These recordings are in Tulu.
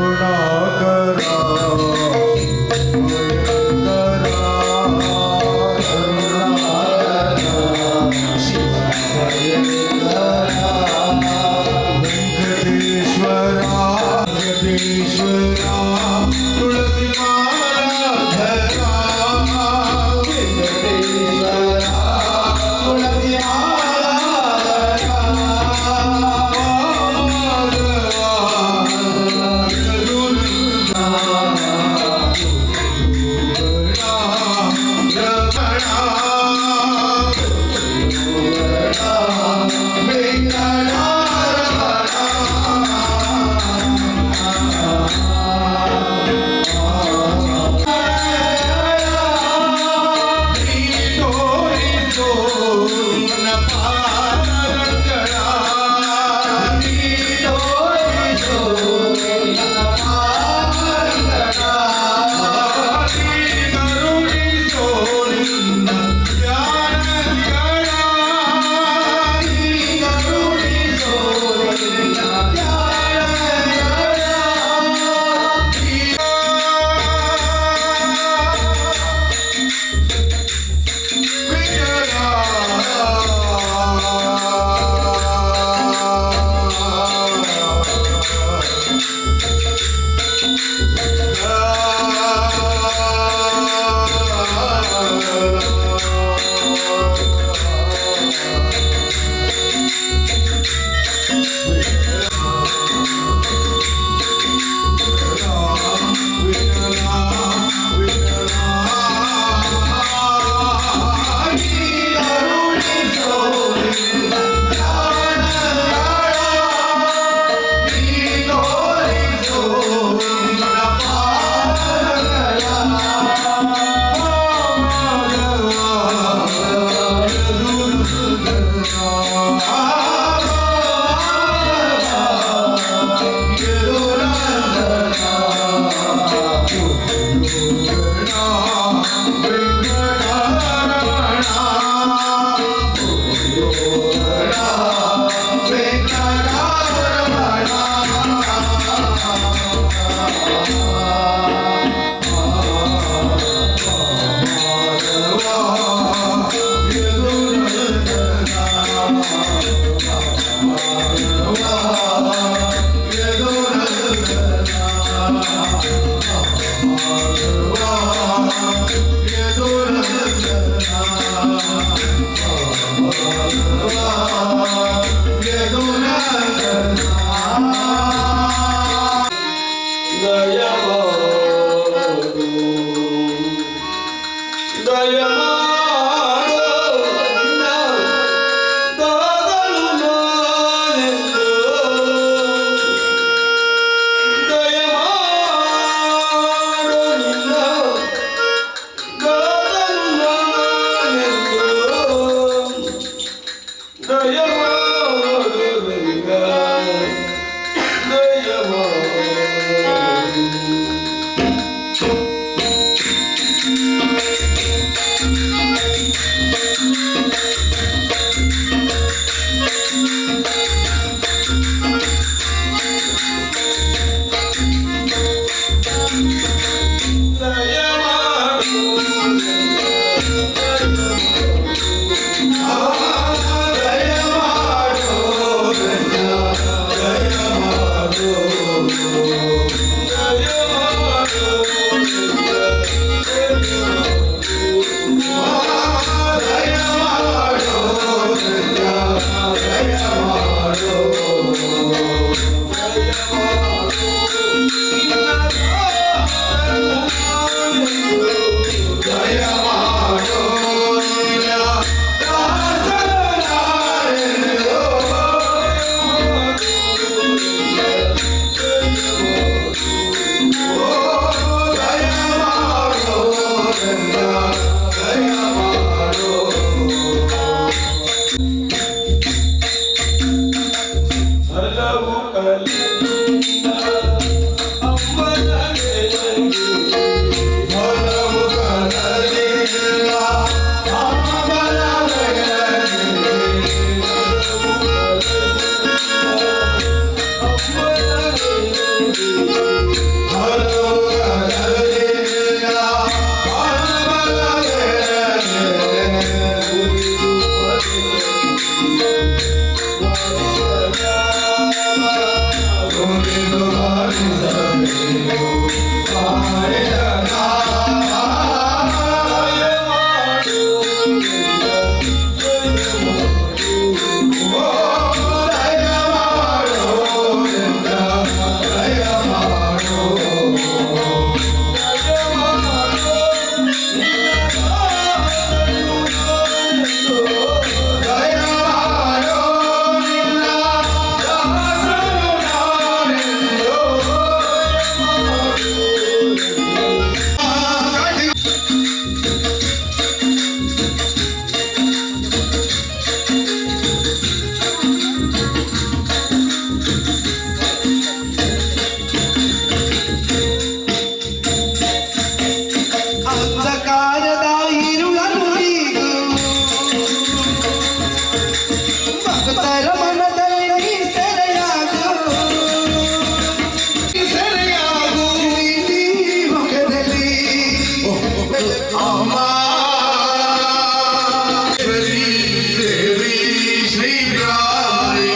करुणाकरा। ಅಂಧಕಾರದ ಇರುಳ ಮುರಿದು ಭಕ್ತರ ಮನದಲ್ಲಿ ಸೆರೆಯಾಗು, ಸೆರೆಯಾಗು ನೀ ಮುಖದಲ್ಲಿ ಅಮ್ಮ. ದೇವಿ ಶ್ರೀ ಬ್ರಾಹ್ಮಿ.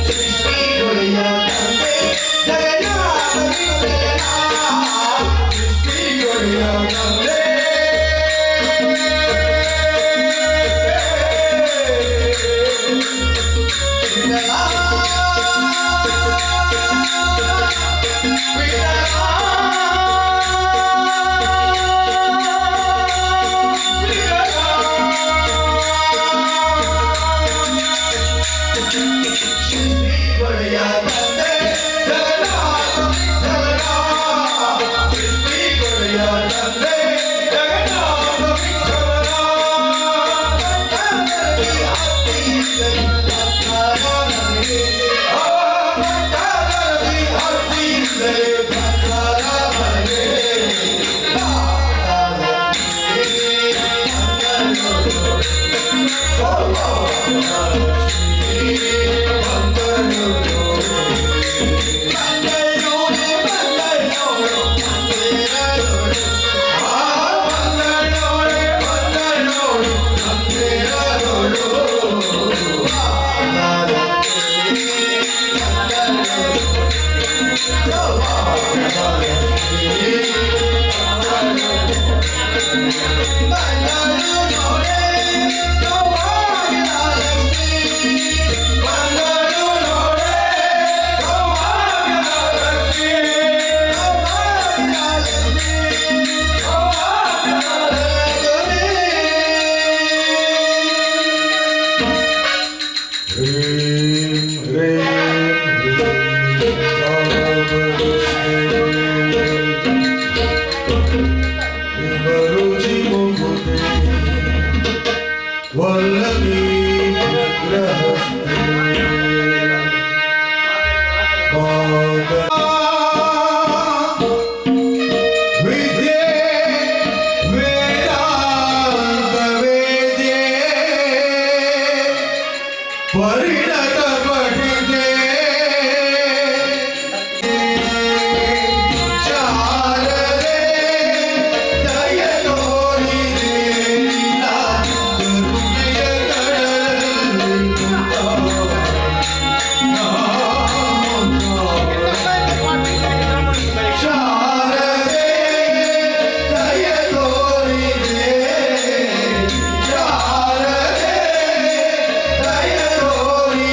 ಸೃಷ್ಟಿಗೊಳಿಯ ತಂದೆ ಜಗನ್ನಾಥ ವಿಠಲನ. ಸೃಷ್ಟಿಗೊಳಿಯ ತಂದೆ ವಿಠಲ, ಸೃಷ್ಟಿಗೊಳಿಯ ತಂದೆ ಜಗನ್ನಾಥ ವಿಠಲನ. ಸೃಷ್ಟಿಗೊಳಿಯ ತಂದೆ ಜಗನ್ನಾಥ ವಿಠಲನ. ಭಟ್ಟಾರದಿ ಹತ್ತಿಯಿಂದಲೇ ಭಕ್ತರ ಮನೆಗೆ. ಬಂದಳೋಳೆ ಬಂದಳೋಳು ನಂದಿರದೋಳು. ಬಂದಳು ನೋಡೆ ಸೌಭಾಗ್ಯದ ಲಕ್ಷ್ಮೀ. ಹ್ರೀಂ ಹ್ರೀಂ ಹ್ರೀಂ ರುಚಿ ಮುಗುದೆ ವಲ್ಲಭಿ ವಿಗ್ರಹಸ್ಥೆ ವಿದ್ಯೆ ವೇದಾಂತ ವೇದ್ಯೆ ಪರಿಣತ ಪಠಿತೆ ಶಾರದೆ ದಯ ತೋರಿದೆ ನಿನ್ನ ಕರುಣೆಯ ಕಡಲಲ್ಲಿ ಶಾರದೆ ದಯ ತೋರಿದೆ, ಶಾರದೆ ದಯ ತೋರಿದೆ.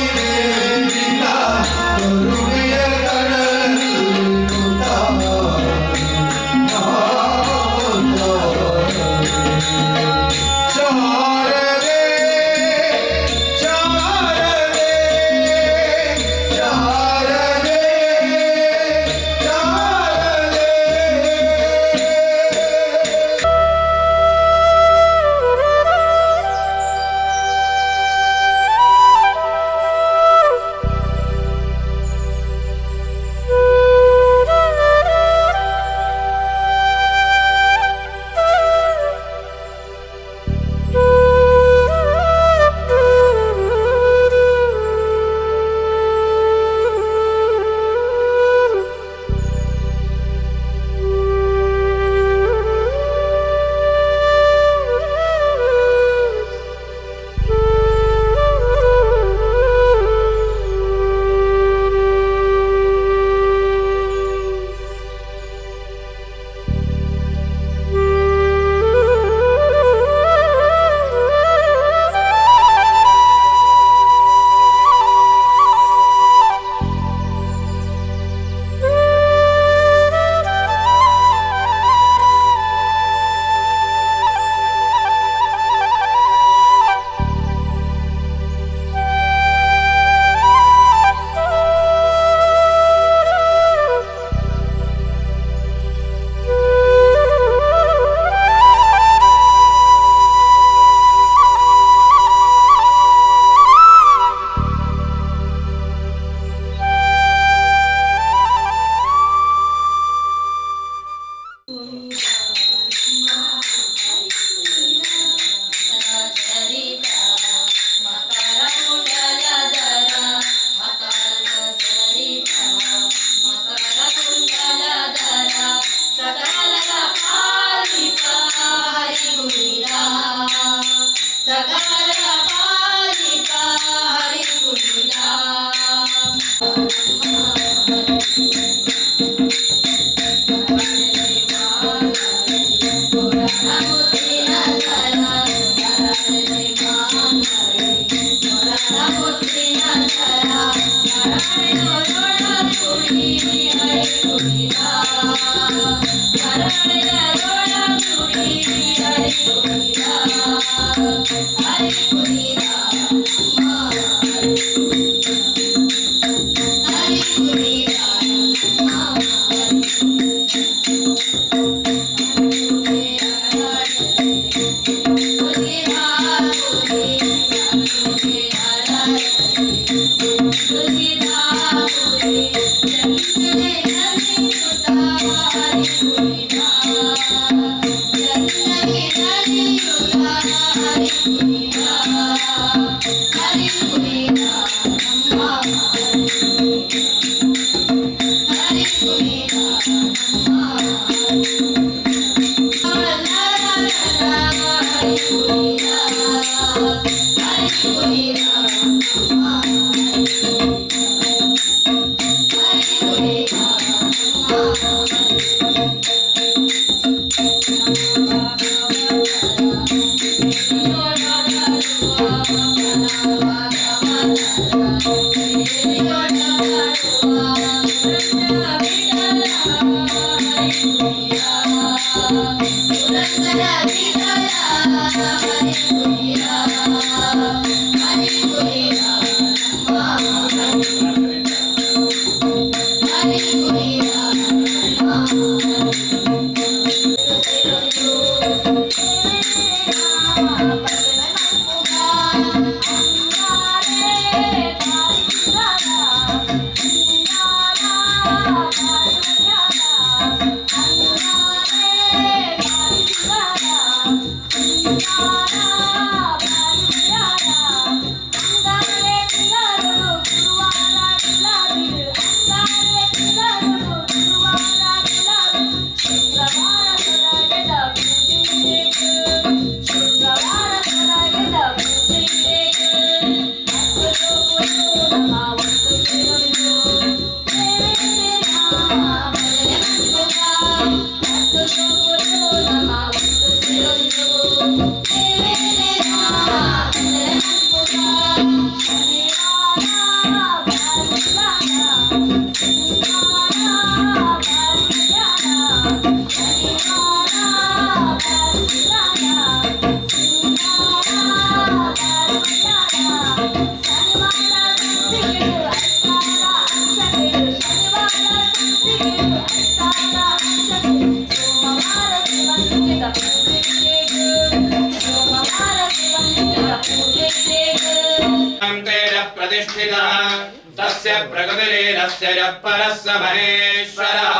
तस्य प्रकृतिलीनस्य यः परः स महेश्वरः।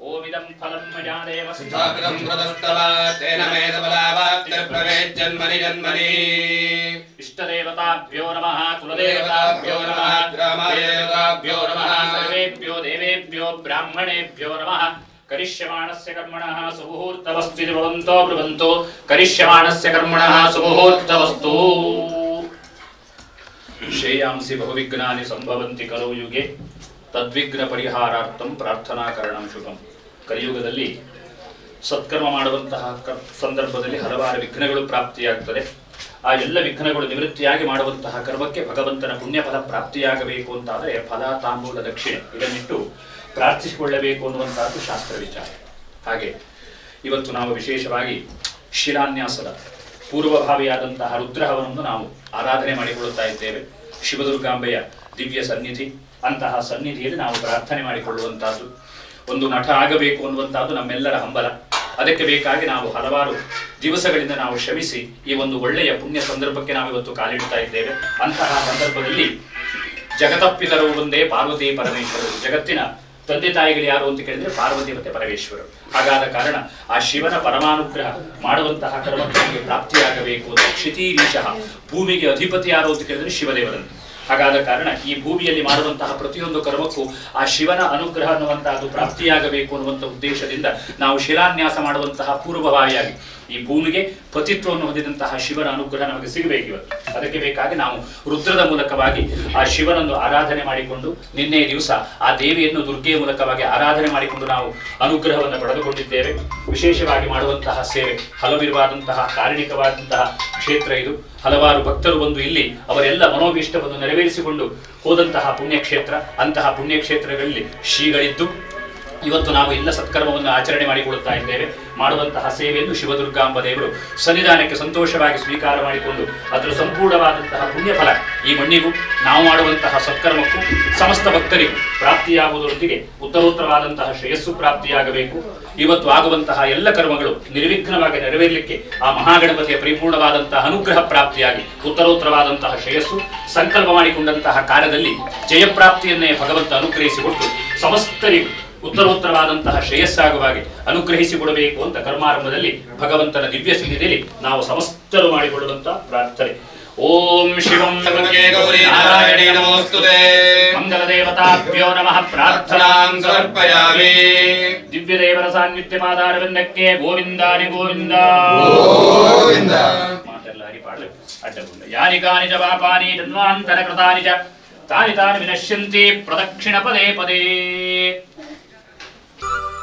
ओमिदं फलं मया देव स्थापितं प्रदस्तव तेन मे सबलावाप्तिर्भवेज्जन्मनि जन्मनि। इष्टदेवताभ्यो नमः, कुलदेवताभ्यो नमः, ग्रामदेवताभ्यो नमः, सर्वेभ्यो देवेभ्यो ब्राह्मणेभ्यो नमः। करिष्यमाणस्य कर्मणः सुमुहूर्तवस्तु इति भवन्तो ब्रुवन्तो। करिष्यमाणस्य कर्मणः सुमुहूर्तवस्तु। ಶ್ರೇಯಾಂಸಿ ಬಹುವಿಘ್ನಾನಿ ಸಂಭವಂತಿ ಕಲೌ ಯುಗೆ ತದ್ವಿಘ್ನ ಪರಿಹಾರಾರ್ಥಂ ಪ್ರಾರ್ಥನಾಕರಣಂ ಶುಭಂ. ಕಲಿಯುಗದಲ್ಲಿ ಸತ್ಕರ್ಮ ಮಾಡುವಂತಹ ಸಂದರ್ಭದಲ್ಲಿ ಹಲವಾರು ವಿಘ್ನಗಳು ಪ್ರಾಪ್ತಿಯಾಗ್ತದೆ. ಆ ಎಲ್ಲ ವಿಘ್ನಗಳು ನಿವೃತ್ತಿಯಾಗಿ ಮಾಡುವಂತಹ ಕರ್ಮಕ್ಕೆ ಭಗವಂತನ ಪುಣ್ಯಫಲ ಪ್ರಾಪ್ತಿಯಾಗಬೇಕು ಅಂತಾದರೆ ಫಲ ತಾಂಬೂಲ ದಕ್ಷಿಣೆ ಇದನ್ನಿಟ್ಟು ಪ್ರಾರ್ಥಿಸಿಕೊಳ್ಳಬೇಕು ಅನ್ನುವಂತಹದ್ದು ಶಾಸ್ತ್ರ ವಿಚಾರ. ಹಾಗೆ ಇವತ್ತು ನಾವು ವಿಶೇಷವಾಗಿ ಶಿಲಾನ್ಯಾಸದ ಪೂರ್ವಭಾವಿಯಾದಂತಹ ರುದ್ರಹವನನ್ನು ನಾವು ಆರಾಧನೆ ಮಾಡಿಕೊಳ್ಳುತ್ತಾ ಇದ್ದೇವೆ. ಶಿವದುರ್ಗಾಂಬೆಯ ದಿವ್ಯ ಸನ್ನಿಧಿ, ಅಂತಹ ಸನ್ನಿಧಿಯಲ್ಲಿ ನಾವು ಪ್ರಾರ್ಥನೆ ಮಾಡಿಕೊಳ್ಳುವಂತಹದ್ದು, ಒಂದು ಮಠ ಆಗಬೇಕು ಅನ್ನುವಂತಹದ್ದು ನಮ್ಮೆಲ್ಲರ ಹಂಬಲ. ಅದಕ್ಕೆ ಬೇಕಾಗಿ ನಾವು ಹಲವಾರು ದಿವಸಗಳಿಂದ ನಾವು ಶ್ರಮಿಸಿ ಈ ಒಂದು ಒಳ್ಳೆಯ ಪುಣ್ಯ ಸಂದರ್ಭಕ್ಕೆ ನಾವು ಇವತ್ತು ಕಾಲಿಡ್ತಾ ಇದ್ದೇವೆ. ಅಂತಹ ಸಂದರ್ಭದಲ್ಲಿ ಜಗತಪ್ಪಿತರು ಒಂದೇ ಪಾರ್ವತಿ ಪರಮೇಶ್ವರರು. ಜಗತ್ತಿನ ತಂದೆ ತಾಯಿಗಳು ಯಾರು ಅಂತ ಕೇಳಿದ್ರೆ ಪಾರ್ವತಿ ಮತ್ತೆ ಪರಮೇಶ್ವರರು. ಹಾಗಾದ ಕಾರಣ ಆ ಶಿವನ ಪರಮಾನುಗ್ರಹ ಮಾಡುವಂತಹ ಕರ್ಮಕ್ಕೆ ಪ್ರಾಪ್ತಿಯಾಗಬೇಕು ಅಂತ ಕ್ಷಿತೀರೀಶಃ, ಭೂಮಿಗೆ ಅಧಿಪತಿ ಯಾರು ಅಂತ ಕೇಳಿದ್ರೆ ಶಿವದೇವರಂತೆ. ಹಾಗಾದ ಕಾರಣ ಈ ಭೂಮಿಯಲ್ಲಿ ಮಾಡುವಂತಹ ಪ್ರತಿಯೊಂದು ಕರ್ಮಕ್ಕೂ ಆ ಶಿವನ ಅನುಗ್ರಹ ಅನ್ನುವಂತಹದ್ದು ಪ್ರಾಪ್ತಿಯಾಗಬೇಕು ಅನ್ನುವಂಥ ಉದ್ದೇಶದಿಂದ ನಾವು ಶಿಲಾನ್ಯಾಸ ಮಾಡುವಂತಹ ಪೂರ್ವಭಾವಿಯಾಗಿ ಈ ಭೂಮಿಗೆ ಪತಿತ್ವವನ್ನು ಹೊಂದಿದಂತಹ ಶಿವನ ಅನುಗ್ರಹ ನಮಗೆ ಸಿಗಬೇಕು ಇವತ್ತು. ಅದಕ್ಕೆ ಬೇಕಾಗಿ ನಾವು ರುದ್ರದ ಮೂಲಕವಾಗಿ ಆ ಶಿವನನ್ನು ಆರಾಧನೆ ಮಾಡಿಕೊಂಡು ನಿನ್ನೆ ದಿವಸ ಆ ದೇವಿಯನ್ನು ದುರ್ಗೆಯ ಮೂಲಕವಾಗಿ ಆರಾಧನೆ ಮಾಡಿಕೊಂಡು ನಾವು ಅನುಗ್ರಹವನ್ನು ಪಡೆದುಕೊಂಡಿದ್ದೇವೆ. ವಿಶೇಷವಾಗಿ ಮಾಡುವಂತಹ ಸೇವೆ ಹಲವಿರುವಾದಂತಹ ಕಾರಣಿಕವಾದಂತಹ ಕ್ಷೇತ್ರ ಇದು. ಹಲವಾರು ಭಕ್ತರು ಬಂದು ಇಲ್ಲಿ ಅವರೆಲ್ಲ ಮನೋಭೀಷ್ಟವನ್ನು ನೆರವೇರಿಸಿಕೊಂಡು ಹೋದಂತಹ ಪುಣ್ಯಕ್ಷೇತ್ರ. ಅಂತಹ ಪುಣ್ಯಕ್ಷೇತ್ರಗಳಲ್ಲಿ ಶ್ರೀಗಳಿದ್ದು ಇವತ್ತು ನಾವು ಎಲ್ಲ ಸತ್ಕರ್ಮವನ್ನು ಆಚರಣೆ ಮಾಡಿಕೊಳ್ಳುತ್ತಾ ಇದ್ದೇವೆ. ಮಾಡುವಂತಹ ಸೇವೆಯನ್ನು ಶಿವದುರ್ಗಾಂಬ ದೇವರು ಸನ್ನಿಧಾನಕ್ಕೆ ಸಂತೋಷವಾಗಿ ಸ್ವೀಕಾರ ಮಾಡಿಕೊಂಡು ಅದರ ಸಂಪೂರ್ಣವಾದಂತಹ ಪುಣ್ಯಫಲ ಈ ಮಣ್ಣಿಗೂ ನಾವು ಮಾಡುವಂತಹ ಸತ್ಕರ್ಮಕ್ಕೂ ಸಮಸ್ತ ಭಕ್ತರಿಗೂ ಪ್ರಾಪ್ತಿಯಾಗುವುದರೊಂದಿಗೆ ಉತ್ತರೋತ್ತರವಾದಂತಹ ಶ್ರೇಯಸ್ಸು ಪ್ರಾಪ್ತಿಯಾಗಬೇಕು. ಇವತ್ತು ಆಗುವಂತಹ ಎಲ್ಲ ಕರ್ಮಗಳು ನಿರ್ವಿಘ್ನವಾಗಿ ನೆರವೇರಲಿಕ್ಕೆ ಆ ಮಹಾಗಣಪತಿಯ ಪರಿಪೂರ್ಣವಾದಂತಹ ಅನುಗ್ರಹ ಪ್ರಾಪ್ತಿಯಾಗಿ ಉತ್ತರೋತ್ತರವಾದಂತಹ ಶ್ರೇಯಸ್ಸು ಸಂಕಲ್ಪ ಮಾಡಿಕೊಂಡಂತಹ ಕಾರ್ಯದಲ್ಲಿ ಜಯಪ್ರಾಪ್ತಿಯನ್ನೇ ಭಗವಂತ ಅನುಗ್ರಹಿಸಿಕೊಟ್ಟು ಸಮಸ್ತರಿಗೂ ಉತ್ತರೋತ್ತರವಾದಂತಹ ಶ್ರೇಯಸ್ಸಾಗುವಾಗೆ ಅನುಗ್ರಹಿಸಿಕೊಡಬೇಕು ಅಂತ ಕರ್ಮಾರಂಭದಲ್ಲಿ ಭಗವಂತನ ದಿವ್ಯ ಸನ್ನಿಧಿಯಲ್ಲಿ ನಾವು ಸಮಸ್ತರು ಮಾಡಿಕೊಳ್ಳುವಂತಹ ಪ್ರಾರ್ಥನೆ. ಓಂ ಶಿವಂ ಗೌರಿ ನಾರಾಯಣೇ ನಮೋಸ್ತುತೇ. ಮಂಗಲ ದೇವತಾಭ್ಯೋ ನಮಃ. ಪ್ರಾರ್ಥನಾಂ ಪ್ರಾರ್ಥನಾಂ ಸಮರ್ಪಯಾಮಿ. ದಿವ್ಯದೇವರ ಸಾನ್ನಿಧ್ಯ ಪಾದಾರವಿಂದಕ್ಕೆ ಗೋವಿಂದಾನಿ ಗೋವಿಂದ ಗೋವಿಂದ. ಮಾತೆಲ್ಲ ಹರಿಪಾಡಲು ಅಡ್ಡಗುಂಡ. ಯಾನಿ ಕಾನಿ ಚ ಪಾಪಾನಿ ಜನ್ಮಾಂತರ ಕೃತಾನಿ ಚ ತಾನಿ ತಾನಿ ವಿನಶ್ಯಂತಿ ಪ್ರದಕ್ಷಿಣ ಪದೇ ಪದೇ. Thank you.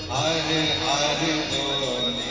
Hare Hare बोले।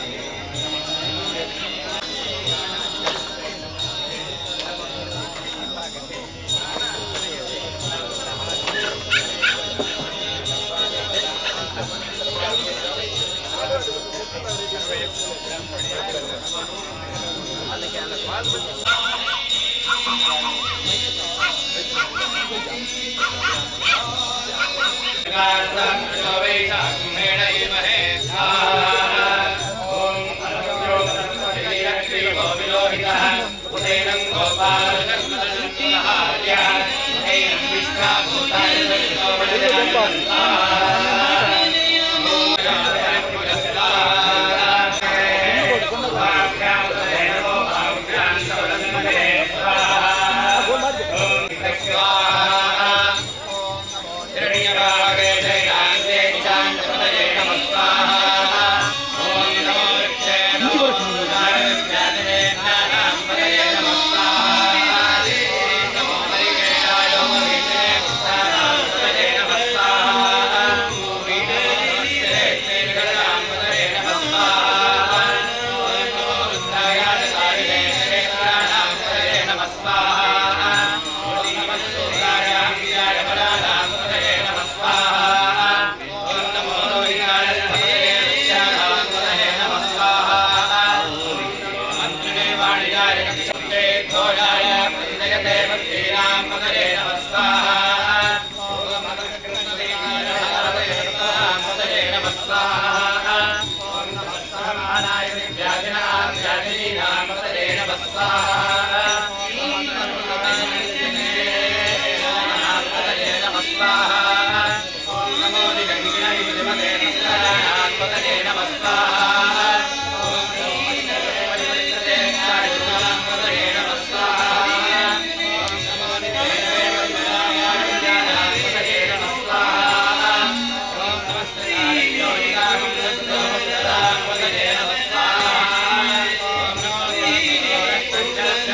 Thank you.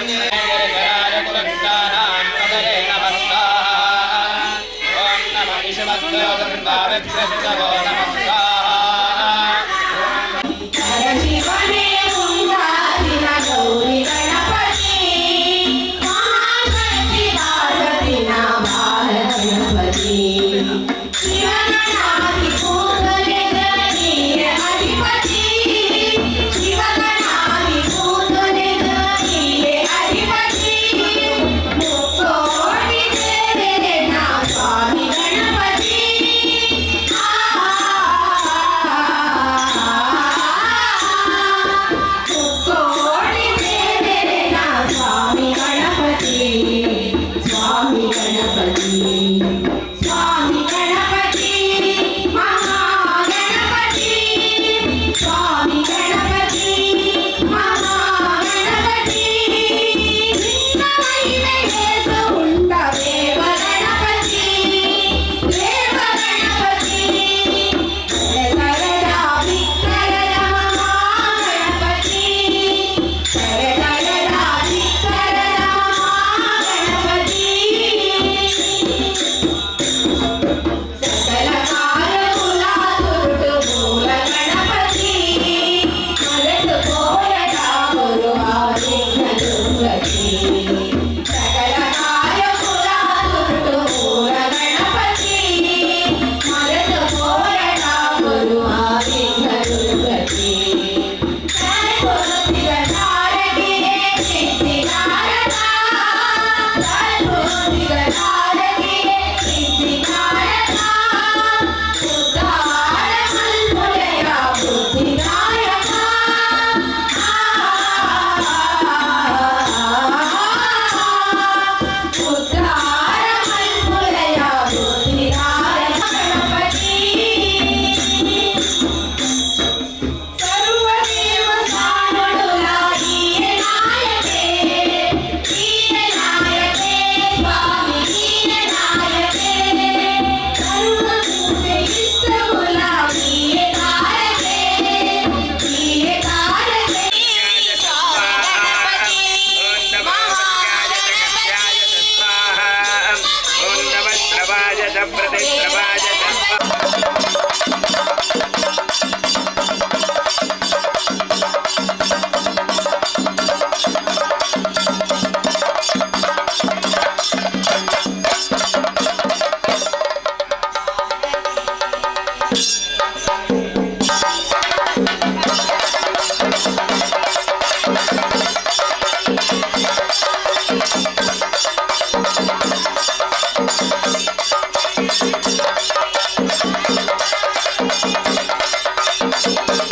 Thank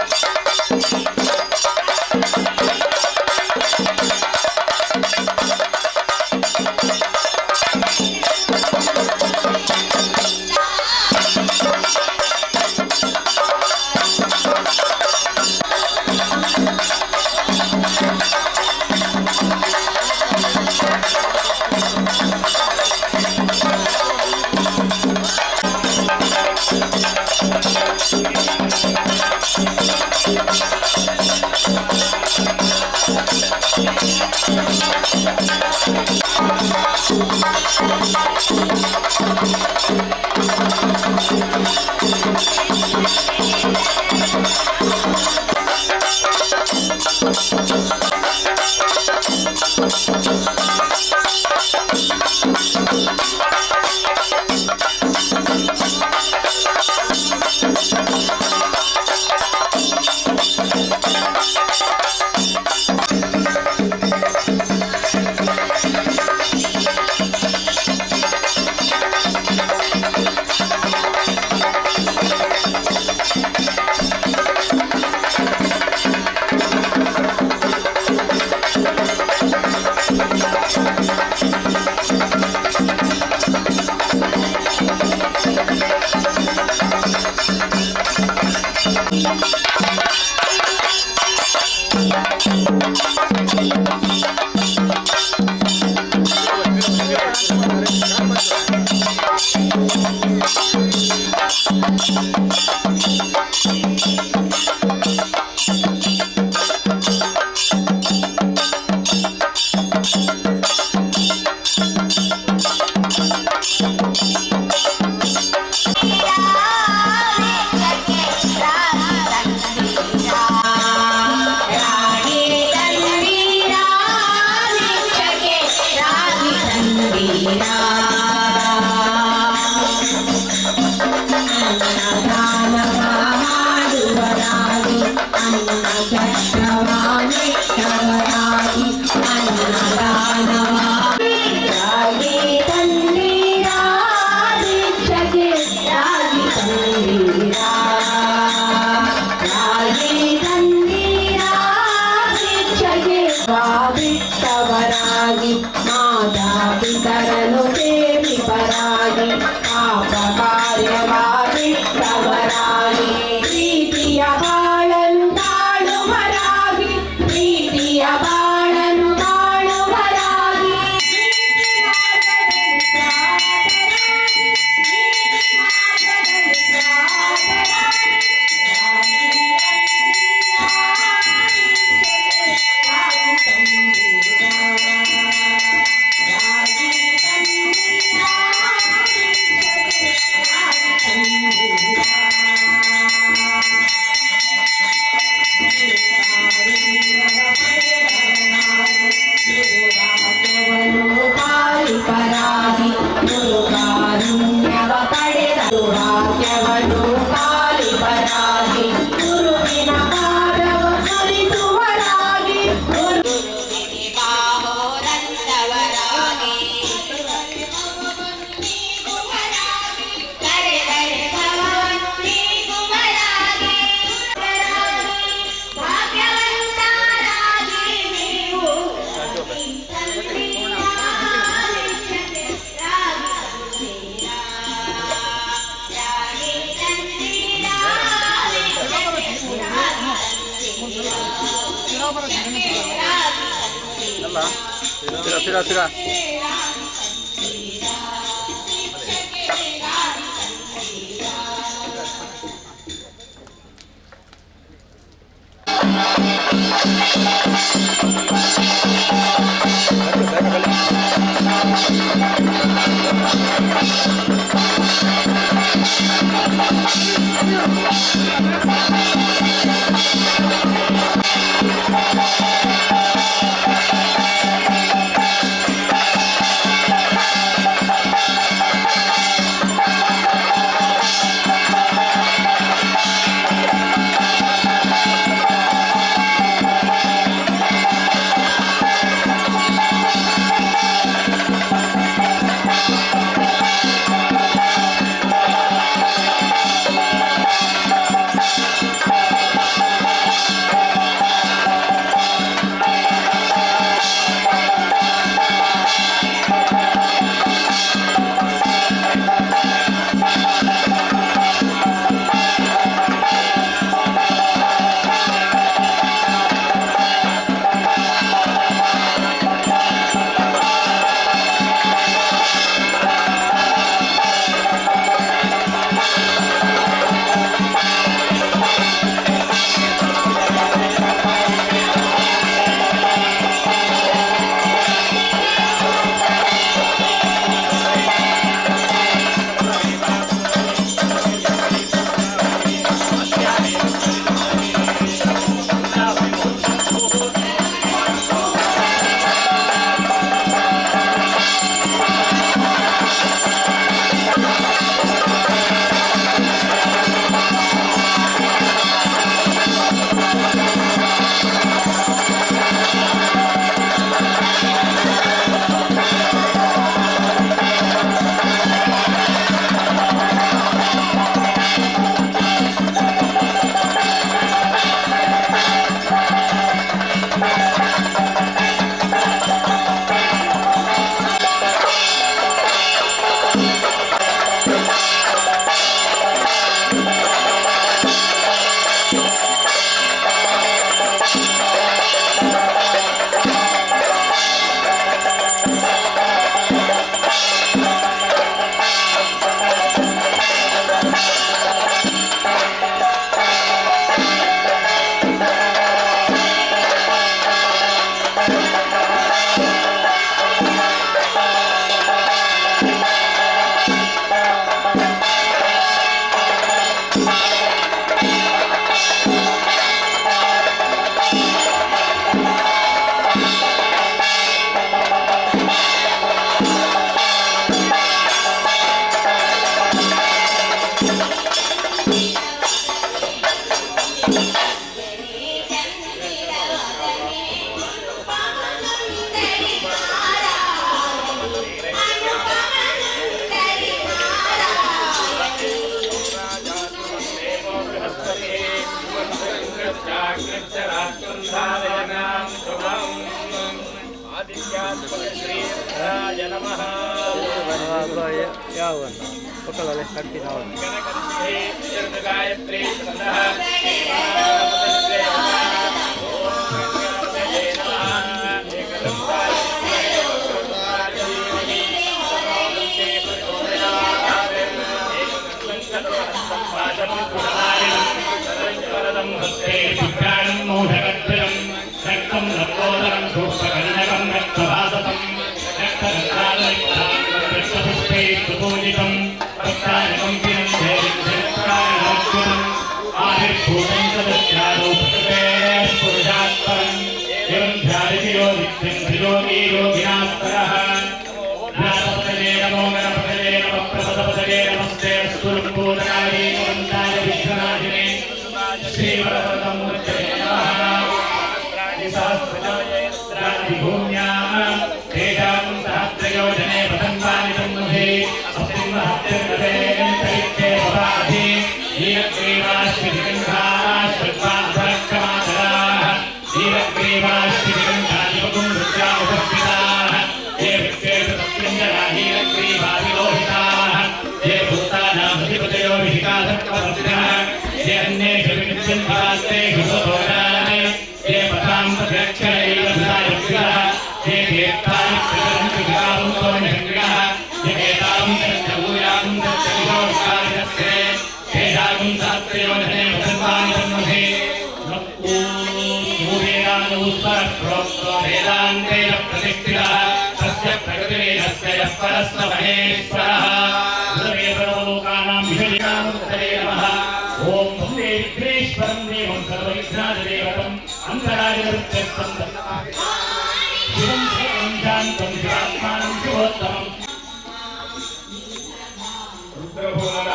ರುದ್ರಭುವನದ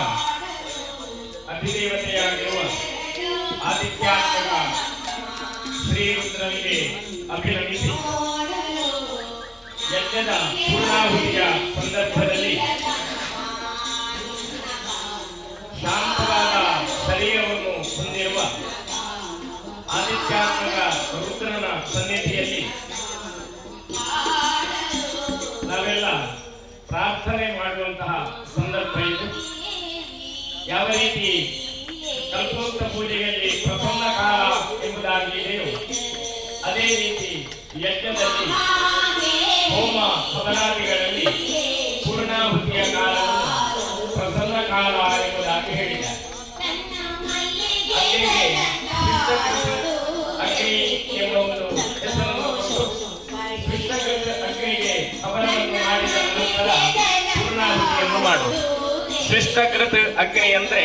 ಅಧಿದೇವತೆಯಾಗಿರುವ ಆದಿತ್ಯಾತ್ಮಕ ಶ್ರೀ ರುದ್ರನಿಗೆ ಅಭಿನಮಿಸಿ ಯಜ್ಞದ ಪೂರ್ಣಾಹುತಿಯ ಸಂದರ್ಭದಲ್ಲಿ ಶಾಂತವಾದ ಶರೀರವನ್ನು ಹೊಂದಿರುವ ಆದಿತ್ಯಾತ್ಮಕ ರುದ್ರನ ಸನ್ನಿಧಿಯಲ್ಲಿ ನಾವೆಲ್ಲ ಪ್ರಾರ್ಥನೆ ಮಾಡುವಂತಹ ಸಂದರ್ಭ ಇದು. ಯಾವ ರೀತಿ ಕಲ್ಪೋಕ್ತ ಪೂಜೆಯಲ್ಲಿ ಪ್ರಸನ್ನ ಕಾಲ ಎಂಬುದಾಗಿ ಇದೆಯೋ ಅದೇ ರೀತಿ ಯಜ್ಞದಲ್ಲಿ ಹೋಮ ಹವನಾದಿಗಳಲ್ಲಿ ಪೂರ್ಣಾಹುತಿಯ ಕಾಲವನ್ನು ಪ್ರಸನ್ನ ಕಾಲ ಎಂಬುದಾಗಿ ಹೇಳಿದ್ದಾರೆ. ಅಗ್ನಿಗೆ ಅಗ್ನಿ ಎಂಬ ಒಂದು ಹೆಸರನ್ನು ಕೊಟ್ಟು ಕೃಷ್ಣಕೃತ ಅಗ್ನಿಗೆ ಹವನವನ್ನು ಮಾಡಿದ ನಂತರ ಪೂರ್ಣಾಹುತಿಯನ್ನು ಮಾಡುವುದು. ಶಿಷ್ಟಕೃತ ಅಗ್ನಿ ಅಂದ್ರೆ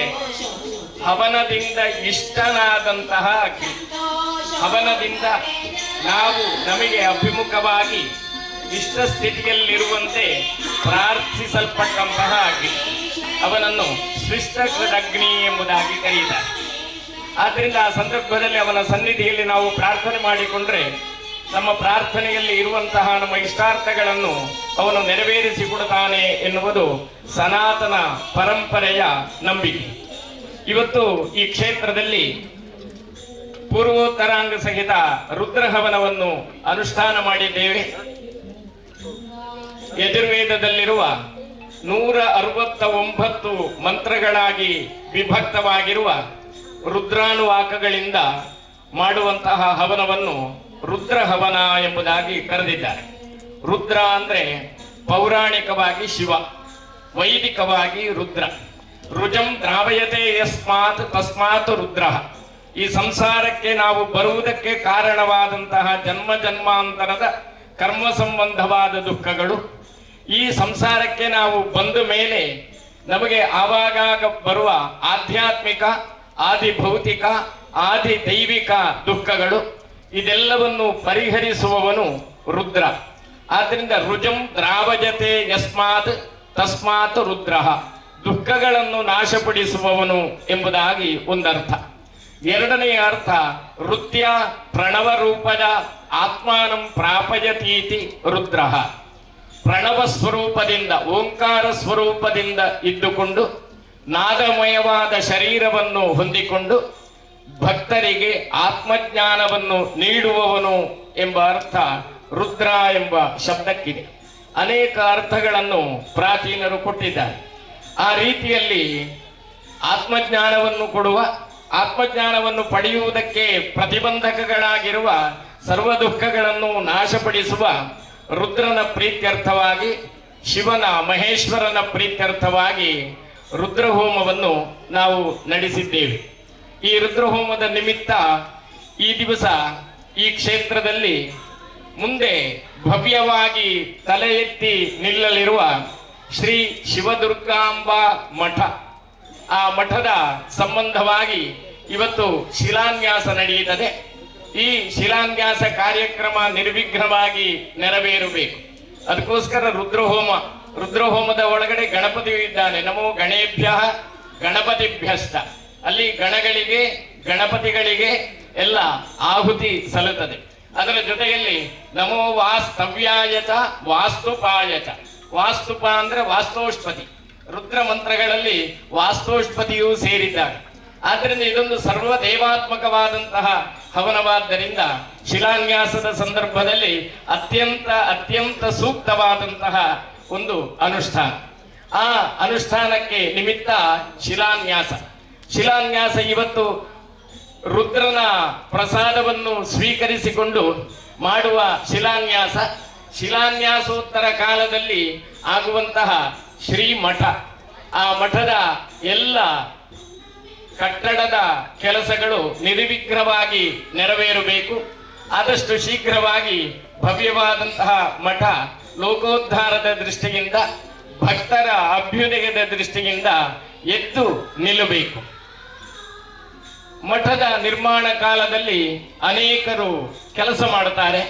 ಹವನದಿಂದ ಇಷ್ಟನಾದಂತಹ ಅಗ್ನಿ. ಹವನದಿಂದ ನಾವು ನಮಗೆ ಅಭಿಮುಖವಾಗಿ ಇಷ್ಟ ಸ್ಥಿತಿಯಲ್ಲಿರುವಂತೆ ಪ್ರಾರ್ಥಿಸಲ್ಪಟ್ಟಂತಹ ಅಗ್ನಿ, ಅವನನ್ನು ಶಿಷ್ಟಕೃತ ಅಗ್ನಿ ಎಂಬುದಾಗಿ ಕರೆಯುತ್ತಾರೆ. ಆದ್ದರಿಂದ ಆ ಸಂದರ್ಭದಲ್ಲಿ ಅವನ ಸನ್ನಿಧಿಯಲ್ಲಿ ನಾವು ಪ್ರಾರ್ಥನೆ ಮಾಡಿಕೊಂಡ್ರೆ ನಮ್ಮ ಪ್ರಾರ್ಥನೆಯಲ್ಲಿ ಇರುವಂತಹ ನಮ್ಮ ಇಷ್ಟಾರ್ಥಗಳನ್ನು ಅವನು ನೆರವೇರಿಸಿಕೊಡುತ್ತಾನೆ ಎನ್ನುವುದು ಸನಾತನ ಪರಂಪರೆಯ ನಂಬಿಕೆ. ಇವತ್ತು ಈ ಕ್ಷೇತ್ರದಲ್ಲಿ ಪೂರ್ವೋತ್ತರಾಂಗ ಸಹಿತ ರುದ್ರಹವನವನ್ನು ಅನುಷ್ಠಾನ ಮಾಡಿದ್ದೇವೆ. ಯಜುರ್ವೇದದಲ್ಲಿರುವ 169 ಮಂತ್ರಗಳಾಗಿ ವಿಭಕ್ತವಾಗಿರುವ ರುದ್ರಾನುವಾಕಗಳಿಂದ ಮಾಡುವಂತಹ ಹವನವನ್ನು ರುದ್ರಹವನ ಎಂಬುದಾಗಿ ಕರೆದಿದ್ದಾರೆ. ರುದ್ರ ಅಂದ್ರೆ ಪೌರಾಣಿಕವಾಗಿ ಶಿವ, ವೈದಿಕವಾಗಿ ರುದ್ರ. ರುಜಂ ದ್ರಾವಯತೆ ಯಸ್ಮಾತ್ ತಸ್ಮಾತ್ ರುದ್ರ. ಈ ಸಂಸಾರಕ್ಕೆ ನಾವು ಬರುವುದಕ್ಕೆ ಕಾರಣವಾದಂತಹ ಜನ್ಮ ಜನ್ಮಾಂತರದ ಕರ್ಮ ಸಂಬಂಧವಾದ ದುಃಖಗಳು, ಈ ಸಂಸಾರಕ್ಕೆ ನಾವು ಬಂದ ಮೇಲೆ ನಮಗೆ ಆವಾಗಾಗ ಬರುವ ಆಧ್ಯಾತ್ಮಿಕ, ಆದಿ ಭೌತಿಕ, ಆದಿ ದೈವಿಕ ದುಃಖಗಳು, ಇದೆಲ್ಲವನ್ನು ಪರಿಹರಿಸುವವನು ರುದ್ರ. ಆದ್ದರಿಂದ ರುಜಂ ದ್ರಾವಜತೆ ಯಸ್ಮಾತ್ ತಸ್ಮಾತ್ ರುದ್ರ, ದುಃಖಗಳನ್ನು ನಾಶಪಡಿಸುವವನು ಎಂಬುದಾಗಿ ಒಂದರ್ಥ. ಎರಡನೆಯ ಅರ್ಥ ನೃತ್ಯ ಪ್ರಣವ ರೂಪದ ಆತ್ಮಾನಂ ಪ್ರಾಪಯತೀತಿ ರುದ್ರ. ಪ್ರಣವ ಸ್ವರೂಪದಿಂದ, ಓಂಕಾರ ಸ್ವರೂಪದಿಂದ ಇದ್ದುಕೊಂಡು ನಾದಮಯವಾದ ಶರೀರವನ್ನು ಹೊಂದಿಕೊಂಡು ಭಕ್ತರಿಗೆ ಆತ್ಮಜ್ಞಾನವನ್ನು ನೀಡುವವನು ಎಂಬ ಅರ್ಥ ರುದ್ರ ಎಂಬ ಶಬ್ದಕ್ಕಿದೆ. ಅನೇಕ ಅರ್ಥಗಳನ್ನು ಪ್ರಾಚೀನರು ಕೊಟ್ಟಿದ್ದಾರೆ. ಆ ರೀತಿಯಲ್ಲಿ ಆತ್ಮಜ್ಞಾನವನ್ನು ಕೊಡುವ, ಆತ್ಮಜ್ಞಾನವನ್ನು ಪಡೆಯುವುದಕ್ಕೆ ಪ್ರತಿಬಂಧಕಗಳಾಗಿರುವ ಸರ್ವ ದುಃಖಗಳನ್ನು ನಾಶಪಡಿಸುವ ರುದ್ರನ ಪ್ರೀತ್ಯರ್ಥವಾಗಿ, ಶಿವನ ಮಹೇಶ್ವರನ ಪ್ರೀತ್ಯರ್ಥವಾಗಿ ರುದ್ರಹೋಮವನ್ನು ನಾವು ನಡೆಸಿದ್ದೇವೆ. ಈ ರುದ್ರಹೋಮದ ನಿಮಿತ್ತ ಈ ದಿವಸ ಈ ಕ್ಷೇತ್ರದಲ್ಲಿ ಮುಂದೆ ಭವ್ಯವಾಗಿ ತಲೆ ಎತ್ತಿ ನಿಲ್ಲಲಿರುವ ಶ್ರೀ ಶಿವದುರ್ಗಾಂಬಾ ಮಠ, ಆ ಮಠದ ಸಂಬಂಧವಾಗಿ ಇವತ್ತು ಶಿಲಾನ್ಯಾಸ ನಡೆಯುತ್ತದೆ. ಈ ಶಿಲಾನ್ಯಾಸ ಕಾರ್ಯಕ್ರಮ ನಿರ್ವಿಘ್ನವಾಗಿ ನೆರವೇರಬೇಕು. ಅದಕ್ಕೋಸ್ಕರ ರುದ್ರಹೋಮದ ಒಳಗಡೆ ಗಣಪತಿಯು ಇದ್ದಾನೆ. ನಮೋ ಗಣೇಭ್ಯ ಗಣಪತಿಭ್ಯಶ್ಚ, ಅಲ್ಲಿ ಗಣಗಳಿಗೆ ಗಣಪತಿಗಳಿಗೆ ಎಲ್ಲ ಆಹುತಿ ಸಲ್ಲುತ್ತದೆ. ಅದರ ಜೊತೆಯಲ್ಲಿ ನಮೋ ವಾಸ್ತವ್ಯಾಯಚ ವಾಸ್ತುಪಾಯಚ, ವಾಸ್ತುಪ ಅಂದ್ರೆ ವಾಸ್ತೋಷ್ಪತಿ, ರುದ್ರ ಮಂತ್ರಗಳಲ್ಲಿ ವಾಸ್ತೋಷ್ಪತಿಯೂ ಸೇರಿದ್ದಾನೆ. ಆದ್ದರಿಂದ ಇದೊಂದು ಸರ್ವ ದೇವಾತ್ಮಕವಾದಂತಹ ಹವನವಾದ್ದರಿಂದ ಶಿಲಾನ್ಯಾಸದ ಸಂದರ್ಭದಲ್ಲಿ ಅತ್ಯಂತ ಅತ್ಯಂತ ಸೂಕ್ತವಾದಂತಹ ಒಂದು ಅನುಷ್ಠಾನ. ಆ ಅನುಷ್ಠಾನಕ್ಕೆ ನಿಮಿತ್ತ ಶಿಲಾನ್ಯಾಸ. ಶಿಲಾನ್ಯಾಸ ಇವತ್ತು ರುದ್ರನ ಪ್ರಸಾದವನ್ನು ಸ್ವೀಕರಿಸಿಕೊಂಡು ಮಾಡುವ ಶಿಲಾನ್ಯಾಸ. ಶಿಲಾನ್ಯಾಸೋತ್ತರ ಕಾಲದಲ್ಲಿ ಆಗುವಂತಹ ಶ್ರೀಮಠ, ಆ ಮಠದ ಎಲ್ಲ ಕಟ್ಟಡದ ಕೆಲಸಗಳು ನಿರ್ವಿಘ್ನವಾಗಿ ನೆರವೇರಬೇಕು. ಆದಷ್ಟು ಶೀಘ್ರವಾಗಿ ಭವ್ಯವಾದಂತಹ ಮಠ ಲೋಕೋದ್ಧಾರದ ದೃಷ್ಟಿಯಿಂದ, ಭಕ್ತರ ಅಭ್ಯುದಯದ ದೃಷ್ಟಿಯಿಂದ ಎದ್ದು ನಿಲ್ಲಬೇಕು. ಮಠದ ನಿರ್ಮಾಣ ಕಾಲದಲ್ಲಿ ಅನೇಕರು ಕೆಲಸ ಮಾಡುತ್ತಾರೆ.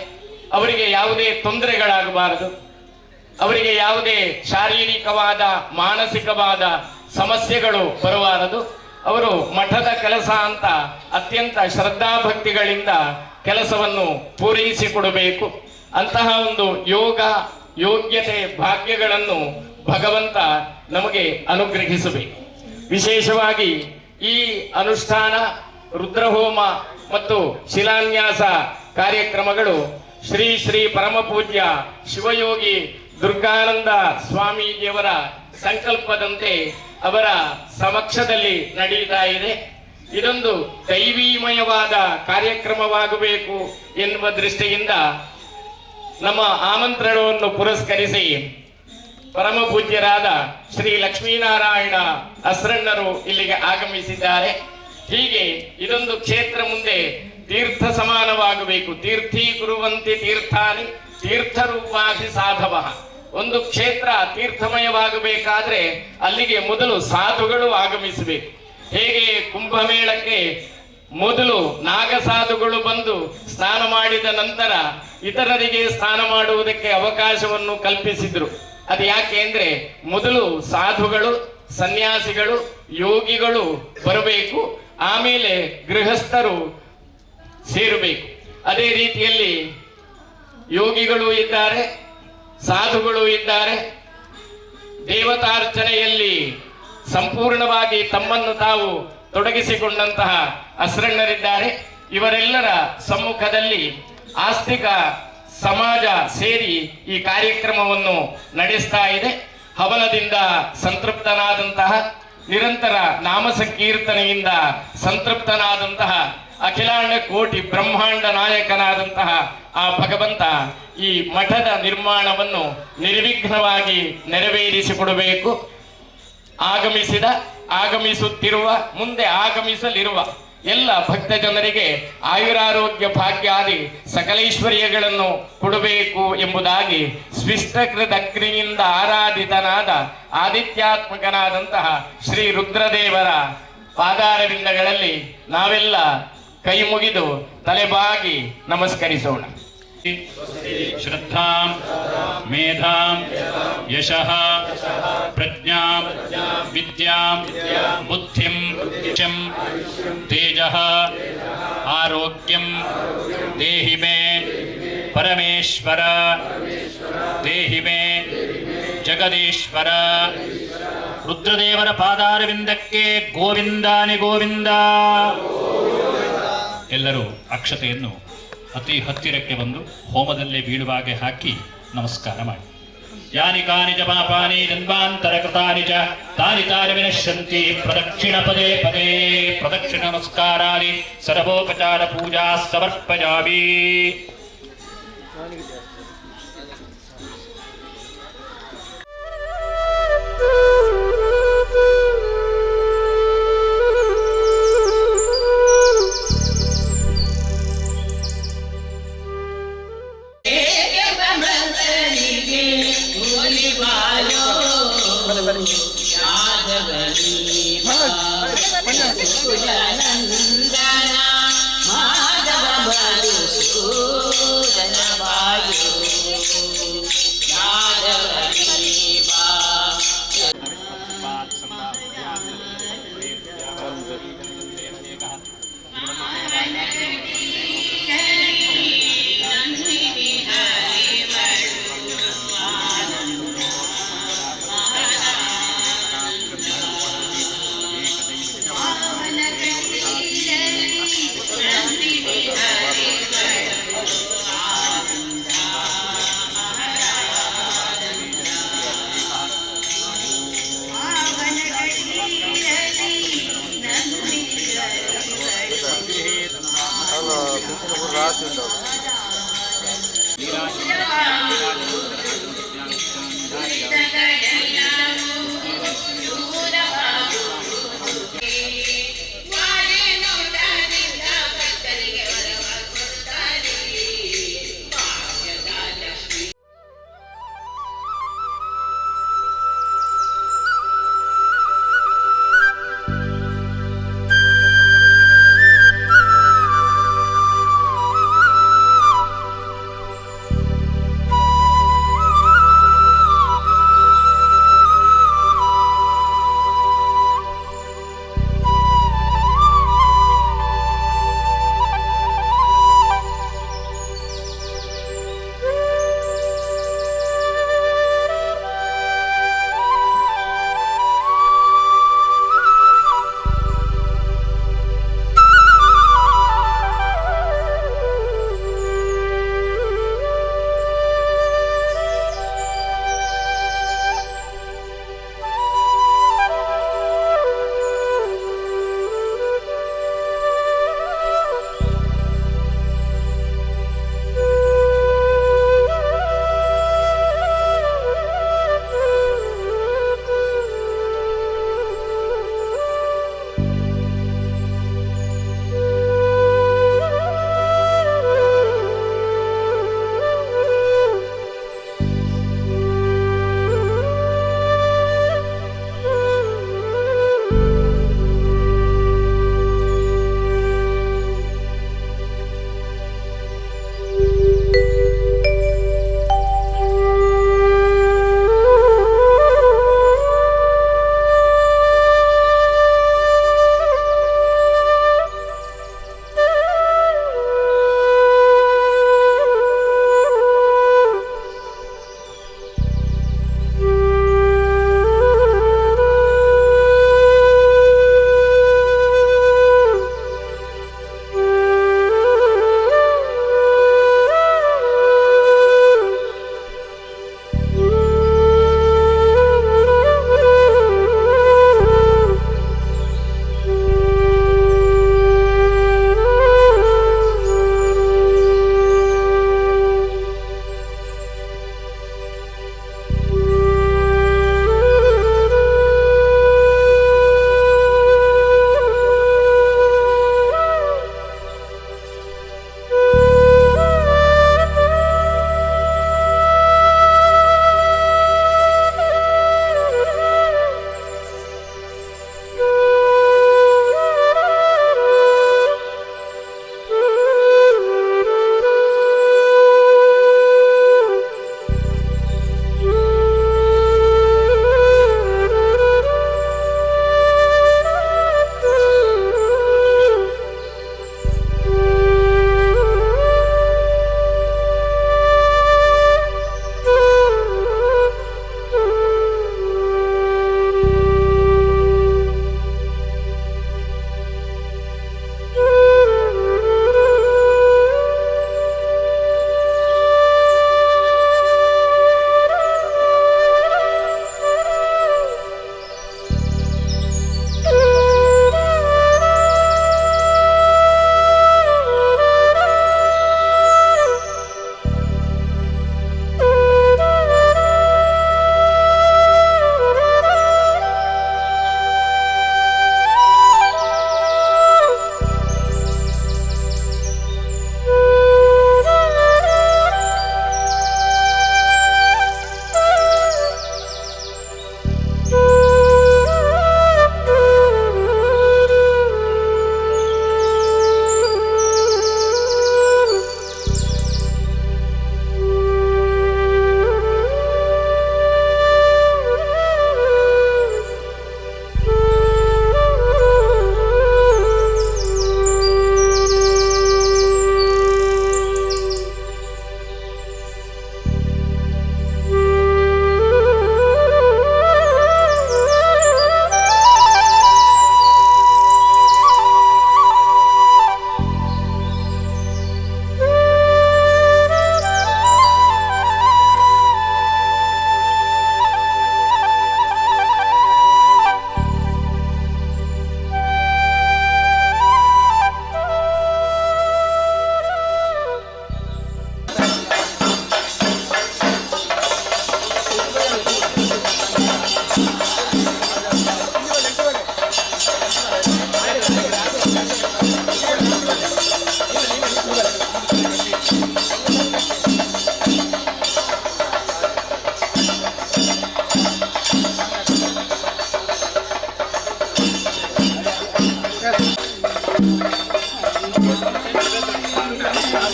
ಅವರಿಗೆ ಯಾವುದೇ ತೊಂದರೆಗಳಾಗಬಾರದು, ಅವರಿಗೆ ಯಾವುದೇ ಶಾರೀರಿಕವಾದ ಮಾನಸಿಕವಾದ ಸಮಸ್ಯೆಗಳು ಬರಬಾರದು. ಅವರು ಮಠದ ಕೆಲಸ ಅಂತ ಅತ್ಯಂತ ಶ್ರದ್ಧಾಭಕ್ತಿಗಳಿಂದ ಕೆಲಸವನ್ನು ಪೂರೈಸಿಕೊಡಬೇಕು. ಅಂತಹ ಒಂದು ಯೋಗ ಯೋಗ್ಯತೆ ಭಾಗ್ಯಗಳನ್ನು ಭಗವಂತ ನಮಗೆ ಅನುಗ್ರಹಿಸಬೇಕು. ವಿಶೇಷವಾಗಿ ಈ ಅನುಷ್ಠಾನ ರುದ್ರಹೋಮ ಮತ್ತು ಶಿಲಾನ್ಯಾಸ ಕಾರ್ಯಕ್ರಮಗಳು ಶ್ರೀ ಶ್ರೀ ಪರಮಪೂಜ್ಯ ಶಿವಯೋಗಿ ದುರ್ಗಾನಂದ ಸ್ವಾಮೀಜಿಯವರ ಸಂಕಲ್ಪದಂತೆ ಅವರ ಸಮಕ್ಷದಲ್ಲಿ ನಡೆಯುತ್ತಾ ಇದೆ. ಇದೊಂದು ದೈವೀಮಯವಾದ ಕಾರ್ಯಕ್ರಮವಾಗಬೇಕು ಎನ್ನುವ ದೃಷ್ಟಿಯಿಂದ ನಮ್ಮ ಆಮಂತ್ರಣವನ್ನು ಪುರಸ್ಕರಿಸಿ ಪರಮ ಪೂಜ್ಯರಾದ ಶ್ರೀ ಲಕ್ಷ್ಮೀನಾರಾಯಣ ಅಸ್ರಣ್ಣರು ಇಲ್ಲಿಗೆ ಆಗಮಿಸಿದ್ದಾರೆ. ಹೀಗೆ ಇದೊಂದು ಕ್ಷೇತ್ರ ಮುಂದೆ ತೀರ್ಥ ಸಮಾನವಾಗಬೇಕು. ತೀರ್ಥೀಕುರುವಂತಿ ತೀರ್ಥಾನಿ ತೀರ್ಥರೂಪಾಧಿ ಸಾಧವ. ಒಂದು ಕ್ಷೇತ್ರ ತೀರ್ಥಮಯವಾಗಬೇಕಾದ್ರೆ ಅಲ್ಲಿಗೆ ಮೊದಲು ಸಾಧುಗಳು ಆಗಮಿಸಬೇಕು. ಹೇಗೆ ಕುಂಭಮೇಳಕ್ಕೆ ಮೊದಲು ನಾಗಸಾಧುಗಳು ಬಂದು ಸ್ನಾನ ಮಾಡಿದ ನಂತರ ಇತರರಿಗೆ ಸ್ನಾನ ಮಾಡುವುದಕ್ಕೆ ಅವಕಾಶವನ್ನು ಕಲ್ಪಿಸಿದ್ರು. ಅದು ಯಾಕೆ ಅಂದ್ರೆ ಮೊದಲು ಸಾಧುಗಳು, ಸನ್ಯಾಸಿಗಳು, ಯೋಗಿಗಳು ಬರಬೇಕು, ಆಮೇಲೆ ಗೃಹಸ್ಥರು ಸೇರಬೇಕು. ಅದೇ ರೀತಿಯಲ್ಲಿ ಯೋಗಿಗಳು ಇದ್ದಾರೆ, ಸಾಧುಗಳು ಇದ್ದಾರೆ. ದೇವತಾರ್ಚನೆಯಲ್ಲಿ ಸಂಪೂರ್ಣವಾಗಿ ತಮ್ಮನ್ನು ತಾವು ತೊಡಗಿಸಿಕೊಂಡಂತಹ ಅಸ್ರಣ್ಣರಿದ್ದಾರೆ. ಇವರೆಲ್ಲರ ಸಮ್ಮುಖದಲ್ಲಿ ಆಸ್ತಿಕ ಸಮಾಜ ಸೇರಿ ಈ ಕಾರ್ಯಕ್ರಮವನ್ನು ನಡೆಸ್ತಾ ಇದೆ. ಹವನದಿಂದ ಸಂತೃಪ್ತನಾದಂತಹ, ನಿರಂತರ ನಾಮ ಸಂಕೀರ್ತನೆಯಿಂದ ಸಂತೃಪ್ತನಾದಂತಹ ಅಖಿಲಾಂಡ ಕೋಟಿ ಬ್ರಹ್ಮಾಂಡ ನಾಯಕನಾದಂತಹ ಆ ಭಗವಂತ ಈ ಮಠದ ನಿರ್ಮಾಣವನ್ನು ನಿರ್ವಿಘ್ನವಾಗಿ ನೆರವೇರಿಸಿಕೊಡಬೇಕು. ಆಗಮಿಸಿದ, ಆಗಮಿಸುತ್ತಿರುವ, ಮುಂದೆ ಆಗಮಿಸಲಿರುವ ಎಲ್ಲ ಭಕ್ತ ಜನರಿಗೆ ಆಯುರಾರೋಗ್ಯ ಭಾಗ್ಯಾದಿ ಸಕಲೈಶ್ವರ್ಯಗಳನ್ನು ಕೊಡಬೇಕು ಎಂಬುದಾಗಿ ಸ್ವಿಷ್ಟಕೃತಗ್ನಿಯಿಂದ ಆರಾಧಿತನಾದ ಆದಿತ್ಯಾತ್ಮಕನಾದಂತಹ ಶ್ರೀ ರುದ್ರದೇವರ ಪಾದಾರವಿಂದಗಳಲ್ಲಿ ನಾವೆಲ್ಲ ಕೈ ಮುಗಿದು ತಲೆಬಾಗಿ ನಮಸ್ಕರಿಸೋಣ. ಶ್ರದ್ಧಾಂ ಮೇಧಾಂ ಯಶಃ ಪ್ರಜ್ಞಾಂ ವಿದ್ಯಾಂ ಬುದ್ಧಿಂ ಚಂ ತೇಜಃ ಆರೋಗ್ಯಂ ದೇಹಿ ಮೇ ಪರಮೇಶ್ವರ ದೇಹಿ ಮೇ ಜಗದೀಶ್ವರ. ರುದ್ರದೇವರ ಪಾದಾರವಿಂದಕ್ಕೆ ಗೋವಿಂದಾನಿ ಗೋವಿಂದ. ಎಲ್ಲರೂ ಅಕ್ಷತೆಯನ್ನು ಅತಿ ಹತ್ತಿರಕ್ಕೆ ಬಂದು ಹೋಮದಲ್ಲೇ ಬೀಳುವಾಗೆ ಹಾಕಿ ನಮಸ್ಕಾರ ಮಾಡಿ. ಯಾನಿ ಕಾನಿ ಚ ಪಾಪಾನಿ ಜನ್ಮಾಂತರ ಕೃತಾನಿ ಚ ತಾನಿ ತಾನಿ ವಿನಶ್ಯಂತಿ ಪ್ರದಕ್ಷಿಣ ಪದೇ ಪದೇ. ಪ್ರದಕ್ಷಿಣ ನಮಸ್ಕಾರಾದಿ ಸರ್ವೋಪಚಾರ ಪೂಜಾ ಸಮರ್ಪಯಾಮಿ.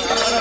Hari.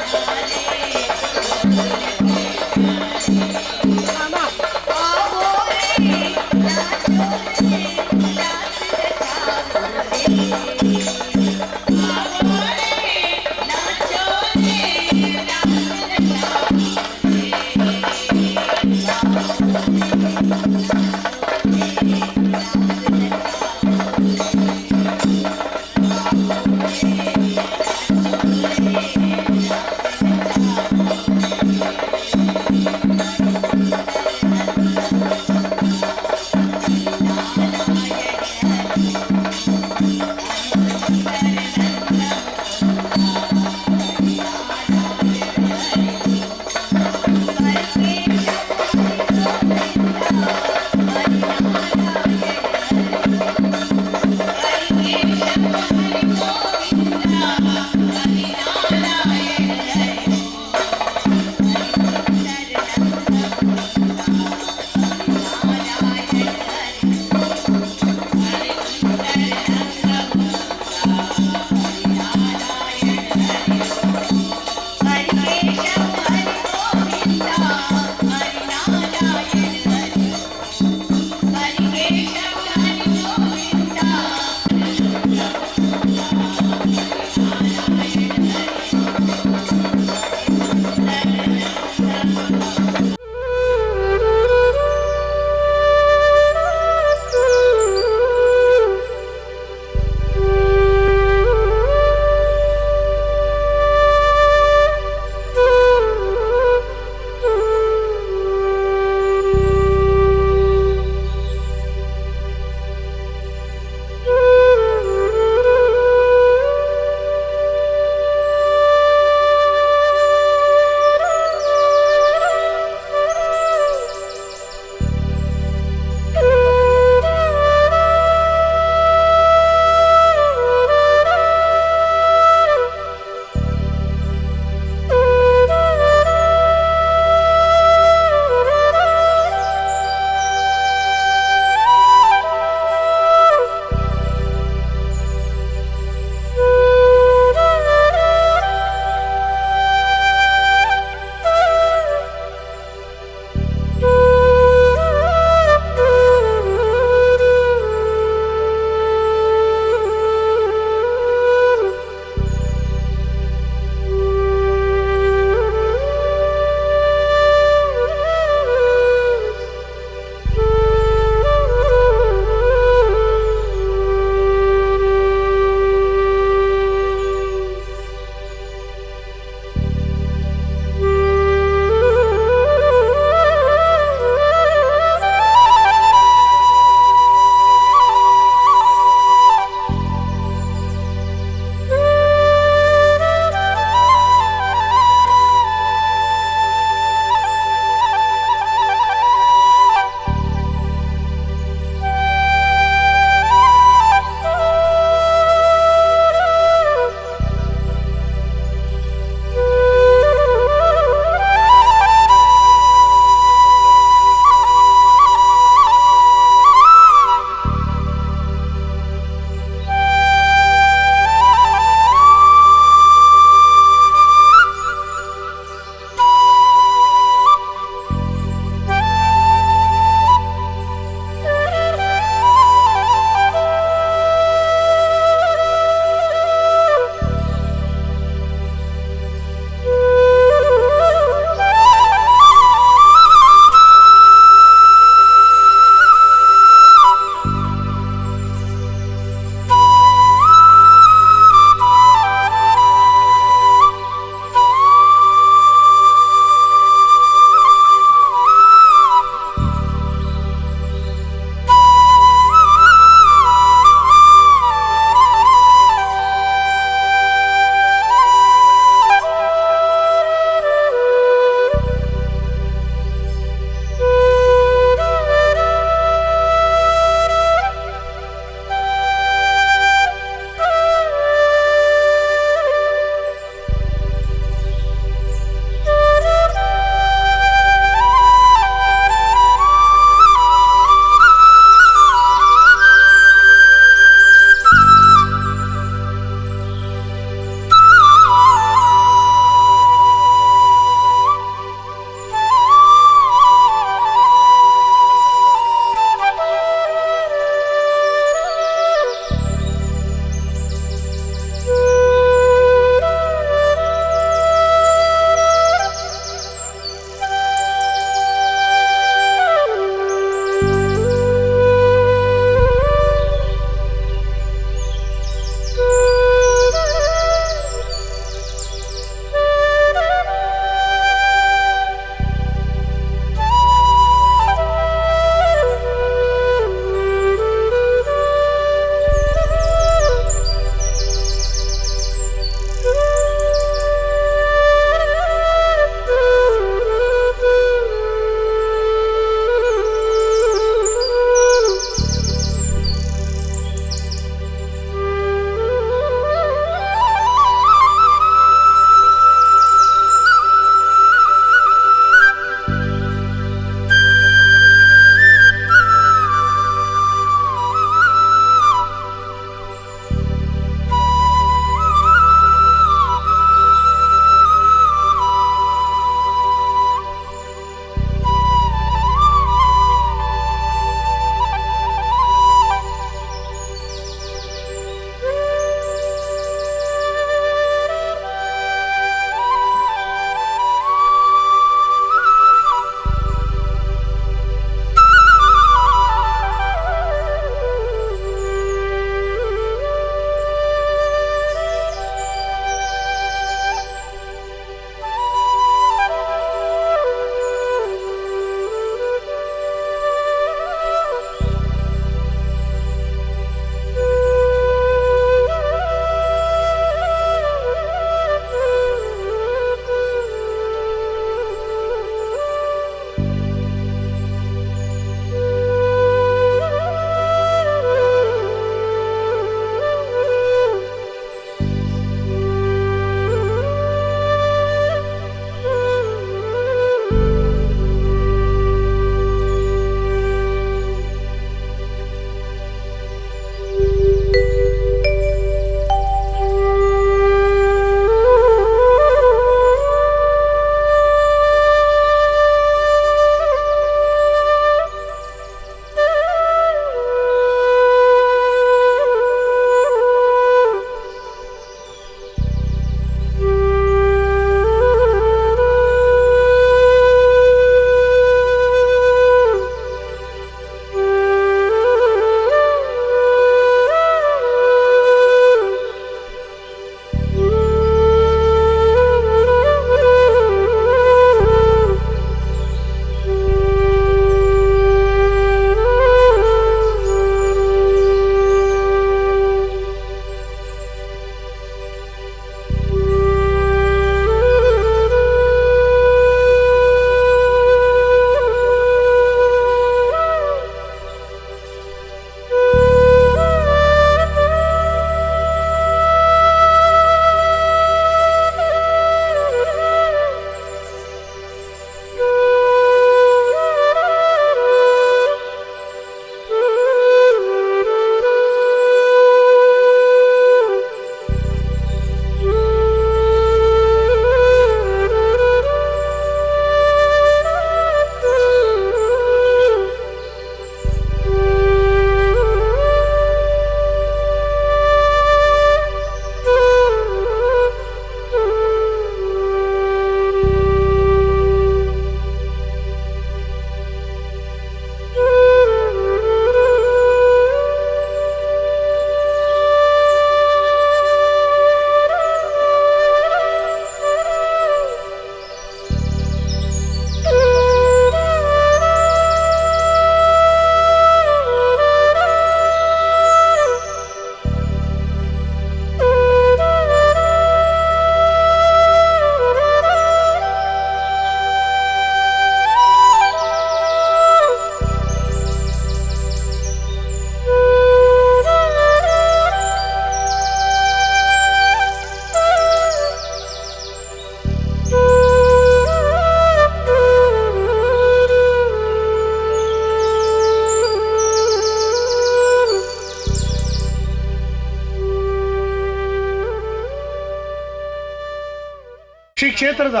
ಕ್ಷೇತ್ರದ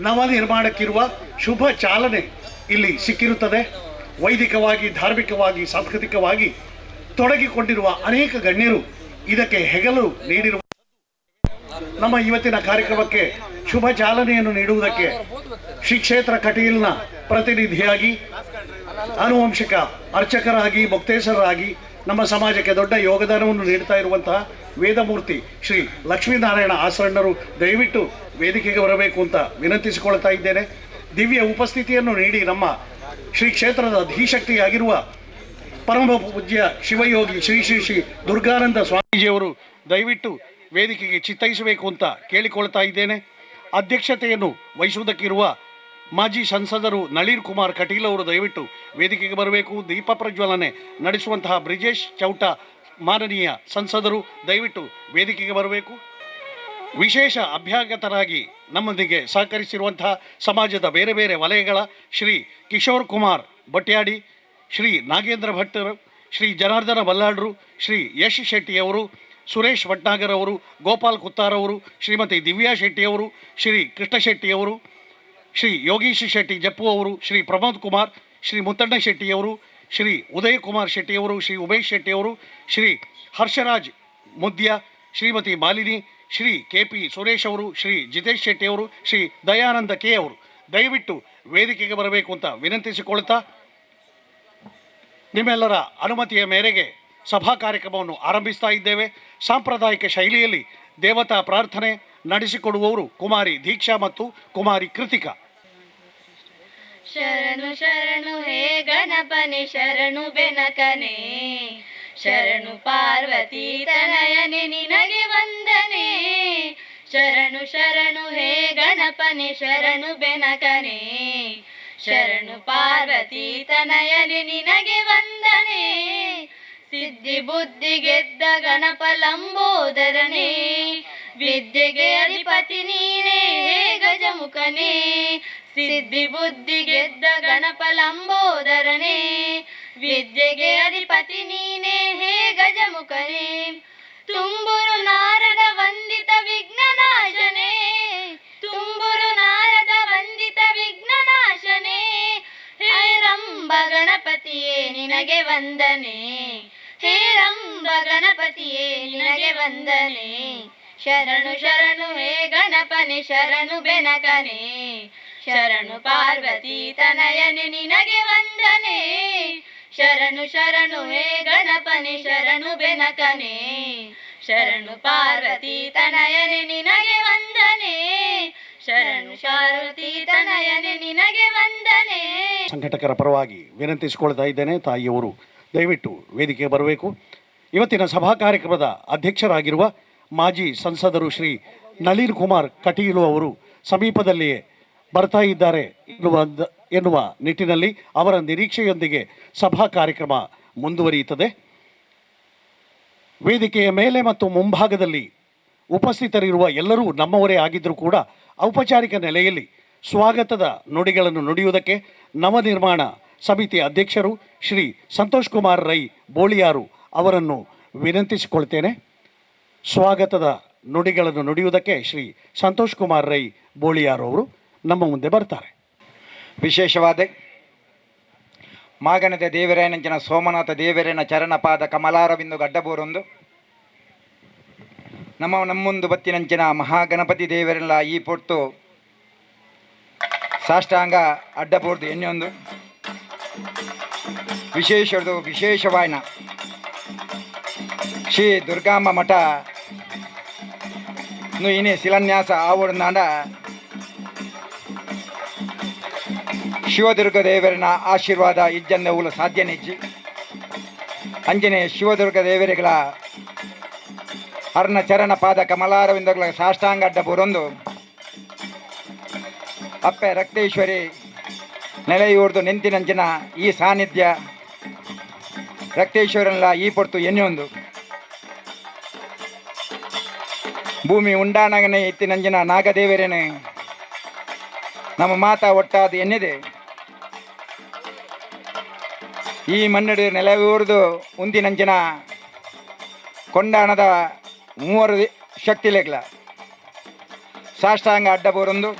ನವ ನಿರ್ಮಾಣಕ್ಕಿರುವ ಶುಭ ಚಾಲನೆ ಇಲ್ಲಿ ಸಿಕ್ಕಿರುತ್ತದೆ. ವೈದಿಕವಾಗಿ, ಧಾರ್ಮಿಕವಾಗಿ, ಸಾಂಸ್ಕೃತಿಕವಾಗಿ ತೊಡಗಿಕೊಂಡಿರುವ ಅನೇಕ ಗಣ್ಯರು ಇದಕ್ಕೆ ಹೆಗಲು ನೀಡಿರುವ ನಮ್ಮ ಇವತ್ತಿನ ಕಾರ್ಯಕ್ರಮಕ್ಕೆ ಶುಭ ಚಾಲನೆಯನ್ನು ನೀಡುವುದಕ್ಕೆ ಶ್ರೀ ಕ್ಷೇತ್ರ ಕಟೀಲ್ನ ಪ್ರತಿನಿಧಿಯಾಗಿ, ಆನುವಂಶಿಕ ಅರ್ಚಕರಾಗಿ, ಮುಕ್ತೇಸರರಾಗಿ ನಮ್ಮ ಸಮಾಜಕ್ಕೆ ದೊಡ್ಡ ಯೋಗದಾನವನ್ನು ನೀಡ್ತಾ ಇರುವಂತಹ ವೇದಮೂರ್ತಿ ಶ್ರೀ ಲಕ್ಷ್ಮೀನಾರಾಯಣ ಆಸರಣ್ಣರು ದಯವಿಟ್ಟು ವೇದಿಕೆಗೆ ಬರಬೇಕು ಅಂತ ವಿನಂತಿಸಿಕೊಳ್ತಾ ಇದ್ದೇನೆ. ದಿವ್ಯ ಉಪಸ್ಥಿತಿಯನ್ನು ನೀಡಿ ನಮ್ಮ ಶ್ರೀ ಕ್ಷೇತ್ರದ ಧೀಶಕ್ತಿಯಾಗಿರುವ ಪರಮ ಪೂಜ್ಯ ಶಿವಯೋಗಿ ಶ್ರೀ ಶ್ರೀ ಶ್ರೀ ದುರ್ಗಾನಂದ ಸ್ವಾಮೀಜಿಯವರು ದಯವಿಟ್ಟು ವೇದಿಕೆಗೆ ಚಿತ್ತೈಸಬೇಕು ಅಂತ ಕೇಳಿಕೊಳ್ತಾ ಇದ್ದೇನೆ. ಅಧ್ಯಕ್ಷತೆಯನ್ನು ವಹಿಸುವುದಕ್ಕಿರುವ ಮಾಜಿ ಸಂಸದರು ನಳಿನ್ ಕುಮಾರ್ ಕಟೀಲ್ ಅವರು ದಯವಿಟ್ಟು ವೇದಿಕೆಗೆ ಬರಬೇಕು. ದೀಪ ಪ್ರಜ್ವಲನೆ ನಡೆಸುವಂತಹ ಬ್ರಿಜೇಶ್ ಚೌಟ ಮಾನನೀಯ ಸಂಸದರು ದಯವಿಟ್ಟು ವೇದಿಕೆಗೆ ಬರಬೇಕು. ವಿಶೇಷ ಅಭ್ಯಾಗತರಾಗಿ ನಮ್ಮೊಂದಿಗೆ ಸಹಕರಿಸಿರುವಂತಹ ಸಮಾಜದ ಬೇರೆ ಬೇರೆ ವಲಯಗಳ ಶ್ರೀ ಕಿಶೋರ್ ಕುಮಾರ್ ಬಟ್ಯಾಡಿ, ಶ್ರೀ ನಾಗೇಂದ್ರ ಭಟ್ಟರು, ಶ್ರೀ ಜನಾರ್ದನ ಬಲ್ಲಾಳರು, ಶ್ರೀ ಯಶ್ ಶೆಟ್ಟಿಯವರು, ಸುರೇಶ್ ಭಟ್ನಾಗರ್ ಅವರು, ಗೋಪಾಲ್ ಕುತ್ತಾರವರು, ಶ್ರೀಮತಿ ದಿವ್ಯಾ ಶೆಟ್ಟಿಯವರು, ಶ್ರೀ ಕೃಷ್ಣ ಶೆಟ್ಟಿಯವರು, ಶ್ರೀ ಯೋಗೀಶ್ ಶೆಟ್ಟಿ ಜಪ್ಪು ಅವರು, ಶ್ರೀ ಪ್ರಮೋದ್ ಕುಮಾರ್, ಶ್ರೀ ಮುತ್ತಣ್ಣ ಶೆಟ್ಟಿಯವರು, ಶ್ರೀ ಉದಯ್ ಕುಮಾರ್ ಶೆಟ್ಟಿಯವರು, ಶ್ರೀ ಉಮೇಶ್ ಶೆಟ್ಟಿಯವರು, ಶ್ರೀ ಹರ್ಷರಾಜ್ ಮುದ್ಯ, ಶ್ರೀಮತಿ ಮಾಲಿನಿ, ಶ್ರೀ ಕೆ ಪಿ ಸುರೇಶ್ ಅವರು, ಶ್ರೀ ಜಿತೇಶ್ ಶೆಟ್ಟಿಯವರು, ಶ್ರೀ ದಯಾನಂದ ಕೆ ಅವರು ದಯವಿಟ್ಟು ವೇದಿಕೆಗೆ ಬರಬೇಕು ಅಂತ ವಿನಂತಿಸಿಕೊಳ್ತಾ ನಿಮ್ಮೆಲ್ಲರ ಅನುಮತಿಯ ಮೇರೆಗೆ ಸಭಾ ಕಾರ್ಯಕ್ರಮವನ್ನು ಆರಂಭಿಸ್ತಾ ಇದ್ದೇವೆ. ಸಾಂಪ್ರದಾಯಿಕ ಶೈಲಿಯಲ್ಲಿ ದೇವತಾ ಪ್ರಾರ್ಥನೆ ನಡೆಸಿಕೊಡುವವರು ಕುಮಾರಿ ದೀಕ್ಷಾ ಮತ್ತು ಕುಮಾರಿ ಕೃತಿಕಾ. ಶರಣು ಶರಣು ಹೇ ಗಣಪನೆ, ಶರಣು ಬೆನಕನೆ, ಶರಣು ಪಾರ್ವತಿ ತನಯನೆ ನಿನಗೆ ವಂದನೆ. ಶರಣು ಶರಣು ಹೇ ಗಣಪನೆ, ಶರಣು ಬೆನಕನೆ, ಶರಣು ಪಾರ್ವತಿ ತನಯನೆ ನಿನಗೆ ವಂದನೆ. ಸಿದ್ಧಿ ಬುದ್ಧಿ ಗೆದ್ದ ಗಣಪ ಲಂಬೋದರನೇ, ವಿದ್ಯೆಗೆ ಅಧಿಪತಿ ನೀನೇ ಹೇ ಗಜಮುಖನೇ. ಸಿದ್ಧಿ ಬುದ್ಧಿ ಗೆದ್ದ ಗಣಪ ಲಂಬೋದರನೇ, ವಿದ್ಯೆಗೆ ಅಧಿಪತಿ ನೀನೇ ಹೇ ಗಜಮುಖನೇ. ತುಂಬುರು ನಾರದ ವಂದಿತ ವಿಘ್ನನಾಶನೇ, ತುಂಬುರು ನಾರದ ವಂದಿತ ವಿಘ್ನನಾಶನೇ, ಹೇ ರಂಭ ಗಣಪತಿಯೇ ನಿನಗೆ ವಂದನೆ, ಹೇ ರಂಭ ಗಣಪತಿಯೇ ನಿನಗೆ ವಂದನೆ. ಶರಣು ಶರಣು ಹೇ ಗಣಪನೆ, ಶರಣು ಬೆನಕನೆ, ಶರಣು ಪಾರ್ವತಿ ತನಯನೆ ನಿನಗೆ ವಂದನೆ. ಶರಣು ಶರಣು ಹೇ ಗಣಪನೆ, ಶರಣು ಬೆನಕನೆ, ಶರಣು ಪಾರ್ವತಿ ತನಯನೆ ನಿನಗೆ ವಂದನೆ. ಶರಣು ಪಾರ್ವತಿ ತನಯನೆ ನಿನಗೆ ವಂದನೆ. ಸಂಘಟಕರ ಪರವಾಗಿ ವಿನಂತಿಸಿಕೊಳ್ತಾ ಇದ್ದೇನೆ, ತಾಯಿಯವರು ದಯವಿಟ್ಟು ವೇದಿಕೆಗೆ ಬರಬೇಕು. ಇವತ್ತಿನ ಸಭಾ ಕಾರ್ಯಕ್ರಮದ ಅಧ್ಯಕ್ಷರಾಗಿರುವ ಮಾಜಿ ಸಂಸದರು ಶ್ರೀ ನಳಿನ್ ಕುಮಾರ್ ಕಟೀಲು ಅವರು ಸಮೀಪದಲ್ಲಿಯೇ ಬರ್ತಾ ಇದ್ದಾರೆ ಎನ್ನುವ ನಿಟ್ಟಿನಲ್ಲಿ ಅವರ ನಿರೀಕ್ಷೆಯೊಂದಿಗೆ ಸಭಾ ಕಾರ್ಯಕ್ರಮ ಮುಂದುವರಿಯುತ್ತದೆ. ವೇದಿಕೆಯ ಮೇಲೆ ಮತ್ತು ಮುಂಭಾಗದಲ್ಲಿ ಉಪಸ್ಥಿತರಿರುವ ಎಲ್ಲರೂ ನಮ್ಮವರೇ ಆಗಿದ್ದರೂ ಕೂಡ ಔಪಚಾರಿಕ ನೆಲೆಯಲ್ಲಿ ಸ್ವಾಗತದ ನುಡಿಗಳನ್ನು ನುಡಿಯುವುದಕ್ಕೆ ನವನಿರ್ಮಾಣ ಸಮಿತಿ ಅಧ್ಯಕ್ಷರು ಶ್ರೀ ಸಂತೋಷ್ ಕುಮಾರ್ ರೈ ಬೋಳಿಯಾರು ಅವರನ್ನು ವಿನಂತಿಸಿಕೊಳ್ತೇನೆ. ಸ್ವಾಗತದ ನುಡಿಗಳನ್ನು ನುಡಿಯುವುದಕ್ಕೆ ಶ್ರೀ ಸಂತೋಷ್ ಕುಮಾರ್ ರೈ ಬೋಳಿಯಾರು ಅವರು ನಮ್ಮ ಮುಂದೆ ಬರ್ತಾರೆ. ವಿಶೇಷವಾದ ಮಾಗನದ ದೇವರೇನಂಚಿನ ಸೋಮನಾಥ ದೇವರೇನ ಚರಣಪಾದ ಕಮಲಾರವಿಂದು ಗಡ್ಡಬೋರೊಂದು ನಮ್ಮ ನಮ್ಮೊಂದು ಬತ್ತಿನಂಚಿನ ಮಹಾಗಣಪತಿ ದೇವರೆಲ್ಲ ಈ ಪೊರ್ತು ಸಾಷ್ಟಾಂಗ ಅಡ್ಡಬೋರ್ದು ಎಣ್ಣೆಯೊಂದು ವಿಶೇಷದು ವಿಶೇಷವಾಯನ ಶ್ರೀ ದುರ್ಗಾಂಬ ಮಠ ಇನಿ ಶಿಲಾನ್ಯಾಸ ಆವಡನಾಡ ಶಿವದುರ್ಗ ದೇವರನ ಆಶೀರ್ವಾದ ಇಜ್ಜಂದ ಉಲ ಸಾಧ್ಯ ನಿಜ್ಜಿ ಅಂಜನೆ ಶಿವದುರ್ಗ ದೇವರಿಗಳ ಅರ್ಣ ಚರಣ ಪಾದ ಕಮಲಾರವಿಂದಗಳ ಸಾಷ್ಟಾಂಗ ಅಡ್ಡ ಬುರೊಂದು ಅಪ್ಪೆ ರಕ್ತೇಶ್ವರಿ ನೆಲೆಯೂರ್ದು ನೆಂತಿನಂಚಿನ ಈ ಸಾನ್ನಿಧ್ಯ ರಕ್ತೇಶ್ವರನ್ಲ ಈ ಪೊರ್ತು ಎಣ್ಣೆಯೊಂದು ಭೂಮಿ ಉಂಡಾನಗನೆ ಇತ್ತಿನಂಜಿನ ನಾಗದೇವರೇನೆ ನಮ್ಮ ಮಾತಾ ಒಟ್ಟಾದ ಎನ್ನಿದೆ ಈ ಮನ್ನಡಿ ನೆಲವೂರ್ದು ಉಂದಿನಂಚಿನ ಕೊಂಡಾಣದ ಮೂವರು ಶಕ್ತಿಲೆಗ್ಲ ಸಾಷ್ಟಾಂಗ ಅಡ್ಡಬೋರೊಂದು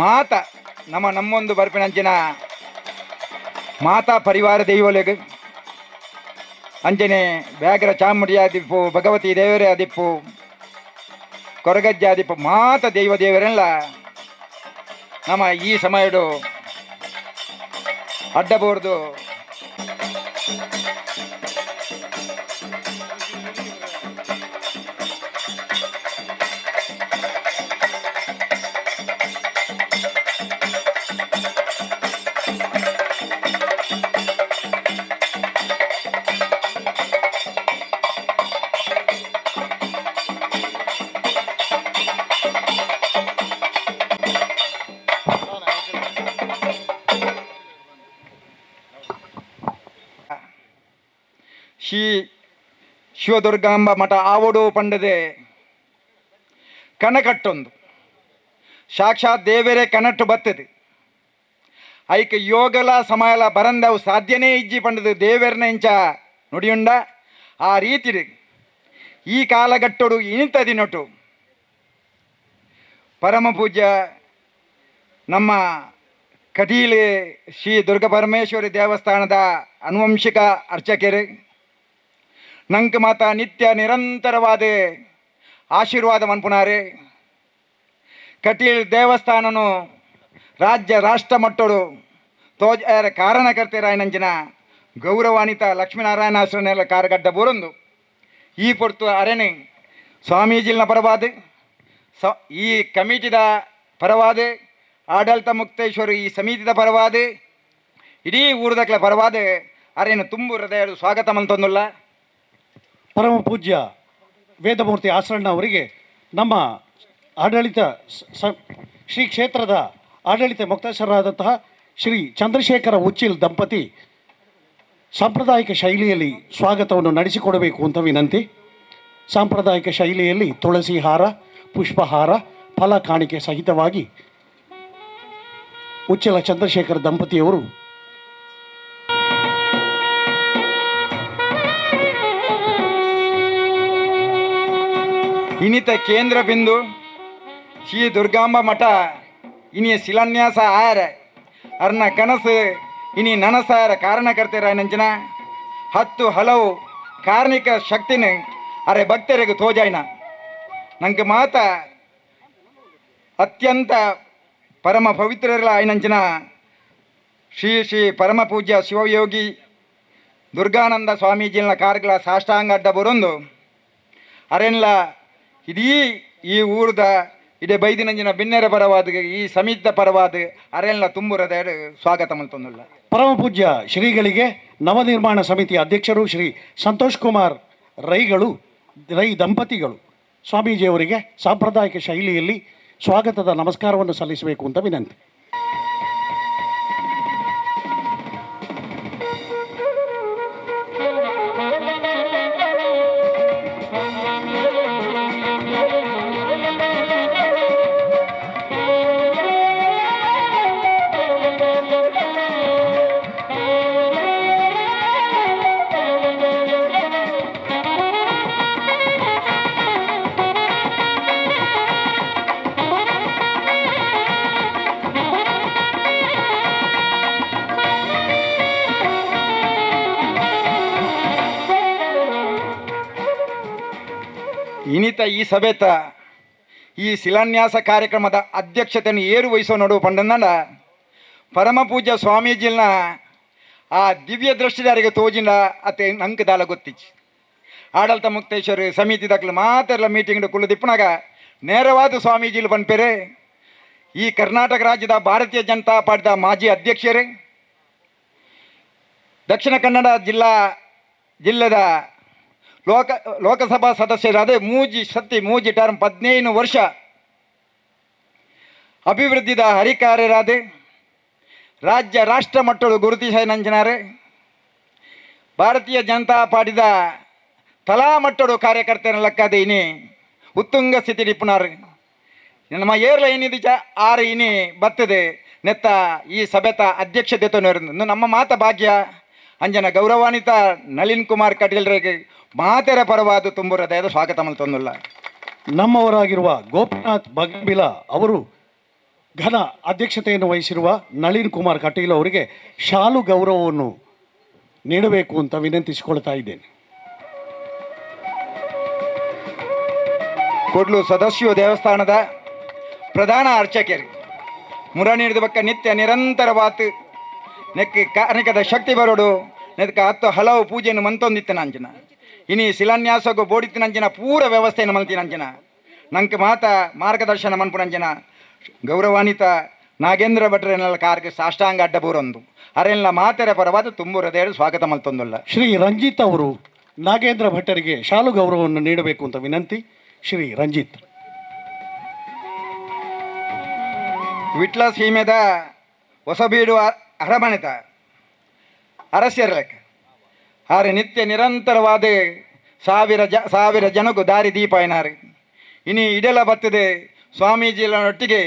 ಮಾತ ನಮ್ಮ ನಮ್ಮೊಂದು ಬರ್ಪಿನಂಚಿನ ಮಾತಾ ಪರಿವಾರ ದೈವೊಲೆಗ್ ಅಂಚನೆ ವ್ಯಾಘ್ರ ಚಾಮುಂಡಿ ಆದಿಪ್ಪು ಭಗವತಿ ದೇವರೇ ಆದಿಪ್ಪು ಕೊರಗಜ್ಜ ಆದಿಪ್ಪು ಮಾತ ದೈವ ದೇವರೆಲ್ಲ ನಮ್ಮ ಈ ಸಮಯಡು ಅಡ್ಡಬೋರ್ದು. ಶ್ರೀ ಶಿವದುರ್ಗಾಂಬ ಮಠ ಆವಡು ಪಂಡದೆ ಕನಕಟ್ಟೊಂದು ಸಾಕ್ಷಾತ್ ದೇವರೇ ಕನಟ್ಟು ಬರ್ತದೆ. ಐಕ ಯೋಗಲ ಸಮಯಲ ಬರಂದವು ಸಾಧ್ಯನೇ ಇಜ್ಜಿ ಪಂಡದು ದೇವರನ ಇಂಚ ನುಡಿಯುಂಡ ಆ ರೀತಿ ಈ ಕಾಲಘಟ್ಟೋಡು ಇನಿತ ದಿನಟು ಪರಮ ಪೂಜ್ಯ ನಮ್ಮ ಕಟೀಲು ಶ್ರೀ ದುರ್ಗಾ ಪರಮೇಶ್ವರಿ ದೇವಸ್ಥಾನದ ಅನುವಂಶಿಕ ಅರ್ಚಕರು ನಂಗೆ ಮಾತ ನಿತ್ಯ ನಿರಂತರವಾದ ಆಶೀರ್ವಾದ ಮನ್ಪುನಾರೆ. ಕಟೀಲ್ ದೇವಸ್ಥಾನನು ರಾಜ್ಯ ರಾಷ್ಟ್ರ ಮಟ್ಟಡು ತೋಜ ಕಾರಣಕರ್ತರಾಯನಂಚಿನ ಗೌರವಾನ್ವಿತ ಲಕ್ಷ್ಮೀನಾರಾಯಣ ಆಶ್ರಯ ಕಾರಗಡ್ಡ ಬೋರೊಂದು ಈ ಪೊರ್ತು ಅರೆನೆ ಸ್ವಾಮೀಜಿಲ್ನ ಪರವಾದ ಈ ಕಮಿಟಿದ ಪರವಾದ ಆಡಳಿತ ಮುಕ್ತೇಶ್ವರ ಈ ಸಮಿತಿದ ಪರವಾದ ಇಡೀ ಊರದಕ್ಲ ಪರವಾದ ಅರೇನು ತುಂಬು ಹೃದಯ ಸ್ವಾಗತ ಮಂತೊಂದುಲ್ಲ. ಪರಮ ಪೂಜ್ಯ ವೇದಮೂರ್ತಿ ಆಸರಣ್ಣ ಅವರಿಗೆ ನಮ್ಮ ಆಡಳಿತ ಶ್ರೀ ಕ್ಷೇತ್ರದ ಆಡಳಿತ ಮುಕ್ತೇಶ್ವರರಾದಂತಹ ಶ್ರೀ ಚಂದ್ರಶೇಖರ ಉಚ್ಚಿಲ್ ದಂಪತಿ ಸಾಂಪ್ರದಾಯಿಕ ಶೈಲಿಯಲ್ಲಿ ಸ್ವಾಗತವನ್ನು ನಡೆಸಿಕೊಡಬೇಕು ಅಂತ ವಿನಂತಿ. ಸಾಂಪ್ರದಾಯಿಕ ಶೈಲಿಯಲ್ಲಿ ತುಳಸಿ ಹಾರ, ಪುಷ್ಪಹಾರ, ಫಲ ಕಾಣಿಕೆ ಸಹಿತವಾಗಿ ಉಚ್ಚಿಲ ಚಂದ್ರಶೇಖರ ದಂಪತಿಯವರು ಇನ್ನಿತ ಕೇಂದ್ರ ಬಿಂದು ಶ್ರೀ ದುರ್ಗಾಂಬ ಮಠ ಇನಿ ಶಿಲಾನ್ಯಾಸ ಆಯರ ಅರ್ನ ಕನಸು ಇನಿ ನನಸಾರ ಕಾರಣಕರ್ತರಾಯನಂಚಿನ ಹತ್ತು ಹಲವು ಕಾರ್ಮಿಕ ಶಕ್ತಿನ ಅರೆ ಭಕ್ತರಿಗೆ ತೋಜಾಯ್ನ ನಂಗೆ ಮಾತ ಅತ್ಯಂತ ಪರಮ ಪವಿತ್ರರ ಆಯ್ನಂಚಿನ ಶ್ರೀ ಶ್ರೀ ಪರಮ ಪೂಜ್ಯ ಶಿವಯೋಗಿ ದುರ್ಗಾನಂದ ಸ್ವಾಮೀಜಿನ ಕಾರ್ಗಳ ಸಾಷ್ಟಾಂಗ ಅಡ್ಡ ಬರೊಂದು ಅರೆನ್ಲ ಇಡೀ ಈ ಊರದ ಇಡೀ ಬೈದಿನಂಜಿನ ಬಿನ್ನೆರ ಪರವಾದ ಈ ಸಮಿತಿಯ ಪರವಾದ ಅರೆಲ್ಲ ತುಂಬುರದ ಸ್ವಾಗತ ಮಂತೊಂದುಲ್ಲ. ಪರಮ ಪೂಜ್ಯ ಶ್ರೀಗಳಿಗೆ ನವನಿರ್ಮಾಣ ಸಮಿತಿಯ ಅಧ್ಯಕ್ಷರು ಶ್ರೀ ಸಂತೋಷ್ ಕುಮಾರ್ ರೈ ದಂಪತಿಗಳು ಸ್ವಾಮೀಜಿಯವರಿಗೆ ಸಾಂಪ್ರದಾಯಿಕ ಶೈಲಿಯಲ್ಲಿ ಸ್ವಾಗತದ ನಮಸ್ಕಾರವನ್ನು ಸಲ್ಲಿಸಬೇಕು ಅಂತ ವಿನಂತಿ. ಇನಿತ ಈ ಸಭೆತ ಈ ಶಿಲಾನ್ಯಾಸ ಕಾರ್ಯಕ್ರಮದ ಅಧ್ಯಕ್ಷತೆಯನ್ನು ಏರು ವಹಿಸೋ ನೋಡುವ ಪಂಡಂದ ಪರಮ ಪೂಜ್ಯ ಸ್ವಾಮೀಜಿನ ಆ ದಿವ್ಯ ದೃಷ್ಟಿದಾರಿಗೆ ತೋಜಿನ ಅತ್ತೆ ನಂಕದಾಲ ಗೊತ್ತಿಚ್ಚಿ ಆಡಳಿತ ಮುಕ್ತೇಶ್ವರ ಸಮಿತಿ ದಾಖಲು ಮಾತೆಲ್ಲ ಮೀಟಿಂಗ್ ಕುಳ್ಳುದಿಪ್ಪನಾಗ ನೇರವಾದ ಸ್ವಾಮೀಜಿಲು ಪನ್ಪೇರೆ ಈ ಕರ್ನಾಟಕ ರಾಜ್ಯದ ಭಾರತೀಯ ಜನತಾ ಪಾರ್ಟಿದ ಮಾಜಿ ಅಧ್ಯಕ್ಷರೇ, ದಕ್ಷಿಣ ಕನ್ನಡ ಜಿಲ್ಲೆದ ಲೋಕಸಭಾ ಸದಸ್ಯರಾದ ಮೂಜಿ ಸತ್ತಿ ಮೂಜಿ ಟರ್ಮ್ 15 ವರ್ಷ ಅಭಿವೃದ್ಧಿದ ಹರಿಕಾರ್ಯರಾದ ರಾಜ್ಯ ರಾಷ್ಟ್ರ ಮಟ್ಟದ ಗುರುತಿಸಂಜನಾರೆ ಭಾರತೀಯ ಜನತಾ ಪಾರ್ಟಿದ ತಲಾ ಮಟ್ಟದ ಕಾರ್ಯಕರ್ತರ ಲೆಕ್ಕದ ಇನಿ ಉತ್ತುಂಗ ಸ್ಥಿತಿ ನಿಪುಣರು ನಮ್ಮ ಏರ್ಲ ಏನಿದೆ ಆರು ಇನಿ ಬರ್ತದೆ ನೆತ್ತ ಈ ಸಭೆತ ಅಧ್ಯಕ್ಷತೆ ನಮ್ಮ ಮಾತ ಭಾಗ್ಯ ಅಂಜನ ಗೌರವಾನ್ವಿತ ನಳಿನ್ ಕುಮಾರ್ ಕಟೀಲ್ರಿಗೆ ಮಾತೆರ ಪರವಾದ ತುಂಬು ಹೃದಯದ ಸ್ವಾಗತ ತಂದುಲ್ಲ. ನಮ್ಮವರಾಗಿರುವ ಗೋಪಿನಾಥ್ ಬಗಬಿಲ ಅವರು ಘನ ಅಧ್ಯಕ್ಷತೆಯನ್ನು ವಹಿಸಿರುವ ನಳಿನ್ ಕುಮಾರ್ ಕಟೀಲ್ ಅವರಿಗೆ ಶಾಲು ಗೌರವವನ್ನು ನೀಡಬೇಕು ಅಂತ ವಿನಂತಿಸಿಕೊಳ್ತಾ ಇದ್ದೇನೆ. ಕೊಡ್ಲು ಸದಸ್ಯ ದೇವಸ್ಥಾನದ ಪ್ರಧಾನ ಅರ್ಚಕರು ಮುರ ನೀಡಿದ ಬಕ್ಕ ನಿತ್ಯ ನಿರಂತರವಾತು ನೆಕ್ ಕಾರ್ಣಿಕದ ಶಕ್ತಿ ಬರೋಡು ನೆದಕ ಹತ್ತು ಹಲವು ಪೂಜೆಯನ್ನು ಮಂತೊಂದಿತ್ತು ನಂಚಿನ ಇನಿ ಶಿಲಾನ್ಯಾಸಗು ಬೋಡಿತ್ತಿನಂಚಿನ ಪೂರ ವ್ಯವಸ್ಥೆಯನ್ನು ಮಲ್ತಿನಂಚಿನ ನಂಗೆ ಮಾತ ಮಾರ್ಗದರ್ಶನ ಮನ್ಪುನಂಚಿನ ಗೌರವಾನ್ವಿತ ನಾಗೇಂದ್ರ ಭಟ್ರನೆಲ್ಲ ಕಾರ್ಗೆ ಸಾಷ್ಟಾಂಗ ಅಡ್ಡ ಬೂರೊಂದು ಅರೆಲ್ಲ ಮಾತೆರ ಪರವಾದ ತುಂಬು ಹೃದಯ ಸ್ವಾಗತ ಮಲ್ತೊಂದುಲ್ಲ. ಶ್ರೀ ರಂಜಿತ್ ಅವರು ನಾಗೇಂದ್ರ ಭಟ್ಟರಿಗೆ ಶಾಲು ಗೌರವವನ್ನು ನೀಡಬೇಕು ಅಂತ ವಿನಂತಿ. ಶ್ರೀ ರಂಜಿತ್. ವಿಟ್ಲ ಸೀಮೆದ ಹೊಸಬೀಡು ಅರಮನೆತ ಅರಸ್ಯರ ಲೆಕ್ಕ ಆರೆ ನಿತ್ಯ ನಿರಂತರವಾದ ಸಾವಿರ ಜನಕ್ಕೂ ದಾರಿ ದೀಪ ಏನಾರು ಇನಿ ಇಡೆಲ ಬತ್ತದೆ ಸ್ವಾಮೀಜಿಗಳೊಟ್ಟಿಗೆ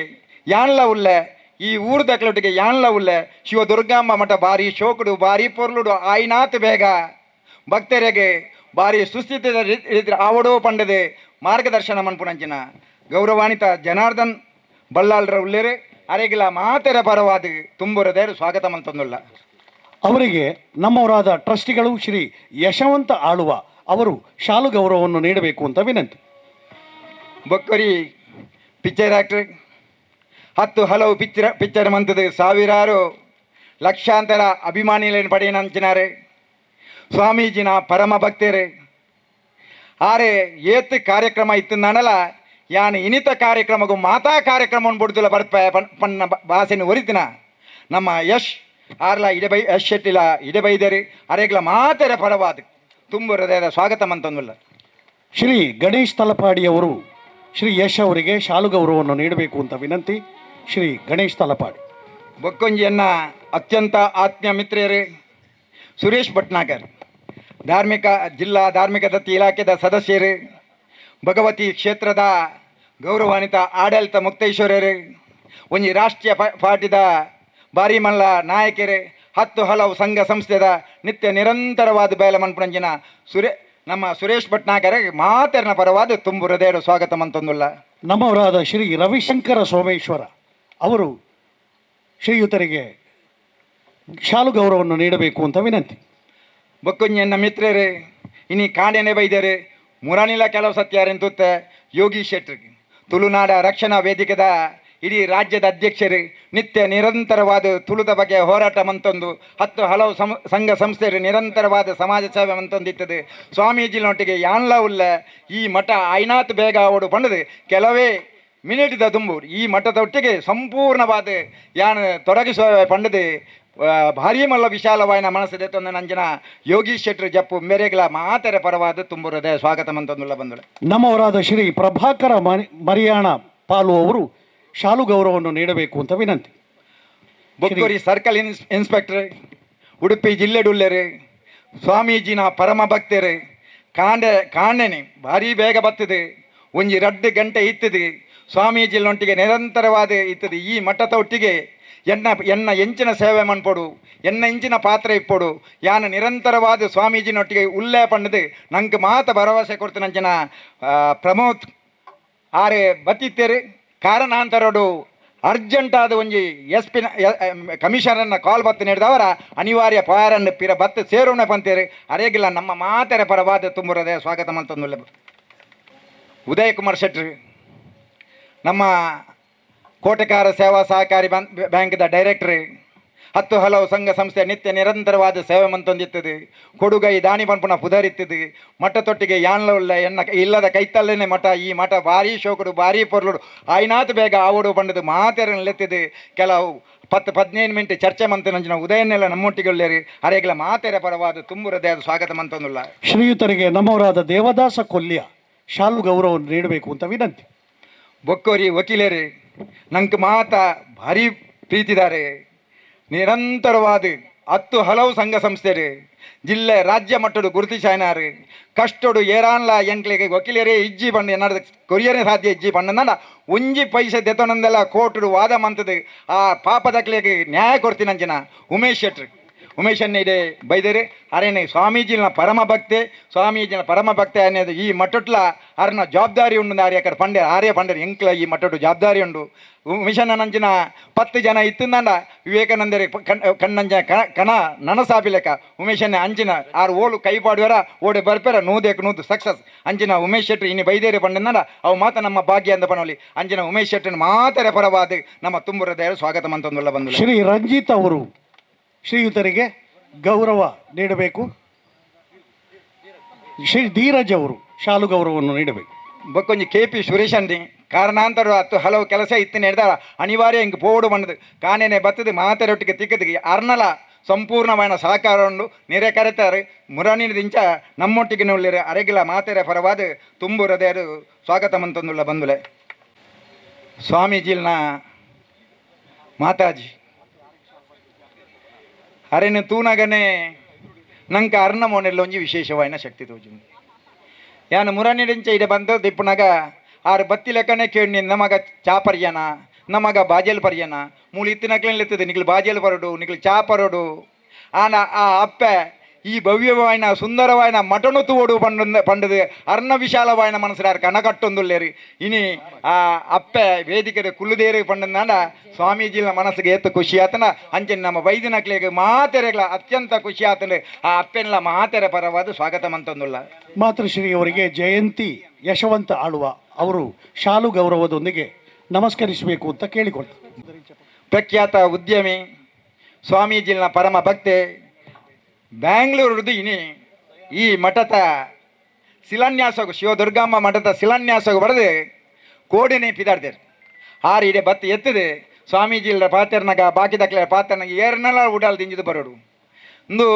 ಯಾನ್ಲ ಉಲ್ಲೆ ಈ ಊರ್ದಕ್ಲೊಟ್ಟಿಗೆ ಯಾನ್ಲ ಉಲ್ಲೆ ಶಿವ ದುರ್ಗಾಂಬ ಮಠ ಬಾರಿ ಶೋಕುಡು ಬಾರಿ ಪೊರ್ಲುಡು ಆಯ್ನಾತ್ ಬೇಗ ಭಕ್ತರಿಗೆ ಬಾರಿ ಸುಸ್ಥಿತಿದ ರೀತಿ ಆವಡೋ ಪಂಡದೆ ಮಾರ್ಗದರ್ಶನ ಮನ್ಪುನಂಚಿನ ಗೌರವಾನ್ವಿತ ಜನಾರ್ದನ್ ಬಲ್ಲಾಳ್ರ ಉಲ್ಲೇರೆ ಅರೆಗಿಲ ಮಾತೆರ ಪರವಾದ ತುಂಬುರದೇರು ಸ್ವಾಗತ ಮಂತಂದುಲ್ಲ. ಅವರಿಗೆ ನಮ್ಮವರಾದ ಟ್ರಸ್ಟಿಗಳು ಶ್ರೀ ಯಶವಂತ ಆಳುವ ಅವರು ಶಾಲು ಗೌರವವನ್ನು ನೀಡಬೇಕು ಅಂತ ವಿನಂತಿ. ಬೊಕ್ಕರಿ ಪಿಕ್ಚರ್ ಆ್ಯಕ್ಟ್ರ್ ಹತ್ತು ಹಲವು ಪಿಕ್ಚರ್ ಪಿಕ್ಚರ್ ಮಂತದ ಸಾವಿರಾರು ಲಕ್ಷಾಂತರ ಅಭಿಮಾನಿಗಳನ್ನು ಪಡೆಯನಂಚಿನಾರೆ ಸ್ವಾಮೀಜಿನ ಪರಮ ಭಕ್ತರೇ ಆರೆ ಏತ್ ಕಾರ್ಯಕ್ರಮ ಇತ್ತು ನಾನಲ್ಲ ಯಾನ್ ಇನಿತ ಕಾರ್ಯಕ್ರಮಗೂ ಮಾತಾ ಕಾರ್ಯಕ್ರಮವನ್ನು ಬಿಡ್ದಿಲ್ಲ ಬರ್ಪ ಪನ್ನ ಭಾಷೆನ ಒರಿತಿನ ನಮ್ಮ ಯಶ್ ಆರ್ಲ ಇಡಬೈ ಯಶ್ ಶೆಟ್ಟಿಲ ಇಡಬೈದರೆ ಅರೆಗ್ಲ ಮಾತೆರ ಪರವಾದ ತುಂಬ ಹೃದಯದ ಸ್ವಾಗತ ಮಂತಂದುಲ್ಲ. ಶ್ರೀ ಗಣೇಶ್ ತಲಪಾಡಿಯವರು ಶ್ರೀ ಯಶ್ ಅವರಿಗೆ ಶಾಲು ಗೌರವವನ್ನು ನೀಡಬೇಕು ಅಂತ ವಿನಂತಿ. ಶ್ರೀ ಗಣೇಶ್ ತಲಪಾಡಿ. ಬೊಕ್ಕೊಂಜಿಯನ್ನ ಅತ್ಯಂತ ಆತ್ಮೀಯ ಮಿತ್ರರೇ ಸುರೇಶ್ ಭಟ್ನಾಗರ್ ಧಾರ್ಮಿಕ ಜಿಲ್ಲಾ ಧಾರ್ಮಿಕ ದತ್ತಿ ಇಲಾಖೆದ ಸದಸ್ಯರು ಭಗವತಿ ಕ್ಷೇತ್ರದ ಗೌರವಾನ್ವಿತ ಆಡಳಿತ ಮುಕ್ತೇಶ್ವರರು ಒಂಜಿ ರಾಷ್ಟ್ರೀಯ ಪಾರ್ಟಿದ ಬಾರಿಮಲ್ಲ ನಾಯಕರು ಹತ್ತು ಹಲವು ಸಂಘ ಸಂಸ್ಥೆದ ನಿತ್ಯ ನಿರಂತರವಾದ ಬೇಲೆ ಮನ್ಪುಣಂಜಿನ ನಮ್ಮ ಸುರೇಶ್ ಭಟ್ನಾಗರ್ ಮಾತೆರನ ಪರವಾದ ತುಂಬು ಹೃದಯದ ಸ್ವಾಗತ ಮಂತಂದುಲ್ಲ. ನಮ್ಮವರಾದ ಶ್ರೀ ರವಿಶಂಕರ ಸೋಮೇಶ್ವರ ಅವರು ಶ್ರೀಯುತರಿಗೆ ಶಾಲು ಗೌರವವನ್ನು ನೀಡಬೇಕು ಅಂತ ವಿನಂತಿ. ಬೊಕ್ಕೊಂಜಿಯನ್ನ ಮಿತ್ರರೇ ಇನಿ ಕಾಂಡೆನೆ ಬೈದರೆ ಮುರಾನಿಲ ಕೆಲವು ಸತ್ಯಾರೆಂತುತ್ತೆ ಯೋಗಿ ಶೆಟ್ರಿಗೆ ತುಳುನಾಡ ರಕ್ಷಣಾ ವೇದಿಕೆದ ಇಡೀ ರಾಜ್ಯದ ಅಧ್ಯಕ್ಷರು ನಿತ್ಯ ನಿರಂತರವಾದ ತುಳುದ ಬಗ್ಗೆ ಹೋರಾಟ ಮಂತೊಂದು ಹತ್ತು ಹಲವು ಸಂಘ ಸಂಸ್ಥೆಯರು ನಿರಂತರವಾದ ಸಮಾಜ ಸೇವೆ ಮಂತೊಂದಿತ್ತದೆ ಸ್ವಾಮೀಜಿನೊಟ್ಟಿಗೆ ಯಾನ್ಲ ಉಲ್ಲ ಈ ಮಠ ಐನಾತ್ ಬೇಗ ಅವಡು ಪಂಡದು ಕೆಲವೇ ಮಿನಿಟ್ದ ದುಂಬು ಈ ಮಠದೊಟ್ಟಿಗೆ ಸಂಪೂರ್ಣವಾದ ಯಾನ್ ತೊಡಗಿಸುವ ಪಂಡದು ಭಾರೀ ಮಲ್ಲ ವಿಶಾಲವಾಯಿನ ಮನಸ್ಸಿದೆ ತೊಂದ ನಂಜಿನ ಯೋಗೀಶ್ ಶೆಟ್ರು ಜಪ್ಪು ಮೇರೆಗಳ ಮಾತೆರ ಪರವಾದ ತುಂಬು ಹೃದಯ ಸ್ವಾಗತ ಮಂತೊಂದುಲ್ಲ ಬಂದುಳ. ನಮ್ಮವರಾದ ಶ್ರೀ ಪ್ರಭಾಕರ ಮರಿಯಾಣ ಪಾಲು ಅವರು ಶಾಲು ಗೌರವವನ್ನು ನೀಡಬೇಕು ಅಂತ ವಿನಂತಿ. ಬೊಕ್ಕೂರಿ ಸರ್ಕಲ್ ಇನ್ಸ್ಪೆಕ್ಟರ್ ಉಡುಪಿ ಜಿಲ್ಲೆಡುಲ್ಲೆರು ಸ್ವಾಮೀಜಿನ ಪರಮ ಭಕ್ತರು ಕಾಂಡೆ ಕಾಂಡೆನೆ ಭಾರೀ ಬೇಗ ಬರ್ತದೆ ಒಂಜಿ ರಡ್ಡು ಗಂಟೆ ಇತ್ತದೆ ಸ್ವಾಮೀಜಿನೊಟ್ಟಿಗೆ ನಿರಂತರವಾದ ಇತ್ತದೆ ಈ ಮಠದ ಒಟ್ಟಿಗೆ ಎನ್ನ ಎನ್ನ ಎಂಚಿನ ಸೇವೆ ಮನ್ಪೊಡು ಎನ್ನ ಇಂಚಿನ ಪಾತ್ರ ಇಪ್ಪೊಡು ಯಾನ ನಿರಂತರವಾದ ಸ್ವಾಮೀಜಿನೊಟ್ಟಿಗೆ ಉಲ್ಲೇ ಪಂಡದು ನಂಗೆ ಮಾತ ಭರವಸೆ ಕೊಡ್ತು ನಂಚಿನ ಪ್ರಮೋದ್ ಆರೆ ಬತ್ತಿತ್ತೇರು ಕಾರಣಾಂತರಡು ಅರ್ಜೆಂಟ್ ಆದ ಒಂಜಿ ಎಸ್ ಪಿನ ಕಮಿಷನರ್ನ ಕಾಲ್ ಬತ್ತು ನೀಡಿದವರ ಅನಿವಾರ್ಯ ಪಾರನ್ನು ಪಿರ ಬತ್ತು ಸೇರೋಣ ಪಂತೇರು ಅರೇಗಿಲ್ಲ ನಮ್ಮ ಮಾತೆರ ಪರವಾದ ತುಂಬುರದೆ ಸ್ವಾಗತ ಮಂತಂದುಲ್ಲ. ಉದಯ್ ಕುಮಾರ್ ಶೆಟ್ರು ನಮ್ಮ ಕೋಟೆಕಾರ ಸೇವಾ ಸಹಕಾರಿ ಬ್ಯಾಂಕ್ದ ಡೈರೆಕ್ಟ್ರ್ ಹತ್ತು ಹಲವು ಸಂಘ ಸಂಸ್ಥೆ ನಿತ್ಯ ನಿರಂತರವಾದ ಸೇವೆ ಮಂತೊಂದಿತ್ತದೆ ಕೊಡುಗೈ ದಾನಿ ಪನ್ಪುನ ಪುದರಿತ್ತದೆ ಮಠ ತೊಟ್ಟಿಗೆ ಯಾನ್ಲ ಉಳ್ಳ ಎನ್ನ ಇಲ್ಲದ ಕೈತಲ್ಲೇನೆ ಮಠ ಈ ಮಠ ಭಾರೀ ಶೋಕುಡು ಭಾರೀ ಪೊರ್ಲುಡು ಆಯ್ನಾತ್ ಬೇಗ ಆವಡು ಪಂಡದು ಮಾತೆರನ್ನು ಲೆತ್ತಿದ್ದು ಕೆಲವು 10-15 ಮಿನಿಟ್ ಚರ್ಚೆ ಮಂತನಂಚಿನ ಉದಯನ್ನೆಲ್ಲ ನಮ್ಮೊಟ್ಟಿಗೆ ಉಳ್ಳೇರಿ ಅರೆಗಿಲ ಮಾತೆರ ಪರವಾದ ತುಂಬು ಹೃದಯದ ಸ್ವಾಗತ ಮಂತೊಂದುಲ್ಲ. ಶ್ರೀಯುತರಿಗೆ ನಮ್ಮವರಾದ ದೇವದಾಸ ಕೊಲ್ಯ ಶಾಲು ಗೌರವವನ್ನು ನೀಡಬೇಕು ಅಂತ ವಿನಂತಿ. ಬೊಕ್ಕೋರಿ ವಕೀಲರು ನಂಗೆ ಮಾತ ಭಾರಿ ಪ್ರೀತಿದಾರೆ ನಿರಂತರವಾದ ಹತ್ತು ಹಲವು ಸಂಘ ಸಂಸ್ಥೆರು ಜಿಲ್ಲೆ ರಾಜ್ಯ ಮಟ್ಟದ ಗುರುತಿಸಾಯ್ನಾರು ಕಷ್ಟಡು ಏರಾನ್ಲ ಎಂಕ್ಲೆಗೆ ವಕೀಲರೇ ಇಜ್ಜಿ ಪಂಡ ಎನ್ನಾಡು ಕೊರಿಯರೇ ಸಾಧ್ಯ ಇಜ್ಜಿ ಪಂಡ ಒಂಜಿ ಪೈಸೆ ದೆತೊನಂದೆಲ್ಲ ಕೋರ್ಟುಡು ವಾದ ಮಂತದು ಆ ಪಾಪದಕ್ಲೆಗೆ ನ್ಯಾಯ ಕೊಡ್ತೀನಂಚಿನ ಉಮೇಶ್ ಶೆಟ್ರು ಉಮೇಶನ್ನ ಇದೆ ಬೈದೇರು ಅರೇನೆ ಸ್ವಾಮೀಜಿನ ಪರಮ ಭಕ್ತೆ, ಸ್ವಾಮೀಜಿನ ಪರಮ ಭಕ್ತೆ అనేది ಈ ಮಠಟ್ಲ ಅರ್ನ ಜವಾಬ್ದಾರಿ ಉಂಡು. ಆರ್ಯ ಪಂಡೆ ಆರ್ಯ ಪಂಡರು ಎಂಕ್ಲ ಈ ಮಠಟ್ಟು ಜವಾಬ್ದಾರಿ ಉಂಡು. ಮಿಷನ್ ನಂಚಿನ 10 ಜನ ಇತ್ತಿಂದಂಡ ವಿವೇಕಾನಂದರಿ ಕಣ್ಣಂಜ ಕಣ ನನಸಾಪಿಲೆಕ್ಕ ಉಮೇಶನ್ನ ಅಂಚಿನ ಆರು ಓಲು ಕೈ ಪಾಡುವರ ಓಡೆ ಬರ್ಪೆರ ನೂದೇಕು ನೂದು ಸಕ್ಸಸ್ ಅಂಚಿನ ಉಮೇಶ್ ಶೆಟ್ಟಿ ಇನ್ನು ಬೈದೇರಿ ಪಂಡಂದಂಡ ಅವು ಮಾತ ನಮ್ಮ ಭಾಗ್ಯ ಅಂದ ಪನೋಲಿ ಅಂಚಿನ ಉಮೇಶ್ ಶೆಟ್ಟಿನ ಮಾತರೆ ಪರವಾದ ನಮ್ಮ ತುಂಬುರದ ಸ್ವಾಗತ ಮಂತಂದುಲ್ಲ ಬಂದು. ಶ್ರೀ ರಂಜಿತ್ ಅವರು ಶ್ರೀಯುತರಿಗೆ ಗೌರವ ನೀಡಬೇಕು. ಶ್ರೀ ಧೀರಜ್ ಅವರು ಶಾಲು ಗೌರವವನ್ನು ನೀಡಬೇಕು. ಬೊಕ್ಕೊಂಜಿ ಕೆ ಪಿ ಸುರೇಶ್ ಅಂದಿ ಕಾರಣಾಂತರ ಹತ್ತು ಹಲವು ಕೆಲಸ ಇತ್ತು ನಡೆದಾರ ಅನಿವಾರ್ಯ ಹಿಂಗೆ ಪೋಡು ಬಂದದು ಕಾನೇನೆ ಬತ್ತದು ಮಾತರೊಟ್ಟಿಗೆ ತಿಕ್ಕದಿಗೆ ಅರ್ನಲ ಸಂಪೂರ್ಣವಾದ ಸಹಕಾರ ಉಂಡು ನೆರೆ ಕರೆತಾರೆ ಮುರಾನಿನ ದಿಂಚ ನಮ್ಮೊಟ್ಟಿಗೆ ನುಳ್ಳಿರು ಅರೆಗಿಲ ಮಾತೆರೆ ಪರವಾದ ತುಂಬು ಹೃದಯರು ಸ್ವಾಗತ ಮಂತಂದುಳ್ಳ ಬಂದುಲೆ. ಸ್ವಾಮೀಜಿಲ್ನ ಮಾತಾಜಿ ಅರೆನು ತೂನಗನೆ ನಂಗೆ ಅರ್ಣ ಮೋನೆಲ್ಲ ಒಂಜಿ ವಿಶೇಷವಾಯಿನ ಶಕ್ತಿ ತೋಜುಂಡು. ಯಾನು ಮುರಾನಿడింಚ ಇಡೆ ಬಂದ ದಿಪ್ಪುನಗ ಆರು ಬತ್ತಿ ಲೆಕ್ಕನೆ ಕೇಳಿ ನಮಗ ಚಾ ಪರ್ಯನ ನಮಗ ಬಾಜೆಲ್ ಪರ್ಯನ ಮೂಲು ಇತ್ತಿನಕ್ಲೇನು ಎತ್ತದೆ ನಿಕ್ಲು ಬಾಜೆಲ್ ಪರಡು ನಿಕ್ಲು ಚಾ ಪರಡು ಆನ ಆ ಅಪ್ಪೆ ಈ ಭವ್ಯವಾಯಿನ ಸುಂದರವಾಯಿನ ಮಟನು ತೂವಡು ಪಂಡ ಪಂಡದು ಅರ್ಣ ವಿಶಾಲವಾಯಿನ ಮನಸ್ಸಾರು ಕನಕಟ್ಟೊಂದುಲ್ಲೇರಿ ಇನಿ ಆ ಅಪ್ಪೆ ವೇದಿಕೆ ಕುಲ್ಲುದೇರಿ ಪಂಡಂದಾಂಡ ಸ್ವಾಮೀಜಿನ ಮನಸ್ಸಿಗೆ ಏತು ಖುಷಿ ಆತನ ಅಂಚಿನ ನಮ್ಮ ವೈದ್ಯನಕ್ಲಿಗೆ ಮಾತೆರೆಗಳ ಅತ್ಯಂತ ಖುಷಿ ಆತನ ಆ ಅಪ್ಪೆನ್ಲ ಮಾತೆರೆ ಪರವಾದ ಸ್ವಾಗತ ಮಂತಂದುಲ್ಲ. ಮಾತೃಶ್ರೀಯವರಿಗೆ ಜಯಂತಿ ಯಶವಂತ ಆಳುವ ಅವರು ಶಾಲು ಗೌರವದೊಂದಿಗೆ ನಮಸ್ಕರಿಸಬೇಕು ಅಂತ ಕೇಳಿಕೊಳ್ತಾರೆ. ಪ್ರಖ್ಯಾತ ಉದ್ಯಮಿ ಸ್ವಾಮೀಜಿನ ಪರಮ ಭಕ್ತೆ ಬ್ಯಾಂಗ್ಳೂರುದು ಇನಿ ಈ ಮಠದ ಶಿಲಾನ್ಯಾಸಗು ಶಿವದುರ್ಗಾಂಬ ಮಠದ ಶಿಲಾನ್ಯಾಸಗು ಬರೆದು ಕೋಡಿನೇ ಪಿದಾಡ್ತೇರು ಆರು ಇಡೆ ಬತ್ತು ಎತ್ತದೆ ಸ್ವಾಮೀಜಿಲ್ರ ಪಾತ್ರನಾಗ ಬಾಕಿದಕ್ಲ ಪಾತ್ರನಾಗ ಏರ್ನೆಲ್ಲ ಉಡಾಲ್ ದಿಂಜಿದು ಬರೋಡು. ಇಂದು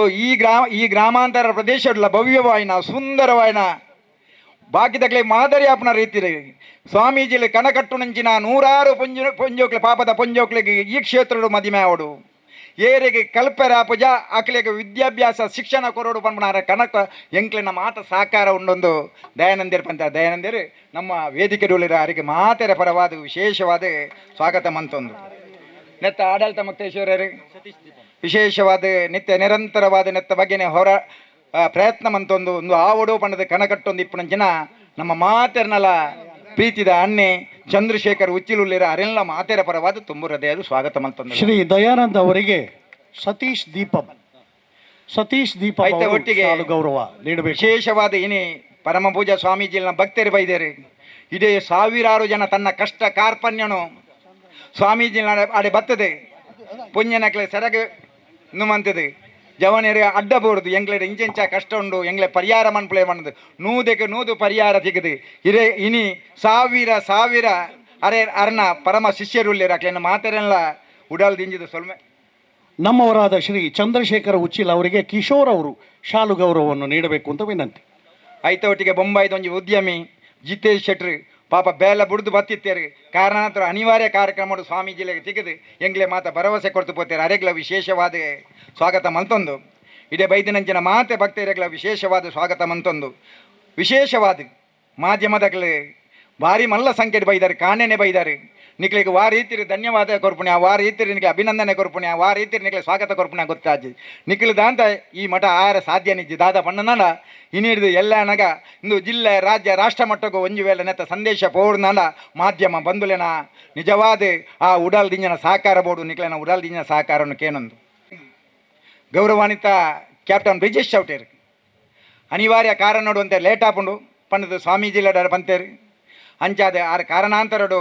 ಈ ಗ್ರಾಮಾಂತರ ಪ್ರದೇಶಡ್ಲ ಭವ್ಯವಾಯಿನ ಸುಂದರವಾಯಿನ ಬಾಕಿದಕ್ಲೆ ಮಾದರಿ ಆಪನ ರೀತಿ ಸ್ವಾಮೀಜಿಲಿ ಕನಕಟ್ಟು ನಂಚಿನ ನೂರಾರು ಪೊಂಜೋಕ್ಲೆ ಪಾಪದ ಪೊಂಜೋಕ್ಲೆಗೆ ಈ ಕ್ಷೇತ್ರದ ಮದಿಮೆ ಆವಡು ಏರಿಗೆ ಕಲ್ಪೆರ ಪೂಜಾ ಅಕ್ಲೆಗೆ ವಿದ್ಯಾಭ್ಯಾಸ ಶಿಕ್ಷಣ ಕೊರೋಡು ಪನ್ಪುನಾರ ಕನಕ ಎಂಕ್ಲೆನ ಮಾತ ಸಾಕಾರ ಉಂಡೊಂದು ದಯಾನಂದಿರು ಪಂತ ದಯಾನಂದಿರು ನಮ್ಮ ವೇದಿಕೆ ಡೋಲಿರ ಅರಿಗೆ ಮಾತೆರ ಪರವಾದ ವಿಶೇಷವಾದ ಸ್ವಾಗತ ಮಂತೊಂದು. ನೆತ್ತ ಆಡಳಿತ ಮುಕ್ತೇಶ್ವರರು ವಿಶೇಷವಾದ ನಿತ್ಯ ನಿರಂತರವಾದ ನೆತ್ತ ಬಗ್ಗೆನೆ ಹೊರ ಪ್ರಯತ್ನ ಮಂತೊಂದು ಒಂದು ಆವಡು ಪಂಡದ ಕನಕಟ್ಟೊಂದು ಇಪ್ಪುನಂಚಿನ ನಮ್ಮ ಮಾತೆರ್ನಲ ಪ್ರೀತಿದ ಅಣ್ಣೆ ಚಂದ್ರಶೇಖರ್ ಉಚ್ಚಿಲುಲ್ಲಿರ ಅರೆಲ್ಲ ಮಾತೆರ ಪರವಾದ ತುಂಬು ಹೃದಯದ ಸ್ವಾಗತ ಮಂತೊಂದು. ಶ್ರೀ ದಯಾನಂದ ಅವರಿಗೆ ಸತೀಶ್ ದೀಪಂ ಸತೀಶ್ ದೀಪ ಐತೆ ಒಟ್ಟಿಗೆ ಗೌರವ ನೀಡಬೇಕು. ವಿಶೇಷವಾದ ಇನಿ ಪರಮ ಪೂಜಾ ಸ್ವಾಮೀಜಿನ ಭಕ್ತರು ಬೈದೇರು ಇದೇ ಸಾವಿರಾರು ಜನ ತನ್ನ ಕಷ್ಟ ಕಾರ್ಪಣ್ಯನು ಸ್ವಾಮೀಜಿನ ಆಡೆ ಬತ್ತದೆ ಪುಣ್ಯನಕ್ಲೆ ಸೆರಗು ನುಮಂತದೆ ಜವನಿಯರು ಅಡ್ಡ ಬೋರ್ದು ಎಂಗ್ಲೆ ಇಂಚೆಂಚ ಕಷ್ಟ ಉಂಡು ಎಂಗ್ಲೆ ಪರಿಹಾರ ಮನ್ಪುಲೆ ಮಣ್ಣದು ನೂದಕ್ಕೆ ನೂದು ಪರಿಹಾರ ಸಿಗದು ಇರೇ ಇನಿ ಸಾವಿರ ಸಾವಿರ ಅರೆ ಅರ್ನ ಪರಮ ಶಿಷ್ಯರುಳ್ಳೇರು ಅಕ್ಲೆನ ಮಾತೆರೆಲ್ಲ ಉಡಾಲ್ ದಿಂಜಿದ ಸೊಲ್ಮೆ. ನಮ್ಮವರಾದ ಶ್ರೀ ಚಂದ್ರಶೇಖರ ಉಚ್ಚಿಲ್ ಅವರಿಗೆ ಕಿಶೋರ್ ಅವರು ಶಾಲು ಗೌರವವನ್ನು ನೀಡಬೇಕು ಅಂತ ವಿನಂತಿ. ಐತ ಒಟ್ಟಿಗೆ ಬೊಂಬಾಯ್ದ ಒಂಜಿ ಉದ್ಯಮಿ ಜಿತೇಶ್ ಶೆಟ್ರು ಪಾಪ ಬೇಲ ಬುಡ್ದು ಬತ್ತಿತ್ತೇರು ಕಾರಣಾಂತರ ಅನಿವಾರ್ಯ ಕಾರ್ಯಕ್ರಮ ಸ್ವಾಮೀಜಿಲೆಗೆ ತೆಗೆದು ಎಂಗ್ಲೆ ಮಾತ ಭರವಸೆ ಕೊಡ್ತು ಪೋತೇರು ಅರೆಗ್ಲ ವಿಶೇಷವಾದ ಸ್ವಾಗತ ಮಂತೊಂದು. ಇಡೇ ಬೈದಿನಂಚಿನ ಮಾತೆ ಭಕ್ತರೆಗ್ಲ ವಿಶೇಷವಾದ ಸ್ವಾಗತ ಮಂತೊಂದು. ವಿಶೇಷವಾದ ಮಾಧ್ಯಮದಗ್ಲೆ ಭಾರಿ ಮಲ್ಲ ಸಂಖ್ಯೆ ಬೈದಾರೆ ಕಾಣೆನೆ ಬೈದಾರೆ ನಿಕ್ಲಿಗೆ ವಾ ರೀತಿರಿ ಧನ್ಯವಾದ ಕೊರ್ಪುಣೆ ವಾ ರೀತಿರಿ ನಿಕ್ಲೆ ಅಭಿನಂದನೆ ಕೊರ್ಪುಣೆ ವಾ ರೀತಿರಿ ನಿಕ್ಲೆ ಸ್ವಾಗತ ಕೊರ್ಪುಣೆ ಗೊತ್ತಾಜಿ ನಿಕ್ಲಿದಾಂತ ಈ ಮಠ ಆರ ಸಾಧ್ಯ ನಿಜ್ಜಿ ದಾದ ಪಣ್ಣನಾಡ ಇನ್ನಿಡಿದು ಎಲ್ಲ ಅನಗ ಇಂದು ಜಿಲ್ಲೆ ರಾಜ್ಯ ರಾಷ್ಟ್ರ ಮಟ್ಟಕ್ಕೂ ಒಂಜಿ ವೇಳೆ ನೆತ್ತ ಸಂದೇಶ ಪೋರ್ನಾಡ ಮಾಧ್ಯಮ ಬಂಧುಲೆನ ನಿಜವಾದ ಆ ಉಡಾಲ್ ದಿಂಜನ ಸಹಕಾರ ಬೋರ್ಡು ನಿಕ್ಲೆನ ಉಡಾಲ್ ದಿಂಜನ ಸಹಕಾರವನ್ನು ಕೇನೊಂದು. ಗೌರವಾನ್ವಿತ ಕ್ಯಾಪ್ಟನ್ ಬ್ರಿಜೇಶ್ ಚೌಟೇರ್ ಅನಿವಾರ್ಯ ಕಾರಣ ನೋಡುವಂತೆ ಲೇಟ್ ಆಪುಂಡು ಪಂಡದು ಸ್ವಾಮೀಜಿಲಡ ಪಂತೇರು ಅಂಚಾದ ಆರು ಕಾರಣಾಂತರಡು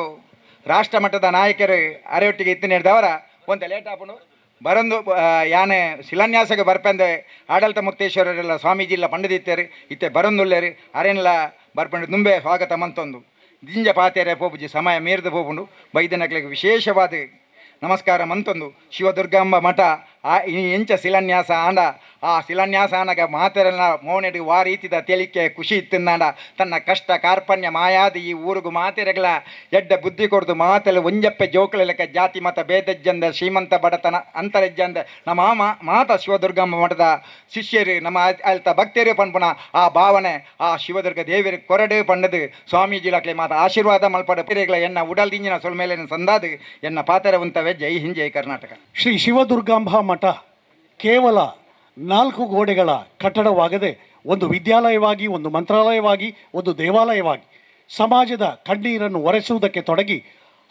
ರಾಷ್ಟ್ರ ಮಟ್ಟದ ನಾಯಕರು ಅರೆಯೊಟ್ಟಿಗೆ ಇತ್ತು ನೀಡಿದವರ ಒಂದು ಲೇಟ್ ಆಪುಂಡು ಬರಂದು ಯಾನೆ ಶಿಲಾನ್ಯಾಸಕ್ಕೆ ಬರ್ಪಂದೆ ಆಡಳಿತ ಮುಕ್ತೇಶ್ವರರೆಲ್ಲ ಸ್ವಾಮೀಜಿಲ್ಲ ಪಂಡದಿತ್ತೇರು ಇತ್ತೆ ಬರಂದುಲ್ಲೇರು ಅರೆನ್ಲ ಬರ್ಪಂಡು ದುಂಬೆ ಸ್ವಾಗತ ಮಂತೊಂದು ದಿಂಜ ಪಾತೇರೆ ಪೋಪುಜಿ ಸಮಯ ಮೀರಿದ ಪೋಪುಂಡು ಬೈದನಕ್ಲೆಗೆ ವಿಶೇಷವಾದ ನಮಸ್ಕಾರ ಮಂತೊಂದು. ಶಿವದುರ್ಗಾಂಬ ಮಠ ಆ ಎಂಚ ಶಿಲಾನ್ಯಾಸ ಆಂಡ ಆ ಶಿಲಾನ್ಯಾಸ ಆನಗ ಮಾತೆರೆಲ್ಲ ಮೋನೆಡು ವಾ ರೀತಿದ ತೇಲಿಕೆ ಖುಷಿ ಇತ್ತಿಂದಾಂಡ ತನ್ನ ಕಷ್ಟ ಕಾರ್ಪಣ್ಯ ಮಾಯಾದ ಈ ಊರುಗು ಮಾತೆರೆಗಳ ಎಡ್ಡ ಬುದ್ಧಿ ಕೊಡ್ದು ಮಾತೆಲ್ಲ ಒಂಜಪ್ಪೆ ಜೋಕುಲ ಜಾತಿ ಮತ ಭೇದಜ್ಜಂದ ಶ್ರೀಮಂತ ಬಡತನ ಅಂತರಜ್ಜಂದ ನಮ್ಮ ಮಾತ ಶಿವದುರ್ಗಾಂಬ ಮಠದ ಶಿಷ್ಯರು ನಮ್ಮ ಅಲ್ತ ಭಕ್ತರು ಪನ್ಪುನ ಆ ಭಾವನೆ ಆ ಶಿವದುರ್ಗ ದೇವಿಯರು ಕೊರಡು ಪಣ್ಣದು ಸ್ವಾಮೀಜಿಲಕ್ಲೆ ಮಾತ ಆಶೀರ್ವಾದ ಮಲ್ಪಡ ಪಿರೆಗಳ ಎನ್ನ ಉಡಲ್ ದಿಂಜಿನ ಸೊಲ್ಮೇಲೆ ಸಂದಾದು ಎನ್ನ ಪಾತೆರ ಉಂತವೆ. ಜೈ ಹಿಂದ್, ಜೈ ಕರ್ನಾಟಕ. ಶ್ರೀ ಶಿವದುರ್ಗಾಂಬ ಮಠ ಕೇವಲ 4 ಗೋಡೆಗಳ ಕಟ್ಟಡವಾಗದೆ ಒಂದು ವಿದ್ಯಾಲಯವಾಗಿ, ಒಂದು ಮಂತ್ರಾಲಯವಾಗಿ, ಒಂದು ದೇವಾಲಯವಾಗಿ ಸಮಾಜದ ಕಣ್ಣೀರನ್ನು ಒರೆಸುವುದಕ್ಕೆ ತೊಡಗಿ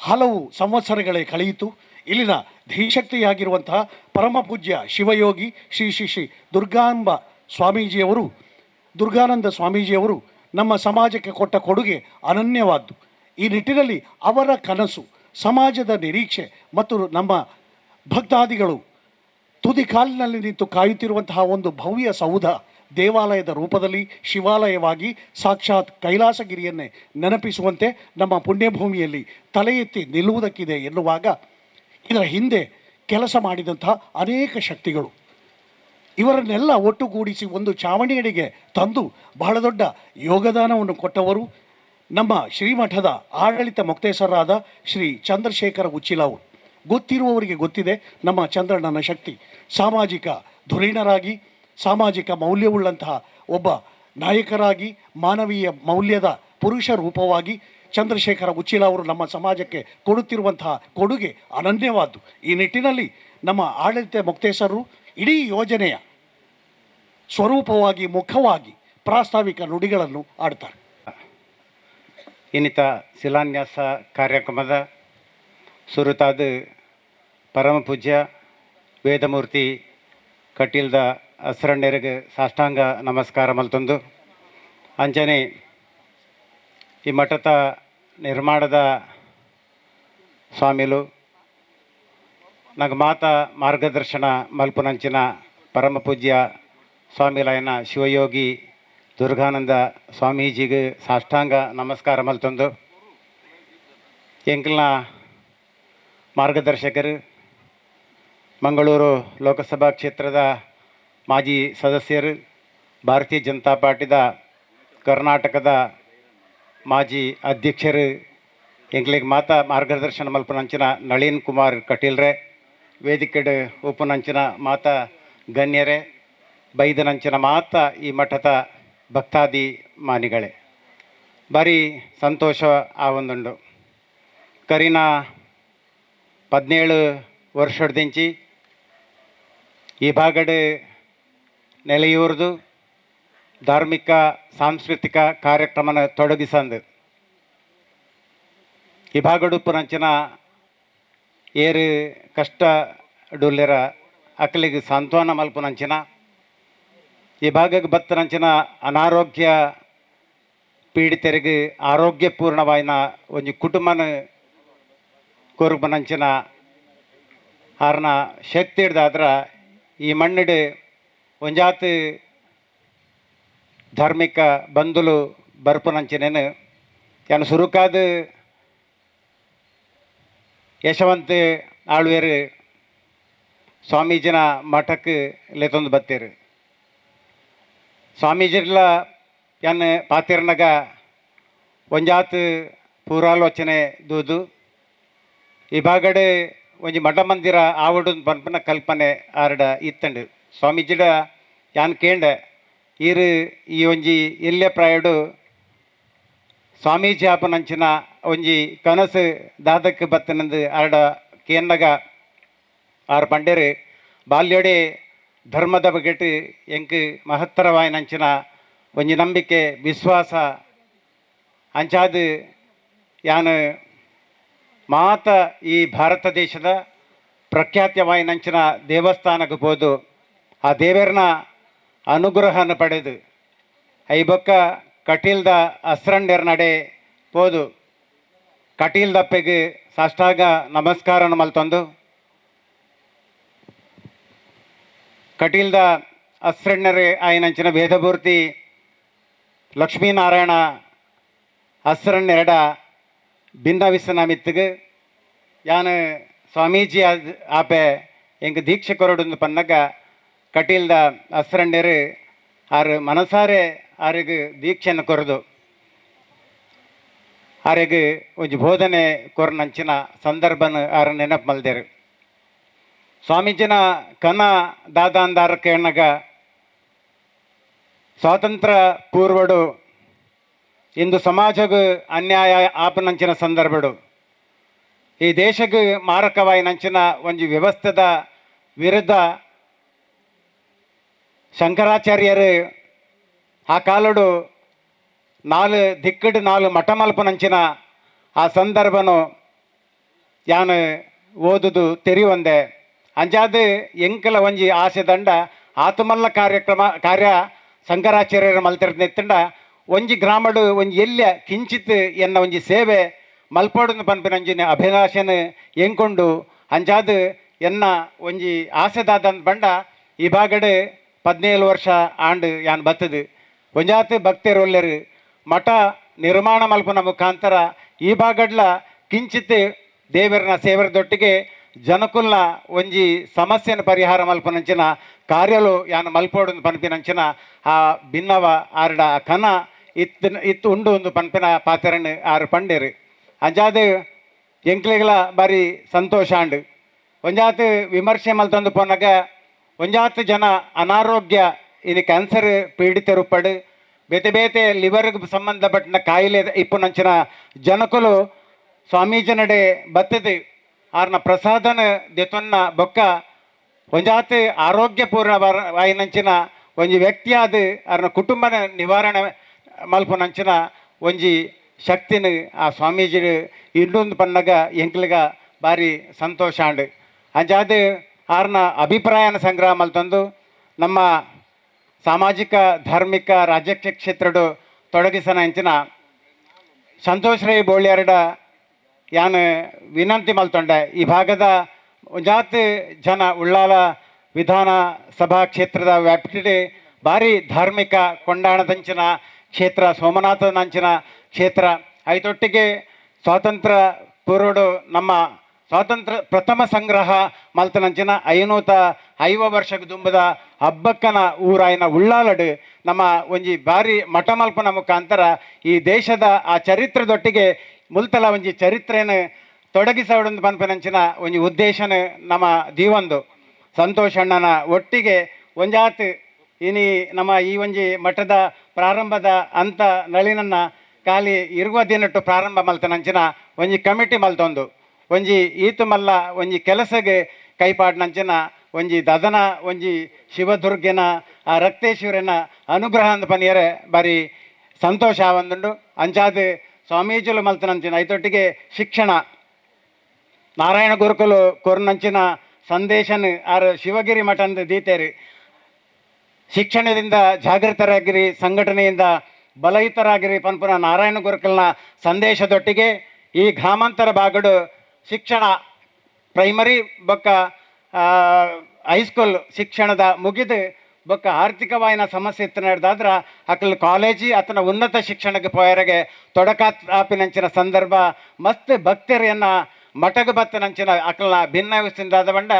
ಹಲವು ಸಂವತ್ಸರಗಳೇ ಕಳೆಯಿತು. ಇಲ್ಲಿನ ಧೀಶಕ್ತಿಯಾಗಿರುವಂತಹ ಪರಮಪೂಜ್ಯ ಶಿವಯೋಗಿ ಶ್ರೀ ಶ್ರೀ ಶ್ರೀ ದುರ್ಗಾಂಬ ಸ್ವಾಮೀಜಿಯವರು, ದುರ್ಗಾನಂದ ಸ್ವಾಮೀಜಿಯವರು ನಮ್ಮ ಸಮಾಜಕ್ಕೆ ಕೊಟ್ಟ ಕೊಡುಗೆ ಅನನ್ಯವಾದ್ದು. ಈ ನಿಟ್ಟಿನಲ್ಲಿ ಅವರ ಕನಸು, ಸಮಾಜದ ನಿರೀಕ್ಷೆ ಮತ್ತು ನಮ್ಮ ಭಕ್ತಾದಿಗಳು ತುದಿ ಕಾಲಿನಲ್ಲಿ ನಿಂತು ಕಾಯುತ್ತಿರುವಂತಹ ಒಂದು ಭವ್ಯ ಸೌಧ ದೇವಾಲಯದ ರೂಪದಲ್ಲಿ ಶಿವಾಲಯವಾಗಿ ಸಾಕ್ಷಾತ್ ಕೈಲಾಸಗಿರಿಯನ್ನೇ ನೆನಪಿಸುವಂತೆ ನಮ್ಮ ಪುಣ್ಯಭೂಮಿಯಲ್ಲಿ ತಲೆ ಎತ್ತಿ ನಿಲ್ಲುವುದಕ್ಕಿದೆ ಎನ್ನುವಾಗ ಇದರ ಹಿಂದೆ ಕೆಲಸ ಮಾಡಿದಂತಹ ಅನೇಕ ಶಕ್ತಿಗಳು, ಇವರನ್ನೆಲ್ಲ ಒಟ್ಟುಗೂಡಿಸಿ ಒಂದು ಚಾವಣಿಯಡಿಗೆ ತಂದು ಬಹಳ ದೊಡ್ಡ ಯೋಗದಾನವನ್ನು ಕೊಟ್ಟವರು ನಮ್ಮ ಶ್ರೀಮಠದ ಆಡಳಿತ ಮೊಕ್ತೇಸರಾದ ಶ್ರೀ ಚಂದ್ರಶೇಖರ ಉಚ್ಚಿಲ ಅವರು. ಗೊತ್ತಿರುವವರಿಗೆ ಗೊತ್ತಿದೆ ನಮ್ಮ ಚಂದ್ರಣ್ಣನ ಶಕ್ತಿ. ಸಾಮಾಜಿಕ ಧುರೀಣರಾಗಿ, ಸಾಮಾಜಿಕ ಮೌಲ್ಯವುಳ್ಳಂತಹ ಒಬ್ಬ ನಾಯಕರಾಗಿ, ಮಾನವೀಯ ಮೌಲ್ಯದ ಪುರುಷ ರೂಪವಾಗಿ ಚಂದ್ರಶೇಖರ ಉಚ್ಚಿಲ ಅವರು ನಮ್ಮ ಸಮಾಜಕ್ಕೆ ಕೊಡುತ್ತಿರುವಂತಹ ಕೊಡುಗೆ ಅನನ್ಯವಾದ್ದು. ಈ ನಿಟ್ಟಿನಲ್ಲಿ ನಮ್ಮ ಆಡಳಿತ ಮೊಕ್ತೇಸರರು ಇಡೀ ಯೋಜನೆಯ ಸ್ವರೂಪವಾಗಿ, ಮುಖವಾಗಿ ಪ್ರಾಸ್ತಾವಿಕ ನುಡಿಗಳನ್ನು ಆಡ್ತಾರೆ. ಇನ್ನಿತ ಶಿಲಾನ್ಯಾಸ ಕಾರ್ಯಕ್ರಮದ ಸುರುತಾದ ಪರಮಪೂಜ್ಯ ವೇದಮೂರ್ತಿ ಕಟೀಲ್ದ ಅಸ್ರಣ್ಯರಿಗೆ ಸಾಷ್ಟಾಂಗ ನಮಸ್ಕಾರ ಮಲ್ತೊಂದು ಅಂಚನೆ ಈ ಮಠದ ನಿರ್ಮಾಣದ ಸ್ವಾಮಿಲು ನಂಗೆ ಮಾತಾ ಮಾರ್ಗದರ್ಶನ ಮಲ್ಪುನಂಚಿನ ಪರಮಪೂಜ್ಯ ಸ್ವಾಮಿಲಾಯನ ಶಿವಯೋಗಿ ದುರ್ಗಾನಂದ ಸ್ವಾಮೀಜಿಗೆ ಸಾಷ್ಟಾಂಗ ನಮಸ್ಕಾರ ಮಲ್ತೊಂದು ಎಂಕಲ್ನ ಮಾರ್ಗದರ್ಶಕರು ಮಂಗಳೂರು ಲೋಕಸಭಾ ಕ್ಷೇತ್ರದ ಮಾಜಿ ಸದಸ್ಯರು, ಭಾರತೀಯ ಜನತಾ ಪಾರ್ಟಿದ ಕರ್ನಾಟಕದ ಮಾಜಿ ಅಧ್ಯಕ್ಷರು, ಎಂಕ್ಲೆಗ್ ಮಾತಾ ಮಾರ್ಗದರ್ಶನ ಮಲ್ಪನಂಚಿನ ನಳಿನ್ ಕುಮಾರ್ ಕಟೀಲ್ರೆ, ವೇದಿಕೆಡ್ ಉಪನಂಚಿನ ಮಾತಾ ಗಣ್ಯರೇ, ಬೈದನಂಚಿನ ಮಾತಾ ಈ ಮಠದ ಭಕ್ತಾದಿ ಮಾನಿಗಳೇ, ಭಾರಿ ಸಂತೋಷ ಆ ಒಂದುಂಡು. ಕರಿನ 17 ವರ್ಷದಿಂಚಿ ಈ ಭಾಗಡ್ ನೆಲೆಯೂರ್ದು ಧಾರ್ಮಿಕ ಸಾಂಸ್ಕೃತಿಕ ಕಾರ್ಯಕ್ರಮನ ತೊಡಗಿಸಂದು ಈ ಭಾಗಡುಪ್ಪುನಂಚಿನ ಏರು ಕಷ್ಟ ಡುಲ್ಲೆರ ಅಕಲಿಗೆ ಸಾಂತ್ವನ ಮಲ್ಪುನಂಚಿನ ಈ ಭಾಗಕ್ಕೆ ಬತ್ತನಂಚಿನ ಅನಾರೋಗ್ಯ ಪೀಡಿತರಿಗೆ ಆರೋಗ್ಯಪೂರ್ಣವಾಯಿನ ಒಂಜಿ ಕುಟುಂಬನ ಕೊರುಪನಂಚಿನ ಆರ್ನ ಶಕ್ತಿ ಹಿಡ್ದಾದ್ರ ಈ ಮಣ್ಣಿಡು ಒಂಜಾತ್ ಧಾರ್ಮಿಕ ಬಂಧುಲು ಬರ್ಪುನಂಚಿನೇನು ಯಾನು ಸುರುಕಾದ ಯಶವಂತ ಆಳ್ವೇರು ಸ್ವಾಮೀಜಿನ ಮಠಕ್ಕೆ ಲೇತೊಂದು ಬತ್ತೀರು. ಸ್ವಾಮೀಜಿರ್ಲ ಯಾನ್ ಪಾತಿರ್ನಗ ಒಂಜಾತ್ ಪೂರಾಲೋಚನೆ ದೂದು ಈ ಭಾಗಡೆ ಒಂಜಿ ಮಠ ಮಂದಿರ ಆವಡು ಪನ್ಪನ ಕಲ್ಪನೆ ಆರ್ಡ ಇತ್ತಂಡು. ಸ್ವಾಮೀಜಿಡ ಯಾನ್ ಕೇಂಡೆ ಈರು ಈ ಒಂಜಿ ಎಲ್ಯ ಪ್ರಾಯಡು ಸ್ವಾಮೀಜಿ ಆಪನಂಚಿನ ಒಂಜಿ ಕನಸು ದಾದಕ್ಕೆ ಬತ್ತನಂದು ಆರ್ಡ ಕೇನ್ನಗ ಆರ್ ಪಂಡೇರು ಬಾಲ್ಯಡೆ ಧರ್ಮದ ಬಗೆಟ್ ಎಂಕ್ ಮಹತ್ತರವಾಯಿನಂಚಿನ ಒಂಜಿ ನಂಬಿಕೆ ವಿಶ್ವಾಸ ಅಂಚಾದ ಯಾನು ಮಾತ ಈ ಭಾರತ ದೇಶದ ಪ್ರಖ್ಯಾತವಾಯಿನಂಚಿನ ದೇವಸ್ಥಾನಕ್ಕೆ ಪೋದು ಆ ದೇವರನ ಅನುಗ್ರಹನ ಪಡೆದು ಐಬೊಕ್ಕ ಕಟೀಲ್ದ ಅಸ್ರಂಡೆರ್ ನಡೆ ಪೋದು ಕಟೀಲ್ದಪ್ಪೆಗೆ ಸಾಷ್ಟಾಂಗ ನಮಸ್ಕಾರನ ಮಲ್ತೊಂದು ಕಟೀಲ್ದ ಅಸ್ರಣ್ಣರೇ ಆಯನಂಚಿನ ವೇದಪೂರ್ತಿ ಲಕ್ಷ್ಮೀನಾರಾಯಣ ಅಸ್ರಣ್ಣೆರಡ ಭಿನ್ನವಿಸನ ಮಿತ್ತಿಗೆ ಯಾನು ಸ್ವಾಮೀಜಿ ಆಪೆ ಎಂಕ್ ದೀಕ್ಷೆ ಕೊರಡುಂದು ಪನ್ನಗ ಕಟೀಲ್ದ ಅಸ್ರಣ್ಣರು ಆರು ಮನಸಾರೆ ಆರಿಗೆ ದೀಕ್ಷೆಯನ್ನು ಕೊರದು ಆರಿಗೆ ಒಂಜಿ ಬೋಧನೆ ಕೊರನಂಚಿನ ಸಂದರ್ಭನ ಆರು ನೆನಪು ಮಲ್ದೇರು. ಸ್ವಾಮೀಜಿನ ಕನ ದಾದಾಂದಾರ ಕೇಣಗ ಸ್ವಾತಂತ್ರ್ಯ ಪೂರ್ವಡು ಇಂದು ಸಮಾಜಗೂ ಅನ್ಯಾಯ ಆಪನಂಚಿನ ಸಂದರ್ಭಡು ಈ ದೇಶಕ್ಕೆ ಮಾರಕವಾಯಿನಂಚಿನ ಒಂಜಿ ವ್ಯವಸ್ಥೆದ ವಿರುದ್ಧ ಶಂಕರಾಚಾರ್ಯರು ಆ ಕಾಲಡು ನಾಲು ದಿಕ್ಕಡು ನಾಲು ಮಠ ಮಲ್ಪನಂಚಿನ ಆ ಸಂದರ್ಭನು ಯಾನು ಓದುದು ತೆರಿವಂದೆ. ಅಂಚಾದ ಎಂಕಲ ಒಂಜಿ ಆಸೆ ದಂಡ ಆತಮಲ್ಲ ಕಾರ್ಯಕ್ರಮ ಕಾರ್ಯ ಶಂಕರಾಚಾರ್ಯರ ಮಲ್ತಿರ್ನೆತ್ತಂಡ ಒಂಜಿ ಗ್ರಾಮಡು ಒಂಜಿ ಎಲ್ಯ ಕಿಂಚಿತ್ ಎನ್ನ ಒಂಜಿ ಸೇವೆ ಮಲ್ಪೋಡನ್ನು ಪನ್ಪಿನಂಜಿನ ಅಭಿಲಾಷೆನ ಎಂಕೊಂಡು ಅಂಚಾದ ಎನ್ನ ಒಂಜಿ ಆಸೆದಾದನ್ ಬಂಡ ಈ ಭಾಗಡು 17 ವರ್ಷ ಆಂಡ್ ಯಾನ್ ಬತ್ತದು. ಒಂಜಾತ್ ಭಕ್ತರು ಒಲ್ಲೆರು ಮಠ ನಿರ್ಮಾಣ ಮಲ್ಪನ ಮುಖಾಂತರ ಈ ಭಾಗಡ್ಲ ಕಿಂಚಿತ್ ದೇವರನ ಸೇವರದೊಟ್ಟಿಗೆ ಜನಕುಲ್ನ ಒಂಜಿ ಸಮಸ್ಯೆನ ಪರಿಹಾರ ಮಲ್ಪನಂಚಿನ ಕಾರ್ಯಲು ಯಾನು ಮಲ್ಪೋಡು ಪನ್ಪಿನಂಚಿನ ಆ ಭಿನ್ನವ ಆರ್ಡ ಕನ ಇತ್ತು ಇತ್ತು ಉಂಡು ಒಂದು ಪನ್ಪಿನ ಪಾತ್ರನ ಆರು ಪಂಡೇರು. ಅಂಚಾದ ಎಂಕ್ಲೆಗಳ ಬಾರಿ ಸಂತೋಷ ಆಂಡ್. ಒಂಜಾತ್ ವಿಮರ್ಶೆ ಮಲ್ತೊಂದು ಪೋನಾಗ ಒಂಜಾತ್ ಜನ ಅನಾರೋಗ್ಯ ಇನ್ನು ಕ್ಯಾನ್ಸರ್ ಪೀಡಿತರುಪ್ಪಡು ಬೇತೆ ಬೇತೆ ಲಿವರ್ಗೆ ಸಂಬಂಧಪಟ್ಟಿನ ಕಾಯಿಲೆ ಇಪ್ಪುನಂಚಿನ ಜನಕುಲು ಸ್ವಾಮೀಜನಡೆ ಬತ್ತದು ಆರ್ನ ಪ್ರಸಾದನ ದೆತೊನ್ನ ಬೊಕ್ಕ ಒಂಜಾತ್ ಆರೋಗ್ಯಪೂರ್ಣ ಆಯಿನಂಚಿನ ಒಂಜಿ ವ್ಯಕ್ತಿಯಾದ ಆರ್ನ ಕುಟುಂಬನ ನಿವಾರಣೆ ಮಲ್ಪುನಂಚಿನ ಒಂಜಿ ಶಕ್ತಿನ ಆ ಸ್ವಾಮೀಜಿ ಇನ್ನೊಂದು ಪನ್ನಗ ಎಂಕ್ಲಿಗ ಭಾರಿ ಸಂತೋಷ ಆಂಡ್. ಅಂಚಾದ ಆರ್ನ ಅಭಿಪ್ರಾಯನ ಸಂಗ್ರಹ ಮಲ್ತೊಂದು ನಮ್ಮ ಸಾಮಾಜಿಕ ಧಾರ್ಮಿಕ ರಾಜಕೀಯ ಕ್ಷೇತ್ರಡು ತೊಡಗಿಸನ ಅಂಚಿನ ಸಂತೋಷ್ ರೈ ಬೋಳ್ಯಾರಡ ಯಾನು ವಿನಂತಿ ಮಲ್ತೊಂಡೆ. ಈ ಭಾಗದ ಒಂಜಾತ್ ಜನ ಉಳ್ಳಾಲ ವಿಧಾನಸಭಾ ಕ್ಷೇತ್ರದ ವ್ಯಾಪ್ತಿಡೆ ಭಾರಿ ಧಾರ್ಮಿಕ ಕೊಂಡಾಣದಂಚಿನ ಕ್ಷೇತ್ರ, ಸೋಮನಾಥನಂಚಿನ ಕ್ಷೇತ್ರ. ಐತೊಟ್ಟಿಗೆ ಸ್ವಾತಂತ್ರ್ಯ ಪೂರ್ವಡು ನಮ್ಮ ಸ್ವಾತಂತ್ರ್ಯ ಪ್ರಥಮ ಸಂಗ್ರಹ ಮಲ್ತನಂಚಿನ 550 ವರ್ಷಕ್ಕೆ ದುಂಬದ ಹಬ್ಬಕ್ಕನ ಊರಾಯಿನ ಉಳ್ಳಾಲಡು ನಮ್ಮ ಒಂಜಿ ಭಾರಿ ಮಠ ಮಲ್ಪನ ಮುಖಾಂತರ ಈ ದೇಶದ ಆ ಚರಿತ್ರೆದೊಟ್ಟಿಗೆ ಮುಲ್ತಲ ಒಂಜಿ ಚರಿತ್ರೆಯನ್ನು ತೊಡಗಿಸೋಡೊಂದು ಪನ್ಪನಂಚಿನ ಒಂಜಿ ಉದ್ದೇಶನ ನಮ್ಮ ದೀವೊಂದು ಸಂತೋಷ್ ಅಣ್ಣನ ಒಟ್ಟಿಗೆ ಒಂಜಾತ್ ಇನಿ ನಮ್ಮ ಈ ಒಂಜಿ ಮಠದ ಪ್ರಾರಂಭದ ಅಂತ ನಳಿನನ್ನ ಖಾಲಿ ಇರುವ ದಿನಟ್ಟು ಪ್ರಾರಂಭ ಮಲ್ತನಂಚಿನ ಒಂಜಿ ಕಮಿಟಿ ಮಲ್ತೊಂದು ಒಂಜಿ ಈತು ಮಲ್ಲ ಒಂಜಿ ಕೆಲಸಗೆ ಕೈಪಾಡ್ನಂಚಿನ ಒಂಜಿ ದದನ ಒಂಜಿ ಶಿವದುರ್ಗೆನ ಆ ರಕ್ತೇಶ್ವರನ ಅನುಗ್ರಹ ಅಂದ್ ಪನಿಯರೆ ಬಾರಿ ಸಂತೋಷ ಆವಂದುಂಡು. ಅಂಚಾದ ಸ್ವಾಮೀಜಿಲು ಮಲ್ತನಂಚಿನ ಐತೊಟ್ಟಿಗೆ ಶಿಕ್ಷಣ ನಾರಾಯಣ ಗುರುಕುಲು ಕೊರ್ನಂಚಿನ ಸಂದೇಶನ ಆರ್ ಶಿವಗಿರಿ ಮಠಂದು ದೀತೇರಿ. ಶಿಕ್ಷಣದಿಂದ ಜಾಗೃತರಾಗಿರಿ, ಸಂಘಟನೆಯಿಂದ ಬಲಯುತರಾಗಿರಿ ಪನ್ಪುನ ನಾರಾಯಣ ಗುರುಕುಲ್ನ ಸಂದೇಶದೊಟ್ಟಿಗೆ ಈ ಗ್ರಾಮಾಂತರ ಭಾಗಡು ಶಿಕ್ಷಣ ಪ್ರೈಮರಿ ಬೊಕ್ಕ ಹೈಸ್ಕೂಲ್ ಶಿಕ್ಷಣದ ಮುಗಿದು ಬೊಕ್ಕ ಆರ್ಥಿಕವಾಯಿನ ಸಮಸ್ಯೆ ಇತ್ತು ನಡೆದಾದ್ರೆ ಅಕಲ್ ಕಾಲೇಜಿ ಆತನ ಉನ್ನತ ಶಿಕ್ಷಣಕ್ಕೆ ಪೋಯರಿಗೆ ತೊಡಕಾಪಿನಂಚಿನ ಸಂದರ್ಭ ಮಸ್ತ್ ಭಕ್ತರಿಯನ್ನ ಮಠಗ ಬತ್ತನಂಚಿನ ಅಕಲ್ನ ಭಿನ್ನ ಬಂಡ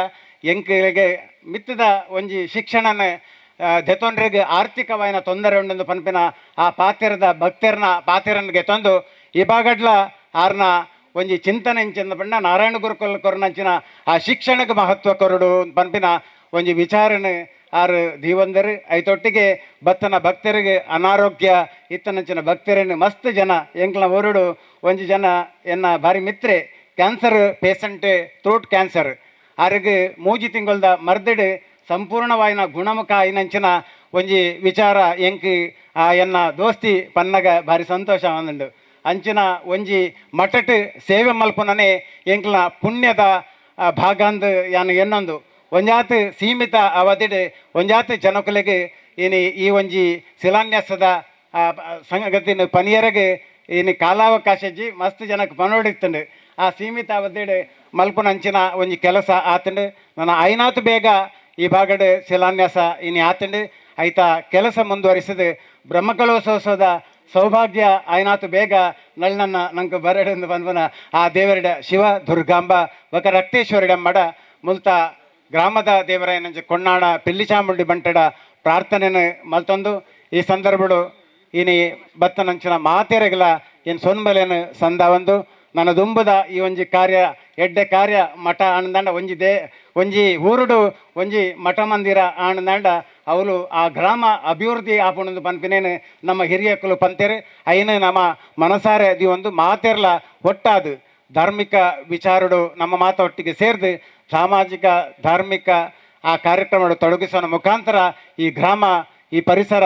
ಎಂಕಿಗೆ ಮಿತ್ತದ ಒಂಜಿ ಶಿಕ್ಷಣನ ದೆತೊಂಡ್ರಿಗೆ ಆರ್ಥಿಕವಾಯಿನ ತೊಂದರೆ ಉಂಡೊಂದು ಪನ್ಪಿನ ಆ ಪಾತೆರದ ಭಕ್ತರನ್ನ ಪಾತೆರನ್ಗೆ ತಂದು ಈ ಭಾಗಡ್ಲ ಆರ್ನ ಒಂಜಿ ಚಿಂತನೆ ಇಂಚಿನ ಬಣ್ಣ ನಾರಾಯಣ ಗುರುಕುಲ ಕೊರನಂಚಿನ ಆ ಶಿಕ್ಷಣಕ್ಕೆ ಮಹತ್ವ ಕೊರಡು ಪನ್ಪಿನ ಒಂಜಿ ವಿಚಾರಣೆ ಆರು ದೀವಂದರು. ಐತೊಟ್ಟಿಗೆ ಬತ್ತನ ಭಕ್ತರಿಗೆ ಅನಾರೋಗ್ಯ ಇತ್ತನಂಚಿನ ಭಕ್ತರನ್ನು ಮಸ್ತ್ ಜನ ಎಂಕ್ಲ ಓರುಡು ಒಂಜಿ ಜನ ಎನ್ನ ಭಾರಿ ಮಿತ್ರೆ cancer patient throat cancer ಆರಿಗೆ ಮೂಜಿ ತಿಂಗಳದ ಮರ್ದಿಡು ಸಂಪೂರ್ಣವಾಯಿನ ಗುಣಮುಖ ಐನಂಚಿನ ಒಂಜಿ ವಿಚಾರ ಎಂಕ್ ಆ ಎನ್ನ ದೋಸ್ತಿ ಪನ್ನಗ ಭಾರಿ ಸಂತೋಷ ಒಂದುಂಡು. ಅಂಚಿನ ಒಂಜಿ ಮಠಟ್ ಸೇವೆ ಮಲ್ಪುನನೆ ಎಂಕ್ಲ ಪುಣ್ಯದ ಭಾಗಂದು ಯಾನು ಎನ್ನೊಂದು ಒಂಜಾತ್ ಸೀಮಿತ ಅವಧಿಡ್ ಒಂಜಾತ್ ಜನಕುಲೆಗ್ ಇನಿ ಈ ಒಂಜಿ ಶಿಲಾನ್ಯಾಸದ ಸಂಗತಿನ ಪನಿಯರಗೆ ಇನಿ ಕಾಲಾವಕಾಶ ಜಿ ಮಸ್ತ್ ಜನಕ್ಕೆ ಪನೋಡಿತ್ತಂಡು. ಆ ಸೀಮಿತ ಅವಧಿಡ್ ಮಲ್ಪುನಂಚಿನ ಒಂಜಿ ಕೆಲಸ ಆತಂಡು. ನನ್ನ ಐನಾತ್ ಬೇಗ ಈ ಭಾಗಡ್ ಶಿಲಾನ್ಯಾಸ ಇನಿ ಆತಂಡು. ಐತ ಕೆಲಸ ಮುಂದುವರಿಸಿದ ಬ್ರಹ್ಮಕಲೋತ್ಸವದ ಸೌಭಾಗ್ಯ ಐನಾತು ಬೇಗ ನಳ್ನನ್ನ ನಂಗೆ ಬರಡೆಂದು ಬಂದ್ವನ ಆ ದೇವರಡ ಶಿವ ದುರ್ಗಾಂಬ ಬಕ ರಕ್ತೇಶ್ವರಡ ಮಡ ಮುಲ್ತ ಗ್ರಾಮದ ದೇವರಾಯನಂಚ ಕೊಂಡಾಣ ಪಿಲ್ಲಿಚಾಮುಂಡಿ ಬಂಟಡ ಪ್ರಾರ್ಥನೆಯನ್ನು ಮಲ್ತೊಂದು ಈ ಸಂದರ್ಭಡು ಇನಿ ಬತ್ತನಂಚಿನ ಮಾತೆರೆಗಲ ಏನು ಸೊನ್ಬಲೇನು ಸಂದ ಒಂದು ನನ್ನ ದುಂಬದ ಈ ಒಂಜಿ ಕಾರ್ಯ ಎಡ್ಡೆ ಕಾರ್ಯ ಮಠ ಆನಂದಾಂಡ ಒಂಜಿ they ಒಂಜಿ ಊರುಡು ಒಂಜಿ ಮಠ ಮಂದಿರ ಆನಂದಾಂಡ ಅವಳು ಆ ಗ್ರಾಮ ಅಭಿವೃದ್ಧಿ ಆಪುಣಂದು ಪನ್ಪಿನೇನು ನಮ್ಮ ಹಿರಿಯಕ್ಕಲು ಪಂತೇರು ಐನು ನಮ್ಮ ಮನಸಾರೆ the ಒಂದು ಮಾತೆರ್ಲ ಒಟ್ಟಾದು ಧಾರ್ಮಿಕ ವಿಚಾರಡು ನಮ್ಮ ಮಾತ ಒಟ್ಟಿಗೆ ಸೇರ್ದು ಸಾಮಾಜಿಕ ಧಾರ್ಮಿಕ ಆ ಕಾರ್ಯಕ್ರಮ ತೊಡಗಿಸೋಣ ಮುಖಾಂತರ ಈ ಗ್ರಾಮ ಈ ಪರಿಸರ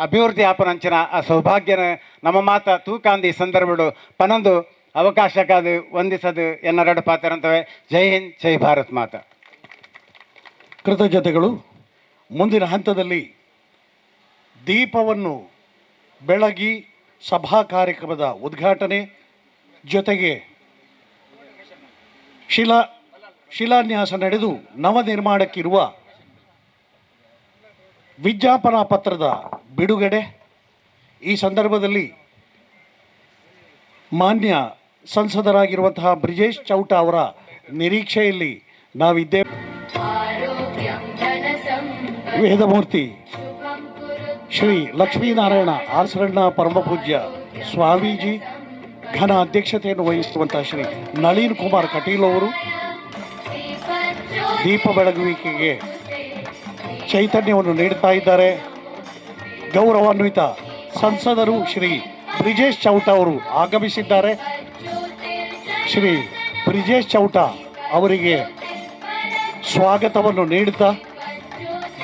ಅಭಿವೃದ್ಧಿ ಆಪನಂಚಿನ ಆ ಸೌಭಾಗ್ಯನ ನಮ್ಮ ಮಾತ ತೂಕಾಂದು ಈ ಸಂದರ್ಭಡು ಪನೊಂದು ಅವಕಾಶಕ್ಕಾದ ವಂದಿಸದು ಎನ್ನೆರಡು ಪಾತ್ರರಂತವೆ. ಜೈ ಹಿಂದ್, ಜೈ ಭಾರತ್ ಮಾತಾ. ಕೃತಜ್ಞತೆಗಳು. ಮುಂದಿನ ಹಂತದಲ್ಲಿ ದೀಪವನ್ನು ಬೆಳಗಿ ಸಭಾ ಕಾರ್ಯಕ್ರಮದ ಉದ್ಘಾಟನೆ ಜೊತೆಗೆ ಶಿಲಾನ್ಯಾಸ ನಡೆದು ನವನಿರ್ಮಾಣಕ್ಕಿರುವ ವಿಜ್ಞಾಪನಾ ಪತ್ರದ ಬಿಡುಗಡೆ. ಈ ಸಂದರ್ಭದಲ್ಲಿ ಮಾನ್ಯ ಸಂಸದರಾಗಿರುವಂತಹ ಬ್ರಿಜೇಶ್ ಚೌಟ ಅವರ ನಿರೀಕ್ಷೆಯಲ್ಲಿ ನಾವಿದ್ದೇವೆ. ವೇದಮೂರ್ತಿ ಶ್ರೀ ಲಕ್ಷ್ಮೀನಾರಾಯಣ ಆಸರಣ್ಣ ಪರಮಪೂಜ್ಯ ಸ್ವಾಮೀಜಿ ಘನ ಅಧ್ಯಕ್ಷತೆಯನ್ನು ವಹಿಸುವಂತಹ ಶ್ರೀ ನಳಿನ್ ಕುಮಾರ್ ಕಟೀಲ್ ಅವರು ದೀಪ ಬೆಳಗುವಿಕೆಗೆ ಚೈತನ್ಯವನ್ನು ನೀಡುತ್ತಾ ಇದ್ದಾರೆ. ಗೌರವಾನ್ವಿತ ಸಂಸದರು ಶ್ರೀ ಬ್ರಿಜೇಶ್ ಚೌಟ ಅವರು ಆಗಮಿಸಿದ್ದಾರೆ. ಶ್ರೀ ಬ್ರಿಜೇಶ್ ಚೌಟ ಅವರಿಗೆ ಸ್ವಾಗತವನ್ನು ನೀಡುತ್ತಾ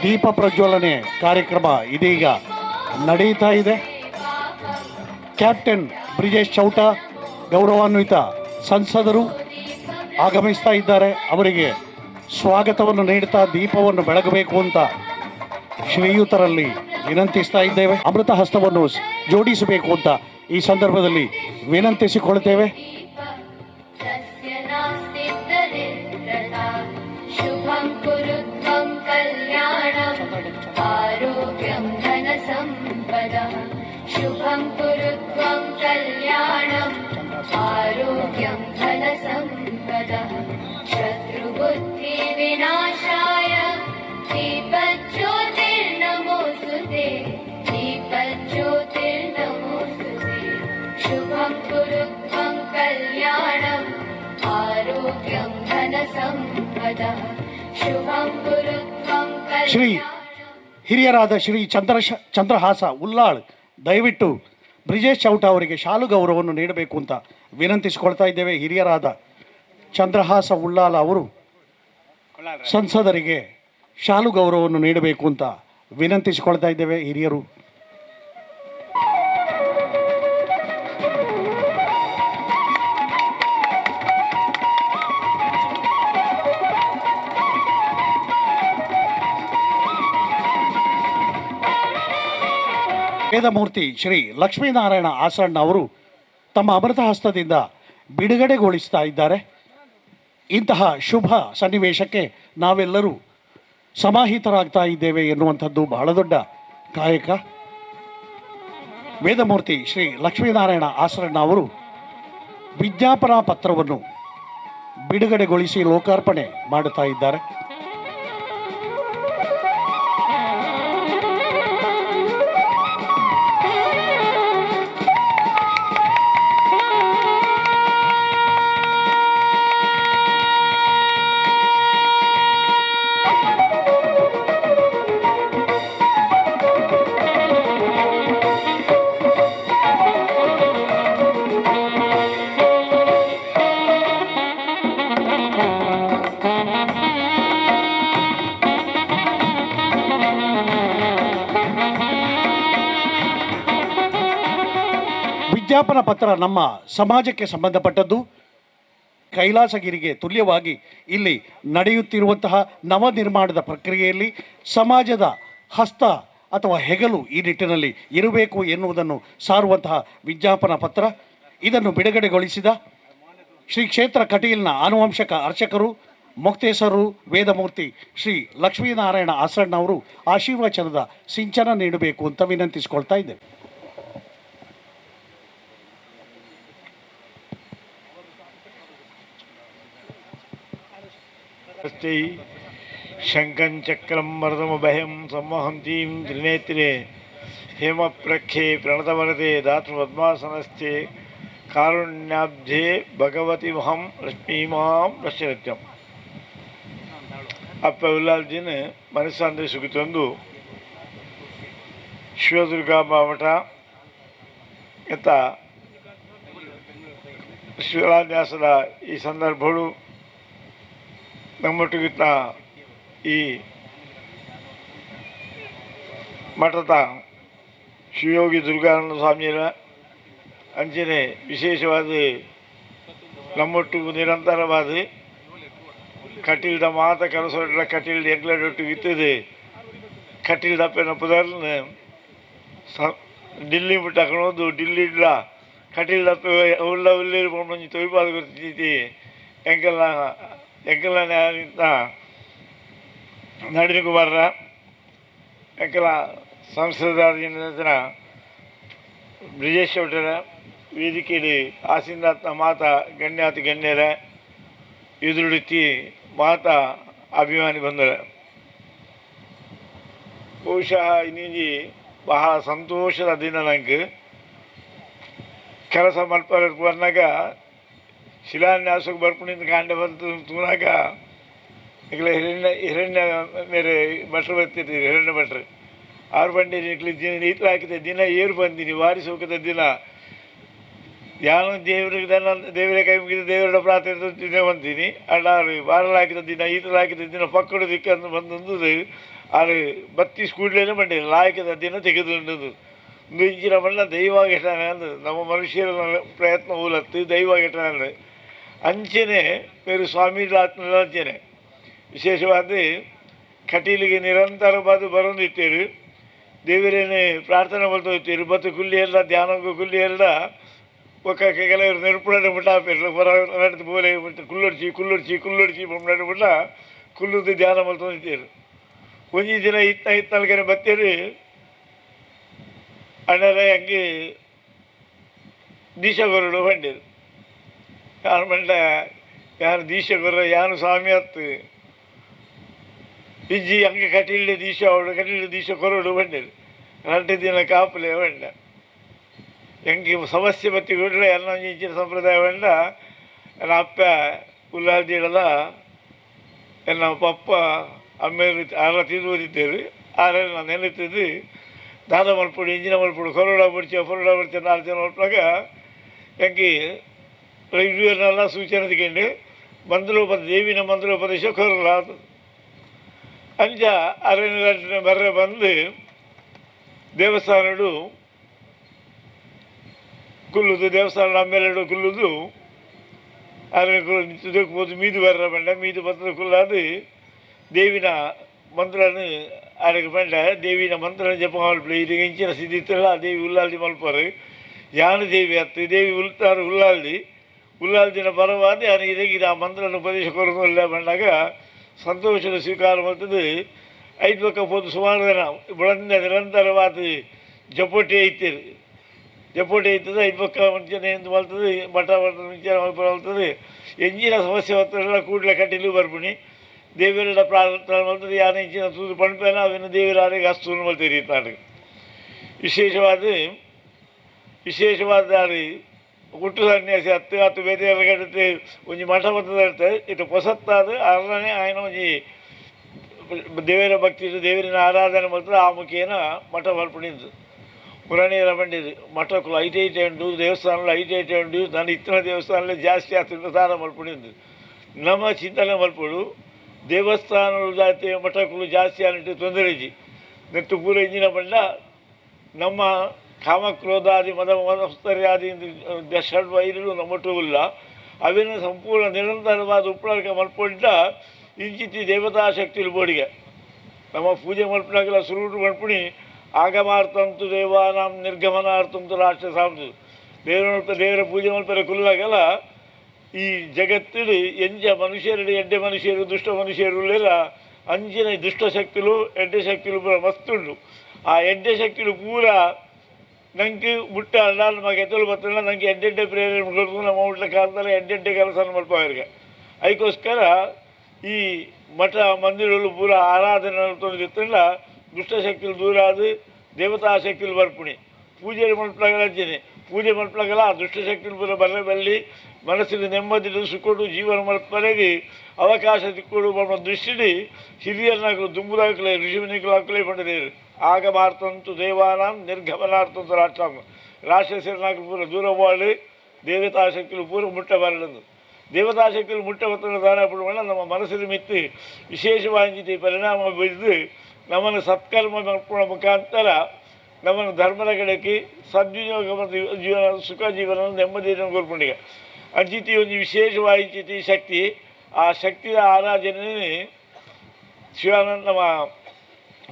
ದೀಪ ಪ್ರಜ್ವಲನೆ ಕಾರ್ಯಕ್ರಮ ಇದೀಗ ನಡೆಯುತ್ತಾ ಇದೆ. ಕ್ಯಾಪ್ಟನ್ ಬ್ರಿಜೇಶ್ ಚೌಟ ಗೌರವಾನ್ವಿತ ಸಂಸದರು ಆಗಮಿಸ್ತಾ ಇದ್ದಾರೆ. ಅವರಿಗೆ ಸ್ವಾಗತವನ್ನು ನೀಡುತ್ತಾ ದೀಪವನ್ನು ಬೆಳಗಬೇಕು ಅಂತ ಶ್ರೀಯುತರಲ್ಲಿ ವಿನಂತಿಸ್ತಾ ಇದ್ದೇವೆ. ಅಮೃತ ಹಸ್ತವನ್ನು ಜೋಡಿಸಬೇಕು ಅಂತ ಈ ಸಂದರ್ಭದಲ್ಲಿ ವಿನಂತಿಸಿಕೊಳ್ತೇವೆ. ಶ್ರೀ ಹಿರಿಯರಾದ ಶ್ರೀ ಚಂದ್ರಹಾಸ ಉಲ್ಲಾಳ್ ದಯವಿಟ್ಟು ಬ್ರಿಜೇಶ್ ಚೌಟ ಅವರಿಗೆ ಶಾಲು ಗೌರವವನ್ನು ನೀಡಬೇಕು ಅಂತ ವಿನಂತಿಸಿಕೊಳ್ತಾ ಇದ್ದೇವೆ. ಹಿರಿಯರಾದ ಚಂದ್ರಹಾಸ ಉಲ್ಲಾಳ್ ಅವರು ಸಂಸದರಿಗೆ ಶಾಲು ಗೌರವವನ್ನು ನೀಡಬೇಕು ಅಂತ ವಿನಂತಿಸಿಕೊಳ್ತಾ ಇದ್ದೇವೆ. ಹಿರಿಯರು ವೇದಮೂರ್ತಿ ಶ್ರೀ ಲಕ್ಷ್ಮೀನಾರಾಯಣ ಆಸಣ್ಣ ಅವರು ತಮ್ಮ ಅಮೃತ ಹಸ್ತದಿಂದ ಬಿಡುಗಡೆಗೊಳಿಸ್ತಾ ಇದ್ದಾರೆ. ಇಂತಹ ಶುಭ ಸನ್ನಿವೇಶಕ್ಕೆ ನಾವೆಲ್ಲರೂ ಸಮಾಹಿತರಾಗ್ತಾ ಇದ್ದೇವೆ ಎನ್ನುವಂಥದ್ದು ಬಹಳ ದೊಡ್ಡ ಕಾಯಕ. ವೇದಮೂರ್ತಿ ಶ್ರೀ ಲಕ್ಷ್ಮೀನಾರಾಯಣ ಆಸರಣ್ಣ ಅವರು ವಿಜ್ಞಾಪನಾ ಪತ್ರವನ್ನು ಬಿಡುಗಡೆಗೊಳಿಸಿ ಲೋಕಾರ್ಪಣೆ ಮಾಡುತ್ತಾ ಇದ್ದಾರೆ. ವಿಜ್ಞಾಪನಾ ಪತ್ರ ನಮ್ಮ ಸಮಾಜಕ್ಕೆ ಸಂಬಂಧಪಟ್ಟದ್ದು. ಕೈಲಾಸಗಿರಿಗೆ ತುಲ್ಯವಾಗಿ ಇಲ್ಲಿ ನಡೆಯುತ್ತಿರುವಂತಹ ನವನಿರ್ಮಾಣದ ಪ್ರಕ್ರಿಯೆಯಲ್ಲಿ ಸಮಾಜದ ಹಸ್ತ ಅಥವಾ ಹೆಗಲು ಈ ನಿಟ್ಟಿನಲ್ಲಿ ಇರಬೇಕು ಎನ್ನುವುದನ್ನು ಸಾರುವಂತಹ ವಿಜ್ಞಾಪನಾ ಪತ್ರ. ಇದನ್ನು ಬಿಡುಗಡೆಗೊಳಿಸಿದ ಶ್ರೀ ಕ್ಷೇತ್ರ ಕಟೀಲ್ನ ಆನುವಂಶಕ ಅರ್ಚಕರು ಮೊಕ್ತೇಸರು ವೇದಮೂರ್ತಿ ಶ್ರೀ ಲಕ್ಷ್ಮೀನಾರಾಯಣ ಆಸಣ್ಣ ಅವರು ಆಶೀರ್ವಚನದ ಸಿಂಚನ ನೀಡಬೇಕು ಅಂತ ವಿನಂತಿಸಿಕೊಳ್ತಾ ಇದ್ದೇವೆ. ಶಂಖಂ ಚಕ್ರಂ ವರದಮಭಯಂ ಸಂವಹಂತೀಂ ತ್ರಿನೇತ್ರೆ ಹೇಮಪ್ರಖ್ಯೆ ಪ್ರಣತವರದೆ ದಾತೃಪದ್ಮಾಸನಸ್ಥೆ ಕಾರುಣ್ಯಾಬ್ಧೆ ಭಗವತಿ ಮಹಂ ಲಕ್ಷ್ಮೀಮಾಂ ರಶ್ಯನಿತ್ಯಂ. ಅಪ್ಪ ಉಲ್ಲಾಲ್ಜಿನ ಮನಸ್ಸಾಂದ್ರೆ ಸುಗಿತೊಂದು ಶಿವದುರ್ಗಾಂಬ ಮಠ ಎತ್ತ ಶಿಲಾನ್ಯಾಸದ ಈ ಸಂದರ್ಭಗಳು ನಮ್ಮೊಟ್ಟಿಗಿತ್ತ ಈ ಮಠದ ಶಿವಯೋಗಿ ದುರ್ಗಾನಂದ ಸ್ವಾಮಿಯರ ಅಂಚನೆ ವಿಶೇಷವಾದ ನಮ್ಮೊಟ್ಟು ನಿರಂತರವಾದ ಕಟೀಲ್ದ ಮಾತ ಕಲಸೊಡ್ಲ ಕಟೀಲ್ದ ಎಂಕ್ಲಡೊಟ್ಟು ಇತ್ತದೆ ಕಟೀಲ್ದ ಅಪ್ಪೆನ ಪುದರ್ನ ಡಿಲ್ಲಿ ಮುಟ್ಟ ಡಿಲ್ಲಿಡ್ಲ ಕಟೀಲ್ದ ಅಪ್ಪೆ ಉಳ್ಳ ಉಳ್ಳೇರು ಪೊಂಜಿ ತೊಯ್ಪಾದ ಗೊತ್ತಿತಿ ಎಂಕಲ್ನ ಎಂಕಲ್ನ ನಳಿನ್ ಕುಮಾರ್ರ ಎಂಕಲ ಸಂಸದ ಬ್ರಿಜೇಶ್ ಚೌಟರ ವೇದಿಕೆಯಲ್ಲಿ ಆಸಿಂದಾತ್ನ ಮಾತ ಗಣ್ಯಾತಿ ಗಣ್ಯರ ಎದುರುಡಿತಿ ಮಾತ ಅಭಿಮಾನಿ ಬಂದರೆ ಬಹುಶಃ ಇನ್ನಿಂಜಿ ಬಹಳ ಸಂತೋಷದ ದಿನ ನಂಗೆ. ಕೆಲಸ ಮಲ್ಪರಕ್ಕೆ ಬಂದಾಗ ಶಿಲಾನ್ಯಾಸಕ್ಕೆ ಬರ್ಪುಣಿಂದ ಕಾಂಡ ಬಂತು ತೂನಾಗ ಈಗಲೇ ಹಿರಣ್ಯ ಹಿರಣ್ಯ ಮೇರೆ ಭಟ್ರು ಬರ್ತಿರ್ತೀರಿ, ಹಿರಣ್ಯ ಭಟ್ರು ಆರು ಬಂಡಿ ದಿನ ಈತ್ಲ ಹಾಕಿದ ದಿನ ಏರು ಬಂದೀನಿ ವಾರಿ ಸೋಕದ ದಿನ ಯಾನು ದೇವರಿಗೆ ದನ ದೇವರ ಕೈ ಮುಗಿದ ದೇವರ ಪ್ರಾರ್ಥನೆ ದಿನ ಬಂದೀನಿ ಅಲ್ಲಾರು ವಾರಲ್ ಹಾಕಿದ ದಿನ ಈತಲ ಹಾಕಿದ ದಿನ ಪಕ್ಕಡು ದಿಕ್ಕಂದು ಬಂದೊಂದು ಆರು ಬತ್ತಿ ಕೂಡಲೇ ಬಂಡಿ ಲಾಯಕದ ದಿನ ತೆಗೆದುಂಡದು ಇಂಚಿನ ಬಣ್ಣ ದೈವ ಘಟನೆ ಅಂದು ನಮ್ಮ ಮನುಷ್ಯರ ಪ್ರಯತ್ನ ಮೂಲತ್ತು ದೈವ ಘಟನೆ ಅಂದು ಅಂಚೆನೆ ಬೇರೆ ಸ್ವಾಮಿ ಅಂಚೆನೆ ವಿಶೇಷವಾದ ಕಟೀಲಿಗೆ ನಿರಂತರವಾದ ಬರೋದಿತ್ತೇರು ದೇವರೇನೆ ಪ್ರಾರ್ಥನೆ ಮಾಡ್ತಾ ಹೋಗ್ತೀರಿ ಮತ್ತು ಕುಲ್ಲಿ ಎಲ್ಲ ಧ್ಯಾನಕ್ಕೂ ಕುಲ್ಲಿ ಎಲ್ಲ ಒಕ್ಕ ಕೆಲವರು ನೆನಪುಡನೆ ಮುಟ್ಟ ಹಾಪಿರ್ಲ ಹೊರ ನಡೆದು ಬೋಲೆ ಮುಟ್ಟ ಕುಲ್ಲೊಡ್ಚಿ ಕುಲ್ಲೊಡ್ಚಿ ಕುಲ್ಲೊಡ್ಚಿ ನಡು ಮುಟ್ಟ ಕುಲ್ಲುದು ಧ್ಯಾನ ಮಾಡ್ತಾ ಒಂಜಿ ದಿನ ಇತ್ತ ಇತ್ತಲ್ಕನೆ ಬತ್ತೀರಿ ಅಣ್ಣರ ಹಂಗೆ ದೀಶಗೊರಡು ಬಂಡಿರು ಯಾರು ಬಂಡ ಯಾರು ದೀಶಗೊರ ಯಾರು ಸ್ವಾಮಿ ಹತ್ತು ಇಜ್ಜಿ ಹಂಗೆ ಕಟೀಲ್ಡೆ ದೀಶ ಅವಳು ಕಟೀಲ್ಡೆ ದೀಶ ಕೊರಡು ಬಂಡಿರು ರಡ್ಡು ದಿನ ಕಾಪುಲೆ ಬಂಡ ಎಂಗೆ ಸಮಸ್ಯೆ ಬತ್ತಿ ಕೂಡಲೇ ಎಲ್ಲ ಇಂಚಿನ ಸಂಪ್ರದಾಯ ಬಂಡ ನನ್ನ ಅಪ್ಪ ಉಲ್ಲಾಲ್ದಿಡಲ ಎಲ್ಲ ಪಪ್ಪ ಅಮ್ಮೇರು ಆರ ತಿಂದು ಓದಿದ್ದೇವೆ ಆರೆಲ್ಲ ನಾನು ನೆನೆತಿದ್ದು ದಾದ ಮಲ್ಪುಡು ಇಂಜಿನ ಮಲ್ಪುಡು ಕೊರೋಡ ಬಡ್ಚ ಕೊರೋಡ ಬಡ್ಚ ನಾಲ್ಕು ಜನ ಮಲ್ಪನಾಗ ಎಂಗೆ ಇವರನ್ನೆಲ್ಲ ಸೂಚನೆ ತಗೊಂಡು ಮಂತ್ರೋಪದ ದೇವಿನ ಮಂತ್ರೋಪದೇಶ ಕೊರಲ ಅಂಚ ಅರಣ್ಯ ಬರ್ರೆ ಬಂದು ದೇವಸ್ಥಾನಡು ಕುಲ್ಲುದು ದೇವಸ್ಥಾನ ಅಮ್ಮೇಲೆಡು ಕುಲ್ಲುದು ಅರಣ್ಯ ಕುಲ್ಲು ಮೀದು ಬರ್ರ ಬಂಡ ಮೀದು ಬತ್ತದ ಕುಲ್ಲಾದು ದೇವಿನ ಮಂತ್ರನ ಆಡಕ್ಕೆ ಬಂಡ ದೇವಿನ ಮಂತ್ರನ ಜಪ ಮಲ್ಪಲೆ ಇದು ಇಂಚಿನ ಸಿದ್ಧಿತ್ತಲ್ಲ ದೇವಿ ಉಲ್ಲಾಲ್ದಿ ಮಲ್ಪರು ಯಾನು ದೇವಿ ಅತ್ತು ದೇವಿ ಉಲ್ತಾರು ಉಲ್ಲಾಲ್ದಿ ಉಲ್ಲಾಲ್ದಿನ ಪರವಾದ ಯಾನು ಇದಕ್ಕೆ ಆ ಮಂತ್ರನ ಉಪದೇಶ ಕೊರದು ಇಲ್ಲ ಬಂದಾಗ ಸಂತೋಷದ ಸ್ವೀಕಾರ ಮಾಡ್ತದೆ ಐದು ಪಕ್ಕ ಪೋದು ಸುಮಾರು ದಿನ ಬುಳಂದ ನಿರಂತರವಾದ ಜಪೋಟಿ ಐತಿರಿ ಜಪೋಟಿ ಐತದೆ ಐದು ಪಕ್ಕ ಮುಂಚೆನೆ ಎಂದು ಮಲ್ತದೆ ಮಠ ಮುಂಚೆ ಮಲ್ತದೆ ಎಂಜಿನ ಸಮಸ್ಯೆ ಹೊತ್ತರೆಲ್ಲ ಕೂಡಲೇ ಕಟೀಲು ಬರ್ಪುಣಿ ದೇವರ ಪ್ರಾರ್ಥನೆ ಮಾಡ್ತದೆ ಯಾರು ಇಂಚಿನ ತೂದು ಪಣಪೇನ ಅವಿನ ದೇವರ ಆರಿಗೆ ಅಷ್ಟು ಮಲ್ತೀರಿ ನಾಟಕ ವಿಶೇಷವಾದ ವಿಶೇಷವಾದ ದಾರಿ ಹುಟ್ಟು ಸನ್ಯಾಸಿ ಹತ್ತು ಹತ್ತು ಬೇತೆ ಕಟ್ಟೆ ಒಂಜಿ ಮಠ ಬರ್ತದೆ ಇರ್ತದೆ ಇದು ಪೊಸತ್ತಾದ ಅರನೇ ಆಯ್ನ ಒಂಜಿ ದೇವರ ಭಕ್ತಿ ದೇವರಿನ ಆರಾಧನೆ ಮಾಡ್ತದೆ ಆ ಮುಖೇನ ಮಠ ಮಲ್ಪಣಿದ್ದು ಪುರಾಣಿಯರ ಬಂಡಿದ್ದು ಮಠಕ್ಕೂ ಐಟ್ ಐಟ್ ಉಂಟು ದೇವಸ್ಥಾನಗಳು ಐಟ್ ಐಟ್ ಉಂಟು ನಾನು ಇತ್ತಿನ ದೇವಸ್ಥಾನದಲ್ಲಿ ಜಾಸ್ತಿ ಆಗ್ತದೆ ದಾನ ಮಲ್ಪಣಿದ್ದು ನಮ್ಮ ಚಿಂತನೆ ಮಲ್ಪಡು ದೇವಸ್ಥಾನಗಳು ಜಾತಿ ಮಠಗಳು ಜಾಸ್ತಿ ಆನಿಟ್ಟು ತೊಂದರೆ ಇಜ್ಜಿ ನೆಟ್ಟು ಪೂರ ಇಂಜಿನ ಬಂಡ ನಮ್ಮ ಕಾಮಕ್ರೋಧಾದಿ ಮದ ಮದಸ್ತರ್ಯಾದಿ ಷಡ್ವೈರಲು ನಮ್ಮಟ್ಟು ಇಲ್ಲ ಅವಿನ ಸಂಪೂರ್ಣ ನಿರಂತರವಾದ ಉಪ್ಪಳಕ ಮಲ್ಪೊಂಡ ಇಂಚಿತಿ ದೇವತಾ ಶಕ್ತಿಲು ಬೋಡಿಗೆ ನಮ್ಮ ಪೂಜೆ ಮಲ್ಪನಾಗಲ ಸುರುಟು ಮಲ್ಪುಣಿ ಆಗಮಾರ್ಥಂತು ದೇವಾನಾಂ ನಿರ್ಗಮನಾರ್ಥಂತು ರಾಷ್ಟ್ರ ಸಾಂತು ದೇವರ ದೇವರ ಪೂಜೆ ಮಲ್ಪರೆ ಕುಲ್ಲಾಗಲ ಈ ಜಗತ್ತಿಡು ಎಂಜ ಮನುಷ್ಯರು ಎಡ್ಡೆ ಮನುಷ್ಯರು ದುಷ್ಟ ಮನುಷ್ಯರು ಇಲ್ಲ ಅಂಚಿನ ದುಷ್ಟ ಶಕ್ತಿಲು ಎಡ್ಡೆ ಶಕ್ತಿಲು ಪೂರ ಮಸ್ತುಂಡು ಆ ಎಡ್ಡೆ ಶಕ್ತಿಲು ಪೂರ ನಂಗೆ ಮುಟ್ಟ ಅಲ್ಲ ನಮಗೆ ಎತ್ತಲು ಬತ್ತಲ್ಲ ನಂಗೆ ಎಡ್ಡೆಡ್ಡೆ ಪ್ರೇರಣೆ ಕೊಡ್ತು ನಮ್ಮ ಮುಟ್ಲಕ್ಕೆ ಅಂತಾರೆ ಎಡ್ಡೆಡ್ಡೆ ಕೆಲಸ ಮಲ್ಪವರಿಗೆ ಅದಕ್ಕೋಸ್ಕರ ಈ ಮಠ ಮಂದಿರಗಳು ಪೂರ ಆರಾಧನೆ ತೊಂದಿತ್ತಲ್ಲ ದುಷ್ಟಶಕ್ತಿಲು ದೂರ ಆದ ದೇವತಾ ಶಕ್ತಿಲು ಬರ್ಪುಣಿ ಪೂಜೆ ಮಲ್ಪಲಾಗಲ ಅಂಚನೆ ಪೂಜೆ ಮಲ್ಪಲಾಗಲ ಆ ದುಷ್ಟಶಕ್ತಿಲು ಪೂರ ಬರಲೆ ಬರಲಿ ಮನಸ್ಸಿನ ನೆಮ್ಮದಿ ಸುಕ್ಕೊಡು ಜೀವನ ಮಲ್ಪರೆಗೆ ಅವಕಾಶ ತಿಕ್ಕೊಡು ನಮ್ಮ ದೃಷ್ಟಿಡಿ ಹಿರಿಯರನ್ನಾಗಲು ದುಂಬುದಾಕಲೆ ಋಷಿಮುನಿಗಳಾಕಲೆ ಪಡೆದೇರು ಆಗಮಾರ್ತಂತು ದೇವಾನಾಂ ನಿರ್ಗಮನಾರ್ಥಂತು ರಾಷ್ಟ್ರಾಂ ರಾಕ್ಷಸರನ್ನಾಗಲು ಪೂರ ದೂರ ಮಾಡಿ ದೇವತಾ ಶಕ್ತಿಲು ಪೂರ ಮುಟ್ಟ ಬರಲಂದು ದೇವತಾಶಕ್ತಿಗಳು ಮುಟ್ಟ ಒತ್ತಡ ದಾನ ಪಡುವಣ ನಮ್ಮ ಮನಸ್ಸಿನ ಮಿತ್ತು ವಿಶೇಷವಾಗಿ ಪರಿಣಾಮ ಬೀರಿದು ನಮ್ಮನ್ನು ಸತ್ಕರ್ಮ ಮಾಡುವ ಮುಖಾಂತರ ನಮ್ಮನ್ನು ಧರ್ಮದ ಕಡೆಗೆ ಸದ್ವಿನಿಯೋಗ ಮತ್ತು ಜೀವನ ಸುಖ ಜೀವನ ನೆಮ್ಮದಿಯನ್ನು ಕೋರ್ಕೊಂಡಿಗ ಅಂಚಿತಿ ಒಂದು ವಿಶೇಷವಾಗಿ ಶಕ್ತಿ. ಆ ಶಕ್ತಿಯ ಆರಾಧನೆ ಶಿವಾನಂದ ನಮ್ಮ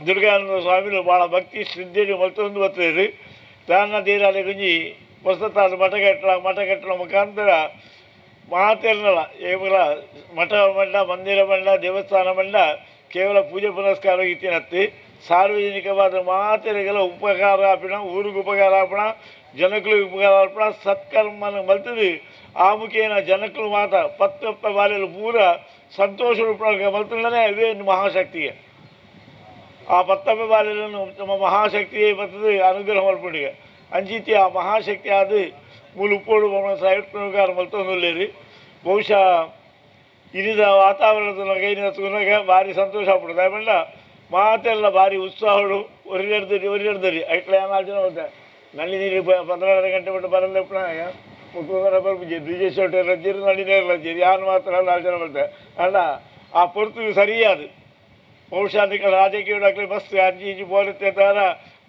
ದುರ್ಗಾನಂದ ಸ್ವಾಮಿಗಳು ಭಾಳ ಭಕ್ತಿ ಶ್ರದ್ಧೆಯಲ್ಲಿ ಮತ್ತೊಂದು ಬರ್ತದೆ. ದಾನ ದೇರಾಲೆ ಗುಂಜಿ ಹೊಸತಾದ ಮಠ ಕಟ್ಟಡ ಮುಖಾಂತರ ಮಾತೆಲ್ಲ ಕೇವಲ ಮಠ ಮಂಡ ಮಂದಿರ ಮಂಡ ದೇವಸ್ಥಾನ ಮಂಡ ಕೇವಲ ಪೂಜೆ ಪುನಸ್ಕಾರ ಇತ್ತಿನತ್ತಿ ಸಾರ್ವಜನಿಕವಾದ ಮಾತೆರೆಗೆಲ್ಲ ಉಪಕಾರ ಆಪಿಣ, ಊರಿಗೆ ಉಪಕಾರ ಆಪಣ, ಜನಕ್ಕಳು ಉಪಕಾರ ಆಪಣ, ಸತ್ಕರ್ಮನ ಮಲ್ತದೆ. ಆ ಮುಖೇನ ಜನಕ್ಕಳು ಮಾತ ಪತ್ತಪ್ಪ ಬಾಲೆಲು ಪೂರ ಸಂತೋಷ ರೂಪಕ್ಕೆ ಮಲ್ತಂದ್ರೆ ಅವೇ ಮಹಾಶಕ್ತಿಗೆ. ಆ ಪತ್ತಪ್ಪ ಬಾಲೆಯನ್ನು ನಮ್ಮ ಮಹಾಶಕ್ತಿಯೇ ಬರ್ತದೆ ಅನುಗ್ರಹ ಮಲ್ಪುಂಡಿಗೆ ಅಂಚಿತಿ ಆ ಮಹಾಶಕ್ತಿ ಆದ ಮೂಲ ಉಪ್ಪೋಡು ಸಾಹಿತ್ಯಕಾರ ಮಲ್ತೊಂದುಲ್ಲೇರಿ. ಬಹುಶಃ ಇನಿದ ವಾತಾವರಣದ ಕೈನ ತೂನಾಗ ಭಾರಿ ಸಂತೋಷ ಆಗ್ಬಿಡುತ್ತೆ. ಆಮೇಲೆ ಮಾತೆಲ್ಲ ಭಾರಿ ಉತ್ಸಾಹಗಳು ಒರಿಯರ್ದರಿ ಒರಿಯರ್ದರಿ ಐಟ್ಲ ನಾಲ್ಕು ಜನ ಹೋದ ನಲ್ಲಿ ನೀರು 12 ಗಂಟೆ ಬಿಟ್ಟು ಬರಲ್ಲ ಬರ್ಪುಜಿ ಬ್ರಿಜೇಶ್ ರಜ್ಜೇರಿ ನಲ್ಲಿ ನೀರು ರಜ್ಜೇರಿ ಯಾರು ಮಾತ್ರ 4 ಜನ ಬರ್ತಾರೆ ಅಲ್ಲ. ಆ ಪೊರ್ತು ಸರಿಯಾದ ಬಹುಶಃ ಅದಕ್ಕೆ ರಾಜಕೀಯ ಡಾಕ್ಟ್ರೆ ಬಸ್ ಅಜ್ಜಿ ಇಜ್ಜಿ ಪೋರುತ್ತೆ ತಾರ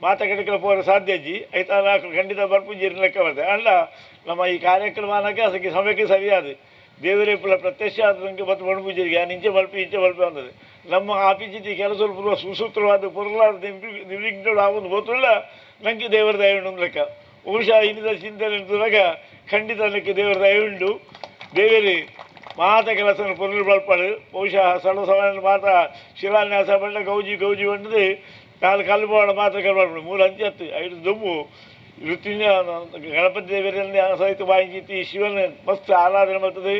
ಮಾತ ಕಡೆಗೆ ಪೋರ ಸಾಧ್ಯ ಅಜ್ಜಿ ಐತಾರ ಖಂಡಿತ ಬರ್ಪುಜಿ ಲೆಕ್ಕ ಬರ್ತದೆ ಅಲ್ಲ. ನಮ್ಮ ಈ ಕಾರ್ಯಕ್ರಮ ಅನ್ನಕ್ಕೆ ಅದಕ್ಕೆ ಸಮಯಕ್ಕೆ ಸರಿಯಾದ ದೇವರೇ ಪುಲ ಪ್ರತ್ಯಕ್ಷ ಆದ ಮತ್ತು ಬಣ್ಪೂಜೆಗೆ ನಿಂಚೆ ಬಲ್ಪಿ ಇಂಚೆ ಬಲ್ಪಿ ಅಂತದೆ ನಮ್ಮ ಆಪಿಚಿತಿ ಕೆಲಸ ಪೂರ್ವ ಸುಸೂತ್ರವಾದ ಪೊರ್ಲಾದ ನಿರ್ವಿಘ್ನಗಳು ಆವೊಂದು ಗೊತ್ತಿಲ್ಲ ನನಗೆ ದೇವರ ದಯ ಉಂಟು ಲೆಕ್ಕ. ಬಹುಶಃ ಇನ್ನಿದ ಚಿಂತನೆ ತೂನಾಗ ಖಂಡಿತ ನನಗೆ ದೇವರ ದಯ ಉಂಟು. ದೇವರೇ ಮಾತ ಕೆಲಸ ಪೊರ್ಲು ಬಲ್ಪಾಡು. ಬಹುಶಃ ಸಣ್ಣ ಸಮಾನ ಮಾತ ಶಿಲಾನ್ಯಾಸ ಬಂಡ ಗೌಜಿ ಗೌಜಿ ಬಂಡದು ನಾಲ್ಕು ಕಲ್ಲು ಬೋಡ ಮಾತ್ರ ಕಲ್ಲು 3 5 10 5 ದುಂಬು ಋತುವಿನ ಗಣಪತಿ ದೇವರಲ್ಲಿ ಸಹಿತ ವಾಯಿತಿ ಶಿವನ ಮಸ್ತ್ ಆರಾಧನೆ ಮಾಡ್ತದೆ.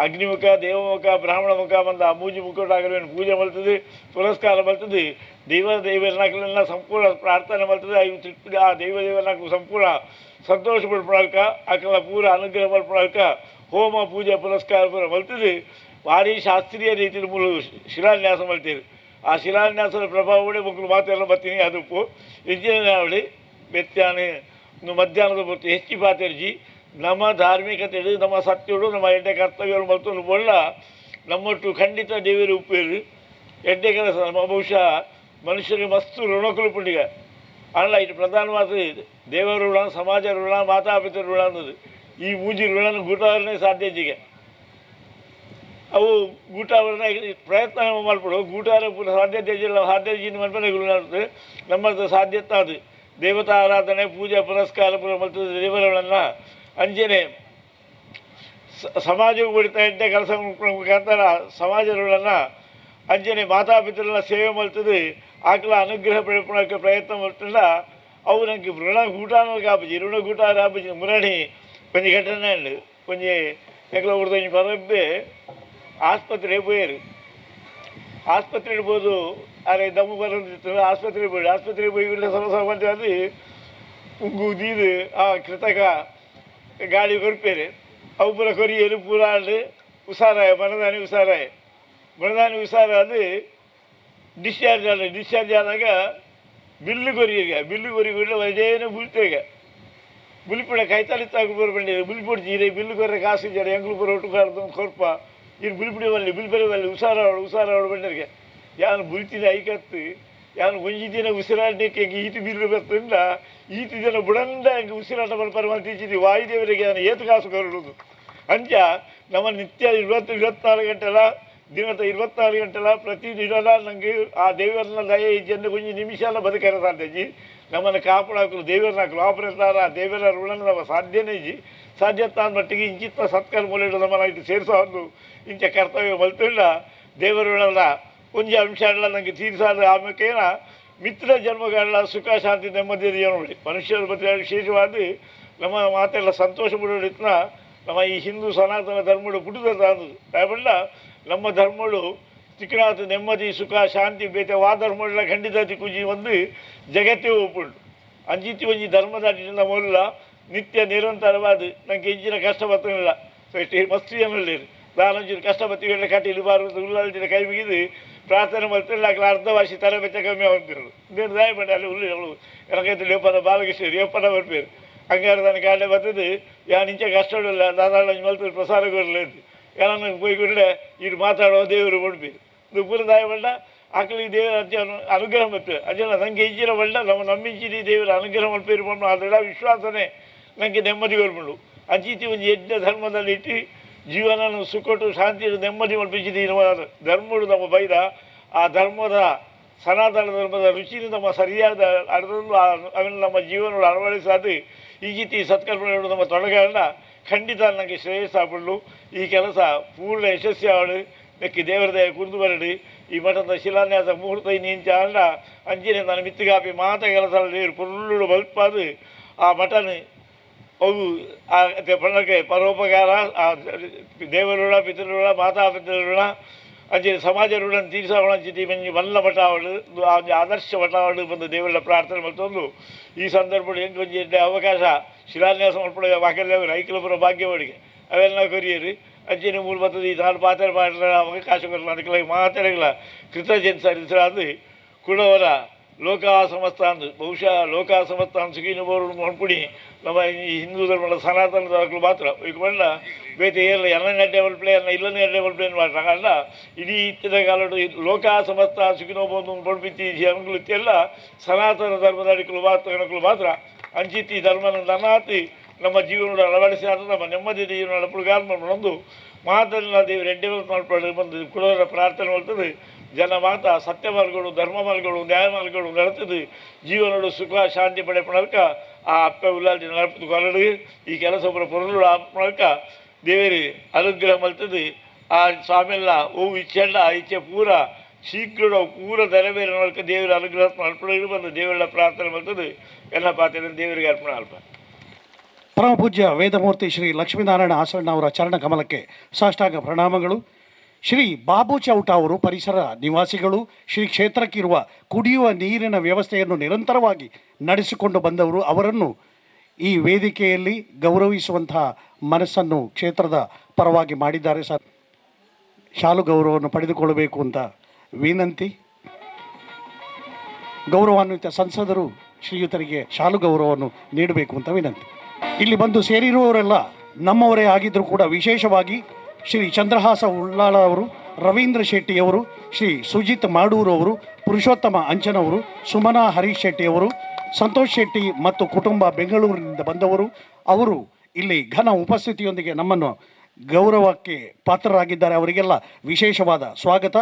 ಅಗ್ನಿಮುಖ ದೇವಮುಖ ಬ್ರಾಹ್ಮಣ ಮುಖ ಬಂದ ಆ ಮೂಜಿ ಮುಖಟಾಗಲೇನು ಪೂಜೆ ಮಾಡ್ತದೆ, ಪುರಸ್ಕಾರ ಮಾಡ್ತದೆ. ದೇವ ದೇವರನ್ನಾಕಲೆಲ್ಲ ಸಂಪೂರ್ಣ ಪ್ರಾರ್ಥನೆ ಮಾಡ್ತದೆ. ಐದು ತೃಪ್ತಿ ಆ ದೈವ ದೇವರನ್ನಾಕು ಸಂಪೂರ್ಣ ಸಂತೋಷ ಪಡ್ಕೊಳಕ ಆಕಲ ಪೂರ ಅನುಗ್ರಹ ಪಡ್ಕೊಳಕ ಹೋಮ ಪೂಜೆ ಪುರಸ್ಕಾರ ಪೂರ ಮಾಡ್ತದೆ. ಭಾರಿ ಶಾಸ್ತ್ರೀಯ ರೀತಿಯಲ್ಲಿ ಮೂಲ ಶಿಲಾನ್ಯಾಸ ಮಾಡ್ತೀರಿ. ಆ ಶಿಲಾನ್ಯಾಸದ ಪ್ರಭಾವ ಮಕ್ಕಳು ಮಾತೆಲ್ಲ ಬರ್ತೀನಿ ಅದಕ್ಕೂ ಇಂಜಿನಿಯರ್ ವ್ಯತ್ಯಾನೆ ಮಧ್ಯಾಹ್ನದ ಹೊತ್ತು ಹೆಚ್ಚು ಪಾತೆರ್ಜಿ ನಮ್ಮ ಧಾರ್ಮಿಕತೆ ನಮ್ಮ ಸತ್ಯಗಳು ನಮ್ಮ ಎಡ್ಡೆ ಕರ್ತವ್ಯಗಳು ಮತ್ತು ಬೊಳ್ಳ ನಮ್ಮೊಟ್ಟು ಖಂಡಿತ ದೇವರು ಉಪ್ಪೇರು ಎಡ್ಡೆ ಕೆಲಸ ನಮ್ಮ ಬಹುಶಃ ಮನುಷ್ಯರಿಗೆ ಮಸ್ತು ಋಣಕುಲು ಪುಂಡಿಗ ಅಲ್ಲ. ಇದು ಪ್ರಧಾನವಾದ ದೇವರ ಋಣ, ಸಮಾಜ ಋಣ, ಮಾತಾಪಿತರ ಋಣ ಅನ್ನೋದು. ಈ ಮೂಜಿ ಋಣನ ಗೂಟಾವರಣೆ ಸಾಧ್ಯ ಜಿಗೆ ಅವು ಗೂಟಾವರಣೆ ಪ್ರಯತ್ನ ಮಾಡ್ಬಿಡು ಗೂಟಾರ ಪೂರ ಸಾಧ್ಯತೆ ಇಲ್ಲ ಸಾಧ್ಯತೆ ಮನ್ಪನೆ ನಮ್ಮ ಸಾಧ್ಯತೆ ಅದು ದೇವತಾ ಆರಾಧನೆ ಪೂಜೆ ಪುರಸ್ಕಾರ ಪೂರ ಮತ್ತು ದೇವರಗಳನ್ನು ಅಂಜನೆ ಸಮಾಜಕ್ಕೆ ಕುರಿತ ಎಡ್ಡೆ ಕೆಲಸ ಮುಖಾಂತರ ಸಮಾಜಗಳನ್ನು ಅಂಜನೆ ಮಾತಾಪಿತರನ್ನ ಸೇವೆ ಮಾಡ್ತದೆ. ಆಕಲ ಅನುಗ್ರಹ ಪಡ್ಕೊಳಕ್ಕೆ ಪ್ರಯತ್ನ ಮಾಡ್ತಿಲ್ಲ. ಅವು ನನಗೆ ಋಣ ಗೂಟಾನ ಕಾಪುಜಿ ಋಣ ಗೂಟ ಆಪುಜಿ ಮುರಣಿ ಕೊಂಚ ಘಟನೆ ಉಂಡು ಕೊಂಚ ಎಂಕ್ಲ ಒಂಜಿ ಪರಬ್ಬೆ ಆಸ್ಪತ್ರೆ ಪೋಯರು. ಆಸ್ಪತ್ರೆಗೆ ಹೋದು ಅರೆ ದಮ್ಮು ಬರೋದಿತ್ತು ಆಸ್ಪತ್ರೆಗೆ ಹೋಗಿ ಆಸ್ಪತ್ರೆಗೆ ಹೋಗಿ ಇಲ್ಲ ಸಮ ಅದು ಉಗ್ಗು ದೀದು ಆ ಕೃತಕ ಗಾಳಿ ಕೊರ್ಪೇರು ಅವು ಪೂರ ಕೊರಿಯರು ಪೂರ ಆಡು ಹುಷಾರಾಯ ಮನದಾನಿ ಹುಷಾರಾಯ ಮನದಾನಿ ಹುಷಾರಾದ ಡಿಸ್ಚಾರ್ಜ್ ಆದ ಡಿಸ್ಚಾರ್ಜ್ ಆದಾಗ ಬಿಲ್ಲು ಕೊರಿಯಗ ಬಿಲ್ಲು ಕೊರಿ ಕೂಡಲೇ ಅದೇನೋ ಬುಲ್ತೇಗ ಬುಲ್ಪುಡ ಕೈತಾಲಿ ತಾಕು ಪೂರ ಬಂಡಿದೆ ಬುಲ್ಪುಡಿ ಜೀರೆ ಬಿಲ್ಲು ಕೊರ್ರೆ ಕಾಸು ಜರ ಎಂಗ್ಳು ಪೂರ ಒಟ್ಟು ಕಾಡ್ದು ಕೊರ್ಪ ಇದು ಬುಲ್ಪುಡಿ ಬಲ್ಲಿ ಬುಲ್ಪರಿ ಬಲ್ಲಿ ಹುಷಾರಾವಳು ಹುಷಾರಾವಳು ಬಂಡರಿಗೆ ಯಾನು ಬುಲ್ತಿನ ಐಕತ್ತು ಯಾನು ಒಂಜಿ ದಿನ ಉಸಿರಾಟಕ್ಕೆ ಈತು ಬಿಲ್ಲು ಬರ್ತಂಡ ಈತು ದಿನ ಬುಡಂಡ ಹಂಗೆ ಉಸಿರಾಟ ಬಲ್ಪರ ಮಲ್ತಿಚ್ಚಿದ್ದು ವಾಯುದೇವರಿಗೆ ನಾನು ಏತು ಕಾಸು ಕೊರಡುದು ಅಂಚ ನಮ್ಮ ನಿತ್ಯ 24 ಗಂಟೆಲ ದಿನದ 24 ಗಂಟೆಲ ಪ್ರತಿ ದಿನಲ ನನಗೆ ಆ ದೇವರನ್ನ ದಯೆ ಜನ ಕೊಂಚ ನಿಮಿಷ ಎಲ್ಲ ಬದುಕರ ಸಾಧ್ಯ ಜಿ. ನಮ್ಮನ್ನು ಕಾಪಾಡಾಕಲು ದೇವರನ್ನ ಕಾಪಾಡ್ತಾರ ಆ ದೇವರ ಋಣನ ನಮ್ಮ ಸಾಧ್ಯನೇ ಜಿ ಸಾಧ್ಯತೆ ಮಟ್ಟಿಗೆ ಇಂಚಿತ್ತ ಸತ್ಕರ್ಮ ನಮ್ಮನ್ನು ಇಟ್ಟು ಸೇರಿಸೋದು ಇಂಚ ಕರ್ತವ್ಯ ಮಲ್ತಿಲ್ಲ ದೇವರ ಋಣಲ್ಲ ಒಂಜಿ ಅಂಶ ಎಲ್ಲ ನನಗೆ ತೀರಿಸಾದ ಆಮೇಕೇನ ಮಿತ್ರ ಜನ್ಮಗಳ ಸುಖ ಶಾಂತಿ ನೆಮ್ಮದಿ ಜೀವನ ಮನುಷ್ಯರ ಬಗ್ಗೆ ವಿಶೇಷವಾದ ನಮ್ಮ ಮಾತೆಲ್ಲ ಸಂತೋಷ ಪಡೋಡಿತ್ನ ನಮ್ಮ ಈ ಹಿಂದೂ ಸನಾತನ ಧರ್ಮಡು ಪುಟ್ಟದ ಕಾರಣ ನಮ್ಮ ಧರ್ಮಡು ಚಿಕ್ಕನಾಥ ನೆಮ್ಮದಿ ಸುಖ ಶಾಂತಿ ಬೇತೆ ವಾ ಧರ್ಮಗಳ ಖಂಡಿತ ತಿಕ್ಕುಜಿ ಒಂದು ಜಗತ್ತೇ ಒಪ್ಪುಂಡು ಅಂಚಿತಿ ಒಂಜಿ ಧರ್ಮದ ಮೊಲ್ಲ ನಿತ್ಯ ನಿರಂತರವಾದ ನನಗೆ ಇಂಚಿನ ಕಷ್ಟ ಬರ್ತನಿಲ್ಲ ಮಸ್ತು ಜನ ನಾನೊಂಚೂರು ಕಷ್ಟ ಬತ್ತಿ ಕಟೀಲು ಬಾರು ಉಳ್ಳಾಲ್ದಿನ ಕೈ ಮುಗಿದು ಪ್ರಾರ್ಥನೆ ಮಾಡ್ತಿಲ್ಲ ಅರ್ಧ ವಾಸಿ ತಲೆ ಬೆಚ್ಚ ಕಮ್ಮಿ ಆಗ್ತಿರೋದು నేను ದಯಪಡಿ ಅಲ್ಲಿ ಉಳ್ಳಿ ಎನಕೈತೆ ಲೇಪನ ಬಾಲಕೃಷ್ಣ ರೇಪನ ಬರ್ಪೇರು ಹಂಗಾರೆ ನನಗೆ ಕಾಂಡೆ ಬರ್ತದೆ ಯಾ ನಿಂಚೆ ಕಷ್ಟ ಇಲ್ಲ ದಾದಾಳ ಮಲ್ತು ಪ್ರಸಾರ ಕೊರలేదు ಎನನ ಪೋಯಿ ಕೂಡಲೇ ಇರು ಮಾತಾಡೋ ದೇವರು ಪಡ್ಪಿ ದುಪ್ಪುರದಾಯ ಬಂಡ ಆಕಲಿ ದೇವರ ಅಂಚ ಅನುಗ್ರಹ ಮಲ್ಪೆ ಅಂಚನ ನಂಗೆ ಇಂಚಿನ ಬಂಡ ನಮ್ಮ ನಮ್ಮಿಂಚಿನ ದೇವರ ಅನುಗ್ರಹ ಮಲ್ಪೆ ಇರ್ಪಂಡು ಅದರ ವಿಶ್ವಾಸನೆ ನನಗೆ ನೆಮ್ಮದಿ ಬರ್ಪುಂಡು. ಅಂಚಿತಿ ಒಂಜಿ ಯಜ್ಞ ಧರ್ಮದಲ್ಲಿ ಇಟ್ಟು ಜೀವನ ಸುಖಟ್ಟು ಶಾಂತಿ ನೆಮ್ಮದಿ ಮಲ್ಪಿಸಿದ ಧರ್ಮಡು ನಮ್ಮ ಬೈದ ಆ ಧರ್ಮದ ಸನಾತನ ಧರ್ಮದ ರುಚಿನ ನಮ್ಮ ಸರಿಯಾದ ಅರ್ಥದಲ್ಲೂ ಅವನ್ನು ನಮ್ಮ ಜೀವನ ಅಳವಡಿಸಾದು ಈ ರೀತಿ ಸತ್ಕರ್ಮಗಳು ನಮ್ಮ ತೊಡಗನ್ನ ಖಂಡಿತ ನನಗೆ ಶ್ರೇಯಸ್ಸಾಪಡ್ಲು. ಈ ಕೆಲಸ ಪೂರ್ಣ ಯಶಸ್ವಿ ನೆಕ್ಕಿ ದೇವರ ದಯ ಕುರಿತು ಬರಡಿ. ಈ ಮಠದ ಶಿಲಾನ್ಯಾಸ ಮುಹೂರ್ತ ನಿಂಚ ಅಂಡ ಅಂಚಿನ ನನ್ನ ಮಿತ್ತುಗಾಪಿ ಮಾತ ಕೆಲಸ ದೇವರು ಪುರುಳು ಬಲ್ಪಾದು ಆ ಮಠನ ಅವು ಆ ಪಣ್ಣಕ್ಕೆ ಪರೋಪಕಾರ ಆ ದೇವರುಳ ಪಿತೃರುಳ ಮಾತಾ ಪಿತೃರುಳ ಅಂಚಿನ ಸಮಾಜ ಋಣ ತೀರ್ಸಾವಣ ಅಂಚಿತಿ ಮಂಜಿ ಮಲ್ಲ ಮಠ ಆದರ್ಶ ಮಠ ಬಂದು ದೇವರ ಪ್ರಾರ್ಥನೆ ಮತ್ತೊಂದು ಈ ಸಂದರ್ಭದಲ್ಲಿ ಹೆಂಗೆ ಒಂಜಿ ಎಡ್ಡೆ ಅವಕಾಶ ಶಿಲಾನ್ಯಾಸ ಮಲ್ಪಡ ವಾಕಲ್ಯ ರೈಕಲಪುರ ಭಾಗ್ಯವಡಿಗೆ ಅವೆಲ್ಲ ಕೊರಿಯರು ಅಂಚಿನ ಮೂಲ ಬರ್ತದೆ ಈ ನಾಲ್ ಪಾತ್ರೆ ಪಾಡಲ ಅವಕಾಶ ಕೊರಲ ಅದಕ್ಕೆಲ್ಲ ಮಾತೆರೆಗಳ ಕೃತಜ್ಞತೆ ಸಲ್ಲಿಸಲಾದು ಕುಡವರ ಲೋಕ ಸಮಸ್ತ ಅಂದು ಬಹುಶಃ ಲೋಕ ಸಮಸ್ತ ಸುಖಿನ ಬೋರು ಮಣ್ಪುಣಿ ನಮ್ಮ ಈ ಹಿಂದೂ ಧರ್ಮದ ಸನಾತನ ಧರ್ಮಗಳು ಮಾತ್ರ ಈಗ ಬಣ್ಣ ಬೇತೆ ಏರ್ಲ ಎಲ್ಲ ನೆಡ್ಡೆ ಮಲ್ಪ್ಲೆ ಎಲ್ಲ ಇಲ್ಲನೇ ಎಡ್ಡೆ ಮಲ್ಪ್ಲೆ ಮಾಡ್ತಾರೆ ಅಲ್ಲ ಇಡೀ ಇತ್ತಿನ ಕಾಲಡು ಲೋಕ ಸಮಸ್ತ ಸುಖಿನೋ ಬಂದು ಪಡ್ಪಿತಿ ಜನಗಳು ಎಲ್ಲ ಸನಾತನ ಧರ್ಮದ ಅಡಿಕಲು ಮಾತ್ರ ಗಣಕಲು ಮಾತ್ರ ಅಂಚಿತಿ ಧರ್ಮನ ನನಾತಿ ನಮ್ಮ ಜೀವನದ ಅಳವಡಿಸಿ ಆದ ನಮ್ಮ ನೆಮ್ಮದಿ ಜೀವನ ನಡಪುಗಾಲ್ ಒಂದು ಮಾತನ್ನ ದೇವರು ಎಡ್ಡೆ ಮಾಡ್ಕೊಂಡು ಬಂದು ಕುಡವರ ಪ್ರಾರ್ಥನೆ ಮಾಡ್ತದೆ. ಜನ ಮಾತ ಸತ್ಯ ಮಾರ್ಗಗಳು ಧರ್ಮ ಮಾರ್ಗಗಳು ನ್ಯಾಯ ಮಾರ್ಗಗಳು ನಡತದೆ ಜೀವನಡು ಸುಖ ಶಾಂತಿ ಪಡೆಪಣಕ ಆ ಅಪ್ಪ ಉಲ್ಲಾಲ್ದಿ ನಡಪದು ಕೊರಡು ಈ ಕೆಲಸ ಒಬ್ಬರ ಪೊರುಳು ಆಪಣಕ ದೇವರಿ ಅನುಗ್ರಹ ಮಲ್ತದೆ. ಆ ಸ್ವಾಮಿಲ್ಲ ಓ ಇಚ್ಛೆಂಡ ಆ ಇಚ್ಛೆ ಪೂರ ಶೀಘ್ರ ಪೂರ ನೆರವೇರ ನಡಕ ದೇವರ ಅನುಗ್ರಹ ಮಲ್ಪಡ ಬಂದು ದೇವರ ಪ್ರಾರ್ಥನೆ ಮಲ್ತದೆ. ಎಲ್ಲ ಪಾತ್ರೆ ದೇವರಿಗೆ ಅರ್ಪಣೆ ಅಲ್ಪ. ಪರಮ ಪೂಜ್ಯ ವೇದಮೂರ್ತಿ ಶ್ರೀ ಲಕ್ಷ್ಮೀನಾರಾಯಣ ಆಸರಣ್ಣ ಅವರ ಚರಣ ಕಮಲಕ್ಕೆ ಸಾಷ್ಟಾಂಗ ಪ್ರಣಾಮಗಳು. ಶ್ರೀ ಬಾಬು ಚೌಟ ಅವರು ಪರಿಸರ ನಿವಾಸಿಗಳು, ಶ್ರೀ ಕ್ಷೇತ್ರಕ್ಕಿರುವ ಕುಡಿಯುವ ನೀರಿನ ವ್ಯವಸ್ಥೆಯನ್ನು ನಿರಂತರವಾಗಿ ನಡೆಸಿಕೊಂಡು ಬಂದವರು. ಅವರನ್ನು ಈ ವೇದಿಕೆಯಲ್ಲಿ ಗೌರವಿಸುವಂತಹ ಮನಸ್ಸನ್ನು ಕ್ಷೇತ್ರದ ಪರವಾಗಿ ಮಾಡಿದ್ದಾರೆ. ಸರ್, ಶಾಲು ಗೌರವವನ್ನು ಪಡೆದುಕೊಳ್ಳಬೇಕು ಅಂತ ವಿನಂತಿ. ಗೌರವಾನ್ವಿತ ಸಂಸದರು ಶ್ರೀಯುತರಿಗೆ ಶಾಲು ಗೌರವವನ್ನು ನೀಡಬೇಕು ಅಂತ ವಿನಂತಿ. ಇಲ್ಲಿ ಬಂದು ಸೇರಿರುವವರೆಲ್ಲ ನಮ್ಮವರೇ ಆಗಿದ್ದರೂ ಕೂಡ ವಿಶೇಷವಾಗಿ ಶ್ರೀ ಚಂದ್ರಹಾಸ ಉಳ್ಳಾಳ ಅವರು, ರವೀಂದ್ರ ಶೆಟ್ಟಿಯವರು, ಶ್ರೀ ಸುಜಿತ್ ಮಾಡೂರು ಅವರು, ಪುರುಷೋತ್ತಮ ಅಂಚನವರು, ಸುಮನಾ ಹರೀಶ್ ಶೆಟ್ಟಿಯವರು, ಸಂತೋಷ್ ಶೆಟ್ಟಿ ಮತ್ತು ಕುಟುಂಬ ಬೆಂಗಳೂರಿನಿಂದ ಬಂದವರು, ಅವರು ಇಲ್ಲಿ ಘನ ಉಪಸ್ಥಿತಿಯೊಂದಿಗೆ ನಮ್ಮನ್ನು ಗೌರವಕ್ಕೆ ಪಾತ್ರರಾಗಿದ್ದಾರೆ. ಅವರಿಗೆಲ್ಲ ವಿಶೇಷವಾದ ಸ್ವಾಗತ.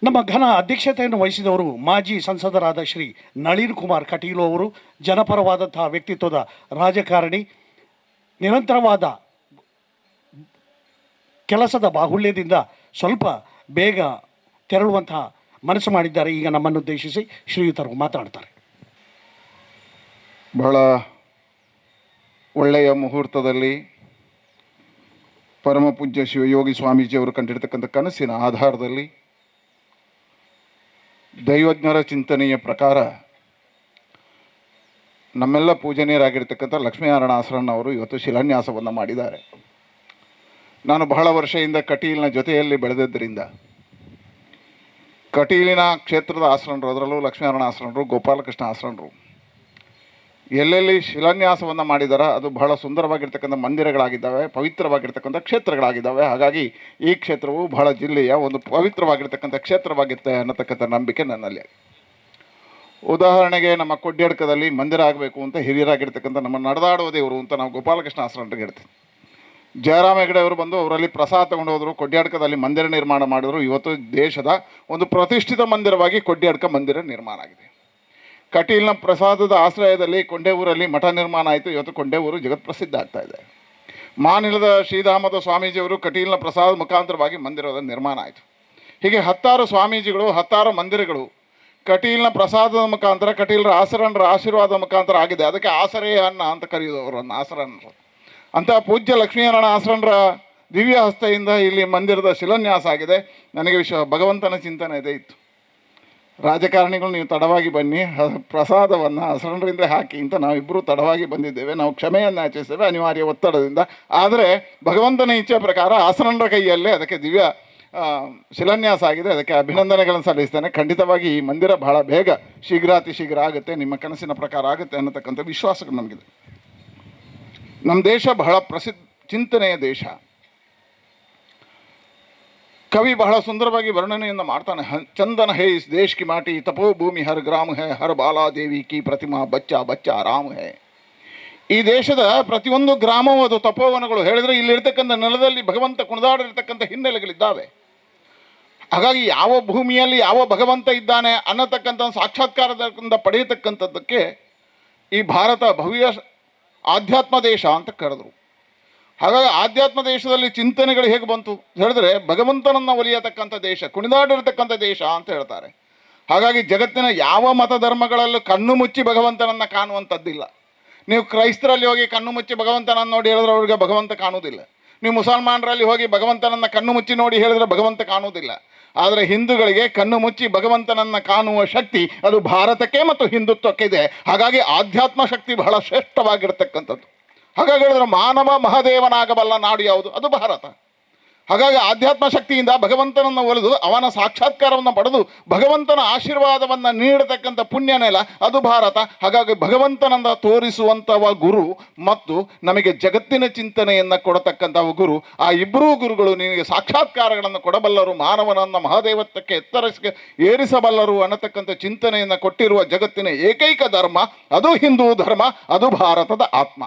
ನಮ್ಮ ಘನ ಅಧ್ಯಕ್ಷತೆಯನ್ನು ವಹಿಸಿದವರು ಮಾಜಿ ಸಂಸದರಾದ ಶ್ರೀ ನಳಿನ್ ಕುಮಾರ್ ಕಟೀಲು ಅವರು, ಜನಪರವಾದಂತಹ ವ್ಯಕ್ತಿತ್ವದ ರಾಜಕಾರಣಿ, ನಿರಂತರವಾದ ಕೆಲಸದ ಬಾಹುಳ್ಯದಿಂದ ಸ್ವಲ್ಪ ಬೇಗ ತೆರಳುವಂತಹ ಮನಸ್ಸು ಮಾಡಿದ್ದಾರೆ. ಈಗ ನಮ್ಮನ್ನುದ್ದೇಶಿಸಿ ಶ್ರೀಯುತರು ಮಾತನಾಡ್ತಾರೆ. ಬಹಳ ಒಳ್ಳೆಯ ಮುಹೂರ್ತದಲ್ಲಿ ಪರಮ ಪೂಜ್ಯ ಶಿವಯೋಗಿ ಸ್ವಾಮೀಜಿಯವರು ಕಂಡಿರ್ತಕ್ಕಂಥ ಕನಸಿನ ಆಧಾರದಲ್ಲಿ ದೈವಜ್ಞರ ಚಿಂತನೆಯ ಪ್ರಕಾರ ನಮ್ಮೆಲ್ಲ ಪೂಜನೀಯರಾಗಿರ್ತಕ್ಕಂಥ ಲಕ್ಷ್ಮೀನಾರಾಯಣ ಆಸರಣ್ಣ ಅವರು ಇವತ್ತು ಶಿಲಾನ್ಯಾಸವನ್ನು ಮಾಡಿದ್ದಾರೆ. ನಾನು ಬಹಳ ವರ್ಷದಿಂದ ಕಟೀಲಿನ ಜೊತೆಯಲ್ಲಿ ಬೆಳೆದಿದ್ದರಿಂದ ಕಟೀಲಿನ ಕ್ಷೇತ್ರದ ಆಸರಣರು, ಅದರಲ್ಲೂ ಲಕ್ಷ್ಮೀನಾರಾಯಣ ಆಸರಣರು, ಗೋಪಾಲಕೃಷ್ಣ ಆಸರಣರು ಎಲ್ಲೆಲ್ಲಿ ಶಿಲಾನ್ಯಾಸವನ್ನು ಮಾಡಿದಾರೋ ಅದು ಬಹಳ ಸುಂದರವಾಗಿರ್ತಕ್ಕಂಥ ಮಂದಿರಗಳಾಗಿದ್ದಾವೆ, ಪವಿತ್ರವಾಗಿರ್ತಕ್ಕಂಥ ಕ್ಷೇತ್ರಗಳಾಗಿದ್ದಾವೆ. ಹಾಗಾಗಿ ಈ ಕ್ಷೇತ್ರವು ಬಹಳ ಜಿಲ್ಲೆಯ ಒಂದು ಪವಿತ್ರವಾಗಿರ್ತಕ್ಕಂಥ ಕ್ಷೇತ್ರವಾಗಿರುತ್ತೆ ಅನ್ನತಕ್ಕಂಥ ನಂಬಿಕೆ ನನ್ನಲ್ಲಿ. ಉದಾಹರಣೆಗೆ ನಮ್ಮ ಕೊಡ್ಯಡ್ಕದಲ್ಲಿ ಮಂದಿರ ಆಗಬೇಕು ಅಂತ ಹಿರಿಯರಾಗಿರ್ತಕ್ಕಂಥ ನಮ್ಮ ನಡೆದಾಡುವ ದೇವರು ಅಂತ ನಾವು ಗೋಪಾಲಕೃಷ್ಣ ಆಸರಣರಿಗೆ ಹೇಳ್ತೀವಿ. ಜಯರಾಮ ಹೆಗಡೆ ಅವರು ಬಂದು ಅವರಲ್ಲಿ ಪ್ರಸಾದ ತಗೊಂಡು ಹೋದರು, ಕೊಡ್ಯಾಡ್ಕದಲ್ಲಿ ಮಂದಿರ ನಿರ್ಮಾಣ ಮಾಡಿದರು. ಇವತ್ತು ದೇಶದ ಒಂದು ಪ್ರತಿಷ್ಠಿತ ಮಂದಿರವಾಗಿ ಕೊಡ್ಯಾಡ್ಕ ಮಂದಿರ ನಿರ್ಮಾಣ ಆಗಿದೆ. ಕಟೀಲಿನ ಪ್ರಸಾದದ ಆಶ್ರಯದಲ್ಲಿ ಕೊಂಡೇವೂರಲ್ಲಿ ಮಠ ನಿರ್ಮಾಣ ಆಯಿತು. ಇವತ್ತು ಕೊಂಡೇವೂರು ಜಗತ್ ಪ್ರಸಿದ್ಧ ಆಗ್ತಾ ಇದೆ. ಮಾನಿಲದ ಶ್ರೀಧಾಮದ ಸ್ವಾಮೀಜಿಯವರು ಕಟೀಲಿನ ಪ್ರಸಾದ ಮುಖಾಂತರವಾಗಿ ಮಂದಿರದ ನಿರ್ಮಾಣ ಆಯಿತು. ಹೀಗೆ ಹತ್ತಾರು ಸ್ವಾಮೀಜಿಗಳು, ಹತ್ತಾರು ಮಂದಿರಗಳು ಕಟೀಲಿನ ಪ್ರಸಾದದ ಮುಖಾಂತರ, ಕಟೀಲರ ಆಸರಣರ ಆಶೀರ್ವಾದದ ಮುಖಾಂತರ ಆಗಿದೆ. ಅದಕ್ಕೆ ಆಸರೇ ಅನ್ನ ಅಂತ ಕರೆಯೋದು ಅವರನ್ನು, ಆಸರಣರು ಅಂತ. ಪೂಜ್ಯ ಲಕ್ಷ್ಮೀನಾರಾಯಣ ಆಸರಣರ ದಿವ್ಯ ಹಸ್ತೆಯಿಂದ ಇಲ್ಲಿ ಮಂದಿರದ ಶಿಲಾನ್ಯಾಸ ಆಗಿದೆ. ನನಗೆ ವಿಶ್ವ ಭಗವಂತನ ಚಿಂತನೆ ಇದೇ ಇತ್ತು. ರಾಜಕಾರಣಿಗಳು ನೀವು ತಡವಾಗಿ ಬನ್ನಿ, ಪ್ರಸಾದವನ್ನು ಹಸರಣರಿಂದ ಹಾಕಿ ಅಂತ ನಾವಿಬ್ಬರೂ ತಡವಾಗಿ ಬಂದಿದ್ದೇವೆ. ನಾವು ಕ್ಷಮೆಯನ್ನು ಯಾಚಿಸ್ತೇವೆ ಅನಿವಾರ್ಯ ಒತ್ತಡದಿಂದ. ಆದರೆ ಭಗವಂತನ ಇಚ್ಛೆ ಪ್ರಕಾರ ಆಸರಣರ ಕೈಯಲ್ಲೇ ಅದಕ್ಕೆ ದಿವ್ಯ ಶಿಲಾನ್ಯಾಸ ಆಗಿದೆ. ಅದಕ್ಕೆ ಅಭಿನಂದನೆಗಳನ್ನು ಸಲ್ಲಿಸ್ತೇನೆ. ಖಂಡಿತವಾಗಿ ಈ ಮಂದಿರ ಬಹಳ ಬೇಗ ಶೀಘ್ರಾತಿ ಶೀಘ್ರ ಆಗುತ್ತೆ, ನಿಮ್ಮ ಕನಸಿನ ಪ್ರಕಾರ ಆಗುತ್ತೆ ಅನ್ನತಕ್ಕಂಥ ವಿಶ್ವಾಸ ನಮಗಿದೆ. ನಮ್ಮ ದೇಶ ಬಹಳ ಪ್ರಸಿದ್ಧ ಚಿಂತನೆಯ ದೇಶ. ಕವಿ ಬಹಳ ಸುಂದರವಾಗಿ ವರ್ಣನೆಯನ್ನು ಮಾಡ್ತಾನೆ. ಚಂದನ ಹೇ is ದೇಶ್ ಕಿ ಮಾಟಿ, ತಪೋಭೂಮಿ ಹರ್ ಗ್ರಾಮ ಹೇ, ಹರ್ ಬಾಲಾದೇವಿ ಕಿ ಪ್ರತಿಮಾ ಬಚ್ಚಾ ಬಚ್ಚಾ ರಾಮ್ ಹೇ. ಈ ದೇಶದ ಪ್ರತಿಯೊಂದು ಗ್ರಾಮವೂ ಅದು ತಪೋವನಗಳು. ಹೇಳಿದರೆ ಇಲ್ಲಿರ್ತಕ್ಕಂಥ ನೆಲದಲ್ಲಿ ಭಗವಂತ ಕುಣಿದಾಡಿರ್ತಕ್ಕಂಥ ಹಿನ್ನೆಲೆಗಳಿದ್ದಾವೆ. ಹಾಗಾಗಿ ಯಾವ ಭೂಮಿಯಲ್ಲಿ ಯಾವ ಭಗವಂತ ಇದ್ದಾನೆ ಅನ್ನತಕ್ಕಂಥ ಸಾಕ್ಷಾತ್ಕಾರದಿಂದ ಪಡೆಯತಕ್ಕಂಥದ್ದಕ್ಕೆ ಈ ಭಾರತ ಭವ್ಯ ಆಧ್ಯಾತ್ಮ ದೇಶ ಅಂತ ಕರೆದರು. ಹಾಗಾಗಿ ಆಧ್ಯಾತ್ಮ ದೇಶದಲ್ಲಿ ಚಿಂತನೆಗಳು ಹೇಗೆ ಬಂತು ಹೇಳಿದ್ರೆ, ಭಗವಂತನನ್ನು ಒಲಿಯತಕ್ಕಂಥ ದೇಶ, ಕುಣಿದಾಡಿರ್ತಕ್ಕಂಥ ದೇಶ ಅಂತ ಹೇಳ್ತಾರೆ. ಹಾಗಾಗಿ ಜಗತ್ತಿನ ಯಾವ ಮತ ಧರ್ಮಗಳಲ್ಲೂ ಕಣ್ಣು ಮುಚ್ಚಿ ಭಗವಂತನನ್ನು ಕಾಣುವಂಥದ್ದಿಲ್ಲ. ನೀವು ಕ್ರೈಸ್ತರಲ್ಲಿ ಹೋಗಿ ಕಣ್ಣು ಮುಚ್ಚಿ ಭಗವಂತನನ್ನು ನೋಡಿ ಹೇಳಿದ್ರೆ ಅವ್ರಿಗೆ ಭಗವಂತ ಕಾಣುವುದಿಲ್ಲ. ನೀವು ಮುಸಲ್ಮಾನರಲ್ಲಿ ಹೋಗಿ ಭಗವಂತನನ್ನು ಕಣ್ಣು ಮುಚ್ಚಿ ನೋಡಿ ಹೇಳಿದ್ರೆ ಭಗವಂತ ಕಾಣುವುದಿಲ್ಲ. ಆದರೆ ಹಿಂದೂಗಳಿಗೆ ಕಣ್ಣು ಮುಚ್ಚಿ ಭಗವಂತನನ್ನು ಕಾಣುವ ಶಕ್ತಿ ಅದು ಭಾರತಕ್ಕೆ ಮತ್ತು ಹಿಂದುತ್ವಕ್ಕೆ ಇದೆ. ಹಾಗಾಗಿ ಆಧ್ಯಾತ್ಮ ಶಕ್ತಿ ಬಹಳ ಶ್ರೇಷ್ಠವಾಗಿರ್ತಕ್ಕಂಥದ್ದು. ಹಾಗಾಗಿ ಹೇಳಿದ್ರೆ ಮಾನವ ಮಹಾದೇವನಾಗಬಲ್ಲ ನಾಡು ಯಾವುದು? ಅದು ಭಾರತ. ಹಾಗಾಗಿ ಆಧ್ಯಾತ್ಮ ಶಕ್ತಿಯಿಂದ ಭಗವಂತನನ್ನು ಒಲಿದು ಅವನ ಸಾಕ್ಷಾತ್ಕಾರವನ್ನು ಪಡೆದು ಭಗವಂತನ ಆಶೀರ್ವಾದವನ್ನು ನೀಡತಕ್ಕಂಥ ಪುಣ್ಯ ನೆಲ ಅದು ಭಾರತ. ಹಾಗಾಗಿ ಭಗವಂತನನ್ನು ತೋರಿಸುವಂಥವ ಗುರು ಮತ್ತು ನಮಗೆ ಜಗತ್ತಿನ ಚಿಂತನೆಯನ್ನು ಕೊಡತಕ್ಕಂಥವ ಗುರು, ಆ ಇಬ್ಬರೂ ಗುರುಗಳು ನಿನಗೆ ಸಾಕ್ಷಾತ್ಕಾರಗಳನ್ನು ಕೊಡಬಲ್ಲರು, ಮಾನವನನ್ನು ಮಹಾದೇವತ್ವಕ್ಕೆ ಎತ್ತರಿಸ ಏರಿಸಬಲ್ಲರು ಅನ್ನತಕ್ಕಂಥ ಚಿಂತನೆಯನ್ನು ಕೊಟ್ಟಿರುವ ಜಗತ್ತಿನ ಏಕೈಕ ಧರ್ಮ ಅದು ಹಿಂದೂ ಧರ್ಮ, ಅದು ಭಾರತದ ಆತ್ಮ.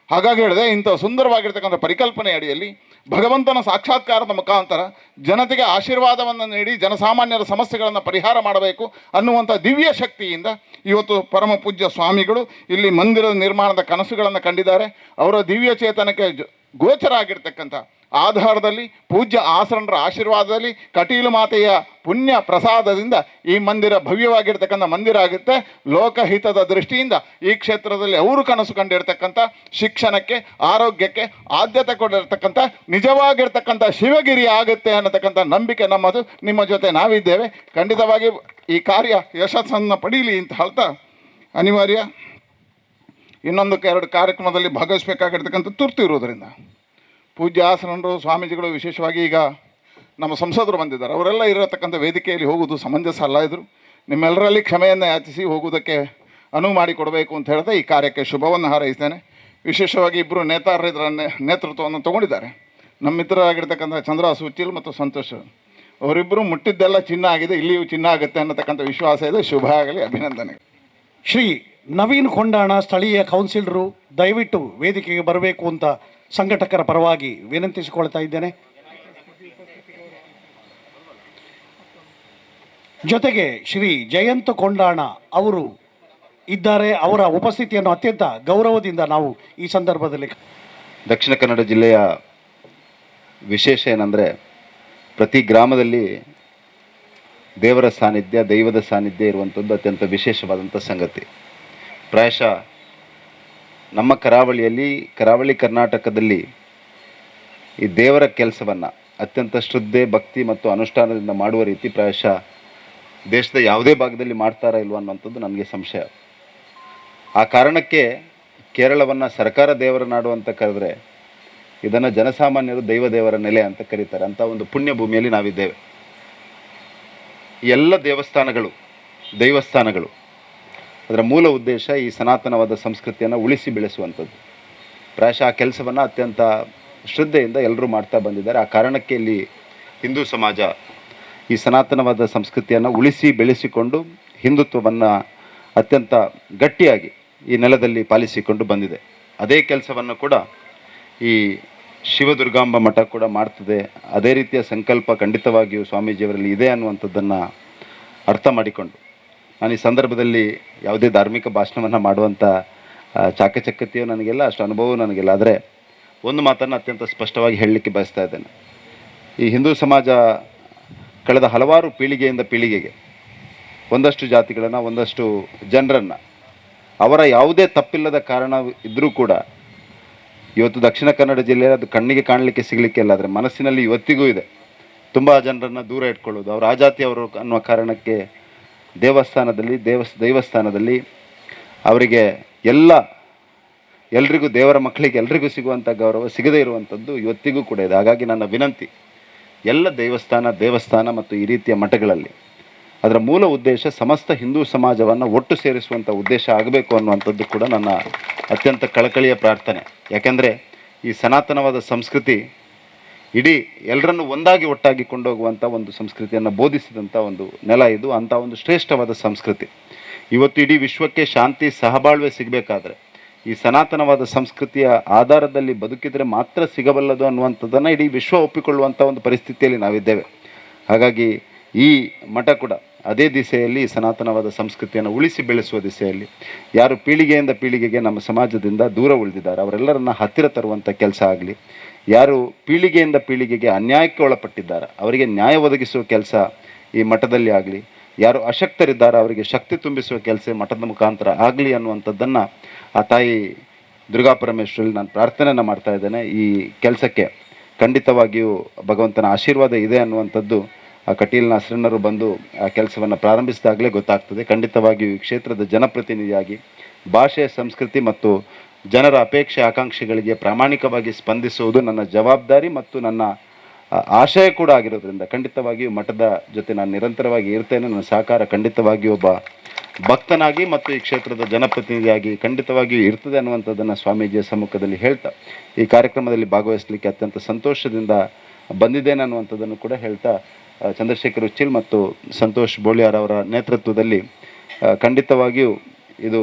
ಹಾಗಾಗಿ ಹೇಳಿದೆ, ಇಂಥ ಸುಂದರವಾಗಿರ್ತಕ್ಕಂಥ ಪರಿಕಲ್ಪನೆ ಅಡಿಯಲ್ಲಿ ಭಗವಂತನ ಸಾಕ್ಷಾತ್ಕಾರದ ಮುಖಾಂತರ ಜನತೆಗೆ ಆಶೀರ್ವಾದವನ್ನು ನೀಡಿ ಜನಸಾಮಾನ್ಯರ ಸಮಸ್ಯೆಗಳನ್ನು ಪರಿಹಾರ ಮಾಡಬೇಕು ಅನ್ನುವಂಥ ದಿವ್ಯ ಶಕ್ತಿಯಿಂದ ಇವತ್ತು ಪರಮ ಪೂಜ್ಯ ಸ್ವಾಮಿಗಳು ಇಲ್ಲಿ ಮಂದಿರದ ನಿರ್ಮಾಣದ ಕನಸುಗಳನ್ನು ಕಂಡಿದ್ದಾರೆ. ಅವರ ದಿವ್ಯ ಚೇತನಕ್ಕೆ ಗೋಚರ ಆಗಿರ್ತಕ್ಕಂಥ ಆಧಾರದಲ್ಲಿ ಪೂಜ್ಯ ಆಸರಣರ ಆಶೀರ್ವಾದದಲ್ಲಿ ಕಟೀಲು ಮಾತೆಯ ಪುಣ್ಯ ಪ್ರಸಾದದಿಂದ ಈ ಮಂದಿರ ಭವ್ಯವಾಗಿರ್ತಕ್ಕಂಥ ಮಂದಿರ ಆಗುತ್ತೆ. ಲೋಕಹಿತದ ದೃಷ್ಟಿಯಿಂದ ಈ ಕ್ಷೇತ್ರದಲ್ಲಿ ಅವರು ಕನಸು ಕಂಡಿರ್ತಕ್ಕಂಥ ಶಿಕ್ಷಣಕ್ಕೆ, ಆರೋಗ್ಯಕ್ಕೆ ಆದ್ಯತೆ ಕೊಡಿರ್ತಕ್ಕಂಥ ನಿಜವಾಗಿರ್ತಕ್ಕಂಥ ಶಿವಗಿರಿ ಆಗುತ್ತೆ ಅನ್ನತಕ್ಕಂಥ ನಂಬಿಕೆ ನಮ್ಮದು. ನಿಮ್ಮ ಜೊತೆ ನಾವಿದ್ದೇವೆ. ಖಂಡಿತವಾಗಿ ಈ ಕಾರ್ಯ ಯಶಸ್ಸನ್ನು ಪಡೀಲಿ ಅಂತ ಹೇಳ್ತಾ, ಅನಿವಾರ್ಯ ಇನ್ನೊಂದು ಎರಡು ಕಾರ್ಯಕ್ರಮದಲ್ಲಿ ಭಾಗವಹಿಸಬೇಕಾಗಿರ್ತಕ್ಕಂಥ ತುರ್ತು ಇರುವುದರಿಂದ ಪೂಜ್ಯ ಆಸನರು ಸ್ವಾಮೀಜಿಗಳು ವಿಶೇಷವಾಗಿ ಈಗ ನಮ್ಮ ಸಂಸದರು ಬಂದಿದ್ದಾರೆ, ಅವರೆಲ್ಲ ಇರತಕ್ಕಂಥ ವೇದಿಕೆಯಲ್ಲಿ ಹೋಗುವುದು ಸಮಂಜಸ ಅಲ್ಲ. ಇದ್ದರು ನಿಮ್ಮೆಲ್ಲರಲ್ಲಿ ಕ್ಷಮೆಯನ್ನು ಯಾಚಿಸಿ ಹೋಗುವುದಕ್ಕೆ ಅನುವು ಮಾಡಿಕೊಡಬೇಕು ಅಂತ ಹೇಳ್ತಾ ಈ ಕಾರ್ಯಕ್ಕೆ ಶುಭವನ್ನು ಹಾರೈಸ್ತೇನೆ. ವಿಶೇಷವಾಗಿ ಇಬ್ಬರು ನೇತಾರರು ಇದರ ನೇತೃತ್ವವನ್ನು ತಗೊಂಡಿದ್ದಾರೆ. ನಮ್ಮ ಮಿತ್ರರಾಗಿರ್ತಕ್ಕಂಥ ಚಂದ್ರ ಸುಚಿಲ್ ಮತ್ತು ಸಂತೋಷ್ ಅವರಿಬ್ಬರು ಮುಟ್ಟಿದ್ದೆಲ್ಲ ಚಿನ್ನ ಆಗಿದೆ, ಇಲ್ಲಿಯೂ ಚಿನ್ನ ಆಗುತ್ತೆ ಅನ್ನತಕ್ಕಂಥ ವಿಶ್ವಾಸ ಇದೆ. ಶುಭ ಆಗಲಿ, ಅಭಿನಂದನೆ. ಶ್ರೀ ನವೀನ್ ಕೊಂಡಾಣ ಸ್ಥಳೀಯ ಕೌನ್ಸಿಲರು ದಯವಿಟ್ಟು ವೇದಿಕೆಗೆ ಬರಬೇಕು ಅಂತ ಸಂಘಟಕರ ಪರವಾಗಿ ವಿನಂತಿಸಿಕೊಳ್ತಾ ಇದ್ದೇನೆ. ಜೊತೆಗೆ ಶ್ರೀ ಜಯಂತ ಕೊಂಡಾಣ ಅವರು ಇದ್ದಾರೆ. ಅವರ ಉಪಸ್ಥಿತಿಯನ್ನು ಅತ್ಯಂತ ಗೌರವದಿಂದ ನಾವು ಈ ಸಂದರ್ಭದಲ್ಲಿ ದಕ್ಷಿಣ ಕನ್ನಡ ಜಿಲ್ಲೆಯ ವಿಶೇಷ ಏನಂದರೆ ಪ್ರತಿ ಗ್ರಾಮದಲ್ಲಿ ದೇವರ ಸಾನ್ನಿಧ್ಯ, ದೈವದ ಸಾನ್ನಿಧ್ಯ ಇರುವಂಥದ್ದು ಅತ್ಯಂತ ವಿಶೇಷವಾದಂಥ ಸಂಗತಿ. ಪ್ರಾಯಶಃ ನಮ್ಮ ಕರಾವಳಿಯಲ್ಲಿ, ಕರಾವಳಿ ಕರ್ನಾಟಕದಲ್ಲಿ ಈ ದೇವರ ಕೆಲಸವನ್ನು ಅತ್ಯಂತ ಶ್ರದ್ಧೆ, ಭಕ್ತಿ ಮತ್ತು ಅನುಷ್ಠಾನದಿಂದ ಮಾಡುವ ರೀತಿ ಪ್ರಾಯಶಃ ದೇಶದ ಯಾವುದೇ ಭಾಗದಲ್ಲಿ ಮಾಡ್ತಾರಾ ಇಲ್ವ ಅನ್ನುವಂಥದ್ದು ನನಗೆ ಸಂಶಯ. ಆ ಕಾರಣಕ್ಕೆ ಕೇರಳವನ್ನು ಸರ್ಕಾರ ದೇವರ ನಾಡು ಅಂತ ಕರೆದರೆ ಇದನ್ನು ಜನಸಾಮಾನ್ಯರು ದೈವ ದೇವರ ನೆಲೆ ಅಂತ ಕರೀತಾರೆ. ಅಂಥ ಒಂದು ಪುಣ್ಯ ಭೂಮಿಯಲ್ಲಿ ನಾವಿದ್ದೇವೆ. ಎಲ್ಲ ದೇವಸ್ಥಾನಗಳು, ದೈವಸ್ಥಾನಗಳು ಅದರ ಮೂಲ ಉದ್ದೇಶ ಈ ಸನಾತನವಾದ ಸಂಸ್ಕೃತಿಯನ್ನು ಉಳಿಸಿ ಬೆಳೆಸುವಂಥದ್ದು. ಪ್ರಾಯಶಃ ಆ ಕೆಲಸವನ್ನು ಅತ್ಯಂತ ಶ್ರದ್ಧೆಯಿಂದ ಎಲ್ಲರೂ ಮಾಡ್ತಾ ಬಂದಿದ್ದಾರೆ. ಆ ಕಾರಣಕ್ಕೆ ಇಲ್ಲಿ ಹಿಂದೂ ಸಮಾಜ ಈ ಸನಾತನವಾದ ಸಂಸ್ಕೃತಿಯನ್ನು ಉಳಿಸಿ ಬೆಳೆಸಿಕೊಂಡು ಹಿಂದುತ್ವವನ್ನು ಅತ್ಯಂತ ಗಟ್ಟಿಯಾಗಿ ಈ ನೆಲದಲ್ಲಿ ಪಾಲಿಸಿಕೊಂಡು ಬಂದಿದೆ. ಅದೇ ಕೆಲಸವನ್ನು ಕೂಡ ಈ ಶಿವದುರ್ಗಾಂಬ ಮಠ ಕೂಡ ಮಾಡ್ತದೆ. ಅದೇ ರೀತಿಯ ಸಂಕಲ್ಪ ಖಂಡಿತವಾಗಿಯೂ ಸ್ವಾಮೀಜಿಯವರಲ್ಲಿ ಇದೆ ಅನ್ನುವಂಥದ್ದನ್ನು ಅರ್ಥ ಮಾಡಿಕೊಂಡು ನಾನು ಈ ಸಂದರ್ಭದಲ್ಲಿ ಯಾವುದೇ ಧಾರ್ಮಿಕ ಭಾಷಣವನ್ನು ಮಾಡುವಂಥ ಚಾಕಚಕ್ಯತೆಯೂ ನನಗಿಲ್ಲ, ಅಷ್ಟು ಅನುಭವವೂ ನನಗಿಲ್ಲ. ಆದರೆ ಒಂದು ಮಾತನ್ನು ಅತ್ಯಂತ ಸ್ಪಷ್ಟವಾಗಿ ಹೇಳಲಿಕ್ಕೆ ಬಯಸ್ತಾ ಇದ್ದೇನೆ. ಈ ಹಿಂದೂ ಸಮಾಜ ಕಳೆದ ಹಲವಾರು ಪೀಳಿಗೆಯಿಂದ ಪೀಳಿಗೆಗೆ ಒಂದಷ್ಟು ಜಾತಿಗಳನ್ನು, ಒಂದಷ್ಟು ಜನರನ್ನು ಅವರ ಯಾವುದೇ ತಪ್ಪಿಲ್ಲದ ಕಾರಣ ಇದ್ದರೂ ಕೂಡ ಇವತ್ತು ದಕ್ಷಿಣ ಕನ್ನಡ ಜಿಲ್ಲೆಯಲ್ಲಿ ಅದು ಕಣ್ಣಿಗೆ ಕಾಣಲಿಕ್ಕೆ ಸಿಗಲಿಕ್ಕೆ ಇಲ್ಲ, ಆದರೆ ಮನಸ್ಸಿನಲ್ಲಿ ಇವತ್ತಿಗೂ ಇದೆ. ತುಂಬ ಜನರನ್ನು ದೂರ ಇಟ್ಕೊಳ್ಳೋದು, ಅವರು ಆ ಜಾತಿಯವರು ಅನ್ನುವ ಕಾರಣಕ್ಕೆ ದೇವಸ್ಥಾನದಲ್ಲಿ, ದೈವಸ್ಥಾನದಲ್ಲಿ ಅವರಿಗೆ ಎಲ್ರಿಗೂ ದೇವರ ಮಕ್ಕಳಿಗೆ ಎಲ್ರಿಗೂ ಸಿಗುವಂಥ ಗೌರವ ಸಿಗದೇ ಇರುವಂಥದ್ದು ಇವತ್ತಿಗೂ ಕೂಡ ಇದೆ. ಹಾಗಾಗಿ ನನ್ನ ವಿನಂತಿ, ಎಲ್ಲ ದೇವಸ್ಥಾನ ಮತ್ತು ಈ ರೀತಿಯ ಮಠಗಳಲ್ಲಿ ಅದರ ಮೂಲ ಉದ್ದೇಶ ಸಮಸ್ತ ಹಿಂದೂ ಸಮಾಜವನ್ನು ಒಟ್ಟು ಸೇರಿಸುವಂಥ ಉದ್ದೇಶ ಆಗಬೇಕು ಅನ್ನುವಂಥದ್ದು ಕೂಡ ನನ್ನ ಅತ್ಯಂತ ಕಳಕಳಿಯ ಪ್ರಾರ್ಥನೆ. ಯಾಕೆಂದರೆ ಈ ಸನಾತನವಾದ ಸಂಸ್ಕೃತಿ ಇಡೀ ಎಲ್ಲರನ್ನು ಒಂದಾಗಿ ಒಟ್ಟಾಗಿ ಕೊಂಡೋಗುವಂಥ ಒಂದು ಸಂಸ್ಕೃತಿಯನ್ನು ಬೋಧಿಸಿದಂಥ ಒಂದು ನೆಲ ಇದು. ಅಂಥ ಒಂದು ಶ್ರೇಷ್ಠವಾದ ಸಂಸ್ಕೃತಿ ಇವತ್ತು ಇಡೀ ವಿಶ್ವಕ್ಕೆ ಶಾಂತಿ ಸಹಬಾಳ್ವೆ ಸಿಗಬೇಕಾದ್ರೆ ಈ ಸನಾತನವಾದ ಸಂಸ್ಕೃತಿಯ ಆಧಾರದಲ್ಲಿ ಬದುಕಿದರೆ ಮಾತ್ರ ಸಿಗಬಲ್ಲದು ಅನ್ನುವಂಥದ್ದನ್ನು ಇಡೀ ವಿಶ್ವ ಒಪ್ಪಿಕೊಳ್ಳುವಂಥ ಒಂದು ಪರಿಸ್ಥಿತಿಯಲ್ಲಿ ನಾವಿದ್ದೇವೆ. ಹಾಗಾಗಿ ಈ ಮಠ ಕೂಡ ಅದೇ ದಿಸೆಯಲ್ಲಿ ಸನಾತನವಾದ ಸಂಸ್ಕೃತಿಯನ್ನು ಉಳಿಸಿ ಬೆಳೆಸುವ ದಿಸೆಯಲ್ಲಿ ಯಾರು ಪೀಳಿಗೆಯಿಂದ ಪೀಳಿಗೆಗೆ ನಮ್ಮ ಸಮಾಜದಿಂದ ದೂರ ಉಳಿದಿದ್ದಾರೆ ಅವರೆಲ್ಲರನ್ನ ಹತ್ತಿರ ತರುವಂಥ ಕೆಲಸ ಆಗಲಿ, ಯಾರು ಪೀಳಿಗೆಯಿಂದ ಪೀಳಿಗೆಗೆ ಅನ್ಯಾಯಕ್ಕೆ ಒಳಪಟ್ಟಿದ್ದಾರೆ ಅವರಿಗೆ ನ್ಯಾಯ ಒದಗಿಸುವ ಕೆಲಸ ಈ ಮಠದಲ್ಲಿ ಆಗಲಿ, ಯಾರು ಅಶಕ್ತರಿದ್ದಾರೆ ಅವರಿಗೆ ಶಕ್ತಿ ತುಂಬಿಸುವ ಕೆಲಸ ಮಠದ ಮುಖಾಂತರ ಆಗಲಿ ಅನ್ನುವಂಥದ್ದನ್ನು ಆ ತಾಯಿ ದುರ್ಗಾ ಪರಮೇಶ್ವರಲ್ಲಿ ನಾನು ಪ್ರಾರ್ಥನೆಯನ್ನು ಮಾಡ್ತಾ ಇದ್ದೇನೆ. ಈ ಕೆಲಸಕ್ಕೆ ಖಂಡಿತವಾಗಿಯೂ ಭಗವಂತನ ಆಶೀರ್ವಾದ ಇದೆ ಅನ್ನುವಂಥದ್ದು ಆ ಕಟೀಲಿನ ಶರಣರು ಬಂದು ಆ ಕೆಲಸವನ್ನು ಪ್ರಾರಂಭಿಸಿದಾಗಲೇ ಗೊತ್ತಾಗ್ತದೆ. ಖಂಡಿತವಾಗಿಯೂ ಈ ಕ್ಷೇತ್ರದ ಜನಪ್ರತಿನಿಧಿಯಾಗಿ ಭಾಷೆ, ಸಂಸ್ಕೃತಿ ಮತ್ತು ಜನರ ಅಪೇಕ್ಷೆ ಆಕಾಂಕ್ಷೆಗಳಿಗೆ ಪ್ರಾಮಾಣಿಕವಾಗಿ ಸ್ಪಂದಿಸುವುದು ನನ್ನ ಜವಾಬ್ದಾರಿ ಮತ್ತು ನನ್ನ ಆಶಯ ಕೂಡ ಆಗಿರೋದ್ರಿಂದ ಖಂಡಿತವಾಗಿಯೂ ಮಠದ ಜೊತೆ ನಾನು ನಿರಂತರವಾಗಿ ಇರ್ತೇನೆ. ನನ್ನ ಸಹಕಾರ ಖಂಡಿತವಾಗಿಯೂ ಒಬ್ಬ ಭಕ್ತನಾಗಿ ಮತ್ತು ಈ ಕ್ಷೇತ್ರದ ಜನಪ್ರತಿನಿಧಿಯಾಗಿ ಖಂಡಿತವಾಗಿಯೂ ಇರ್ತದೆ ಅನ್ನುವಂಥದ್ದನ್ನು ಸ್ವಾಮೀಜಿಯ ಸಮ್ಮುಖದಲ್ಲಿ ಹೇಳ್ತಾ ಈ ಕಾರ್ಯಕ್ರಮದಲ್ಲಿ ಭಾಗವಹಿಸಲಿಕ್ಕೆ ಅತ್ಯಂತ ಸಂತೋಷದಿಂದ ಬಂದಿದ್ದೇನೆ ಅನ್ನುವಂಥದ್ದನ್ನು ಕೂಡ ಹೇಳ್ತಾ ಚಂದ್ರಶೇಖರ್ ಉಚ್ಚಿಲ್ ಮತ್ತು ಸಂತೋಷ್ ಬೋಳಿಯಾರ್ ಅವರ ನೇತೃತ್ವದಲ್ಲಿ ಖಂಡಿತವಾಗಿಯೂ ಇದು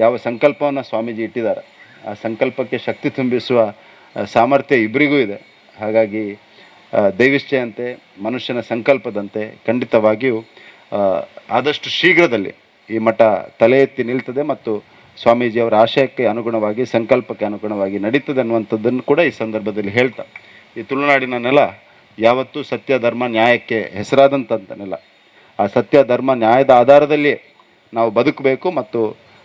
ಯಾವ ಸಂಕಲ್ಪವನ್ನು ಸ್ವಾಮೀಜಿ ಇಟ್ಟಿದ್ದಾರೆ ಆ ಸಂಕಲ್ಪಕ್ಕೆ ಶಕ್ತಿ ತುಂಬಿಸುವ ಸಾಮರ್ಥ್ಯ ಇಬ್ಬರಿಗೂ ಇದೆ. ಹಾಗಾಗಿ ದೈವಿಚ್ಛೆಯಂತೆ ಮನುಷ್ಯನ ಸಂಕಲ್ಪದಂತೆ ಖಂಡಿತವಾಗಿಯೂ ಆದಷ್ಟು ಶೀಘ್ರದಲ್ಲಿ ಈ ಮಠ ತಲೆ ಎತ್ತಿ ನಿಲ್ತದೆ ಮತ್ತು ಸ್ವಾಮೀಜಿಯವರ ಆಶಯಕ್ಕೆ ಅನುಗುಣವಾಗಿ ಸಂಕಲ್ಪಕ್ಕೆ ಅನುಗುಣವಾಗಿ ನಡೀತದೆ ಅನ್ನುವಂಥದ್ದನ್ನು ಕೂಡ ಈ ಸಂದರ್ಭದಲ್ಲಿ ಹೇಳ್ತಾ, ಈ ತುಳುನಾಡಿನ ನೆಲ ಯಾವತ್ತೂ ಸತ್ಯ ಧರ್ಮ ನ್ಯಾಯಕ್ಕೆ ಹೆಸರಾದಂಥ ನೆಲ. ಆ ಸತ್ಯ ಧರ್ಮ ನ್ಯಾಯದ ಆಧಾರದಲ್ಲಿ ನಾವು ಬದುಕಬೇಕು ಮತ್ತು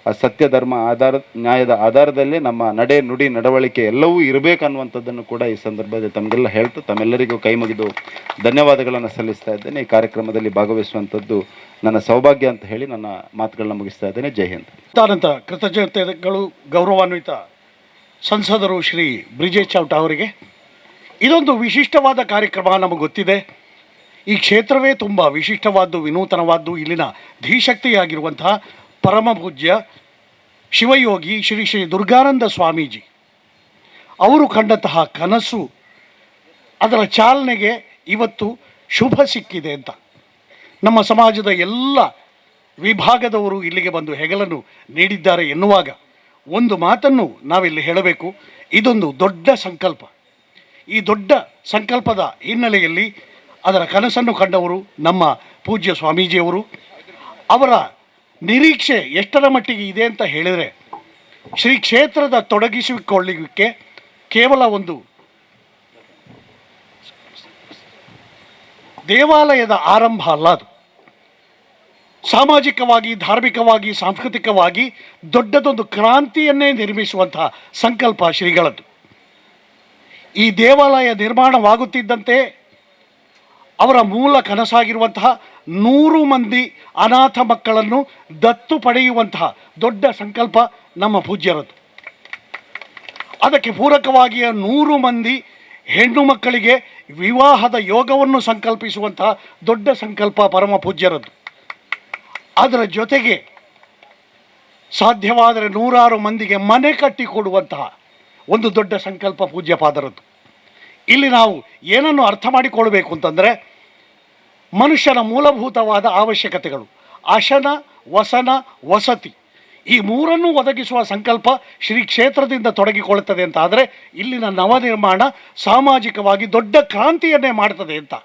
ಆ ಸತ್ಯ ಧರ್ಮ ಆಧಾರ ನ್ಯಾಯದ ಆಧಾರದಲ್ಲಿ ನಮ್ಮ ನಡೆ ನುಡಿ ನಡವಳಿಕೆ ಎಲ್ಲವೂ ಇರಬೇಕನ್ನುವಂಥದ್ದನ್ನು ಕೂಡ ಈ ಸಂದರ್ಭದಲ್ಲಿ ತಮಗೆಲ್ಲ ಹೇಳ್ತಾ ತಮ್ಮೆಲ್ಲರಿಗೂ ಕೈ ಮುಗಿದು ಧನ್ಯವಾದಗಳನ್ನು ಸಲ್ಲಿಸ್ತಾ ಇದ್ದೇನೆ. ಈ ಕಾರ್ಯಕ್ರಮದಲ್ಲಿ ಭಾಗವಹಿಸುವಂಥದ್ದು ನನ್ನ ಸೌಭಾಗ್ಯ ಅಂತ ಹೇಳಿ ನನ್ನ ಮಾತುಗಳನ್ನ ಮುಗಿಸ್ತಾ ಇದ್ದೇನೆ. ಜೈ ಹಿಂದ್. ಅನಂತ ಕೃತಜ್ಞತೆಗಳು ಗೌರವಾನ್ವಿತ ಸಂಸದರು ಶ್ರೀ ಬ್ರಿಜೇಶ್ ಚೌಟ ಅವರಿಗೆ. ಇದೊಂದು ವಿಶಿಷ್ಟವಾದ ಕಾರ್ಯಕ್ರಮ, ನಮಗೆ ಗೊತ್ತಿದೆ. ಈ ಕ್ಷೇತ್ರವೇ ತುಂಬ ವಿಶಿಷ್ಟವಾದ್ದು, ವಿನೂತನವಾದ್ದು. ಇಲ್ಲಿನ ಧೀಶಕ್ತಿಯಾಗಿರುವಂತಹ ಪರಮಪೂಜ್ಯ ಶಿವಯೋಗಿ ಶ್ರೀ ಶ್ರೀ ದುರ್ಗಾನಂದ ಸ್ವಾಮೀಜಿ ಅವರು ಕಂಡಂತಹ ಕನಸು, ಅದರ ಚಾಲನೆಗೆ ಇವತ್ತು ಶುಭ ಸಿಕ್ಕಿದೆ ಅಂತ ನಮ್ಮ ಸಮಾಜದ ಎಲ್ಲ ವಿಭಾಗದವರು ಇಲ್ಲಿಗೆ ಬಂದು ಹೆಗಲನ್ನು ನೀಡಿದ್ದಾರೆ ಎನ್ನುವಾಗ ಒಂದು ಮಾತನ್ನು ನಾವಿಲ್ಲಿ ಹೇಳಬೇಕು. ಇದೊಂದು ದೊಡ್ಡ ಸಂಕಲ್ಪ. ಈ ದೊಡ್ಡ ಸಂಕಲ್ಪದ ಹಿನ್ನೆಲೆಯಲ್ಲಿ ಅದರ ಕನಸನ್ನು ಕಂಡವರು ನಮ್ಮ ಪೂಜ್ಯ ಸ್ವಾಮೀಜಿಯವರು. ಅವರ ನಿರೀಕ್ಷೆ ಎಷ್ಟರ ಮಟ್ಟಿಗೆ ಇದೆ ಅಂತ ಹೇಳಿದರೆ, ಶ್ರೀ ಕ್ಷೇತ್ರದ ತೊಡಗಿಸಿಕೊಳ್ಳಿಕ್ಕೆ ಕೇವಲ ಒಂದು ದೇವಾಲಯದ ಆರಂಭ ಅಲ್ಲ, ಅದು ಸಾಮಾಜಿಕವಾಗಿ, ಧಾರ್ಮಿಕವಾಗಿ, ಸಾಂಸ್ಕೃತಿಕವಾಗಿ ದೊಡ್ಡದೊಂದು ಕ್ರಾಂತಿಯನ್ನೇ ನಿರ್ಮಿಸುವಂತಹ ಸಂಕಲ್ಪ ಶ್ರೀಗಳದ್ದು. ಈ ದೇವಾಲಯ ನಿರ್ಮಾಣವಾಗುತ್ತಿದ್ದಂತೆ ಅವರ ಮೂಲ ಕನಸಾಗಿರುವಂತಹ 100 ಮಂದಿ ಅನಾಥ ಮಕ್ಕಳನ್ನು ದತ್ತು ಪಡೆಯುವಂತಹ ದೊಡ್ಡ ಸಂಕಲ್ಪ ನಮ್ಮ ಪೂಜ್ಯರದ್ದು. ಅದಕ್ಕೆ ಪೂರಕವಾಗಿ 100 ಮಂದಿ ಹೆಣ್ಣು ಮಕ್ಕಳಿಗೆ ವಿವಾಹದ ಯೋಗವನ್ನು ಸಂಕಲ್ಪಿಸುವಂತಹ ದೊಡ್ಡ ಸಂಕಲ್ಪ ಪರಮ ಪೂಜ್ಯರದ್ದು. ಅದರ ಜೊತೆಗೆ ಸಾಧ್ಯವಾದರೆ 100 ಮಂದಿಗೆ ಮನೆ ಕಟ್ಟಿಕೊಡುವಂತಹ ಒಂದು ದೊಡ್ಡ ಸಂಕಲ್ಪ ಪೂಜ್ಯ ಪಾದರದ್ದು. ಇಲ್ಲಿ ನಾವು ಏನನ್ನು ಅರ್ಥ ಮಾಡಿಕೊಳ್ಬೇಕು ಅಂತಂದರೆ, ಮನುಷ್ಯನ ಮೂಲಭೂತವಾದ ಅವಶ್ಯಕತೆಗಳು ಅಶನ, ವಸನ, ವಸತಿ, ಈ ಮೂರನ್ನು ಒದಗಿಸುವ ಸಂಕಲ್ಪ ಶ್ರೀ ಕ್ಷೇತ್ರದಿಂದ ತೊಡಗಿಕೊಳ್ಳುತ್ತದೆ ಅಂತ ಆದರೆ, ಇಲ್ಲಿನ ನವನಿರ್ಮಾಣ ಸಾಮಾಜಿಕವಾಗಿ ದೊಡ್ಡ ಕ್ರಾಂತಿಯನ್ನೇ ಮಾಡ್ತದೆ ಅಂತ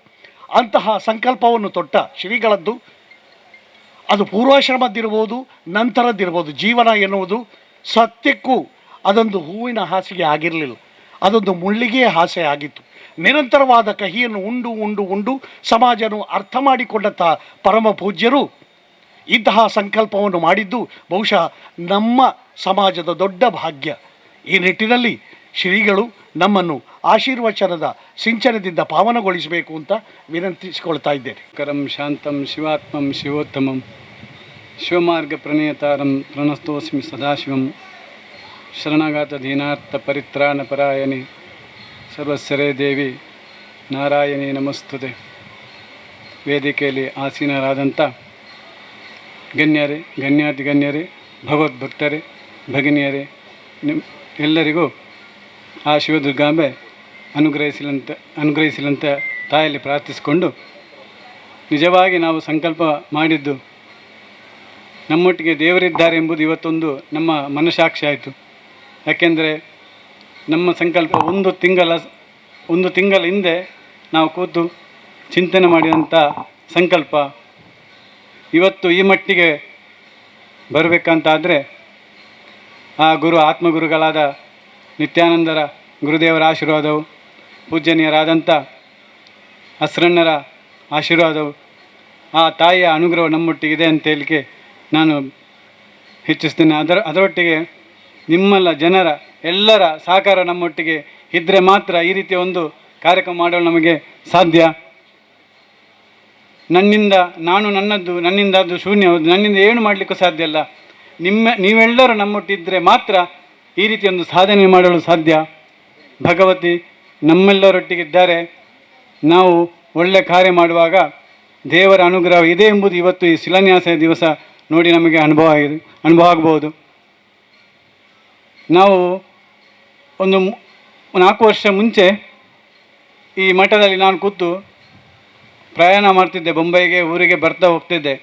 ಅಂತಹ ಸಂಕಲ್ಪವನ್ನು ತೊಟ್ಟ ಶ್ರೀಗಳದ್ದು. ಅದು ಪೂರ್ವಾಶ್ರಮದ್ದಿರ್ಬೋದು, ನಂತರದ್ದಿರ್ಬೋದು, ಜೀವನ ಎನ್ನುವುದು ಸತ್ಯಕ್ಕೂ ಅದೊಂದು ಹೂವಿನ ಹಾಸಿಗೆ ಆಗಿರಲಿಲ್ಲ, ಅದೊಂದು ಮುಳ್ಳಿಗೆ ಹಾಸೆ ಆಗಿತ್ತು. ನಿರಂತರವಾದ ಕಹಿಯನ್ನು ಉಂಡು ಉಂಡು ಉಂಡು ಸಮಾಜನು ಅರ್ಥ ಮಾಡಿಕೊಂಡಂಥ ಪರಮ ಪೂಜ್ಯರು ಇಂತಹ ಸಂಕಲ್ಪವನ್ನು ಮಾಡಿದ್ದು ಬಹುಶಃ ನಮ್ಮ ಸಮಾಜದ ದೊಡ್ಡ ಭಾಗ್ಯ. ಈ ನಿಟ್ಟಿನಲ್ಲಿ ಶ್ರೀಗಳು ನಮ್ಮನ್ನು ಆಶೀರ್ವಚನದ ಸಿಂಚನದಿಂದ ಪಾವನಗೊಳಿಸಬೇಕು ಅಂತ ವಿನಂತಿಸಿಕೊಳ್ತಾ ಇದ್ದೇನೆ. ಕರಂ ಶಾಂತಂ ಶಿವಾತ್ಮಂ ಶಿವೋತ್ತಮಂ ಶಿವಮಾರ್ಗ ಪ್ರಣೇತಾರಂ ಪ್ರಣಸ್ತೋಸ್ಮಿ ಸದಾಶಿವಂ ಶರಣಾಗತ ದೀನಾರ್ಥ ಪರಿತ್ರಾಣ ಪರಾಯಣಿ ಸರ್ವಸ್ವರೇ ದೇವಿ ನಾರಾಯಣಿ ನಮಸ್ತುತೆ. ವೇದಿಕೆಯಲ್ಲಿ ಆಸೀನರಾದಂಥ ಗಣ್ಯರೇ, ಗಣ್ಯಾತಿ ಗಣ್ಯರೇ, ಭಗವದ್ಭಕ್ತರೇ, ಭಗಿನಿಯರೇ, ನಿಮ್ಮ ಎಲ್ಲರಿಗೂ ಆ ಶಿವದುರ್ಗಾಂಬೆ ಅನುಗ್ರಹಿಸಲಂತ ತಾಯಲ್ಲಿ ಪ್ರಾರ್ಥಿಸಿಕೊಂಡು, ನಿಜವಾಗಿ ನಾವು ಸಂಕಲ್ಪ ಮಾಡಿದ್ದು ನಮ್ಮೊಟ್ಟಿಗೆ ದೇವರಿದ್ದಾರೆ ಎಂಬುದು ಇವತ್ತೊಂದು ನಮ್ಮ ಮನಸ್ಸಾಕ್ಷಿ ಆಯಿತು. ಯಾಕೆಂದರೆ ನಮ್ಮ ಸಂಕಲ್ಪ ಒಂದು ತಿಂಗಳ ಹಿಂದೆ ನಾವು ಕೂತು ಚಿಂತನೆ ಮಾಡಿದಂಥ ಸಂಕಲ್ಪ ಇವತ್ತು ಈ ಮಟ್ಟಿಗೆ ಬರಬೇಕಂತಾದರೆ ಆ ಗುರು ಆತ್ಮಗುರುಗಳಾದ ನಿತ್ಯಾನಂದರ ಗುರುದೇವರ ಆಶೀರ್ವಾದವು, ಪೂಜನೀಯರಾದಂಥ ಅಸ್ರಣ್ಣರ ಆಶೀರ್ವಾದವು, ಆ ತಾಯಿಯ ಅನುಗ್ರಹ ನಮ್ಮೊಟ್ಟಿಗಿದೆ ಅಂತ ಹೇಳಲಿಕ್ಕೆ ನಾನು ಹೆಚ್ಚಿಸ್ತೇನೆ. ಅದರೊಟ್ಟಿಗೆ ನಿಮ್ಮೆಲ್ಲ ಜನರ ಎಲ್ಲರ ಸಹಕಾರ ನಮ್ಮೊಟ್ಟಿಗೆ ಇದ್ದರೆ ಮಾತ್ರ ಈ ರೀತಿಯ ಒಂದು ಕಾರ್ಯಕ್ರಮ ಮಾಡಲು ನಮಗೆ ಸಾಧ್ಯ. ನನ್ನಿಂದ ನಾನು ನನ್ನದ್ದು ನನ್ನಿಂದ ಅದು ಶೂನ್ಯ, ನನ್ನಿಂದ ಏನು ಮಾಡಲಿಕ್ಕೂ ಸಾಧ್ಯ ಅಲ್ಲ. ನೀವೆಲ್ಲರೂ ನಮ್ಮೊಟ್ಟಿದ್ದರೆ ಮಾತ್ರ ಈ ರೀತಿಯೊಂದು ಸಾಧನೆ ಮಾಡಲು ಸಾಧ್ಯ. ಭಗವತಿ ನಮ್ಮೆಲ್ಲರೊಟ್ಟಿಗಿದ್ದಾರೆ. ನಾವು ಒಳ್ಳೆಯ ಕಾರ್ಯ ಮಾಡುವಾಗ ದೇವರ ಅನುಗ್ರಹ ಇದೆ ಎಂಬುದು ಇವತ್ತು ಈ ಶಿಲಾನ್ಯಾಸ ದಿವಸ ನೋಡಿ ನಮಗೆ ಅನುಭವ ಆಗಬಹುದು. ನಾವು ಒಂದು 4 ವರ್ಷ ಮುಂಚೆ ಈ ಮಠದಲ್ಲಿ ನಾನು ಕೂತು ಪ್ರಯಾಣ ಮಾಡ್ತಿದ್ದೆ, ಬೊಂಬೈಗೆ ಊರಿಗೆ ಬರ್ತಾ ಹೋಗ್ತಿದ್ದೆ.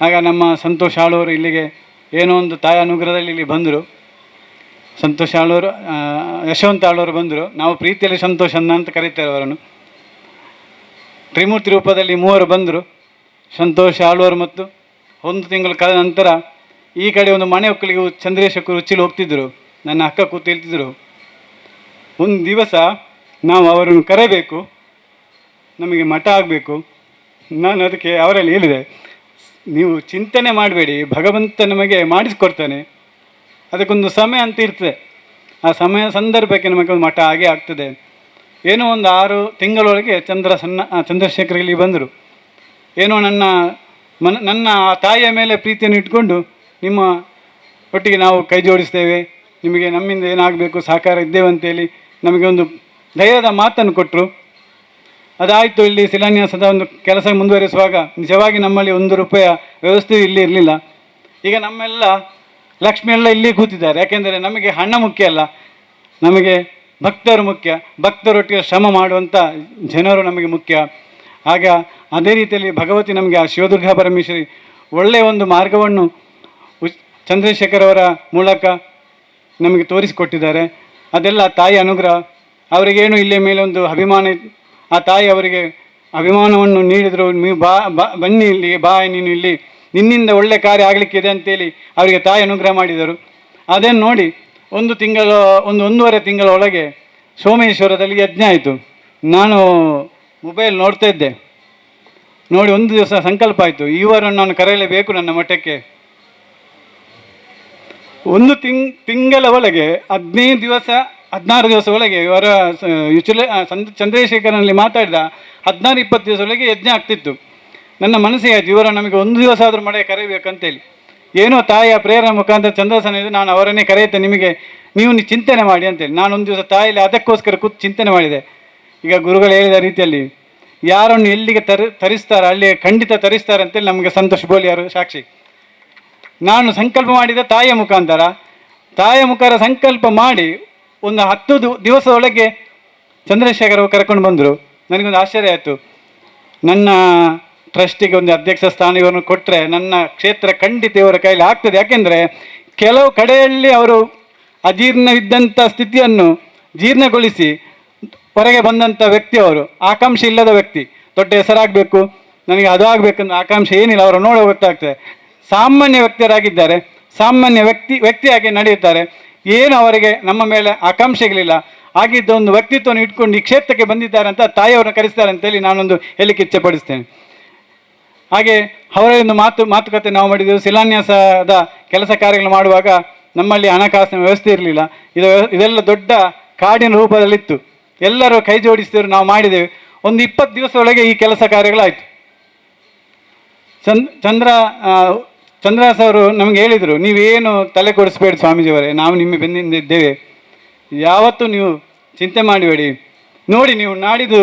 ಆಗ ನಮ್ಮ ಸಂತೋಷ್ ಆಳವರು ಇಲ್ಲಿಗೆ ಏನೋ ಒಂದು ತಾಯಿ ಅನುಗ್ರಹದಲ್ಲಿ ಇಲ್ಲಿ ಬಂದರು. ಸಂತೋಷ್ ಆಳವರು, ಯಶವಂತ ಆಳವರು ಬಂದರು. ನಾವು ಪ್ರೀತಿಯಲ್ಲಿ ಸಂತೋಷ್ ಅನ್ನ ಅಂತ ಕರೀತೇವೆ ಅವರನ್ನು. ತ್ರಿಮೂರ್ತಿ ರೂಪದಲ್ಲಿ ಮೂವರು ಬಂದರು, ಸಂತೋಷ್ ಆಳ್ವರು. ಮತ್ತು ಒಂದು ತಿಂಗಳು ಕಳೆದ ನಂತರ ಈ ಕಡೆ ಒಂದು ಮನೆ ಒಕ್ಕಲಿಗೆ ಚಂದ್ರೇಶಕ್ಕರು ಉಚ್ಚಿಲು ಹೋಗ್ತಿದ್ದರು. ನನ್ನ ಅಕ್ಕ ಕೂತು ಹೇಳ್ತಿದ್ರು, ಒಂದು ದಿವಸ ನಾವು ಅವರನ್ನು ಕರೆಯಬೇಕು, ನಮಗೆ ಮಠ ಆಗಬೇಕು. ನಾನು ಅದಕ್ಕೆ ಅವರಲ್ಲಿ ಹೇಳಿದೆ, ನೀವು ಚಿಂತನೆ ಮಾಡಬೇಡಿ, ಭಗವಂತ ನಮಗೆ ಮಾಡಿಸಿಕೊಡ್ತಾನೆ, ಅದಕ್ಕೊಂದು ಸಮಯ ಅಂತ ಇರ್ತದೆ, ಆ ಸಮಯ ಸಂದರ್ಭಕ್ಕೆ ನಮಗೆ ಒಂದು ಮಠ ಆಗೇ ಆಗ್ತದೆ. ಏನೋ ಒಂದು 6 ತಿಂಗಳೊಳಗೆ ಚಂದ್ರಶೇಖರ್ ಇಲ್ಲಿ ಬಂದರು. ಏನೋ ನನ್ನ ತಾಯಿಯ ಮೇಲೆ ಪ್ರೀತಿಯನ್ನು ಇಟ್ಕೊಂಡು ನಿಮ್ಮ ಒಟ್ಟಿಗೆ ನಾವು ಕೈ ಜೋಡಿಸ್ತೇವೆ, ನಿಮಗೆ ನಮ್ಮಿಂದ ಏನಾಗಬೇಕು ಸಹಕಾರ ಇದ್ದೇವೆ ಅಂತೇಳಿ ನಮಗೆ ಒಂದು ಧೈರ್ಯದ ಮಾತನ್ನು ಕೊಟ್ಟರು. ಅದಾಯಿತು. ಇಲ್ಲಿ ಶಿಲಾನ್ಯಾಸದ ಒಂದು ಕೆಲಸ ಮುಂದುವರಿಸುವಾಗ ನಿಜವಾಗಿ ನಮ್ಮಲ್ಲಿ 1 ರೂಪಾಯಿಯ ವ್ಯವಸ್ಥೆ ಇಲ್ಲಿ ಇರಲಿಲ್ಲ. ಈಗ ನಮ್ಮೆಲ್ಲ ಲಕ್ಷ್ಮಿಯೆಲ್ಲ ಇಲ್ಲಿ ಕೂತಿದ್ದಾರೆ. ಯಾಕೆಂದರೆ ನಮಗೆ ಹಣ ಮುಖ್ಯ ಅಲ್ಲ, ನಮಗೆ ಭಕ್ತರು ಮುಖ್ಯ, ಭಕ್ತರೊಟ್ಟಿಗೆ ಶ್ರಮ ಮಾಡುವಂಥ ಜನರು ನಮಗೆ ಮುಖ್ಯ. ಆಗ ಅದೇ ರೀತಿಯಲ್ಲಿ ಭಗವತಿ ನಮಗೆ ಆ ಶಿವದುರ್ಗಾ ಪರಮೇಶ್ವರಿ ಒಳ್ಳೆಯ ಒಂದು ಮಾರ್ಗವನ್ನು ಚಂದ್ರಶೇಖರ್ ಅವರ ಮೂಲಕ ನಮಗೆ ತೋರಿಸಿಕೊಟ್ಟಿದ್ದಾರೆ. ಅದೆಲ್ಲ ತಾಯಿ ಅನುಗ್ರಹ. ಅವರಿಗೇನು ಇಲ್ಲೇ ಮೇಲೆ ಒಂದು ಅಭಿಮಾನ, ಆ ತಾಯಿ ಅವರಿಗೆ ಅಭಿಮಾನವನ್ನು ನೀಡಿದರು. ನೀವು ಬಾ ಬನ್ನಿ ಇಲ್ಲಿಗೆ, ಬಾ ನೀನು ಇಲ್ಲಿ, ನಿನ್ನಿಂದ ಒಳ್ಳೆ ಕಾರ್ಯ ಆಗಲಿಕ್ಕಿದೆ ಅಂತೇಳಿ ಅವರಿಗೆ ತಾಯಿ ಅನುಗ್ರಹ ಮಾಡಿದರು. ಅದನ್ನು ನೋಡಿ ಒಂದು ತಿಂಗಳು, ಒಂದು 1.5 ತಿಂಗಳ ಒಳಗೆ ಸೋಮೇಶ್ವರದಲ್ಲಿ ಯಜ್ಞ ಆಯಿತು. ನಾನು ಮೊಬೈಲ್ ನೋಡ್ತಾ ಇದ್ದೆ. ನೋಡಿ ಒಂದು ದಿವಸ ಸಂಕಲ್ಪ ಆಯಿತು, ಇವರನ್ನು ನಾನು ಕರೆಯಲೇಬೇಕು ನನ್ನ ಮಠಕ್ಕೆ. ಒಂದು ತಿಂಗಳ ಒಳಗೆ 15 ದಿವಸ 16 ದಿವಸ ಒಳಗೆ ಇವರ ಚಂದ್ರಶೇಖರನಲ್ಲಿ ಮಾತಾಡಿದ 16-20 ದಿವಸ ಒಳಗೆ ಯಜ್ಞ ಆಗ್ತಿತ್ತು. ನನ್ನ ಮನಸ್ಸಿಗೆ ಆಯಿತು, ಇವರ ನಮಗೆ ಒಂದು ದಿವಸ ಆದರೂ ಮಳೆ ಕರೆಯಬೇಕಂತೇಳಿ. ಏನೋ ತಾಯಿಯ ಪ್ರೇರಣೆ ಮುಖಾಂತರ ಚಂದ್ರಸನ ಇದೆ, ನಾನು ಅವರನ್ನೇ ಕರೆಯುತ್ತೆ ನಿಮಗೆ, ನೀವು ಚಿಂತನೆ ಮಾಡಿ ಅಂತೇಳಿ. ನಾನೊಂದು ದಿವಸ ತಾಯಿಯಲ್ಲಿ ಅದಕ್ಕೋಸ್ಕರ ಕೂತು ಚಿಂತನೆ ಮಾಡಿದೆ. ಈಗ ಗುರುಗಳು ಹೇಳಿದ ರೀತಿಯಲ್ಲಿ ಯಾರನ್ನು ಎಲ್ಲಿಗೆ ತರಿಸ್ತಾರೆ ಅಲ್ಲಿ ಖಂಡಿತ ತರಿಸ್ತಾರೆ ಅಂತೇಳಿ ನಮಗೆ ಸಂತೋಷ್ ಬೋಲಿಯಾರು ಸಾಕ್ಷಿ. ನಾನು ಸಂಕಲ್ಪ ಮಾಡಿದ ತಾಯಿಯ ಮುಖಾಂತರ, ತಾಯಿಯ ಮುಖಾಂತರ ಸಂಕಲ್ಪ ಮಾಡಿ ಒಂದು 10 ದಿವಸದೊಳಗೆ ಚಂದ್ರಶೇಖರ್ ಅವರು ಕರ್ಕೊಂಡು ಬಂದರು. ನನಗೊಂದು ಆಶ್ಚರ್ಯ ಆಯಿತು. ನನ್ನ ಟ್ರಸ್ಟಿಗೆ ಒಂದು ಅಧ್ಯಕ್ಷ ಸ್ಥಾನ ಇವರನ್ನು ಕೊಟ್ಟರೆ ನನ್ನ ಕ್ಷೇತ್ರ ಖಂಡಿತ ಇವರ ಕೈಲಿ ಆಗ್ತದೆ. ಯಾಕೆಂದರೆ ಕೆಲವು ಕಡೆಯಲ್ಲಿ ಅವರು ಅಜೀರ್ಣವಿದ್ದಂಥ ಸ್ಥಿತಿಯನ್ನು ಜೀರ್ಣಗೊಳಿಸಿ ಹೊರಗೆ ಬಂದಂಥ ವ್ಯಕ್ತಿ ಅವರು. ಆಕಾಂಕ್ಷೆ ಇಲ್ಲದ ವ್ಯಕ್ತಿ, ದೊಡ್ಡ ಹೆಸರಾಗಬೇಕು, ನನಗೆ ಅದು ಆಗಬೇಕಂದ್ರೆ ಆಕಾಂಕ್ಷೆ ಏನಿಲ್ಲ, ಅವರು ನೋಡೋ ಗೊತ್ತಾಗ್ತದೆ. ಸಾಮಾನ್ಯ ವ್ಯಕ್ತಿಯರಾಗಿದ್ದಾರೆ, ಸಾಮಾನ್ಯ ವ್ಯಕ್ತಿಯಾಗಿ ನಡೆಯುತ್ತಾರೆ. ಏನು ಅವರಿಗೆ ನಮ್ಮ ಮೇಲೆ ಆಕಾಂಕ್ಷೆಗಳಿಲ್ಲ. ಆಗಿದ್ದ ಒಂದು ವ್ಯಕ್ತಿತ್ವವನ್ನು ಇಟ್ಕೊಂಡು ಈ ಕ್ಷೇತ್ರಕ್ಕೆ ಬಂದಿದ್ದಾರೆ ಅಂತ ತಾಯಿಯವರನ್ನು ಕರೆಸ್ತಾರೆ ಅಂತೇಳಿ ನಾನೊಂದು ಹೇಳಿಕ್ಕೆ ಇಚ್ಛೆ ಪಡಿಸ್ತೇನೆ. ಹಾಗೆ ಅವರ ಒಂದು ಮಾತುಕತೆ ನಾವು ಮಾಡಿದೆವು. ಶಿಲಾನ್ಯಾಸದ ಕೆಲಸ ಕಾರ್ಯಗಳು ಮಾಡುವಾಗ ನಮ್ಮಲ್ಲಿ ಹಣಕಾಸಿನ ವ್ಯವಸ್ಥೆ ಇರಲಿಲ್ಲ. ಇದೆಲ್ಲ ದೊಡ್ಡ ಕಾಡಿನ ರೂಪದಲ್ಲಿತ್ತು. ಎಲ್ಲರೂ ಕೈ ಜೋಡಿಸಿದರು, ನಾವು ಮಾಡಿದೆವು. ಒಂದು 20 ದಿವಸದೊಳಗೆ ಈ ಕೆಲಸ ಕಾರ್ಯಗಳಾಯಿತು. ಚಂದ್ರಾಸ್ ಅವರು ನಮಗೆ ಹೇಳಿದರು, ನೀವೇನು ತಲೆ ಕೊಡಿಸ್ಬೇಡಿ ಸ್ವಾಮೀಜಿಯವರೇ, ನಾವು ನಿಮ್ಮ ಬೆನ್ನಿಂದ ಇದ್ದೇವೆ, ಯಾವತ್ತೂ ನೀವು ಚಿಂತೆ ಮಾಡಬೇಡಿ, ನೋಡಿ ನೀವು ನಾಡಿದ್ದು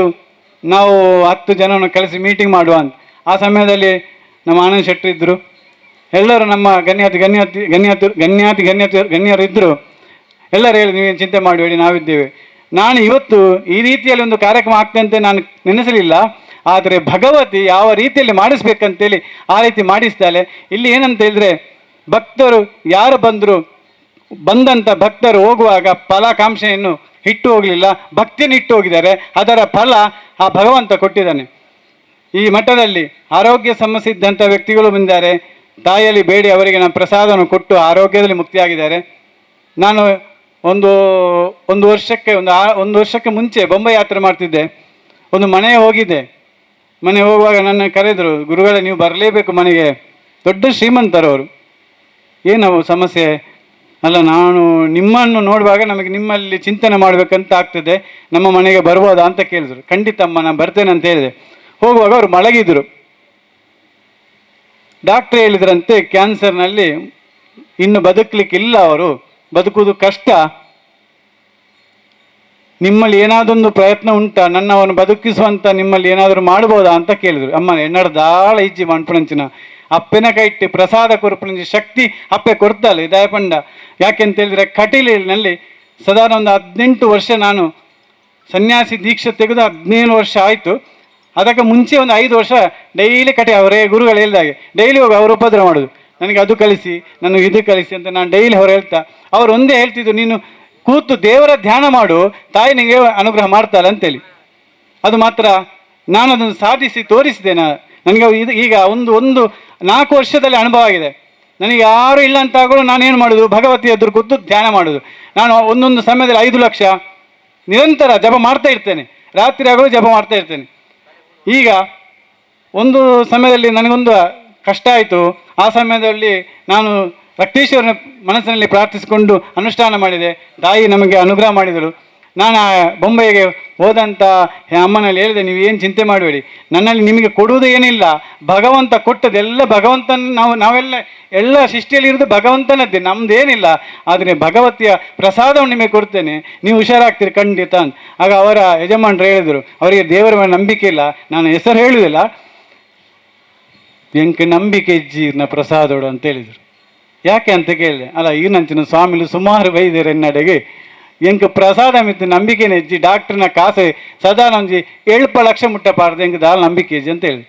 ನಾವು 10 ಜನವನ್ನು ಕಳಿಸಿ ಮೀಟಿಂಗ್ ಮಾಡುವ ಅಂತ. ಆ ಸಮಯದಲ್ಲಿ ನಮ್ಮ ಆನಂದ್ ಶೆಟ್ಟರು ಇದ್ದರು, ಎಲ್ಲರೂ ನಮ್ಮ ಗಣ್ಯಾತಿ ಗಣ್ಯಾತಿ ಗಣ್ಯಾತಿ ಗಣ್ಯಾತಿ ಗಣ್ಯಾತಿ ಗಣ್ಯರು ಇದ್ದರು. ಎಲ್ಲರೂ ಹೇಳಿ, ನೀವೇನು ಚಿಂತೆ ಮಾಡಬೇಡಿ, ನಾವಿದ್ದೇವೆ. ನಾನು ಇವತ್ತು ಈ ರೀತಿಯಲ್ಲಿ ಒಂದು ಕಾರ್ಯಕ್ರಮ ಆಗ್ತದೆ ಅಂತ ನಾನು ನೆನೆಸಲಿಲ್ಲ. ಆದರೆ ಭಗವತಿ ಯಾವ ರೀತಿಯಲ್ಲಿ ಮಾಡಿಸ್ಬೇಕಂತೇಳಿ ಆ ರೀತಿ ಮಾಡಿಸ್ತಾಳೆ. ಇಲ್ಲಿ ಏನಂತ ಹೇಳಿದ್ರೆ, ಭಕ್ತರು ಯಾರು ಬಂದರು, ಬಂದಂಥ ಭಕ್ತರು ಹೋಗುವಾಗ ಫಲಾಕಾಂಕ್ಷೆಯನ್ನು ಇಟ್ಟು ಹೋಗಲಿಲ್ಲ, ಭಕ್ತಿಯನ್ನು ಇಟ್ಟು ಹೋಗಿದ್ದಾರೆ. ಅದರ ಫಲ ಆ ಭಗವಂತ ಕೊಟ್ಟಿದ್ದಾನೆ. ಈ ಮಠದಲ್ಲಿ ಆರೋಗ್ಯ ಸಮಸ್ಯೆ ಇದ್ದಂಥ ವ್ಯಕ್ತಿಗಳು ಬಂದಿದ್ದಾರೆ. ತಾಯಿಯಲ್ಲಿ ಬೇಡಿ ಅವರಿಗೆ ನಾನು ಪ್ರಸಾದವನ್ನು ಕೊಟ್ಟು ಆರೋಗ್ಯದಲ್ಲಿ ಮುಕ್ತಿಯಾಗಿದ್ದಾರೆ. ನಾನು ಒಂದು ಒಂದು ವರ್ಷಕ್ಕೆ ಒಂದು ಒಂದು ವರ್ಷಕ್ಕೆ ಮುಂಚೆ ಬೊಂಬೆ ಯಾತ್ರೆ ಮಾಡ್ತಿದ್ದೆ. ಒಂದು ಮನೆ ಹೋಗಿದ್ದೆ. ಮನೆ ಹೋಗುವಾಗ ನನ್ನ ಕರೆದರು, ಗುರುಗಳೇ ನೀವು ಬರಲೇಬೇಕು ಮನೆಗೆ, ದೊಡ್ಡ ಶ್ರೀಮಂತರವರು. ಏನು ಸಮಸ್ಯೆ? ಅಲ್ಲ, ನಾನು ನಿಮ್ಮನ್ನು ನೋಡುವಾಗ ನಮಗೆ ನಿಮ್ಮಲ್ಲಿ ಚಿಂತನೆ ಮಾಡಬೇಕಂತ ಆಗ್ತದೆ, ನಮ್ಮ ಮನೆಗೆ ಬರ್ಬೋದಾ ಅಂತ ಕೇಳಿದರು. ಖಂಡಿತಮ್ಮ ನಾನು ಬರ್ತೇನೆ ಅಂತ ಹೇಳಿದೆ. ಹೋಗುವಾಗ ಅವರು ಮಲಗಿದರು. ಡಾಕ್ಟ್ರ್ ಹೇಳಿದ್ರಂತೆ, ಕ್ಯಾನ್ಸರ್ನಲ್ಲಿ ಇನ್ನು ಬದುಕಲಿಕ್ಕಿಲ್ಲ, ಅವರು ಬದುಕುವುದು ಕಷ್ಟ, ನಿಮ್ಮಲ್ಲಿ ಏನಾದೊಂದು ಪ್ರಯತ್ನ ಉಂಟಾ, ನನ್ನವನ್ನು ಬದುಕಿಸುವಂತ ನಿಮ್ಮಲ್ಲಿ ಏನಾದರೂ ಮಾಡ್ಬೋದಾ ಅಂತ ಕೇಳಿದರು. ಅಮ್ಮ ಎನ್ನಡ ದಾಳ ಇಜ್ಜಿ ಮನ್ಪುನಂಚಿನ ಅಪ್ಪನ ಕೈಟ್ಟು ಪ್ರಸಾದ ಕೊರ್ಪುನಂಚಿ ಶಕ್ತಿ ಅಪ್ಪೆ ಕೊಡ್ತಾಳೆ ದಯಪಂಡ. ಯಾಕೆಂತ ಹೇಳಿದರೆ, ಕಟೀಲಿನಲ್ಲಿ ಸಾಧಾರಣ ಒಂದು 18 ವರ್ಷ ನಾನು ಸನ್ಯಾಸಿ ದೀಕ್ಷೆ ತೆಗೆದು 17 ವರ್ಷ ಆಯಿತು. ಅದಕ್ಕೆ ಮುಂಚೆ ಒಂದು 5 ವರ್ಷ ಡೈಲಿ ಕಟಿ ಅವರೇ ಗುರುಗಳು ಹೇಳಿದಾಗೆ ಡೈಲಿ ಹೋಗಿ ಅವರು ಉಪದ್ರ ಮಾಡೋದು, ನನಗೆ ಅದು ಕಲಿಸಿ, ನನಗೆ ಇದು ಕಲಿಸಿ ಅಂತ ನಾನು ಡೈಲಿ ಅವ್ರು ಹೇಳ್ತಾ, ಅವರು ಒಂದೇ ಹೇಳ್ತಿದ್ರು, ನೀನು ಕೂತು ದೇವರ ಧ್ಯಾನ ಮಾಡು, ತಾಯಿ ನಿನಗೆ ಅನುಗ್ರಹ ಮಾಡ್ತಾಳೆ ಅಂತೇಳಿ. ಅದು ಮಾತ್ರ ನಾನು ಅದನ್ನು ಸಾಧಿಸಿ ತೋರಿಸಿದೆ. ನನಗೆ ಇದು ಈಗ ಒಂದು ಒಂದು 4 ವರ್ಷದಲ್ಲಿ ಅನುಭವ ಆಗಿದೆ. ನನಗೆ ಯಾರೂ ಇಲ್ಲ ಅಂತಾಗಲೂ ನಾನೇನು ಮಾಡೋದು, ಭಗವತಿ ಎದುರು ಕೂತು ಧ್ಯಾನ ಮಾಡೋದು. ನಾನು ಒಂದೊಂದು ಸಮಯದಲ್ಲಿ 5 ಲಕ್ಷ ನಿರಂತರ ಜಪ ಮಾಡ್ತಾ ಇರ್ತೇನೆ, ರಾತ್ರಿ ಆಗಲೂ ಜಪ ಮಾಡ್ತಾ ಇರ್ತೇನೆ. ಈಗ ಒಂದು ಸಮಯದಲ್ಲಿ ನನಗೊಂದು ಕಷ್ಟ ಆಯಿತು. ಆ ಸಮಯದಲ್ಲಿ ನಾನು ರಕ್ತೇಶ್ವರನ ಮನಸ್ಸಿನಲ್ಲಿ ಪ್ರಾರ್ಥಿಸಿಕೊಂಡು ಅನುಷ್ಠಾನ ಮಾಡಿದೆ. ತಾಯಿ ನಮಗೆ ಅನುಗ್ರಹ ಮಾಡಿದರು. ನಾನು ಆ ಬೊಂಬೆಗೆ ಹೋದಂಥ ಅಮ್ಮನಲ್ಲಿ ಹೇಳಿದೆ, ನೀವು ಏನು ಚಿಂತೆ ಮಾಡಬೇಡಿ, ನನ್ನಲ್ಲಿ ನಿಮಗೆ ಕೊಡುವುದು ಏನಿಲ್ಲ, ಭಗವಂತ ಕೊಟ್ಟದೆಲ್ಲ ಭಗವಂತನ, ನಾವೆಲ್ಲ ಎಲ್ಲ ಸೃಷ್ಟಿಯಲ್ಲಿ ಇರೋದು ಭಗವಂತನದ್ದೇ, ನಮ್ಮದೇನಿಲ್ಲ. ಆದರೆ ಭಗವತಿಯ ಪ್ರಸಾದವನ್ನು ನಿಮಗೆ ಕೊಡ್ತೇನೆ, ನೀವು ಹುಷಾರಾಗ್ತೀರಿ ಖಂಡಿತ ಅಂತ. ಆಗ ಅವರ ಯಜಮಾನರು ಹೇಳಿದರು, ಅವರಿಗೆ ದೇವರ ಮೇಲೆ ನಂಬಿಕೆ ಇಲ್ಲ, ನಾನು ಹೆಸರು ಹೇಳುವುದಿಲ್ಲ, ಎಂಕ್ ನಂಬಿಕೆ ಇಜ್ಜೀರ್ನ ಪ್ರಸಾದೋಡು ಅಂತ ಹೇಳಿದರು. ಯಾಕೆ ಅಂತ ಕೇಳಿದೆ. ಅಲ್ಲ, ಈ ನಂಚಿನ ಸ್ವಾಮಿಲು ಸುಮಾರು ಬೈದಿರ ಎನ್ನಡೆಗೆ, ಎಂಕ್ ಪ್ರಸಾದ ಮಿತ್ತು ನಂಬಿಕೆನೇ ಇಜ್ಜಿ, ಡಾಕ್ಟ್ರನ ಕಾಸೆ ಸದಾ ಒಂಜಿ 7 ಲಕ್ಷ ಮುಟ್ಟ ಪಾಡ್ದು ಎಂಕ್ ದಾಲ್ ನಂಬಿಕೆ ಇಜ್ಜಿ ಅಂತ ಹೇಳಿದೆ.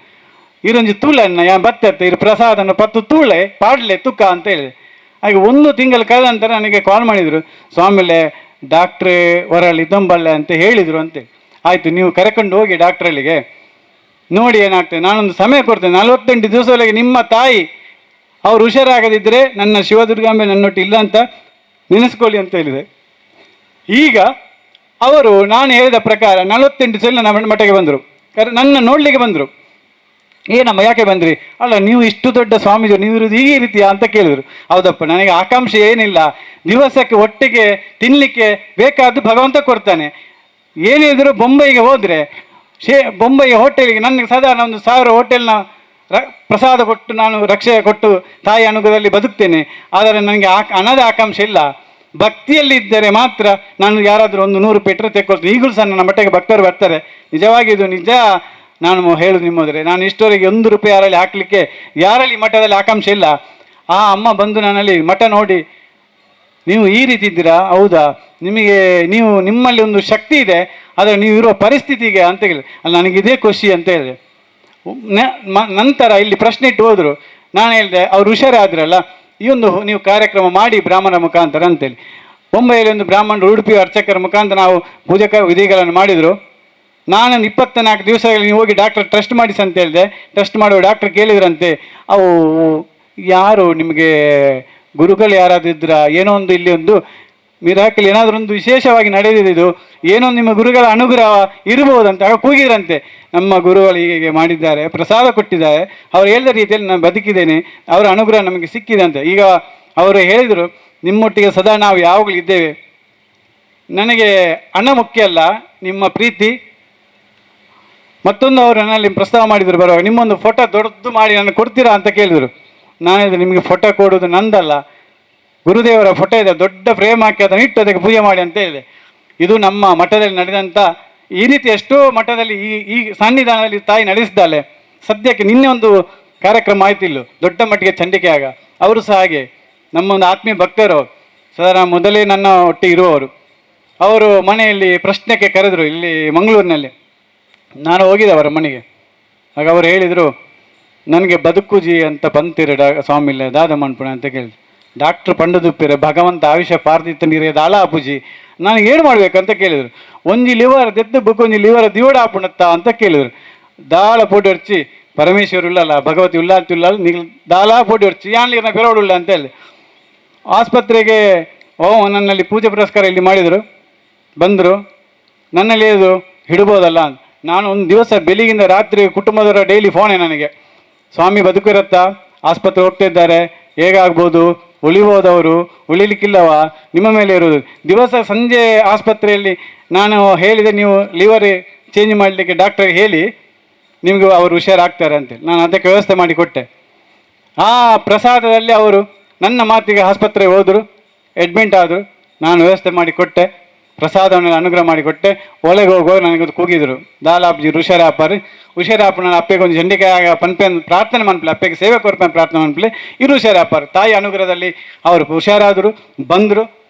ಇರೊಂಜಿ ತೂಳೆನ್ನ ಯಾನ್ ಬತ್ತೆ ಇರು ಪ್ರಸಾದನ 10 ತೂಳೆ ಪಾಡ್ಲೆ ತುಕ್ಕ ಅಂತ ಹೇಳಿದೆ. ಹಾಗೆ 1 ತಿಂಗಳು ಕಳೆದ ನಂತರ ನನಗೆ ಕಾಲ್ ಮಾಡಿದರು, ಸ್ವಾಮಿಲೆ ಡಾಕ್ಟ್ರೇ ಹೊರಳಿ ಇದಂಬಲ್ಲೆ ಅಂತ ಹೇಳಿದರು ಅಂತೇಳಿ. ಆಯಿತು, ನೀವು ಕರ್ಕೊಂಡು ಹೋಗಿ ಡಾಕ್ಟ್ರಲ್ಲಿಗೆ ನೋಡಿ ಏನಾಗ್ತದೆ, ನಾನೊಂದು ಸಮಯ ಕೊಡ್ತೇನೆ, 48 ದಿವಸದೊಳಗೆ ನಿಮ್ಮ ತಾಯಿ ಅವ್ರು ಹುಷಾರಾಗದಿದ್ದರೆ ನನ್ನ ಶಿವದುರ್ಗಾಂಬೆ ನನ್ನೊಟ್ಟು ಇಲ್ಲ ಅಂತ ನೆನೆಸ್ಕೊಳ್ಳಿ ಅಂತ ಹೇಳಿದೆ. ಈಗ ಅವರು ನಾನು ಹೇಳಿದ ಪ್ರಕಾರ 48 ಸಲ ನನ್ನ ಮಠಕ್ಕೆ ಬಂದರು, ನನ್ನ ನೋಡಲಿಕ್ಕೆ ಬಂದರು. ಏನಮ್ಮ ಯಾಕೆ ಬಂದ್ರಿ? ಅಲ್ಲ, ನೀವು ಇಷ್ಟು ದೊಡ್ಡ ಸ್ವಾಮೀಜಿ, ನೀವು ಇರೋದು ಈ ರೀತಿಯಾ ಅಂತ ಕೇಳಿದರು. ಹೌದಪ್ಪ, ನನಗೆ ಆಕಾಂಕ್ಷೆ ಏನಿಲ್ಲ, ದಿವಸಕ್ಕೆ ಒಟ್ಟಿಗೆ ತಿನ್ನಲಿಕ್ಕೆ ಬೇಕಾದ್ದು ಭಗವಂತ ಕೊಡ್ತಾನೆ. ಏನಿದ್ರು ಬೊಂಬೈಗೆ ಹೋದರೆ ಬೊಂಬೈಯ ಹೋಟೆಲಿಗೆ ನನಗೆ ಸಾಧಾರಣ ಒಂದು 1000 ಹೋಟೆಲ್ನ ಪ್ರಸಾದ ಕೊಟ್ಟು ನಾನು ರಕ್ಷೆ ಕೊಟ್ಟು ತಾಯಿ ಅನುಗ್ರಹದಲ್ಲಿ ಬದುಕ್ತೇನೆ. ಆದರೆ ನನಗೆ ಹಣದ ಆಕಾಂಕ್ಷೆ ಇಲ್ಲ. ಭಕ್ತಿಯಲ್ಲಿ ಇದ್ದರೆ ಮಾತ್ರ ನಾನು ಯಾರಾದರೂ ಒಂದು 100 ರೂಪಾಯಿ ಇಟ್ಟರೆ ತೆಕ್ಕೊಳ್ತೀನಿ. ಈಗಲೂ ಸಹ ನನ್ನ ಮಠಕ್ಕೆ ಭಕ್ತರು ಬರ್ತಾರೆ. ನಿಜವಾಗಿ ಇದು ನಿಜ ನಾನು ಹೇಳುದು ನಿಮ್ಮದ್ರೆ, ನಾನು ಇಷ್ಟವರೆಗೆ 1 ರೂಪಾಯಿ ಯಾರಲ್ಲಿ ಹಾಕಲಿಕ್ಕೆ ಯಾರಲ್ಲಿ ಮಠದಲ್ಲಿ ಆಕಾಂಕ್ಷೆ ಇಲ್ಲ. ಆ ಅಮ್ಮ ಬಂದು ನನ್ನಲ್ಲಿ ಮಠ ನೋಡಿ, ನೀವು ಈ ರೀತಿ ಇದ್ದೀರಾ, ಹೌದಾ, ನಿಮಗೆ ನೀವು ನಿಮ್ಮಲ್ಲಿ ಒಂದು ಶಕ್ತಿ ಇದೆ, ಆದರೆ ನೀವು ಇರುವ ಪರಿಸ್ಥಿತಿಗೆ ಅಂತ ಹೇಳಿದೆ. ಅಲ್ಲ, ನನಗಿದೇ ಖುಷಿ ಅಂತ ಹೇಳಿದೆ. ನಂತರ ಇಲ್ಲಿ ಪ್ರಶ್ನೆ ಇಟ್ಟು ಹೋದರು. ನಾನು ಹೇಳಿದೆ, ಅವ್ರು ಹುಷಾರಾದ್ರಲ್ಲ, ಈ ಒಂದು ನೀವು ಕಾರ್ಯಕ್ರಮ ಮಾಡಿ ಬ್ರಾಹ್ಮಣರ ಮುಖಾಂತರ ಅಂತೇಳಿ. ಬೊಂಬೆಯಲ್ಲಿ ಒಂದು ಬ್ರಾಹ್ಮಣರು ಉಡುಪಿ ಅರ್ಚಕರ ಮುಖಾಂತರ ನಾವು ಪೂಜಕ ವಿಧಿಗಳನ್ನು ಮಾಡಿದರು. ನಾನು 24 ದಿವಸಗಳಲ್ಲಿ ನೀವು ಹೋಗಿ ಡಾಕ್ಟರ್ ಟೆಸ್ಟ್ ಮಾಡಿಸಿ ಅಂತ ಹೇಳಿದೆ. ಟೆಸ್ಟ್ ಮಾಡುವ ಡಾಕ್ಟರ್ ಕೇಳಿದ್ರಂತೆ, ಅವು ಯಾರು ನಿಮಗೆ ಗುರುಗಳು ಯಾರಾದರೂ ಇದ್ರಾ, ಏನೋ ಒಂದು ಇಲ್ಲಿ ಒಂದು ಮಿರಾಕಲ್ ಏನಾದರೂ ಒಂದು ವಿಶೇಷವಾಗಿ ನಡೆದಿದೆ, ಇದು ಏನೋ ನಿಮ್ಮ ಗುರುಗಳ ಅನುಗ್ರಹ ಇರ್ಬೋದಂತ ಆಗ ಕೂಗಿದ್ರಂತೆ. ನಮ್ಮ ಗುರುಗಳು ಹೀಗೆ ಮಾಡಿದ್ದಾರೆ, ಪ್ರಸಾದ ಕೊಟ್ಟಿದ್ದಾರೆ, ಅವ್ರು ಹೇಳಿದ ರೀತಿಯಲ್ಲಿ ನಾನು ಬದುಕಿದ್ದೇನೆ, ಅವರ ಅನುಗ್ರಹ ನಮಗೆ ಸಿಕ್ಕಿದೆ ಅಂತ. ಈಗ ಅವರು ಹೇಳಿದರು, ನಿಮ್ಮೊಟ್ಟಿಗೆ ಸದಾ ನಾವು ಯಾವಾಗಲೂ ಇದ್ದೇವೆ, ನನಗೆ ಹಣ ಮುಖ್ಯ ಅಲ್ಲ, ನಿಮ್ಮ ಪ್ರೀತಿ. ಮತ್ತೊಂದು ಅವರು ನನ್ನಲ್ಲಿ ಪ್ರಸ್ತಾವ ಮಾಡಿದರು ಬರುವಾಗ, ನಿಮ್ಮೊಂದು ಫೋಟೋ ದೊಡ್ಡದು ಮಾಡಿ ನನಗೆ ಕೊಡ್ತೀರಾ ಅಂತ ಕೇಳಿದರು. ನಾನು ಹೇಳಿದೆ, ನಿಮಗೆ ಫೋಟೋ ಕೊಡೋದು ನಂದಲ್ಲ, ಗುರುದೇವರ ಫೋಟೋ ಇದೆ, ದೊಡ್ಡ ಫ್ರೇಮ್ ಹಾಕಿ ಅದನ್ನು ಇಟ್ಟು ಅದಕ್ಕೆ ಪೂಜೆ ಮಾಡಿ ಅಂತ ಹೇಳಿದೆ. ಇದು ನಮ್ಮ ಮಠದಲ್ಲಿ ನಡೆದಂಥ ಈ ರೀತಿ ಎಷ್ಟೋ ಮಠದಲ್ಲಿ ಈ ಸನ್ನಿಧಾನದಲ್ಲಿ ತಾಯಿ ನಡೆಸಿದ್ದಾಳೆ. ಸದ್ಯಕ್ಕೆ ನಿನ್ನೆ ಒಂದು ಕಾರ್ಯಕ್ರಮ ಆಯ್ತು ಇಲ್ಲೂ ದೊಡ್ಡ ಮಟ್ಟಿಗೆ ಚಂಡಿಕೆ ಆಗ, ಅವರು ಸಹ ಹಾಗೆ ನಮ್ಮ ಒಂದು ಆತ್ಮೀಯ ಭಕ್ತರು, ಸದಾ ಮೊದಲೇ ನನ್ನ ಒಟ್ಟಿಗೆ ಇರುವವರು. ಅವರು ಮನೆಯಲ್ಲಿ ಪ್ರಶ್ನೆಗೆ ಕರೆದರು ಇಲ್ಲಿ ಮಂಗಳೂರಿನಲ್ಲಿ. ನಾನು ಹೋಗಿದ್ದೆ ಅವರ ಮನೆಗೆ. ಆಗ ಅವರು ಹೇಳಿದರು, ನನಗೆ ಬದುಕುಜಿ ಅಂತ ಬಂತಿರ ಸ್ವಾಮಿಲೆ ದಾದ ಮನ್ಪುಣ ಅಂತ ಕೇಳಿದ್ರು. ಡಾಕ್ಟ್ರ್ ಪಂಡದುಪ್ಪಿರ ಭಗವಂತ ಆಯುಷ್ಯ ಪಾರ್ದಿತ್ತ ನೀರೇ ದಾಳ ಅಪುಜಿ, ನಾನು ಏನು ಮಾಡಬೇಕಂತ ಕೇಳಿದರು. ಒಂಜಿ ಲಿವರ್ ದೆತ್ತು ಬುಕ್ ಒಂಜಿ ಲಿವರ್ ದಿವಡ ಆಪುಣತ್ತ ಅಂತ ಕೇಳಿದರು. ದಾಳ ಪೋಟಿ ಹೊರ್ಚಿ ಪರಮೇಶ್ವರ್ ಉಳ್ಳಲ್ಲ ಭಗವತಿ ಉಳ್ಳಾಂತ ಉಳ್ಳಲ್ಲ ನೀವು ದಾಳ ಪೋಟಿ ಹೊರ್ಚಿ ಯಾನ್ಲಿನ ಬೆರವಡುಳ್ಳ ಅಂತ ಹೇಳಿ ಆಸ್ಪತ್ರೆಗೆ ನನ್ನಲ್ಲಿ ಪೂಜೆ ಪುರಸ್ಕಾರ ಇಲ್ಲಿ ಮಾಡಿದರು. ಬಂದರು, ನನ್ನಲ್ಲಿ ಇದು ಹಿಡ್ಬೋದಲ್ಲ. ನಾನು ಒಂದು ದಿವಸ ಬೆಳಿಗಿಂದ ರಾತ್ರಿ ಕುಟುಂಬದವರ ಡೈಲಿ ಫೋನೇ ನನಗೆ, ಸ್ವಾಮಿ ಬದುಕಿರತ್ತಾ, ಆಸ್ಪತ್ರೆ ಹೋಗ್ತಿದ್ದಾರೆ, ಹೇಗಾಗ್ಬೋದು, ಉಳಿಬೋದವರು, ಉಳಿಲಿಕ್ಕಿಲ್ಲವ, ನಿಮ್ಮ ಮೇಲೆ ಇರೋದು. ದಿವಸ ಸಂಜೆ ಆಸ್ಪತ್ರೆಯಲ್ಲಿ ನಾನು ಹೇಳಿದೆ, ನೀವು ಲಿವರ್ ಚೇಂಜ್ ಮಾಡಲಿಕ್ಕೆ ಡಾಕ್ಟರ್ಗೆ ಹೇಳಿ, ನಿಮಗೂ ಅವರು ಹುಷಾರಾಗ್ತಾರೆ ಅಂತೇಳಿ ನಾನು ಅದಕ್ಕೆ ವ್ಯವಸ್ಥೆ ಮಾಡಿಕೊಟ್ಟೆ. ಆ ಪ್ರಸಾದದಲ್ಲಿ ಅವರು ನನ್ನ ಮಾತಿಗೆ ಆಸ್ಪತ್ರೆಗೆ ಹೋದರು, ಅಡ್ಮಿಂಟ್ ಆದರು, ನಾನು ವ್ಯವಸ್ಥೆ ಮಾಡಿಕೊಟ್ಟೆ, ಪ್ರಸಾದವನ್ನು ಅನುಗ್ರಹ ಮಾಡಿಕೊಟ್ಟೆ. ಒಳಗೆ ಹೋಗುವಾಗ ನನಗೊಂದು ಕೂಗಿದರು, ದಾಲಾಬ್ಜಿ ಹುಷಾರಾಪಾರು ಹುಷಾರಾಪ, ನಾನು ಅಪ್ಪಗೆ ಒಂದು ಜಂಡಿಕಾಯ ಪನ್ಪೆ ಪ್ರಾರ್ಥನೆ ಮನ್ಪಲೆ, ಅಪ್ಪಗೆ ಸೇವೆ ಕೊರ್ಪೆ ಪ್ರಾರ್ಥನೆ ಮನ್ಪಲೆ, ಇರು ಹುಷಾರಾಪಾರು. ತಾಯಿ ಅನುಗ್ರಹದಲ್ಲಿ ಅವರು ಹುಷಾರಾದರು, ಬಂದರು,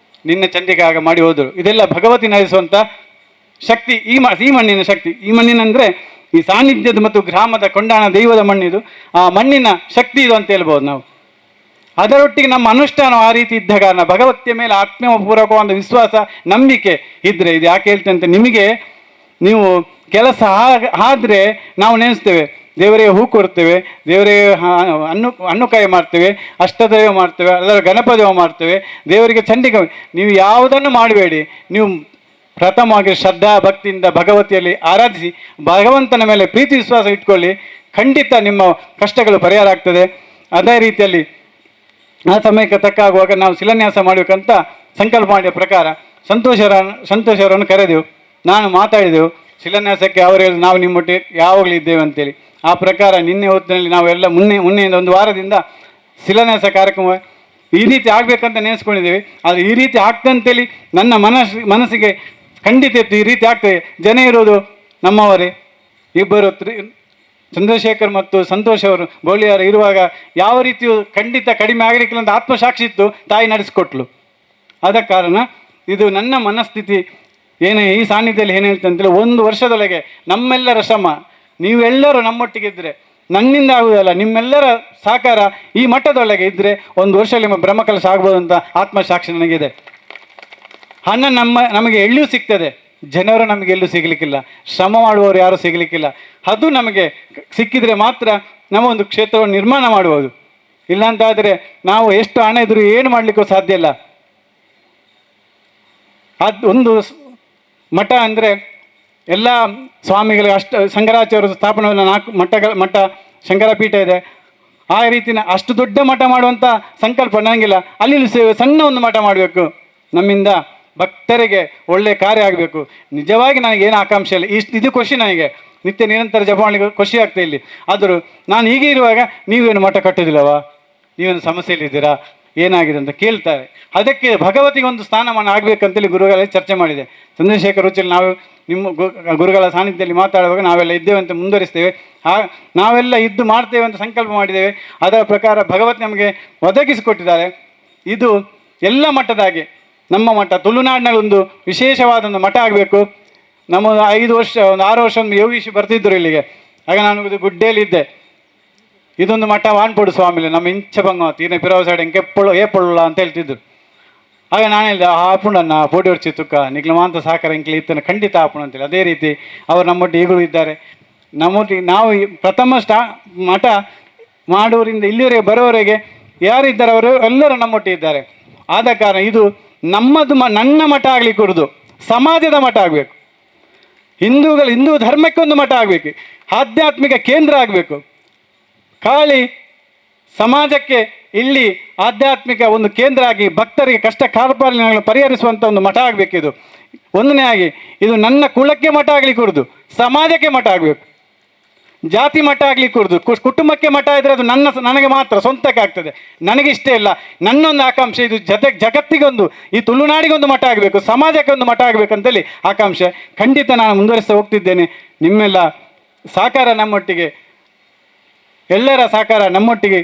ನಿನ್ನೆ ಚಂಡಿಕಾಗ ಮಾಡಿ ಹೋದರು. ಇದೆಲ್ಲ ಭಗವತಿ ನಡೆಸುವಂಥ ಶಕ್ತಿ, ಈ ಮಣ್ಣಿನ ಶಕ್ತಿ. ಈ ಮಣ್ಣಿನಂದರೆ ಈ ಸಾನ್ನಿಧ್ಯದ ಮತ್ತು ಗ್ರಾಮದ ಕೊಂಡಾಣ ದೈವದ ಮಣ್ಣಿದು, ಆ ಮಣ್ಣಿನ ಶಕ್ತಿ ಇದು ಅಂತ ಹೇಳ್ಬೋದು ನಾವು. ಅದರೊಟ್ಟಿಗೆ ನಮ್ಮ ಅನುಷ್ಠಾನ ಆ ರೀತಿ ಇದ್ದ ಕಾರಣ ಭಗವತಿಯ ಮೇಲೆ ಆತ್ಮಪೂರ್ವಕವಾದ ವಿಶ್ವಾಸ ನಂಬಿಕೆ ಇದ್ದರೆ, ಇದು ಯಾಕೆ ಹೇಳ್ತೇನೆ ಅಂತ ನಿಮಗೆ, ನೀವು ಕೆಲಸ ಆದರೆ ನಾವು ನೆನೆಸ್ತೇವೆ, ದೇವರಿಗೆ ಹೂ ಕೊಡ್ತೇವೆ, ದೇವರಿಗೆ ಹಣ್ಣುಕಾಯಿ ಮಾಡ್ತೇವೆ, ಅಷ್ಟದೈವ ಮಾಡ್ತೇವೆ, ಅದರ ಗಣಪದೇವ ಮಾಡ್ತೇವೆ, ದೇವರಿಗೆ ಚಂಡಿಕ. ನೀವು ಯಾವುದನ್ನು ಮಾಡಬೇಡಿ, ನೀವು ಪ್ರಥಮವಾಗಿ ಶ್ರದ್ಧಾ ಭಕ್ತಿಯಿಂದ ಭಗವತಿಯಲ್ಲಿ ಆರಾಧಿಸಿ ಭಗವಂತನ ಮೇಲೆ ಪ್ರೀತಿ ವಿಶ್ವಾಸ ಇಟ್ಕೊಳ್ಳಿ, ಖಂಡಿತ ನಿಮ್ಮ ಕಷ್ಟಗಳು ಪರಿಹಾರ ಆಗ್ತದೆ. ಅದೇ ರೀತಿಯಲ್ಲಿ ಆ ಸಮಯಕ್ಕೆ ತಕ್ಕಾಗುವಾಗ ನಾವು ಶಿಲಾನ್ಯಾಸ ಮಾಡಬೇಕಂತ ಸಂಕಲ್ಪ ಮಾಡಿದ ಪ್ರಕಾರ ಸಂತೋಷರನ್ನು ಕರೆದೆವು, ನಾನು ಮಾತಾಡಿದೆವು. ಶಿಲಾನ್ಯಾಸಕ್ಕೆ ಅವರು ಹೇಳಿದ್ರು, ನಾವು ನಿಮ್ಮೊಟ್ಟಿಗೆ ಯಾವಾಗಲೂ ಇದ್ದೇವೆ ಅಂತೇಳಿ. ಆ ಪ್ರಕಾರ ನಿನ್ನೆ ಹೊತ್ತಿನಲ್ಲಿ ನಾವೆಲ್ಲ ಮುನ್ನೆಯಿಂದ ಒಂದು ವಾರದಿಂದ ಶಿಲಾನ್ಯಾಸ ಕಾರ್ಯಕ್ರಮ ಈ ರೀತಿ ಆಗಬೇಕಂತ ನೆನೆಸ್ಕೊಂಡಿದ್ದೇವೆ. ಆದರೆ ಈ ರೀತಿ ಆಗ್ತಂತೇಳಿ ನನ್ನ ಮನಸ್ಸಿಗೆ ಖಂಡಿತ ಇತ್ತು, ಈ ರೀತಿ ಆಗ್ತದೆ. ಜನ ಇರೋದು ನಮ್ಮವರೇ, ಇಬ್ಬರು ಚಂದ್ರಶೇಖರ್ ಮತ್ತು ಸಂತೋಷ್ ಅವರು ಗೋಳಿಯಾರು ಇರುವಾಗ ಯಾವ ರೀತಿಯೂ ಖಂಡಿತ ಕಡಿಮೆ ಆಗಲಿಕ್ಕಿಲ್ಲ ಅಂತ ಆತ್ಮಸಾಕ್ಷಿ ಇತ್ತು, ತಾಯಿ ನಡೆಸಿಕೊಟ್ಲು. ಆದ ಕಾರಣ ಇದು ನನ್ನ ಮನಸ್ಥಿತಿ ಏನೇ ಈ ಸಾನ್ನಿಧ್ಯದಲ್ಲಿ ಏನು ಹೇಳ್ತೇನೆ ಅಂತೇಳಿ, ಒಂದು ವರ್ಷದೊಳಗೆ ನಮ್ಮೆಲ್ಲರ ಶ್ರಮ, ನೀವೆಲ್ಲರೂ ನಮ್ಮೊಟ್ಟಿಗೆ ಇದ್ದರೆ, ನನ್ನಿಂದ ಆಗುವುದಲ್ಲ, ನಿಮ್ಮೆಲ್ಲರ ಸಹಕಾರ ಈ ಮಟ್ಟದೊಳಗೆ ಇದ್ದರೆ ಒಂದು ವರ್ಷದಲ್ಲಿ ನಿಮ್ಮ ಬ್ರಹ್ಮಕಲಶ ಆಗ್ಬೋದು ಅಂತ ಆತ್ಮಸಾಕ್ಷಿ ನನಗಿದೆ. ಹಣ ನಮಗೆ ಎಲ್ಲಿಯೂ ಸಿಗ್ತದೆ, ಜನರು ನಮಗೆ ಎಲ್ಲೂ ಸಿಗಲಿಕ್ಕಿಲ್ಲ, ಶ್ರಮ ಮಾಡುವವರು ಯಾರೂ ಸಿಗಲಿಕ್ಕಿಲ್ಲ. ಅದು ನಮಗೆ ಸಿಕ್ಕಿದರೆ ಮಾತ್ರ ನಮ್ಮ ಒಂದು ಕ್ಷೇತ್ರವನ್ನು ನಿರ್ಮಾಣ ಮಾಡುವುದು. ಇಲ್ಲಾಂತಾದರೆ ನಾವು ಎಷ್ಟು ಹಣ ಇದ್ದರೂ ಏನು ಮಾಡಲಿಕ್ಕೂ ಸಾಧ್ಯ ಇಲ್ಲ. ಅದು ಒಂದು ಮಠ ಅಂದರೆ ಎಲ್ಲ ಸ್ವಾಮಿಗಳಿಗೆ ಅಷ್ಟು ಶಂಕರಾಚಾರ್ಯರ ಸ್ಥಾಪನೆಯನ್ನು 4 ಮಠ ಶಂಕರಪೀಠ ಇದೆ. ಆ ರೀತಿನ ಅಷ್ಟು ದೊಡ್ಡ ಮಠ ಮಾಡುವಂಥ ಸಂಕಲ್ಪ ನನಗಿಲ್ಲ. ಅಲ್ಲಿ ಸಣ್ಣ ಒಂದು ಮಠ ಮಾಡಬೇಕು, ನಮ್ಮಿಂದ ಭಕ್ತರಿಗೆ ಒಳ್ಳೆಯ ಕಾರ್ಯ ಆಗಬೇಕು. ನಿಜವಾಗಿ ನನಗೇನು ಆಕಾಂಕ್ಷೆ ಇಲ್ಲ, ಇಷ್ಟು ಇದು ಖುಷಿ ನನಗೆ, ನಿತ್ಯ ನಿರಂತರ ಜಪ ಮಾಡಲಿಕ್ಕೆ ಖುಷಿ ಆಗ್ತದೆ ಇಲ್ಲಿ. ಆದರೂ ನಾನು ಹೀಗೆ ಇರುವಾಗ ನೀವೇನು ಮಠ ಕಟ್ಟೋದಿಲ್ಲವಾ, ನೀವೇನು ಸಮಸ್ಯೆಯಲ್ಲಿದ್ದೀರಾ, ಏನಾಗಿದೆ ಅಂತ ಕೇಳ್ತಾರೆ. ಅದಕ್ಕೆ ಭಗವತಿಗೆ ಒಂದು ಸ್ಥಾನಮಾನ ಆಗಬೇಕಂತೇಳಿ ಗುರುಗಳಲ್ಲಿ ಚರ್ಚೆ ಮಾಡಿದೆ. ಚಂದ್ರಶೇಖರ್ ಉಚ್ಚಿಲ್ ನಾವು ನಿಮ್ಮ ಗುರುಗಳ ಸಾನ್ನಿಧ್ಯದಲ್ಲಿ ಮಾತಾಡುವಾಗ ನಾವೆಲ್ಲ ಇದ್ದೇವೆ ಅಂತ ಮುಂದುವರಿಸ್ತೇವೆ, ನಾವೆಲ್ಲ ಇದ್ದು ಮಾಡ್ತೇವೆ ಅಂತ ಸಂಕಲ್ಪ ಮಾಡಿದ್ದೇವೆ. ಅದರ ಪ್ರಕಾರ ಭಗವತಿ ನಮಗೆ ಒದಗಿಸಿಕೊಟ್ಟಿದ್ದಾರೆ. ಇದು ಎಲ್ಲ ಮಠದಾಗೆ ನಮ್ಮ ಮಠ ತುಳುನಾಡಿನಲ್ಲಿ ಒಂದು ವಿಶೇಷವಾದ ಒಂದು ಮಠ ಆಗಬೇಕು. ನಮ್ಮ 5 ವರ್ಷ ಒಂದು 6 ವರ್ಷ ಒಂದು ಯೋಗೀಶ್ ಬರ್ತಿದ್ದರು ಇಲ್ಲಿಗೆ, ಆಗ ನಾನು ಇದು ಗುಡ್ಡೆಯಲ್ಲಿದ್ದೆ. ಇದೊಂದು ಮಠ ವಾನ್ಪೋಡು ಸ್ವಾಮಿಲಿ ನಮ್ಮ ಇಂಚ ಬಂಗ ತೀರ್ನ ಪಿರವ ಸೈಡ್ ಕೆಪ್ಪಳು ಏಪೊಳ್ಳ ಅಂತ ಹೇಳ್ತಿದ್ರು. ಆಗ ನಾನು ಹೇಳಿದೆ, ಆಪುಂಡನ್ನ ಪೋಡಿ ಹೊಡ್ಚಿ ತುಕ್ಕ ನಿಗ್ಲ ಮಾಂತ ಸಹಕಾರ ಇಂಕ್ಲಿ ಇತ್ತನ ಖಂಡಿತ ಆಪುಣ ಅಂತೇಳಿ. ಅದೇ ರೀತಿ ಅವರು ನಮ್ಮೊಟ್ಟಿಗೆ ಈಗಲೂ ಇದ್ದಾರೆ. ನಮ್ಮೊಟ್ಟಿಗೆ ನಾವು ಪ್ರಥಮ ಮಠ ಮಾಡುವರಿಂದ ಇಲ್ಲಿವರೆಗೆ ಬರೋವರೆಗೆ ಯಾರಿದ್ದಾರೆ ಅವರು ಎಲ್ಲರೂ ನಮ್ಮೊಟ್ಟಿಗೆ ಇದ್ದಾರೆ. ಆದ ಕಾರಣ ಇದು ನಮ್ಮದು ನನ್ನ ಮಠ ಆಗಲಿಕ್ಕೆ ಕೊಡೋದು, ಸಮಾಜದ ಮಠ ಆಗಬೇಕು. ಹಿಂದೂ ಧರ್ಮಕ್ಕೆ ಒಂದು ಮಠ ಆಗಬೇಕು, ಆಧ್ಯಾತ್ಮಿಕ ಕೇಂದ್ರ ಆಗಬೇಕು. ಕಾಳಿ ಸಮಾಜಕ್ಕೆ ಇಲ್ಲಿ ಆಧ್ಯಾತ್ಮಿಕ ಒಂದು ಕೇಂದ್ರ ಆಗಿ ಭಕ್ತರಿಗೆ ಕಷ್ಟ ಕಾರ್ಪಣ್ಯಗಳನ್ನು ಪರಿಹರಿಸುವಂಥ ಒಂದು ಮಠ ಆಗಬೇಕಿದು. ಒಂದನೇ ಆಗಿ ಇದು ನನ್ನ ಕುಲಕ್ಕೆ ಮಠ ಆಗಲಿಕ್ಕೆ ಕೊಡೋದು, ಸಮಾಜಕ್ಕೆ ಮಠ ಆಗಬೇಕು. ಜಾತಿ ಮಠ ಆಗಲಿಕ್ಕೆ ಕೊಡೋದು, ಕುಟುಂಬಕ್ಕೆ ಮಠ ಇದ್ದರೆ ಅದು ನನಗೆ ಮಾತ್ರ ಸ್ವಂತಕ್ಕೆ ಆಗ್ತದೆ, ನನಗಿಷ್ಟೇ ಇಲ್ಲ. ನನ್ನೊಂದು ಆಕಾಂಕ್ಷೆ ಇದು ಜಗತ್ತಿಗೊಂದು, ಈ ತುಳುನಾಡಿಗೊಂದು ಮಠ ಆಗಬೇಕು, ಸಮಾಜಕ್ಕೆ ಒಂದು ಮಠ ಆಗಬೇಕಂತೇಳಿ ಆಕಾಂಕ್ಷೆ ಖಂಡಿತ ನಾನು ಮುಂದುವರಿಸ್ತಾ ಹೋಗ್ತಿದ್ದೇನೆ. ನಿಮ್ಮೆಲ್ಲ ಸಹಕಾರ ನಮ್ಮೊಟ್ಟಿಗೆ, ಎಲ್ಲರ ಸಹಕಾರ ನಮ್ಮೊಟ್ಟಿಗೆ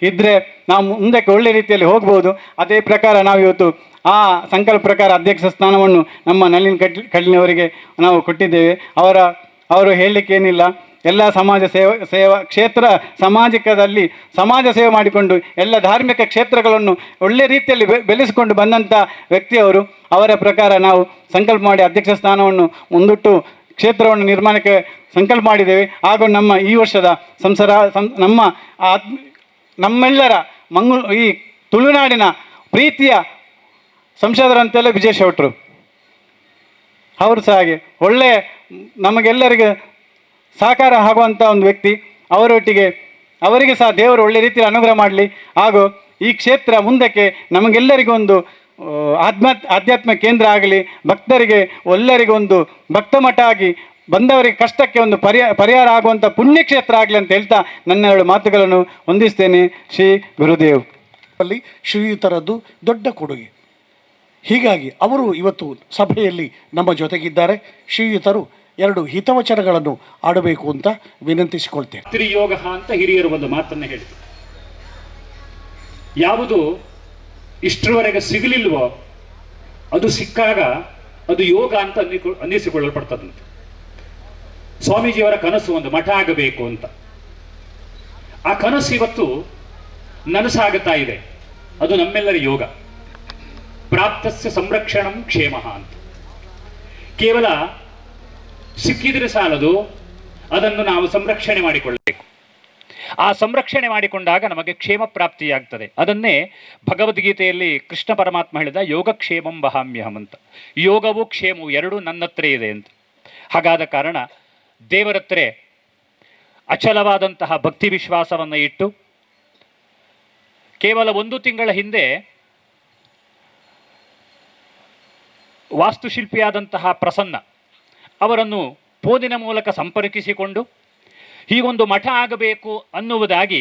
ಇದ್ದರೆ ನಾವು ಮುಂದಕ್ಕೆ ಒಳ್ಳೆ ರೀತಿಯಲ್ಲಿ ಹೋಗ್ಬೋದು. ಅದೇ ಪ್ರಕಾರ ನಾವು ಇವತ್ತು ಆ ಸಂಕಲ್ಪ ಪ್ರಕಾರ ಅಧ್ಯಕ್ಷ ಸ್ಥಾನವನ್ನು ನಮ್ಮ ನಳಿನ್ ಕಡ್ಲಿನವರಿಗೆ ನಾವು ಕೊಟ್ಟಿದ್ದೇವೆ. ಅವರು ಹೇಳಲಿಕ್ಕೆ ಏನಿಲ್ಲ, ಎಲ್ಲ ಸಮಾಜ ಸೇವಾ ಕ್ಷೇತ್ರ ಸಾಮಾಜಿಕದಲ್ಲಿ ಸಮಾಜ ಸೇವೆ ಮಾಡಿಕೊಂಡು ಎಲ್ಲ ಧಾರ್ಮಿಕ ಕ್ಷೇತ್ರಗಳನ್ನು ಒಳ್ಳೆ ರೀತಿಯಲ್ಲಿ ಬೆಳೆಸಿಕೊಂಡು ಬಂದಂಥ ವ್ಯಕ್ತಿಯವರು. ಅವರ ಪ್ರಕಾರ ನಾವು ಸಂಕಲ್ಪ ಮಾಡಿ ಅಧ್ಯಕ್ಷ ಸ್ಥಾನವನ್ನು ಮುಂದಿಟ್ಟು ಕ್ಷೇತ್ರವನ್ನು ನಿರ್ಮಾಣಕ್ಕೆ ಸಂಕಲ್ಪ ಮಾಡಿದ್ದೇವೆ. ಹಾಗೂ ನಮ್ಮ ಈ ವರ್ಷದ ಸಂಸಾರ ನಮ್ಮ ನಮ್ಮೆಲ್ಲರ ಈ ತುಳುನಾಡಿನ ಪ್ರೀತಿಯ ಸಂಸದರಂತೆಲ್ಲ ವಿಜಯ್ ಶೆಟ್ಟರು ಅವರು ಸಹ ಹಾಗೆ ಒಳ್ಳೆಯ ನಮಗೆಲ್ಲರಿಗೆ ಸಹಕಾರ ಆಗುವಂಥ ಒಂದು ವ್ಯಕ್ತಿ. ಅವರೊಟ್ಟಿಗೆ ಅವರಿಗೆ ಸಹ ದೇವರು ಒಳ್ಳೆ ರೀತಿಯಲ್ಲಿ ಅನುಗ್ರಹ ಮಾಡಲಿ. ಹಾಗೂ ಈ ಕ್ಷೇತ್ರ ಮುಂದಕ್ಕೆ ನಮಗೆಲ್ಲರಿಗೂ ಒಂದು ಆಧ್ಯಾತ್ಮ ಕೇಂದ್ರ ಆಗಲಿ, ಭಕ್ತರಿಗೆ ಎಲ್ಲರಿಗೂ ಒಂದು ಭಕ್ತಮಠ ಆಗಿ ಬಂದವರಿಗೆ ಕಷ್ಟಕ್ಕೆ ಒಂದು ಪರಿಹಾರ ಆಗುವಂಥ ಪುಣ್ಯಕ್ಷೇತ್ರ ಆಗಲಿ ಅಂತ ಹೇಳ್ತಾ ನನ್ನ ಎರಡು ಮಾತುಗಳನ್ನು ಹೊಂದಿಸ್ತೇನೆ. ಶ್ರೀ ಗುರುದೇವ್. ಅಲ್ಲಿ ಶ್ರೀಯುತರದ್ದು ದೊಡ್ಡ ಕೊಡುಗೆ. ಹೀಗಾಗಿ ಅವರು ಇವತ್ತು ಸಭೆಯಲ್ಲಿ ನಮ್ಮ ಜೊತೆಗಿದ್ದಾರೆ. ಶ್ರೀಯುತರು ಎರಡು ಹಿತವಚನಗಳನ್ನು ಆಡಬೇಕು ಅಂತ ವಿನಂತಿಸಿಕೊಳ್ತೇನೆ. ತ್ರಿಯೋಗ ಅಂತ ಹಿರಿಯರು ಒಂದು ಮಾತನ್ನು ಹೇಳಿದರು. ಯಾವುದು ಇಷ್ಟರವರೆಗೆ ಸಿಗಲಿಲ್ವೋ ಅದು ಸಿಕ್ಕಾಗ ಅದು ಯೋಗ ಅಂತ ಅನ್ನಿಸಿಕೊಳ್ಳಲ್ಪಡ್ತದಂತೆ. ಸ್ವಾಮೀಜಿಯವರ ಕನಸು ಒಂದು ಮಠ ಆಗಬೇಕು ಅಂತ. ಆ ಕನಸು ಇವತ್ತು ನನಸಾಗುತ್ತಾ ಇದೆ. ಅದು ನಮ್ಮೆಲ್ಲರ ಯೋಗ. ಪ್ರಾಪ್ತಸ್ಯ ಸಂರಕ್ಷಣಂ ಕ್ಷೇಮ ಅಂತ. ಕೇವಲ ಸಿಕ್ಕಿದರೆ ಸಾಲದು, ಅದನ್ನು ನಾವು ಸಂರಕ್ಷಣೆ ಮಾಡಿಕೊಳ್ಳಬೇಕು. ಆ ಸಂರಕ್ಷಣೆ ಮಾಡಿಕೊಂಡಾಗ ನಮಗೆ ಕ್ಷೇಮ ಪ್ರಾಪ್ತಿಯಾಗ್ತದೆ. ಅದನ್ನೇ ಭಗವದ್ಗೀತೆಯಲ್ಲಿ ಕೃಷ್ಣ ಪರಮಾತ್ಮ ಹೇಳಿದ ಯೋಗಕ್ಷೇಮಂ ವಹಾಮ್ಯಹಂ ಅಂತ. ಯೋಗವೂ ಕ್ಷೇಮವು ಎರಡೂ ನನ್ನತ್ರ ಇದೆ ಅಂತ. ಹಾಗಾದ ಕಾರಣ ದೇವರತ್ರ ಅಚಲವಾದಂತಹ ಭಕ್ತಿ ವಿಶ್ವಾಸವನ್ನು ಇಟ್ಟು ಕೇವಲ ಒಂದು ತಿಂಗಳ ಹಿಂದೆ ವಾಸ್ತುಶಿಲ್ಪಿಯಾದಂತಹ ಪ್ರಸನ್ನ ಅವರನ್ನು ಫೋನಿನ ಮೂಲಕ ಸಂಪರ್ಕಿಸಿಕೊಂಡು ಹೀಗೊಂದು ಮಠ ಆಗಬೇಕು ಅನ್ನುವುದಾಗಿ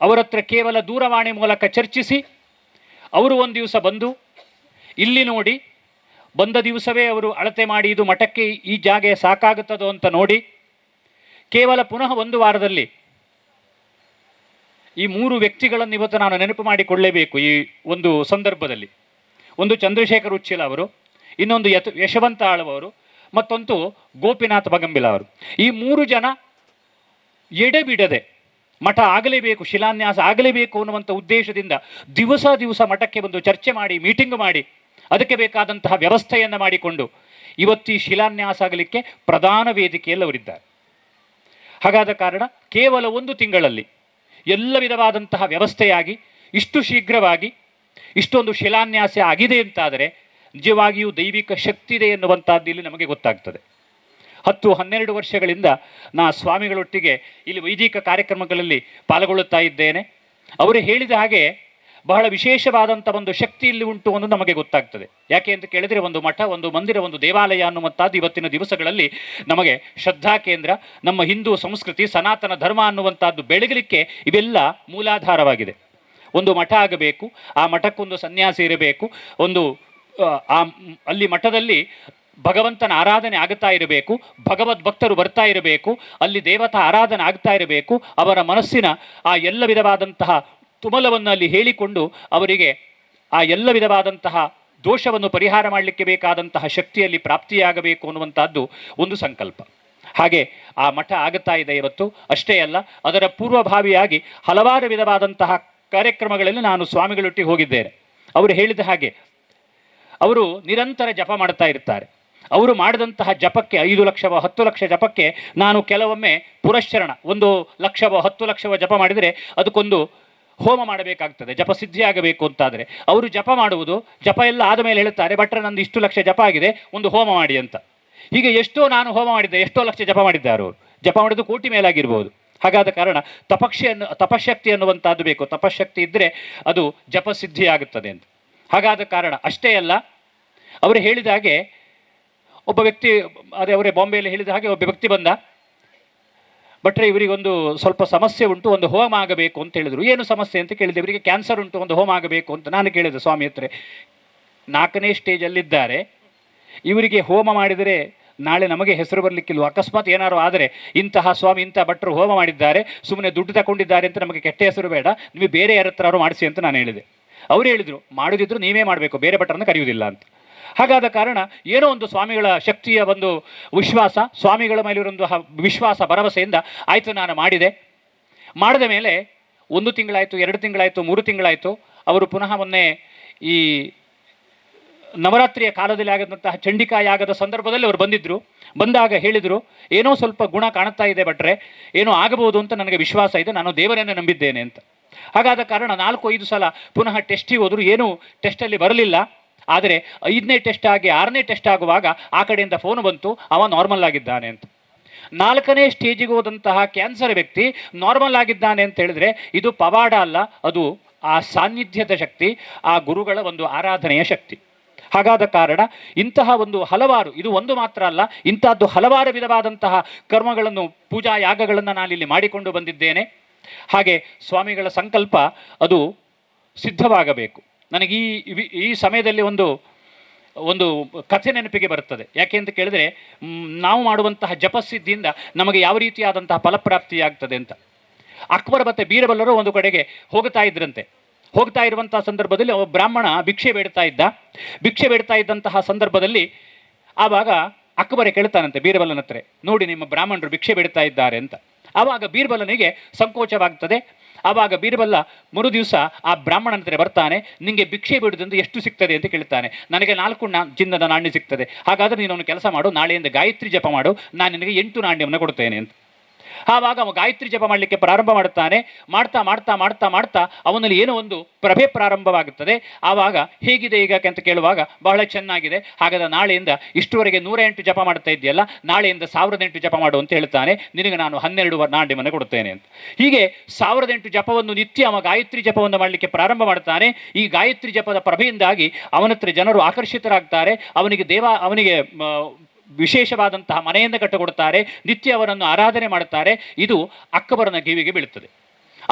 ಅವರತ್ರ ಕೇವಲ ದೂರವಾಣಿ ಮೂಲಕ ಚರ್ಚಿಸಿ, ಅವರು ಒಂದು ದಿವಸ ಬಂದು ಇಲ್ಲಿ ನೋಡಿ, ಬಂದ ದಿವಸವೇ ಅವರು ಅಳತೆ ಮಾಡಿ ಇದು ಮಠಕ್ಕೆ ಈ ಜಾಗೆ ಸಾಕಾಗುತ್ತದೋ ಅಂತ ನೋಡಿ, ಕೇವಲ ಪುನಃ ಒಂದು ವಾರದಲ್ಲಿ ಈ ಮೂರು ವ್ಯಕ್ತಿಗಳನ್ನು ಇವತ್ತು ನಾನು ನೆನಪು ಮಾಡಿಕೊಳ್ಳೇಬೇಕು ಈ ಒಂದು ಸಂದರ್ಭದಲ್ಲಿ. ಒಂದು ಚಂದ್ರಶೇಖರ್ ಉಚ್ಚಿಲ ಅವರು, ಇನ್ನೊಂದು ಯಶವಂತ ಆಳ್ವರು, ಮತ್ತೊಂದು ಗೋಪಿನಾಥ ಬಗಂಬಿಲ ಅವರು. ಈ ಮೂರು ಜನ ಎಡೆಬಿಡದೆ ಮಠ ಆಗಲೇಬೇಕು, ಶಿಲಾನ್ಯಾಸ ಆಗಲೇಬೇಕು ಅನ್ನುವಂಥ ಉದ್ದೇಶದಿಂದ ದಿವಸ ದಿವಸ ಮಠಕ್ಕೆ ಬಂದು ಚರ್ಚೆ ಮಾಡಿ, ಮೀಟಿಂಗ್ ಮಾಡಿ, ಅದಕ್ಕೆ ಬೇಕಾದಂತಹ ವ್ಯವಸ್ಥೆಯನ್ನು ಮಾಡಿಕೊಂಡು ಇವತ್ತು ಈ ಶಿಲಾನ್ಯಾಸ ಆಗಲಿಕ್ಕೆ ಪ್ರಧಾನ ವೇದಿಕೆಯಲ್ಲಿ ಅವರಿದ್ದಾರೆ. ಹಾಗಾದ ಕಾರಣ ಕೇವಲ ಒಂದು ತಿಂಗಳಲ್ಲಿ ಎಲ್ಲ ವಿಧವಾದಂತಹ ವ್ಯವಸ್ಥೆಯಾಗಿ ಇಷ್ಟು ಶೀಘ್ರವಾಗಿ ಇಷ್ಟೊಂದು ಶಿಲಾನ್ಯಾಸ ಆಗಿದೆ ಅಂತಾದರೆ ನಿಜವಾಗಿಯೂ ದೈವಿಕ ಶಕ್ತಿ ಇದೆ ಎನ್ನುವಂಥದ್ದು ಇಲ್ಲಿ ನಮಗೆ ಗೊತ್ತಾಗ್ತದೆ. 10-12 ವರ್ಷಗಳಿಂದ ನಾ ಸ್ವಾಮಿಗಳೊಟ್ಟಿಗೆ ಇಲ್ಲಿ ವೈದಿಕ ಕಾರ್ಯಕ್ರಮಗಳಲ್ಲಿ ಪಾಲ್ಗೊಳ್ಳುತ್ತಾ ಇದ್ದೇನೆ. ಅವರು ಹೇಳಿದ ಹಾಗೆ ಬಹಳ ವಿಶೇಷವಾದಂಥ ಒಂದು ಶಕ್ತಿ ಇಲ್ಲಿ ಉಂಟು ಅನ್ನೋದು ನಮಗೆ ಗೊತ್ತಾಗ್ತದೆ. ಯಾಕೆ ಅಂತ ಕೇಳಿದರೆ, ಒಂದು ಮಠ, ಒಂದು ಮಂದಿರ, ಒಂದು ದೇವಾಲಯ ಅನ್ನುವಂಥದ್ದು ಇವತ್ತಿನ ದಿವಸಗಳಲ್ಲಿ ನಮಗೆ ಶ್ರದ್ಧಾ ಕೇಂದ್ರ, ನಮ್ಮ ಹಿಂದೂ ಸಂಸ್ಕೃತಿ, ಸನಾತನ ಧರ್ಮ ಅನ್ನುವಂಥದ್ದು ಬೆಳಗಲಿಕ್ಕೆ ಇವೆಲ್ಲ ಮೂಲಾಧಾರವಾಗಿದೆ. ಒಂದು ಮಠ ಆಗಬೇಕು, ಆ ಮಠಕ್ಕೊಂದು ಸನ್ಯಾಸಿ ಇರಬೇಕು, ಒಂದು ಅಲ್ಲಿ ಮಠದಲ್ಲಿ ಭಗವಂತನ ಆರಾಧನೆ ಆಗ್ತಾ ಇರಬೇಕು, ಭಗವದ್ ಭಕ್ತರು ಬರ್ತಾ ಇರಬೇಕು, ಅಲ್ಲಿ ದೇವತಾ ಆರಾಧನೆ ಆಗ್ತಾ ಇರಬೇಕು, ಅವರ ಮನಸ್ಸಿನ ಆ ಎಲ್ಲ ವಿಧವಾದಂತಹ ತುಮಲವನ್ನು ಅಲ್ಲಿ ಹೇಳಿಕೊಂಡು ಅವರಿಗೆ ಆ ಎಲ್ಲ ವಿಧವಾದಂತಹ ದೋಷವನ್ನು ಪರಿಹಾರ ಮಾಡಲಿಕ್ಕೆ ಬೇಕಾದಂತಹ ಶಕ್ತಿಯಲ್ಲಿ ಪ್ರಾಪ್ತಿಯಾಗಬೇಕು ಅನ್ನುವಂಥದ್ದು ಒಂದು ಸಂಕಲ್ಪ. ಹಾಗೆ ಆ ಮಠ ಆಗುತ್ತಾ ಇದೆ ಇವತ್ತು. ಅಷ್ಟೇ ಅಲ್ಲ, ಅದರ ಪೂರ್ವಭಾವಿಯಾಗಿ ಹಲವಾರು ವಿಧವಾದಂತಹ ಕಾರ್ಯಕ್ರಮಗಳಲ್ಲಿ ನಾನು ಸ್ವಾಮಿಗಳೊಟ್ಟಿಗೆ ಹೋಗಿದ್ದೇನೆ. ಅವರು ಹೇಳಿದ ಹಾಗೆ ಅವರು ನಿರಂತರ ಜಪ ಮಾಡ್ತಾ ಇರ್ತಾರೆ. ಅವರು ಮಾಡಿದಂತಹ ಜಪಕ್ಕೆ 5 ಲಕ್ಷವೋ 10 ಲಕ್ಷ ಜಪಕ್ಕೆ ನಾನು ಕೆಲವೊಮ್ಮೆ ಪುರಶ್ಚರಣ 1 ಲಕ್ಷವೋ 10 ಲಕ್ಷವೋ ಜಪ ಮಾಡಿದರೆ ಅದಕ್ಕೊಂದು ಹೋಮ ಮಾಡಬೇಕಾಗ್ತದೆ, ಜಪ ಸಿದ್ಧಿಯಾಗಬೇಕು ಅಂತಾದರೆ. ಅವರು ಜಪ ಮಾಡುವುದು, ಜಪ ಎಲ್ಲ ಆದ ಮೇಲೆ ಹೇಳುತ್ತಾರೆ, ಭಟ್ರ ನಂದು ಇಷ್ಟು ಲಕ್ಷ ಜಪ ಆಗಿದೆ, ಒಂದು ಹೋಮ ಮಾಡಿ ಅಂತ. ಹೀಗೆ ಎಷ್ಟೋ ನಾನು ಹೋಮ ಮಾಡಿದ್ದೆ, ಎಷ್ಟೋ ಲಕ್ಷ ಜಪ ಮಾಡಿದ್ದಾರೆ ಅವರು. ಜಪ ಮಾಡಿದ್ದು ಕೋಟಿ ಮೇಲಾಗಿರ್ಬೋದು. ಹಾಗಾದ ಕಾರಣ ತಪಶಕ್ತಿ ಅನ್ನುವಂಥದ್ದು ಬೇಕು. ತಪಶಕ್ತಿ ಇದ್ದರೆ ಅದು ಜಪ ಸಿದ್ಧಿಯಾಗುತ್ತದೆ ಅಂತ. ಹಾಗಾದ ಕಾರಣ ಅಷ್ಟೇ ಅಲ್ಲ, ಅವರು ಹೇಳಿದ ಹಾಗೆ ಒಬ್ಬ ವ್ಯಕ್ತಿ, ಅದೇ ಅವರೇ ಬಾಂಬೆಯಲ್ಲಿ ಹೇಳಿದ ಹಾಗೆ ಒಬ್ಬ ವ್ಯಕ್ತಿ ಬಂದ, ಭಟ್ರೆ ಇವರಿಗೊಂದು ಸ್ವಲ್ಪ ಸಮಸ್ಯೆ ಉಂಟು, ಒಂದು ಹೋಮ ಆಗಬೇಕು ಅಂತ ಹೇಳಿದರು. ಏನು ಸಮಸ್ಯೆ ಅಂತ ಕೇಳಿದೆ. ಇವರಿಗೆ ಕ್ಯಾನ್ಸರ್ ಉಂಟು, ಒಂದು ಹೋಮ ಆಗಬೇಕು ಅಂತ ನಾನು ಕೇಳಿದೆ ಸ್ವಾಮಿ ಹತ್ರ. 4ನೇ ಸ್ಟೇಜಲ್ಲಿದ್ದಾರೆ, ಇವರಿಗೆ ಹೋಮ ಮಾಡಿದರೆ ನಾಳೆ ನಮಗೆ ಹೆಸರು ಬರಲಿಕ್ಕಿಲ್ವ, ಅಕಸ್ಮಾತ್ ಏನಾರು ಆದರೆ ಇಂತಹ ಸ್ವಾಮಿ ಇಂಥ ಭಟ್ರು ಹೋಮ ಮಾಡಿದ್ದಾರೆ, ಸುಮ್ಮನೆ ದುಡ್ಡು ತಗೊಂಡಿದ್ದಾರೆ ಅಂತ ನಮಗೆ ಕೆಟ್ಟ ಹೆಸರು ಬೇಡ, ನೀವು ಬೇರೆ ಯಾರ ಹತ್ರಾರು ಮಾಡಿಸಿ ಅಂತ ನಾನು ಹೇಳಿದೆ. ಅವರು ಹೇಳಿದರು, ಮಾಡೋದಿದ್ರು ನೀವೇ ಮಾಡಬೇಕು, ಬೇರೆ ಭಟ್ರನ್ನು ಕರೆಯುವುದಿಲ್ಲ ಅಂತ. ಹಾಗಾದ ಕಾರಣ ಏನೋ ಒಂದು ಸ್ವಾಮಿಗಳ ಶಕ್ತಿಯ ಒಂದು ವಿಶ್ವಾಸ, ಸ್ವಾಮಿಗಳ ಮೇಲಿರೋ ವಿಶ್ವಾಸ ಭರವಸೆಯಿಂದ ಆಯಿತು ನಾನು ಮಾಡಿದೆ. ಮಾಡಿದ ಮೇಲೆ 1 ತಿಂಗಳಾಯಿತು, 2 ತಿಂಗಳಾಯಿತು, 3 ತಿಂಗಳಾಯಿತು. ಅವರು ಪುನಃ ಮೊನ್ನೆ ಈ ನವರಾತ್ರಿಯ ಕಾಲದಲ್ಲಿ ಆಗದಂತಹ ಚಂಡಿಕಾ ಯಾಗದ ಸಂದರ್ಭದಲ್ಲಿ ಅವರು ಬಂದಿದ್ದರು. ಬಂದಾಗ ಹೇಳಿದರು, ಏನೋ ಸ್ವಲ್ಪ ಗುಣ ಕಾಣುತ್ತಾ ಇದೆ ಭಟ್ರೆ, ಏನೋ ಆಗಬಹುದು ಅಂತ ನನಗೆ ವಿಶ್ವಾಸ ಇದೆ, ನಾನು ದೇವರನ್ನೇ ನಂಬಿದ್ದೇನೆ ಅಂತ. ಹಾಗಾದ ಕಾರಣ 4-5 ಸಲ ಪುನಃ ಟೆಸ್ಟಿಗೆ ಹೋದರು, ಏನೂ ಟೆಸ್ಟಲ್ಲಿ ಬರಲಿಲ್ಲ. ಆದರೆ 5ನೇ ಟೆಸ್ಟ್ ಆಗಿ 6ನೇ ಟೆಸ್ಟ್ ಆಗುವಾಗ ಆ ಕಡೆಯಿಂದ ಫೋನ್ ಬಂತು, ಅವ ನಾರ್ಮಲ್ ಆಗಿದ್ದಾನೆ ಅಂತ. 4ನೇ ಸ್ಟೇಜಿಗೆ ಹೋದಂತಹ ಕ್ಯಾನ್ಸರ್ ವ್ಯಕ್ತಿ ನಾರ್ಮಲ್ ಆಗಿದ್ದಾನೆ ಅಂತ ಹೇಳಿದ್ರೆ ಇದು ಪವಾಡ ಅಲ್ಲ, ಅದು ಆ ಸಾನ್ನಿಧ್ಯದ ಶಕ್ತಿ, ಆ ಗುರುಗಳ ಒಂದು ಆರಾಧನೆಯ ಶಕ್ತಿ. ಹಾಗಾದ ಕಾರಣ ಇಂತಹ ಒಂದು ಹಲವಾರು, ಇದು ಒಂದು ಮಾತ್ರ ಅಲ್ಲ, ಇಂತಹದ್ದು ಹಲವಾರು ವಿಧವಾದಂತಹ ಕರ್ಮಗಳನ್ನು, ಪೂಜಾ ಯಾಗಗಳನ್ನು ನಾನಿಲ್ಲಿ ಮಾಡಿಕೊಂಡು ಬಂದಿದ್ದೇನೆ. ಹಾಗೆ ಸ್ವಾಮಿಗಳ ಸಂಕಲ್ಪ ಅದು ಸಿದ್ಧವಾಗಬೇಕು. ನನಗೆ ಈ ಸಮಯದಲ್ಲಿ ಒಂದು ಒಂದು ಕಥೆ ನೆನಪಿಗೆ ಬರುತ್ತದೆ. ಯಾಕೆ ಅಂತ ಕೇಳಿದ್ರೆ, ನಾವು ಮಾಡುವಂತಹ ಜಪಸಿದ್ಧಿಯಿಂದ ನಮಗೆ ಯಾವ ರೀತಿಯಾದಂತಹ ಫಲಪ್ರಾಪ್ತಿಯಾಗ್ತದೆ ಅಂತ. ಅಕ್ಬರ್ ಮತ್ತು ಬೀರಬಲ್ಲರು ಒಂದು ಕಡೆಗೆ ಹೋಗ್ತಾ ಇದ್ರಂತೆ. ಹೋಗ್ತಾ ಇರುವಂತಹ ಸಂದರ್ಭದಲ್ಲಿ ಒಬ್ಬ ಬ್ರಾಹ್ಮಣ ಭಿಕ್ಷೆ ಬೇಡ್ತಾ ಇದ್ದ. ಭಿಕ್ಷೆ ಬೇಡ್ತಾ ಇದ್ದಂತಹ ಸಂದರ್ಭದಲ್ಲಿ ಆವಾಗ ಅಕ್ಬರೇ ಕೇಳ್ತಾನಂತೆ ಬೀರಬಲ್ಲನ ಹತ್ರ, ನೋಡಿ ನಿಮ್ಮ ಬ್ರಾಹ್ಮಣರು ಭಿಕ್ಷೆ ಬೇಡ್ತಾ ಇದ್ದಾರೆ ಅಂತ. ಆವಾಗ ಬೀರ್ಬಲನಿಗೆ ಸಂಕೋಚವಾಗ್ತದೆ. ಆವಾಗ ಬೀರ್ಬಲ್ಲ ಮರು ದಿವಸ ಆ ಬ್ರಾಹ್ಮಣನ ಹತ್ರ ಬರ್ತಾನೆ. ನಿಮಗೆ ಭಿಕ್ಷೆ ಬೇಡುವುದರಿಂದ ಎಷ್ಟು ಸಿಗ್ತದೆ ಅಂತ ಕೇಳ್ತಾನೆ. ನನಗೆ 4 ಚಿನ್ನದ ನಾಣ್ಯ ಸಿಗ್ತದೆ, ಹಾಗಾದರೆ ನೀನು ಒಂದು ಕೆಲಸ ಮಾಡು, ನಾಳೆಯಿಂದ ಗಾಯತ್ರಿ ಜಪ ಮಾಡು, ನಾನು ನಿನಗೆ 8 ನಾಣ್ಯವನ್ನು ಕೊಡ್ತೇನೆ ಅಂತ. ಆವಾಗ ಅವ ಗಾಯತ್ರಿ ಜಪ ಮಾಡಲಿಕ್ಕೆ ಪ್ರಾರಂಭ ಮಾಡುತ್ತಾನೆ. ಮಾಡ್ತಾ ಮಾಡ್ತಾ ಮಾಡ್ತಾ ಮಾಡ್ತಾ ಅವನಲ್ಲಿ ಏನೋ ಒಂದು ಪ್ರಭೆ ಪ್ರಾರಂಭವಾಗುತ್ತದೆ. ಆವಾಗ ಹೇಗಿದೆ ಈಗ ಅಂತ ಕೇಳುವಾಗ ಬಹಳ ಚೆನ್ನಾಗಿದೆ, ಹಾಗಾದರೆ ನಾಳೆಯಿಂದ ಇಷ್ಟುವರೆಗೆ 108 ಜಪ ಮಾಡ್ತಾ ಇದೆಯಲ್ಲ, ನಾಳೆಯಿಂದ 1008 ಜಪ ಮಾಡು ಅಂತ ಹೇಳ್ತಾನೆ. ನಿನಗೆ ನಾನು 12 ನಾಣ್ಯವನ್ನು ಕೊಡುತ್ತೇನೆ ಅಂತ. ಹೀಗೆ 1008 ಜಪವನ್ನು ನಿತ್ಯ ಅವ ಗಾಯತ್ರಿ ಜಪವನ್ನು ಮಾಡಲಿಕ್ಕೆ ಪ್ರಾರಂಭ ಮಾಡ್ತಾನೆ. ಈ ಗಾಯತ್ರಿ ಜಪದ ಪ್ರಭೆಯಿಂದಾಗಿ ಅವನತ್ರ ಜನರು ಆಕರ್ಷಿತರಾಗ್ತಾರೆ. ಅವನಿಗೆ ವಿಶೇಷವಾದಂತಹ ಮನೆಯನ್ನು ಕಟ್ಟಿಕೊಡುತ್ತಾರೆ, ನಿತ್ಯ ಅವರನ್ನು ಆರಾಧನೆ ಮಾಡುತ್ತಾರೆ. ಇದು ಅಕ್ಬರನ ಕಿವಿಗೆ ಬೀಳುತ್ತದೆ.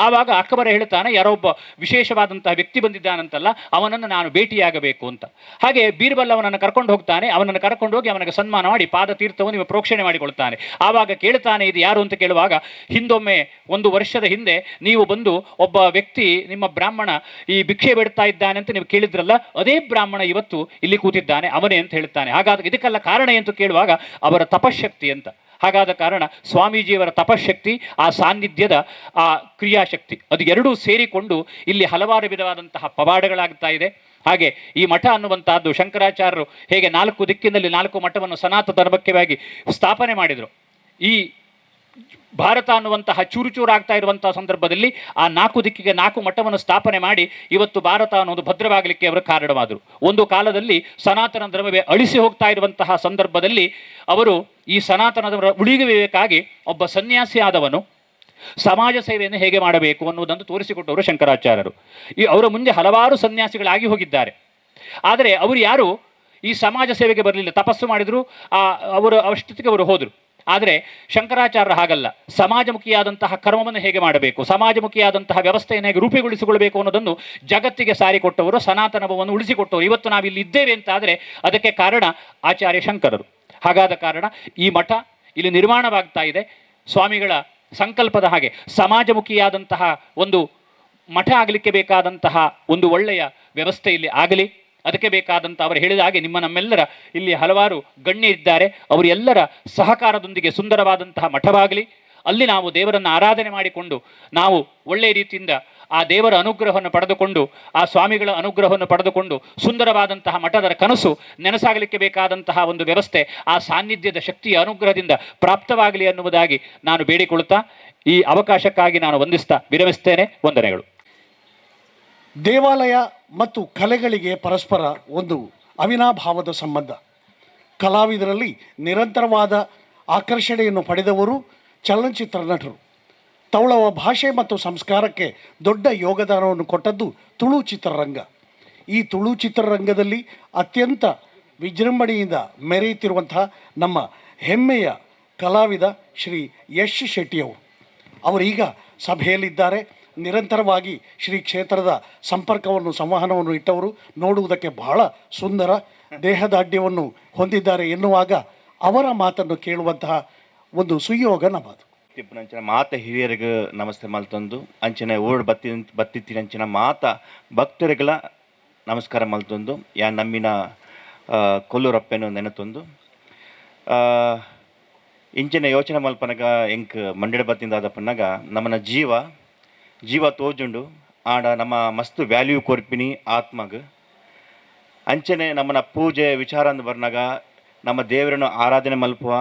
ಆವಾಗ ಅಕ್ಬರ ಹೇಳ್ತಾನೆ, ಯಾರೋ ಒಬ್ಬ ವಿಶೇಷವಾದಂತಹ ವ್ಯಕ್ತಿ ಬಂದಿದ್ದಾನಂತಲ್ಲ, ಅವನನ್ನು ನಾನು ಭೇಟಿಯಾಗಬೇಕು ಅಂತ. ಹಾಗೆ ಬೀರ್ಬಲ್ ಅವನನ್ನು ಕರ್ಕೊಂಡು ಹೋಗ್ತಾನೆ. ಅವನನ್ನು ಕರ್ಕೊಂಡು ಹೋಗಿ ಅವನಿಗೆ ಸನ್ಮಾನ ಮಾಡಿ ಪಾದತೀರ್ಥವನ್ನು ಇವ ಪ್ರೋಕ್ಷಣೆ ಮಾಡಿಕೊಳ್ತಾನೆ. ಆವಾಗ ಕೇಳ್ತಾನೆ, ಇದು ಯಾರು ಅಂತ ಕೇಳುವಾಗ, ಹಿಂದೊಮ್ಮೆ 1 ವರ್ಷದ ಹಿಂದೆ ನೀವು ಬಂದು ಒಬ್ಬ ವ್ಯಕ್ತಿ ನಿಮ್ಮ ಬ್ರಾಹ್ಮಣ ಈ ಭಿಕ್ಷೆ ಬೇಡ್ತಾ ಇದ್ದಾನೆ ಅಂತ ನೀವು ಕೇಳಿದ್ರಲ್ಲ, ಅದೇ ಬ್ರಾಹ್ಮಣ ಇವತ್ತು ಇಲ್ಲಿ ಕೂತಿದ್ದಾನೆ, ಅವನೇ ಅಂತ ಹೇಳ್ತಾನೆ. ಹಾಗಾದ್ರೆ ಇದಕ್ಕೆಲ್ಲ ಕಾರಣ ಅಂತ ಕೇಳುವಾಗ ಅವರ ತಪಶಕ್ತಿ ಅಂತ. ಹಾಗಾದ ಕಾರಣ ಸ್ವಾಮೀಜಿಯವರ ತಪಶಕ್ತಿ, ಆ ಸಾನ್ನಿಧ್ಯದ ಆ ಕ್ರಿಯಾಶಕ್ತಿ, ಅದು ಎರಡೂ ಸೇರಿಕೊಂಡು ಇಲ್ಲಿ ಹಲವಾರು ವಿಧವಾದಂತಹ ಪವಾಡಗಳಾಗ್ತಾ ಇದೆ. ಹಾಗೆ ಈ ಮಠ ಅನ್ನುವಂತಹದ್ದು ಶಂಕರಾಚಾರ್ಯರು ಹೇಗೆ 4 ದಿಕ್ಕಿನಲ್ಲಿ 4 ಮಠವನ್ನು ಸನಾತನ ಧರ್ಮಕ್ಕೆವಾಗಿ ಸ್ಥಾಪನೆ ಮಾಡಿದರು, ಈ ಭಾರತ ಅನ್ನುವಂತಹ ಚೂರು ಚೂರಾಗ್ತಾ ಇರುವಂತಹ ಸಂದರ್ಭದಲ್ಲಿ ಆ 4 ದಿಕ್ಕಿಗೆ 4 ಮಠವನ್ನು ಸ್ಥಾಪನೆ ಮಾಡಿ ಇವತ್ತು ಭಾರತ ಅನ್ನೋದು ಭದ್ರವಾಗಲಿಕ್ಕೆ ಅವರು ಕಾರಣವಾದರು. ಒಂದು ಕಾಲದಲ್ಲಿ ಸನಾತನ ಧರ್ಮವೇ ಅಳಿಸಿ ಹೋಗ್ತಾ ಇರುವಂತಹ ಸಂದರ್ಭದಲ್ಲಿ ಅವರು ಈ ಸನಾತನ ಧರ್ಮ ಉಳಿಯಬೇಕಾಗಿ ಒಬ್ಬ ಸನ್ಯಾಸಿ ಆದವನು ಸಮಾಜ ಸೇವೆಯನ್ನು ಹೇಗೆ ಮಾಡಬೇಕು ಅನ್ನುವುದನ್ನು ತೋರಿಸಿಕೊಟ್ಟವರು ಶಂಕರಾಚಾರ್ಯರು. ಈ ಅವರ ಮುಂದೆ ಹಲವಾರು ಸನ್ಯಾಸಿಗಳಾಗಿ ಹೋಗಿದ್ದಾರೆ. ಆದರೆ ಅವರು ಯಾರು ಈ ಸಮಾಜ ಸೇವೆಗೆ ಬರಲಿಲ್ಲ, ತಪಸ್ಸು ಮಾಡಿದರು, ಅವರು ಅವಶ್ಯಕತೆಗೆ ಅವರು ಹೋದರು. ಆದರೆ ಶಂಕರಾಚಾರ್ಯರು ಹಾಗಲ್ಲ, ಸಮಾಜಮುಖಿಯಾದಂತಹ ಕರ್ಮವನ್ನು ಹೇಗೆ ಮಾಡಬೇಕು, ಸಮಾಜಮುಖಿಯಾದಂತಹ ವ್ಯವಸ್ಥೆಯನ್ನು ಹೇಗೆ ರೂಪುಗೊಳಿಸಿಕೊಳ್ಳಬೇಕು ಅನ್ನೋದನ್ನು ಜಗತ್ತಿಗೆ ಸಾರಿಕೊಟ್ಟವರು, ಸನಾತನವನ್ನು ಉಳಿಸಿಕೊಟ್ಟವರು. ಇವತ್ತು ನಾವಿಲ್ಲಿ ಇದ್ದೇವೆ ಅಂತಾದರೆ ಅದಕ್ಕೆ ಕಾರಣ ಆಚಾರ್ಯ ಶಂಕರರು. ಹಾಗಾದ ಕಾರಣ ಈ ಮಠ ಇಲ್ಲಿ ನಿರ್ಮಾಣವಾಗ್ತಾ ಇದೆ. ಸ್ವಾಮಿಗಳ ಸಂಕಲ್ಪದ ಹಾಗೆ ಸಮಾಜಮುಖಿಯಾದಂತಹ ಒಂದು ಮಠ ಆಗಲಿಕ್ಕೆ ಬೇಕಾದಂತಹ ಒಂದು ಒಳ್ಳೆಯ ವ್ಯವಸ್ಥೆ ಇಲ್ಲಿ ಆಗಲಿ. ಅದಕ್ಕೆ ಬೇಕಾದಂಥ ಅವರು ಹೇಳಿದ ಹಾಗೆ ನಿಮ್ಮ ನಮ್ಮೆಲ್ಲರ ಇಲ್ಲಿ ಹಲವಾರು ಗಣ್ಯರಿದ್ದಾರೆ, ಅವರೆಲ್ಲರ ಸಹಕಾರದೊಂದಿಗೆ ಸುಂದರವಾದಂತಹ ಮಠವಾಗಲಿ. ಅಲ್ಲಿ ನಾವು ದೇವರನ್ನು ಆರಾಧನೆ ಮಾಡಿಕೊಂಡು ನಾವು ಒಳ್ಳೆಯ ರೀತಿಯಿಂದ ಆ ದೇವರ ಅನುಗ್ರಹವನ್ನು ಪಡೆದುಕೊಂಡು, ಆ ಸ್ವಾಮಿಗಳ ಅನುಗ್ರಹವನ್ನು ಪಡೆದುಕೊಂಡು ಸುಂದರವಾದಂತಹ ಮಠದ ಕನಸು ನನಸಾಗಲಿಕ್ಕೆ ಬೇಕಾದಂತಹ ಒಂದು ವ್ಯವಸ್ಥೆ ಆ ಸಾನ್ನಿಧ್ಯದ ಶಕ್ತಿಯ ಅನುಗ್ರಹದಿಂದ ಪ್ರಾಪ್ತವಾಗಲಿ ಅನ್ನುವುದಾಗಿ ನಾನು ಬೇಡಿಕೊಳ್ಳುತ್ತಾ ಈ ಅವಕಾಶಕ್ಕಾಗಿ ನಾನು ವಂದಿಸ್ತಾ ವಿರಮಿಸ್ತೇನೆ. ವಂದನೆಗಳು. ದೇವಾಲಯ ಮತ್ತು ಕಲೆಗಳಿಗೆ ಪರಸ್ಪರ ಒಂದು ಅವಿನಾಭಾವದ ಸಂಬಂಧ. ಕಲಾವಿದರಲ್ಲಿ ನಿರಂತರವಾದ ಆಕರ್ಷಣೆಯನ್ನು ಪಡೆದವರು ಚಲನಚಿತ್ರ ನಟರು. ತೌಳವ ಭಾಷೆ ಮತ್ತು ಸಂಸ್ಕಾರಕ್ಕೆ ದೊಡ್ಡ ಯೋಗದಾನವನ್ನು ಕೊಟ್ಟದ್ದು ತುಳು ಚಿತ್ರರಂಗ. ಈ ತುಳು ಚಿತ್ರರಂಗದಲ್ಲಿ ಅತ್ಯಂತ ವಿಜೃಂಭಣೆಯಿಂದ ಮೆರೆಯುತ್ತಿರುವಂತಹ ನಮ್ಮ ಹೆಮ್ಮೆಯ ಕಲಾವಿದ ಶ್ರೀ ಯಶ್ ಶೆಟ್ಟಿಯವರು ಅವರೀಗ ಸಭೆಯಲ್ಲಿದ್ದಾರೆ. ನಿರಂತರವಾಗಿ ಶ್ರೀ ಕ್ಷೇತ್ರದ ಸಂಪರ್ಕವನ್ನು, ಸಂವಹನವನ್ನು ಇಟ್ಟವರು. ನೋಡುವುದಕ್ಕೆ ಬಹಳ ಸುಂದರ ದೇಹದಾಢ್ಯವನ್ನು ಹೊಂದಿದ್ದಾರೆ ಎನ್ನುವಾಗ ಅವರ ಮಾತನ್ನು ಕೇಳುವಂತಹ ಒಂದು ಸುಯೋಗ ನಮ್ಮದು. ತಿಪ್ಪುನಂಚಿನ ಮಾತ ಹಿರಿಯರಿಗೆ ನಮಸ್ತೆ ಮಲ್ತೊಂದು ಅಂಚನೆ ಊರು ಬತ್ತಿ ಬತ್ತಿತ್ತಿನಂಚಿನ ಮಾತ ಭಕ್ತರಿಗೆಲ ನಮಸ್ಕಾರ ಮಲ್ತೊಂದು ಯಾ ನಮ್ಮಿನ ಕೊಲ್ಲೂರಪ್ಪೆನು ನೆನತೊಂದು ಇಂಚಿನ ಯೋಚನೆ ಮಲ್ಪನಗ ಎಂಕ್ ಮಂಡೆಡ ಬತ್ತಿಂದಾದ ಪನ್ನಗ ನಮ್ಮನ ಜೀವ ಜೀವ ತೋಜುಂಡು ಆಂಡ ನಮ್ಮ ಮಸ್ತ್ ವ್ಯಾಲ್ಯೂ ಕೊರ್ಪಿನಿ ಆತ್ಮಗ್ ಅಂಚನೆ ನಮ್ಮನ ಪೂಜೆ ವಿಚಾರ ಅಂದ್ ಬರ್ನಾಗ ನಮ್ಮ ದೇವರನ್ನು ಆರಾಧನೆ ಮಲ್ಪುವ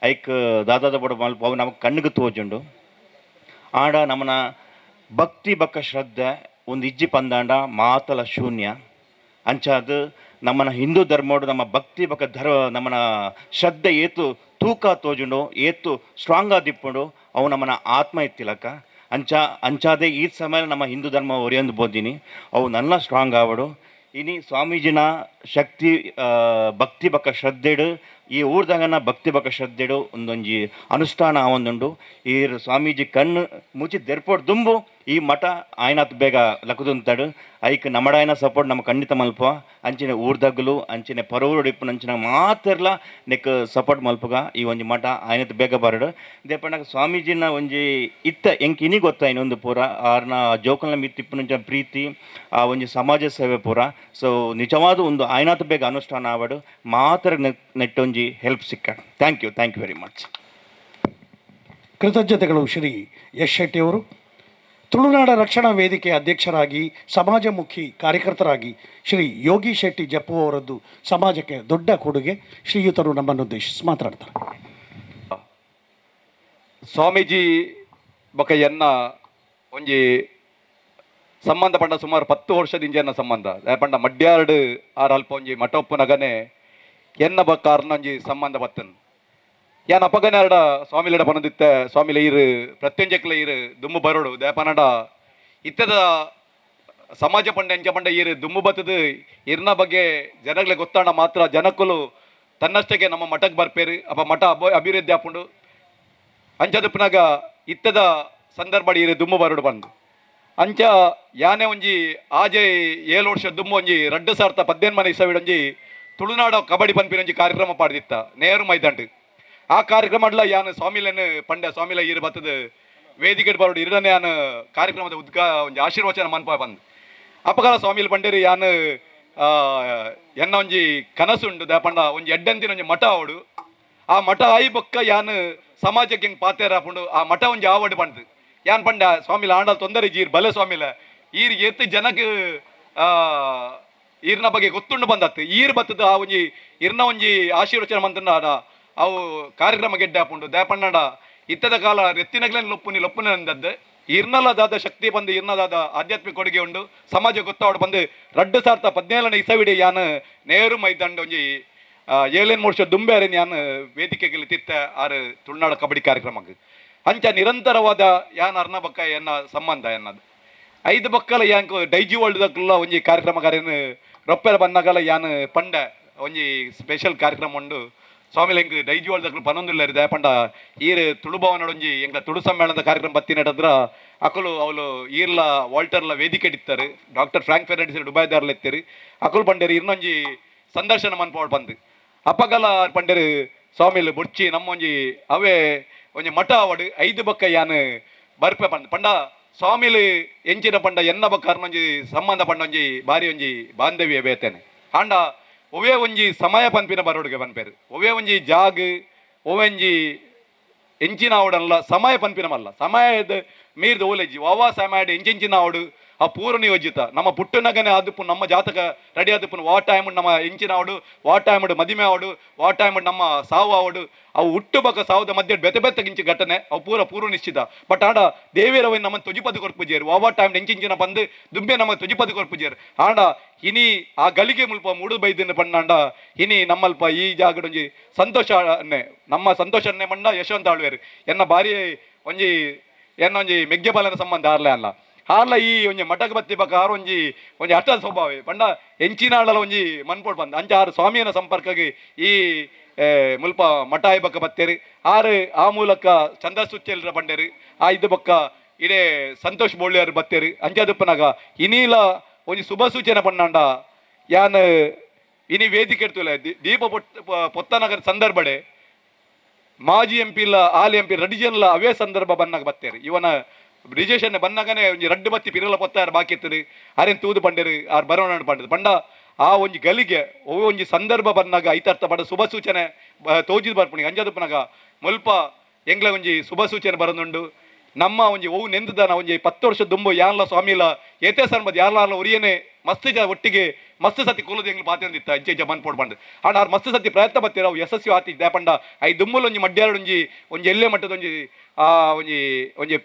ಐಕ್ ದಾದಾದ ಬಡ ಮಲ್ಪ ಅವು ನಮಗೆ ಕಣ್ಣಿಗೆ ತೋಜುಂಡು ಆಂಡ ನಮ್ಮನ ಭಕ್ತಿ ಬಕ್ಕ ಶ್ರದ್ಧೆ ಒಂದು ಇಜ್ಜಿ ಪಂದಾಂಡ ಮಾತಲ ಶೂನ್ಯ ಅಂಚಾದ ನಮ್ಮನ ಹಿಂದೂ ಧರ್ಮೋಡು ನಮ್ಮ ಭಕ್ತಿ ಬಕ್ಕ ಧರ್ಮ ನಮ್ಮನ ಶ್ರದ್ಧೆ ಏತು ತೂಕ ತೋಜುಂಡು ಏತು ಸ್ಟ್ರಾಂಗ್ ಆದಿಪ್ಪುಂಡು ಅವು ನಮ್ಮನ ಆತ್ಮ ಇತ್ತಿಲಕ್ಕ ಅಂಚ ಅಂಚಾದೆ ಈ ಸಮಯ ನಮ್ಮ ಹಿಂದೂ ಧರ್ಮ ಒರಿಯೊಂದು ಬೋದಿನಿ ಅವು ನನ್ನ ಸ್ಟ್ರಾಂಗ್ ಆವಡು. ಇನಿ ಸ್ವಾಮೀಜಿನ ಶಕ್ತಿ ಭಕ್ತಿ ಬಕ್ಕ ಶ್ರದ್ಧೆಡು ಈ ಊರ್ದಂಗನ ಭಕ್ತಿ ಬಕ್ಕ ಶ್ರದ್ಧೆಡು ಒಂದೊಂಜಿ ಅನುಷ್ಠಾನ ಆವೊಂದುಂಡು. ಈ ಸ್ವಾಮೀಜಿ ಕಣ್ಣು ಮುಚ್ಚಿ ದೆರ್ಪೋಡ್ ದುಂಬು ಈ ಮಠ ಆಯ್ನಾತ್ ಬೇಗ ಲಕುದುಂತಾಡು ಐಕ್ ನಮಡಾಯನ ಸಪೋರ್ಟ್ ನಮ್ಮ ಖಂಡಿತ ಮಲ್ಪ ಅಂಚಿನ ಊರ್ದಗ್ಲು ಅಂಚಿನ ಪರವೂರು ಇಪ್ಪುನಂಚಿನ ಮಾತೆರ್ಲ ನೆಕ್ ಸಪೋರ್ಟ್ ಮಲ್ಪುಗ ಈ ಒಂಜಿ ಮಠ ಆಯ್ನತ್ ಬೇಗ ಬರಡು. ದೇಪಣ್ಣಗ ಸ್ವಾಮೀಜಿನ ಒಂಜಿ ಇತ್ತ ಎಂಕ್ ಇನಿ ಗೊತ್ತಾಯಿನ ಒಂದು ಪೂರ ಆರ್ನ ಜೋಕಲ್ನ ಮಿತ್ತ್ ಇಪ್ಪುನಂಚಿನ ಪ್ರೀತಿ ಆ ಒಂಜಿ ಸಮಾಜ ಸೇವೆ ಪೂರ. ಸೊ ನಿಜವಾದ ಒಂದು ಆಯ್ನಾತ್ ಬೇಗ ಅನುಷ್ಠಾನ ಆವಡು ಮಾತ್ರ ನೆಟ್ಟೊಂಜಿ ಹೆಲ್ಪ್ ಸಿಕ್ಕ. Thank you, thank you very much. ಕೃತಜ್ಞತೆಗಳು ಶ್ರೀ ಎಸ್ ಶೆಟ್ಟಿಯವರು. ತುಳುನಾಡ ರಕ್ಷಣಾ ವೇದಿಕೆ ಅಧ್ಯಕ್ಷರಾಗಿ ಸಮಾಜಮುಖಿ ಕಾರ್ಯಕರ್ತರಾಗಿ ಶ್ರೀ ಯೋಗಿ ಶೆಟ್ಟಿ ಜಪ್ಪು ಅವರದ್ದು ಸಮಾಜಕ್ಕೆ ದೊಡ್ಡ ಕೊಡುಗೆ. ಶ್ರೀಯುತರು ನಮ್ಮನ್ನು ಉದ್ದೇಶಿಸಿ ಮಾತನಾಡ್ತಾರೆ. ಸ್ವಾಮೀಜಿ ಬೊಕ ಎನ್ನ ಒಂಜಿ ಸಂಬಂಧ ಪಂಡ ಸುಮಾರು 10 ವರ್ಷದಿಂದ ಎನ್ನ ಸಂಬಂಧ ಪಂಡ ಮಡ್ಯಾರ್ಡ್ ಆರ್ ಅಲ್ಪ ಒಂಜಿ ಮಠೊಪ್ಪುನಗನೆ ಎನ್ನ ಬೊಕ್ಕ ಅರ್ನೊಂಜಿ ಸಂಬಂಧ ಬತ್ತನ್ ಯಾನ್ ಅಪಗನೆ ಅರಡ ಸ್ವಾಮಿಲೆಡ ಪನೊಂದಿತ್ತೆ ಸ್ವಾಮಿಲೆ ಈರು ಪ್ರತ್ಯಂಜಕ್ಲ ಈರು ದುಮ್ಮು ಬರೋಡು ದೇಪನಡ ಇತ್ತದ ಸಮಾಜ ಪಂಡ ಎಂಚ ಪಂಡ ಈರು ದುಮ್ಮು ಬತ್ತದು ಇರ್ನ ಬಗ್ಗೆ ಜನಗಳಿಗೆ ಗೊತ್ತಾಣ ಮಾತ್ರ ಜನಕ್ಕಲು ತನ್ನಷ್ಟಕ್ಕೆ ನಮ್ಮ ಮಠಕ್ಕೆ ಬರ್ಪೇರು ಅಪ್ಪ ಮಠ ಅಭಿವೃದ್ಧಿ ಆಪುಂಡು ಅಂಚದಪ್ಪನಾಗ ಇತ್ತದ ಸಂದರ್ಭ ಈರು ದುಮ್ಮು ಬರೋಡು ಬಂದು ಅಂಚ ಯಾನೆ ಒಂಜಿ ಆಜೆ 7 ವರ್ಷ ದುಮ್ಮು ಒಂಜಿ 2015 ಇಸವಿಡೊಂಜಿ ತುಳುನಾಡ ಕಬಡ್ಡಿ ಪನ್ಪಿನೊಂಜಿ ಕಾರ್ಯಕ್ರಮ ಪಾಡ್ದಿತ್ತ ನೇರು ಮೈದಾಂಡು. ಆ ಕಾರ್ಯಕ್ರಮ ಯಾನ್ ಸ್ವಾಮಿಲೆನ್ ಪಂಡ ಸ್ವಾಮಿಲ ಈರು ಬತ್ತದ ವೇದಿಕೆ ಬರೋಡು ಇರಡನೆ ಯಾನ್ ಕಾರ್ಯಕ್ರಮದ ಉದ್ಘಾ ಒಂಜಿ ಆಶೀರ್ವಚನ ಮನ್ಪ ಬಂದು ಅಪಕಾಲ ಸ್ವಾಮಿಲು ಪಂಡೇರು ಯಾನ್ ಎನ್ನ ಒಂಜಿ ಕನಸುಂಡು the ಪಂಡ ಒಂಜಿ ಎಡ್ಡಂತಿನ ಒಂಜಿ ಮಠ ಆವಡು ಆ ಮಠ ಆಯಿ ಬೊಕ್ಕ ಯಾನ್ ಸಮಾಜಕ್ಕೆ ಹೆಂಗೆ ಪಾತೇರ ಪುಂಡು ಆ ಮಠ ಒಂಜಿ ಆವಡು ಪಂಡ್ದು ಯಾನ್ ಪಂಡ ಸ್ವಾಮಿಲ ಆಂಡಲ್ ತೊಂದರೆ ಜೀರ್ ಬಲೆ ಸ್ವಾಮಿಲ ಈರ್ ಎತ್ತು ಜನಕ್ಕೆ ಈರ್ನ ಬಗ್ಗೆ ಗೊತ್ತುಂಡು ಬಂದತ್ತು ಈರ್ ಬತ್ತದ ಆ ಒಂಜಿ ಇರ್ನ ಒಂಜಿ ಆಶೀರ್ವಚನ ಮಂತಂಡ ಅವು ಕಾರ್ಯಕ್ರಮ ಗೆಡ್ಡೆ ಹಾಪುಂಡು ದೇಪಣ್ಣಡ ಇತ್ತದ ಕಾಲ ರೆತ್ತಿನಗ್ಲೇನು ಲೊಪ್ಪುನಿ ಲೊಪ್ಪುನ ಅಂದದ್ದು ಇರ್ನಲದಾದ ಶಕ್ತಿ ಬಂದು ಇರ್ನದಾದ ಆಧ್ಯಾತ್ಮಿಕ ಕೊಡುಗೆ ಉಂಡು ಸಮಾಜ ಗೊತ್ತಾವಡು ಬಂದು 2017 ಇಸವಿಡಿ ಯಾನ್ ನೇರು ಮೈದಂಡ ಒಂಜಿ 7 ವರ್ಷ ದುಂಬೇರಿನ ಯಾನ್ ವೇದಿಕೆಗೆ ತಿತ್ತ ಆರು ತುಳುನಾಡ ಕಬಡ್ಡಿ ಕಾರ್ಯಕ್ರಮಕ್ಕೆ ಅಂಚ ನಿರಂತರವಾದ ಯಾನ್ ಅರ್ನ ಬಕ್ಕ ಎನ್ನ ಸಂಬಂಧ ಎನ್ನದು 5 ಬಕ್ಕಲ ಯಾಂಕ್ ಡೈಜಿ ವರ್ಲ್ಡ್ ದಕ್ಕಲ್ಲ ಒಂಜಿ ಕಾರ್ಯಕ್ರಮಕಾರ್ಯನ ರೊಪ್ಪೆರ ಬಂದಾಗಲ ಯಾನ್ ಪಂಡ ಒಂಜಿ ಸ್ಪೆಷಲ್ ಕಾರ್ಯಕ್ರಮ ಉಂಡು ಸ್ವಾಮಿಲ ಎಂಕ್ ಡೈಜಿ ವರ್ಲ್ಡ್ ದಕ್ಕಲು ಪನೊಂದುಲ್ಲೇರು ದಯಪಂಡ ಈರ್ ತುಳುಭವನಡೊಂಜಿ ಎಂಕ್ಲ ತುಳು ಸಮ್ಮೇಳನದ ಕಾರ್ಯಕ್ರಮ ಬತ್ತಿನಟದ್ರ ಅಕುಲು ಅವಳು ಈರ್ಲ ವಾಲ್ಟರ್ಲ ವೇದಿಕೆ ಇತ್ತಾರೆ ಡಾಕ್ಟರ್ ಫ್ರಾಂಕ್ ಫೆರ್ನಾಂಡಿಸ್ ದುಬಾಯ್ದಾರ್ಲ ಇತ್ತೇರಿ ಅಕುಲು ಪಂಡೇರು ಇನ್ನೊಂಜಿ ಸಂದರ್ಶನ ಮನ್ಪೋಡ್ ಬಂದು ಅಪ್ಪಗಲ ಪಂಡೇರು ಸ್ವಾಮಿಲು ಬುಡ್ಚಿ ನಮ್ಮೊಂಜಿ ಅವೇ ಒಂಜಿ ಮಠ ಅವಡು 5 ಬಕ್ಕ ಯಾನ್ ಬರ್ಪೆ ಪಂಡ ಪಂಡ ಸ್ವಾಮಿಲು ಎಂಚಿನ ಪಂಡ ಎನ್ನ ಬಕ್ಕ ಅರ್ನೊಂಜಿ ಸಂಬಂಧ ಪಂಡ ಒಂಜಿ ಬಾರಿ ಒಂಜಿ ಬಾಂಧವ್ಯ ಬೇತೇನೆ ಆಂಡ ಒವೇ ಒಂಜಿ ಸಮಯ ಪನ್ಪಿನ ಬರೋಡುಗೆ ಪನ್ಪೇರು ಒವೇ ಒಂಜಿ ಜಾಗ್ ಒವೆಂಜಿ ಎಂಚಿನ ಆವಡಲ್ಲ ಸಮಯ ಪನ್ಪಿನಮಲ್ಲ ಸಮಯದ ಮೀರ್ದ ಓಲೆಜ್ಜಿ ವಾವಾ ಸಮಯ ಎಂಚೆಂಚಿನ ಆವಡು ಆ ಪೂರ್ವ ನಿಯೋಜಿತ ನಮ್ಮ ಪುಟ್ಟನಗನೆ ಆದುಪ್ಪು ನಮ್ಮ ಜಾತಕ ರೆಡಿ ಆದುಪ್ಪು ವಾ ಟೈಮ್ ನಮ್ಮ ಎಂಚಿನ ಆವಡು ವಾ ಟೈಮ್ ಮದಿಮೆ ಆವಡು ವಾ ಟೈಮ್ ನಮ್ಮ ಸಾವು ಆವಡು ಅವು ಹುಟ್ಟು ಬಕ ಸಾವುದ ಮಧ್ಯೆ ಬೆತೆ ಬೆತ್ತಗಿಂಚಿ ಘಟನೆ ಅವು ಪೂರ ಪೂರ್ವ ನಿಶ್ಚಿತ. ಬಟ್ ಆಡ ದೇವಿರವ ನಮ್ಮ ತುಜಿಪದು ಕೊರ್ಪುಜೇರು ವಾವಾ ಟೈಮ್ ಎಂಚಿಂಚಿನ ಬಂದು ದುಂಬೆ ನಮ್ಮ ತುಜಿಪದು ಕೊರ್ಪುಜೇರು ಆಂಡ ಇನಿ ಆ ಗಲಿಗೆ ಮುಲ್ಪ ಮೂಡು ಬೈದಿನ ಪಣ್ಣಾಂಡ ಇನಿ ನಮ್ಮಲ್ಪ ಈ ಜಾಗಡೊಂಜಿ ಸಂತೋಷ ನಮ್ಮ ಸಂತೋಷನ್ನೇ ಮಂಡ ಯಶವಂತ ಆಳ್ವೇರು ಎನ್ನ ಬಾರಿ ಒಂಜಿ ಎನ್ನೊಂಜಿ ಮೆಗ್ಗೆಪಾಲನ ಸಂಬಂಧ ಆರ್ಲೆ ಅಲ್ಲ ಆರ್ಲ ಈ ಒಂಜಿ ಮಠಕ್ಕೆ ಬತ್ತಿ ಬಕ್ಕ ಆರು ಒಂಜಿ ಒಂಜಿ ಅಷ್ಟ ಸ್ವಭಾವ ಪಂಡ ಎಂಚಿನಾಳಲ ಒಂಜಿ ಮನ್ಪೋಡ್ ಬಂದ ಅಂಚ ಆರು ಸ್ವಾಮಿಯನ ಸಂಪರ್ಕಗೆ ಈ ಮುಲ್ಪ ಮಠ ಬಕ್ಕ ಬತ್ತೇರಿ ಆರು ಆ ಮೂಲಕ ಚಂದ ಸುಚ್ಚೆಲ್ರ ಬಂಡೇರಿ ಆ ಇದು ಬಕ್ಕ ಇಡೇ ಸಂತೋಷ್ ಬೋಳ್ಳಿಯಾರು ಬತ್ತೇರಿ ಅಂಚದುಪ್ಪನಾಗ ಇನೀಲ ಒಂಜಿ ಶುಭ ಸೂಚನೆ ಪಣ್ಣಾಂಡ ಯಾನ್ ಇನಿ ವೇದಿಕೆ ಇರ್ತಲ್ಲ ದೀಪ ಪೊತ್ತನಗರ ಸಂದರ್ಭಡೆ ಮಾಜಿ ಎಂ ಪಿ ಇಲ್ಲ ಹಾಲಿ ಎಂ ಪಿ ರಡ್ಡು ಜನಲ ಅವೇ ಸಂದರ್ಭ ಬನ್ನಾಗ ಬತ್ತೇರು ಇವನ ಬ್ರಿಜೇಶನ್ ಬನ್ನಾಗನೆ ಒಂಜಿ ರಡ್ಡು ಬತ್ತಿ ಪಿರಲ ಪೊತ್ತಾರು ಬಾಕಿ ಇತ್ತದು ಅರೇನ್ ತೂದು ಪಂಡೇರು ಆರ್ ಬರೋಣ ಪಂಡದು ಪಂಡ ಆ ಒಂಜಿ ಗಲಿಗೆ ಒಂಜಿ ಸಂದರ್ಭ ಬನ್ನಾಗ ಐತರ್ಥ ಪಂಡ ಶುಭ ಸೂಚನೆ ತೋಜಿದ್ ಬರ್ಪುಣಿ ಅಂಜದಪ್ಪನಾಗ ಮುಲ್ಪ ಎಂಗ್ಲ ಒಂಜಿ ಶುಭ ಸೂಚನೆ ಬರೋದುಂಡು ನಮ್ಮ ಒಂಜಿ ಒವು ನೆಂದುದಾನ ಒಂಜಿ 10 ವರ್ಷ ದುಂಬು ಯಾನ್ಲ ಸ್ವಾಮಿಲ ಏತೇ ಸನ್ಬದ್ ಯಾರ್ಲಾರ್ಲ ಒರಿಯನೆ ಮಸ್ತ್ ಜ ಒಟ್ಟಿಗೆ ಮಸ್ತ್ ಸತಿ ಕುಲದ ಎಂಗ್ಲು ಪಾತಿಂದಿತ್ತ ಇಂಚೆ ಇಂಚೆ ಮನ್ಪೋಡ್ ಪಂಡ್ ಆಂಡ ಆರ್ ಮಸ್ತ್ ಸತಿ ಪ್ರಯತ್ನ ಬತ್ತೀರ ಅವು ಯಶಸ್ವಿ ಆತಿ ಪಂಡ I ದುಮ್ಮುಲ ಒಂಜಿ ಮಡ್ಯಾರಡ್ ಒಂಜಿ ಒಂಜಿ ಎಲ್ಲೆ ಮಟ್ಟದ ಒಂಜಿ ಆ ಒಂಜಿ ಒಂಜಿ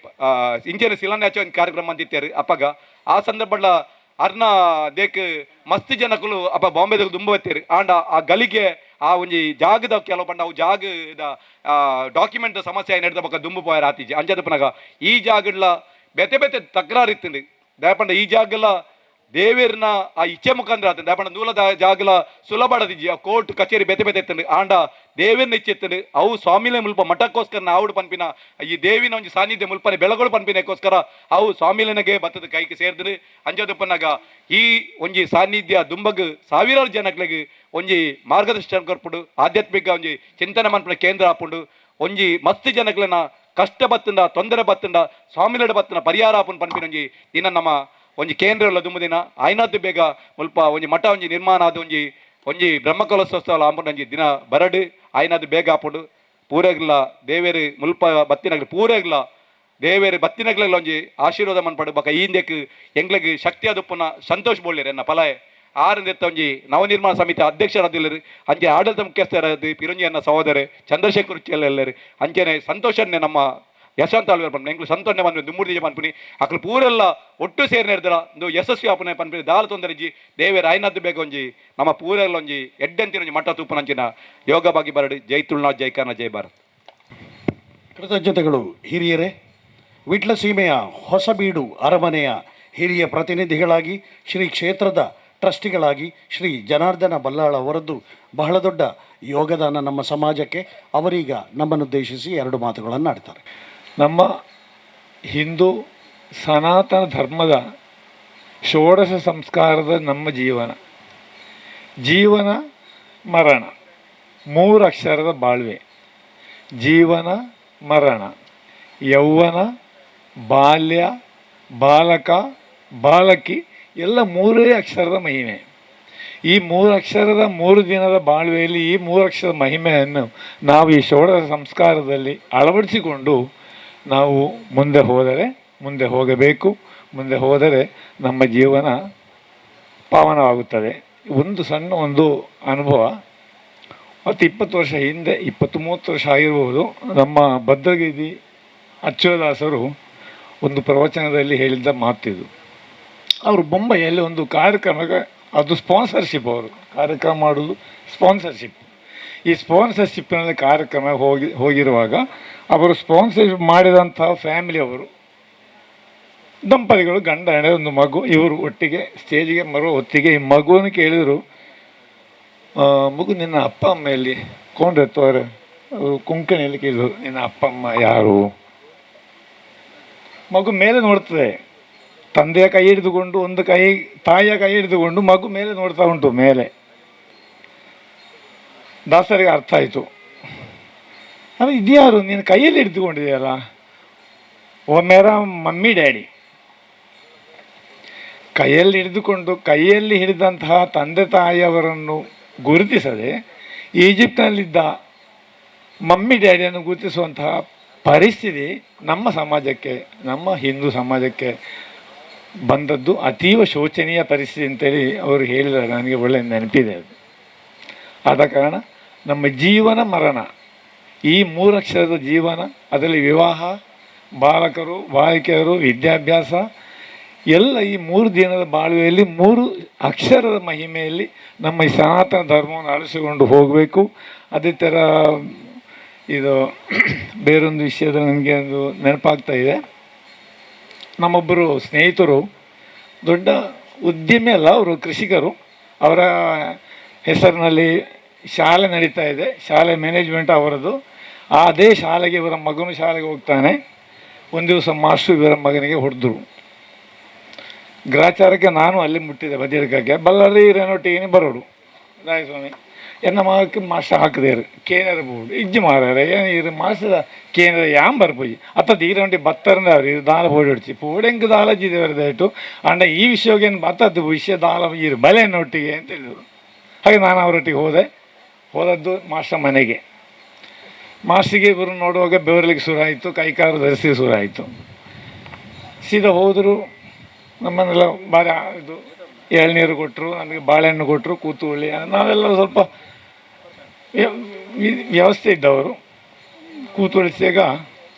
ಇಂಚೆನೆ ಶಿಲಾನ್ಯಾಸ ಒಂಜಿ ಕಾರ್ಯಕ್ರಮ ಅಂತಿತ್ತೇರು ಅಪ್ಪಗ ಆ ಸಂದರ್ಭ ಅರ್ನ ದೇಕ್ ಮಸ್ತ್ ಜನಕುಲು ಅಪ್ಪ ಬಾಂಬೆದಾಗ ದುಂಬು ಬತ್ತೀರು ಆಂಡ ಆ ಗಲಿಗೆ ಆ ಒಂಜಿ ಜಾಗದ ಕೆಲವು ಪಂಡ ಅವು ಜಾಗದ ಡಾಕ್ಯುಮೆಂಟ್ ಸಮಸ್ಯೆ ನಡೆದ ಬೊಕ್ಕ ದುಂಬು ಪೋಯರ ಆತಿಜಿ ಅಂಜದಪ್ಪನಾಗ ಈ ಜಾಗಡ್ಲ ಬೇತೆ ಬೇತೆ ತಕರಾರು ಇತ್ತು ದಯಪಂಡ ಈ ಜಾಗಲ ದೇವೇರ್ನ ಆ ಇಚ್ಛೆ ಮುಖಾಂತರ ಆತಂದೆ ದಯಪಂಡ ನೂಲದ ಜಾಗಲ ಸುಲಭ ಆ ಕೋರ್ಟ್ ಕಚೇರಿ ಬೇತೆ ಬೇತೆ ಇತ್ತು ಆಂಡ ದೇವೇರ್ನ ಇಚ್ಛೆ ಇತ್ತು ಅವು ಸ್ವಾಮಿಲೆ ಮುಲ್ಪ ಮಠಕ್ಕೋಸ್ಕರ ನಾವುಡು ಪನ್ಪಿನ ಈ ದೇವಿನ ಒಂಜಿ ಸಾನ್ನಿಧ್ಯ ಮುಲ್ಪನೆ ಬೆಳಗೋಳು ಪನ್ಪಿನಕ್ಕೋಸ್ಕರ ಅವು ಸ್ವಾಮಿಲನಿಗೆ ಬತ್ತದ ಕೈಗೆ ಸೇರ್ದು ಅಂಜದಪ್ಪನಾಗ ಈ ಒಂಜಿ ಸಾನ್ನಿಧ್ಯ ದುಂಬಗ್ ಸಾವಿರಾರು ಜನಗಳಿಗೆ ಒಂಜಿ ಮಾರ್ಗದರ್ಶನ ಕೊರ್ಪುಂಡು ಆಧ್ಯಾತ್ಮಿಕ ಒಂಜಿ ಚಿಂತನೆ ಮನ್ಪಿನ ಕೇಂದ್ರ ಆಪುಂಡು ಒಂಜಿ ಮಸ್ತ್ ಜನಗಳನ್ನ ಕಷ್ಟ ಬತ್ತಂಡ ತೊಂದರೆ ಬತ್ತಂಡ ಸ್ವಾಮಿಲಡ ಬತ್ತನ ಪರಿಹಾರ ಆಪುಂಡು ಪನ್ಪಿನ ಒಂಜಿ ದಿನ ನಮ್ಮ ಒಂಜಿ ಕೇಂದ್ರ ಉಲ್ಲ ದುಂಬು ದಿನ ಆಯ್ನಾದ್ದು ಬೇಗ ಮುಲ್ಪ ಒಂಜಿ ಮಠ ಒಂಜಿ ನಿರ್ಮಾಣ ಆದ ಒಂಜಿ ಒಂಜಿ ಬ್ರಹ್ಮಕಲಶೋತ್ಸವ ಆಂಪುಂಡು ಒಂಜಿ ದಿನ ಬರಡು ಆಯ್ನಾದ್ದು ಬೇಗ ಆಪುಂಡು ಪೂರೆಗ್ಲ ದೇವೇರು ಮುಲ್ಪ ಬತ್ತಿನಗ್ಲು ಪೂರೆಗ್ಲ ದೇವೇರು ಬತ್ತಿನಗ್ಲೆಲ್ಲ ಒಂಜಿ ಆಶೀರ್ವಾದ ಮನ್ಪಡು ಬೊಕ ಈ ಇಂದೆಕ್ ಎಂಗ್ಲೆಗ್ ಶಕ್ತಿ ಆದುಪ್ಪುನ ಸಂತೋಷ್ ಬೋಳ್ಳಿರ್ ಎನ್ನ ಪಲಾಯೆ ಆರಂದೆತ್ತ ಒಂಜಿ ನವನಿರ್ಮಾಣ ಸಮಿತಿ ಅಧ್ಯಕ್ಷರಾದಿಲ್ಲರು ಅಂಚೆ ಆಡಳಿತ ಮುಖ್ಯಸ್ಥರಾದ ಪಿರಂಜಿ ಅನ್ನ ಸಹೋದರ ಚಂದ್ರಶೇಖರ್ ಉಚ್ಚೆಲ್ಲರು ಅಂಚೆನೆ ಸಂತೋಷನ್ನೇ ನಮ್ಮ ಯಶವಂತ ಆಳ್ವೇರ್ ಪನ್ಪುನಿ ಎಂಕ್ಲು ಸಂತೋಷನೆ ಪನ್ಪುನಿ ದುಮ್ಮುರ್ದಿಜ ಪನ್ಪುನಿ ಅಕ್ಲು ಪೂರೆಲ್ಲ ಒಟ್ಟು ಸೇರಿ ನೆಡ್ದರ ಇಂದು ಯಶಸ್ವಿ ಆಪುನೆ ಪನ್ಪುನಿ ದಾಲ ತೊಂದರೆ ಇಜ್ಜಿ ದೇವೇರ್ ಆಯ್ನದ್ದು ಬೇಗ ಒಂಜಿ ನಮ್ಮ ಪೂರೆಲ್ಲ ಒಂಜಿ ಎಡ್ಡೆಂತಿನ ಒಂಜಿ ಮಠ ತೂಪುನಂಚಿನ ಯೋಗ ಬಾಗಿ ಬರಡು. ಜೈ ತುಳುನಾಡ್, ಜೈ ಕರ್ನಾಟಕ, ಜೈ ಭಾರತ್. ಕೃತಜ್ಞತೆಗಳು ಹಿರಿಯರೇ. ವಿಟ್ಲ ಸೀಮೆಯ ಹೊಸಬೀಡು ಅರಮನೆಯ ಹಿರಿಯ ಪ್ರತಿನಿಧಿಗಳಾಗಿ ಶ್ರೀ ಕ್ಷೇತ್ರದ ಟ್ರಸ್ಟಿಗಳಾಗಿ ಶ್ರೀ ಜನಾರ್ದನ ಬಲ್ಲಾಳ್ ಅವರದ್ದು ಬಹಳ ದೊಡ್ಡ ಯೋಗದಾನ ನಮ್ಮ ಸಮಾಜಕ್ಕೆ. ಅವರೀಗ ನಮ್ಮನ್ನುದ್ದೇಶಿಸಿ ಎರಡು ಮಾತುಗಳನ್ನು ಆಡ್ತಾರೆ. ನಮ್ಮ ಹಿಂದೂ ಸನಾತನ ಧರ್ಮದ ಷೋಡಶ ಸಂಸ್ಕಾರದ ನಮ್ಮ ಜೀವನ, ಜೀವನ ಮರಣ ಮೂರು ಅಕ್ಷರದ ಬಾಳ್ವೆ. ಜೀವನ ಮರಣ, ಯೌವನ ಬಾಲ್ಯ, ಬಾಲಕ ಬಾಲಕಿ ಎಲ್ಲ ಮೂರೇ ಅಕ್ಷರದ ಮಹಿಮೆ. ಈ ಮೂರು ಅಕ್ಷರದ 3 ದಿನದ ಬಾಳ್ವೆಯಲ್ಲಿ ಈ ಮೂರು ಅಕ್ಷರದ ಮಹಿಮೆಯನ್ನು ನಾವು ಈ ಷೋಡಶ ಸಂಸ್ಕಾರದಲ್ಲಿ ಅಳವಡಿಸಿಕೊಂಡು ನಾವು ಮುಂದೆ ಹೋದರೆ, ಮುಂದೆ ಹೋಗಬೇಕು. ಮುಂದೆ ಹೋದರೆ ನಮ್ಮ ಜೀವನ ಪಾವನವಾಗುತ್ತದೆ. ಒಂದು ಸಣ್ಣ ಒಂದು ಅನುಭವ, ಮತ್ತು 20 ವರ್ಷ ಹಿಂದೆ, 20-30 ವರ್ಷ ಆಗಿರ್ಬೋದು, ನಮ್ಮ ಭದ್ರಗಿರಿ ಅಚ್ಯುತದಾಸರು ಒಂದು ಪ್ರವಚನದಲ್ಲಿ ಹೇಳಿದ್ದ ಮಾತಿದು. ಅವರು ಬೊಂಬೈಯಲ್ಲಿ ಒಂದು ಕಾರ್ಯಕ್ರಮಕ್ಕೆ, ಅದು ಸ್ಪಾನ್ಸರ್ಶಿಪ್, ಅವರು ಕಾರ್ಯಕ್ರಮ ಮಾಡೋದು ಸ್ಪಾನ್ಸರ್ಶಿಪ್. ಈ ಸ್ಪಾನ್ಸರ್ಶಿಪ್ನಲ್ಲಿ ಕಾರ್ಯಕ್ರಮ ಹೋಗಿರುವಾಗ ಅವರು ಸ್ಪಾನ್ಸರ್ಶಿಪ್ ಮಾಡಿದಂಥ ಫ್ಯಾಮಿಲಿಯವರು ದಂಪತಿಗಳು, ಗಂಡ ಹೆಂಡತಿ, ಒಂದು ಮಗು, ಇವರು ಒಟ್ಟಿಗೆ ಸ್ಟೇಜಿಗೆ ಬರುವ ಹೊತ್ತಿಗೆ ಈ ಮಗುವನ್ನು ಕೇಳಿದರು, ಮಗು ನಿನ್ನ ಅಪ್ಪ ಅಮ್ಮ ಎಲ್ಲಿ ಕೊಂಡೆತ್ತವರೆ? ಅವರು ಕೊಂಕಣಿಯಲ್ಲಿ ಕೇಳಿದರು, ನಿನ್ನ ಅಪ್ಪ ಅಮ್ಮ ಯಾರು? ಮಗು ಮೇಲೆ ನೋಡ್ತದೆ, ತಂದೆಯ ಕೈ ಹಿಡಿದುಕೊಂಡು, ಒಂದು ಕೈ ತಾಯಿಯ ಕೈ ಹಿಡಿದುಕೊಂಡು ಮಗು ಮೇಲೆ ನೋಡ್ತಾ ಉಂಟು ಮೇಲೆ. ದಾಸರಿಗೆ ಅರ್ಥ ಆಯಿತು, ಅದು ಇದ್ಯಾರು ನೀನು ಕೈಯಲ್ಲಿ ಹಿಡಿದುಕೊಂಡಿದೆಯಲ್ಲ? ಓ ಮೇರಾ ಮಮ್ಮಿ ಡ್ಯಾಡಿ. ಕೈಯಲ್ಲಿ ಹಿಡಿದುಕೊಂಡು, ಕೈಯಲ್ಲಿ ಹಿಡಿದಂತಹ ತಂದೆ ತಾಯಿಯವರನ್ನು ಗುರುತಿಸದೆ ಈಜಿಪ್ಟ್ನಲ್ಲಿದ್ದ ಮಮ್ಮಿ ಡ್ಯಾಡಿಯನ್ನು ಗುರುತಿಸುವಂತಹ ಪರಿಸ್ಥಿತಿ ನಮ್ಮ ಸಮಾಜಕ್ಕೆ, ನಮ್ಮ ಹಿಂದೂ ಸಮಾಜಕ್ಕೆ ಬಂದದ್ದು ಅತೀವ ಶೋಚನೀಯ ಪರಿಸ್ಥಿತಿ ಅಂತೇಳಿ ಅವರು ಹೇಳಿದ್ದಾರೆ. ನನಗೆ ಒಳ್ಳೆಯ ನೆನಪಿದೆ ಅದು. ಆದ ಕಾರಣ ನಮ್ಮ ಜೀವನ ಮರಣ ಈ ಮೂರು ಅಕ್ಷರದ ಜೀವನ, ಅದರಲ್ಲಿ ವಿವಾಹ, ಬಾಲಕರು ಬಾಲಿಕೆಯರು, ವಿದ್ಯಾಭ್ಯಾಸ ಎಲ್ಲ ಈ 3 ದಿನದ ಬಾಳುವೆಯಲ್ಲಿ 3 ಅಕ್ಷರದ ಮಹಿಮೆಯಲ್ಲಿ ನಮ್ಮ ಈ ಸನಾತನ ಧರ್ಮವನ್ನು ಅಳಿಸಿಕೊಂಡು ಹೋಗಬೇಕು. ಅದೇ ಥರ ಇದು ಬೇರೊಂದು ವಿಷಯದಲ್ಲಿ ನನಗೆ ಒಂದು ನೆನಪಾಗ್ತಾ ಇದೆ. ನಮ್ಮೊಬ್ಬರು ಸ್ನೇಹಿತರು, ದೊಡ್ಡ ಉದ್ಯಮಿ ಅಲ್ಲ, ಅವರು ಕೃಷಿಕರು. ಅವರ ಹೆಸರಿನಲ್ಲಿ ಶಾಲೆ ನಡೀತಾ ಇದೆ, ಶಾಲೆ ಮ್ಯಾನೇಜ್ಮೆಂಟ್ ಅವರದ್ದು. ಅದೇ ಶಾಲೆಗೆ ಇವರ ಮಗನು ಶಾಲೆಗೆ ಹೋಗ್ತಾನೆ. ಒಂದು ದಿವಸ ಮಾಸ್ಟ್ರು ಇವರ ಮಗನಿಗೆ ಹೊಡೆದ್ರು. ಗ್ರಾಚಾರಕ್ಕೆ ನಾನು ಅಲ್ಲಿ ಮುಟ್ಟಿದ್ದೆ ಬದಿಯಡ್ಕಕ್ಕೆ. ಬಲ್ಲಾರಿ ರೇನೊಟ್ಟಿಗೆ ಬರೋರು ರಾಯಸ್ವಾಮಿ. ಎನ್ನ ಮಗಕ್ಕೆ ಮಾಸ್ಟರ್ ಹಾಕಿದೇರು ಕೇನರ ಬೋಡು ಇಜ್ಜಿ ಮಾರಾರೆ ಏನು ಇರು ಮಾಸ್ಟರ್ ಕೇನರ ಯಾನ್ ಬರ್ಪೋಜಿ ಅತ್ತ ತೀರಂಟಿ ಬತ್ತರಂದ ಅವರು ಇದು ದಾಲ ಪೋಡಿ ಹೊಡ್ಚಿ ಪೋಡೆಂಕ್ ದಾಲ ಜಿದೇವರದಾಯ್ತು ಅಂಡ ಈ ವಿಷಯಕ್ಕೆ ಏನು ಬತ್ತದ್ದು ವಿಷಯ ದಾಲ ಇರು ಬಲೆ ಒಟ್ಟಿಗೆ ಅಂತ ಹೇಳಿದರು. ಹಾಗೆ ನಾನು ಅವರೊಟ್ಟಿಗೆ ಹೋದೆ. ಹೋದದ್ದು ಮಾಸ್ಟರ್ ಮನೆಗೆ. ಮಾಸ್ಟಿಗೆ ಇವರು ನೋಡುವಾಗ ಬೆವರಲಿಕ್ಕೆ ಶುರುವಾಯಿತು, ಕೈಕಾಲು ಧರಿಸಿ ಶುರುವಾಯಿತು. ಸೀದಾ ಹೋದರು, ನಮ್ಮನ್ನೆಲ್ಲ ಭಾರಿ ಇದು ಎಳ್ನೀರು ಕೊಟ್ಟರು, ನಮಗೆ ಬಾಳೆಹಣ್ಣು ಕೊಟ್ಟರು, ಕೂತುಕೊಳ್ಳಿ. ನಾವೆಲ್ಲ ಸ್ವಲ್ಪ ವ್ಯವಸ್ಥೆ ಇದ್ದವರು. ಕೂತುಳಿಸಿದಾಗ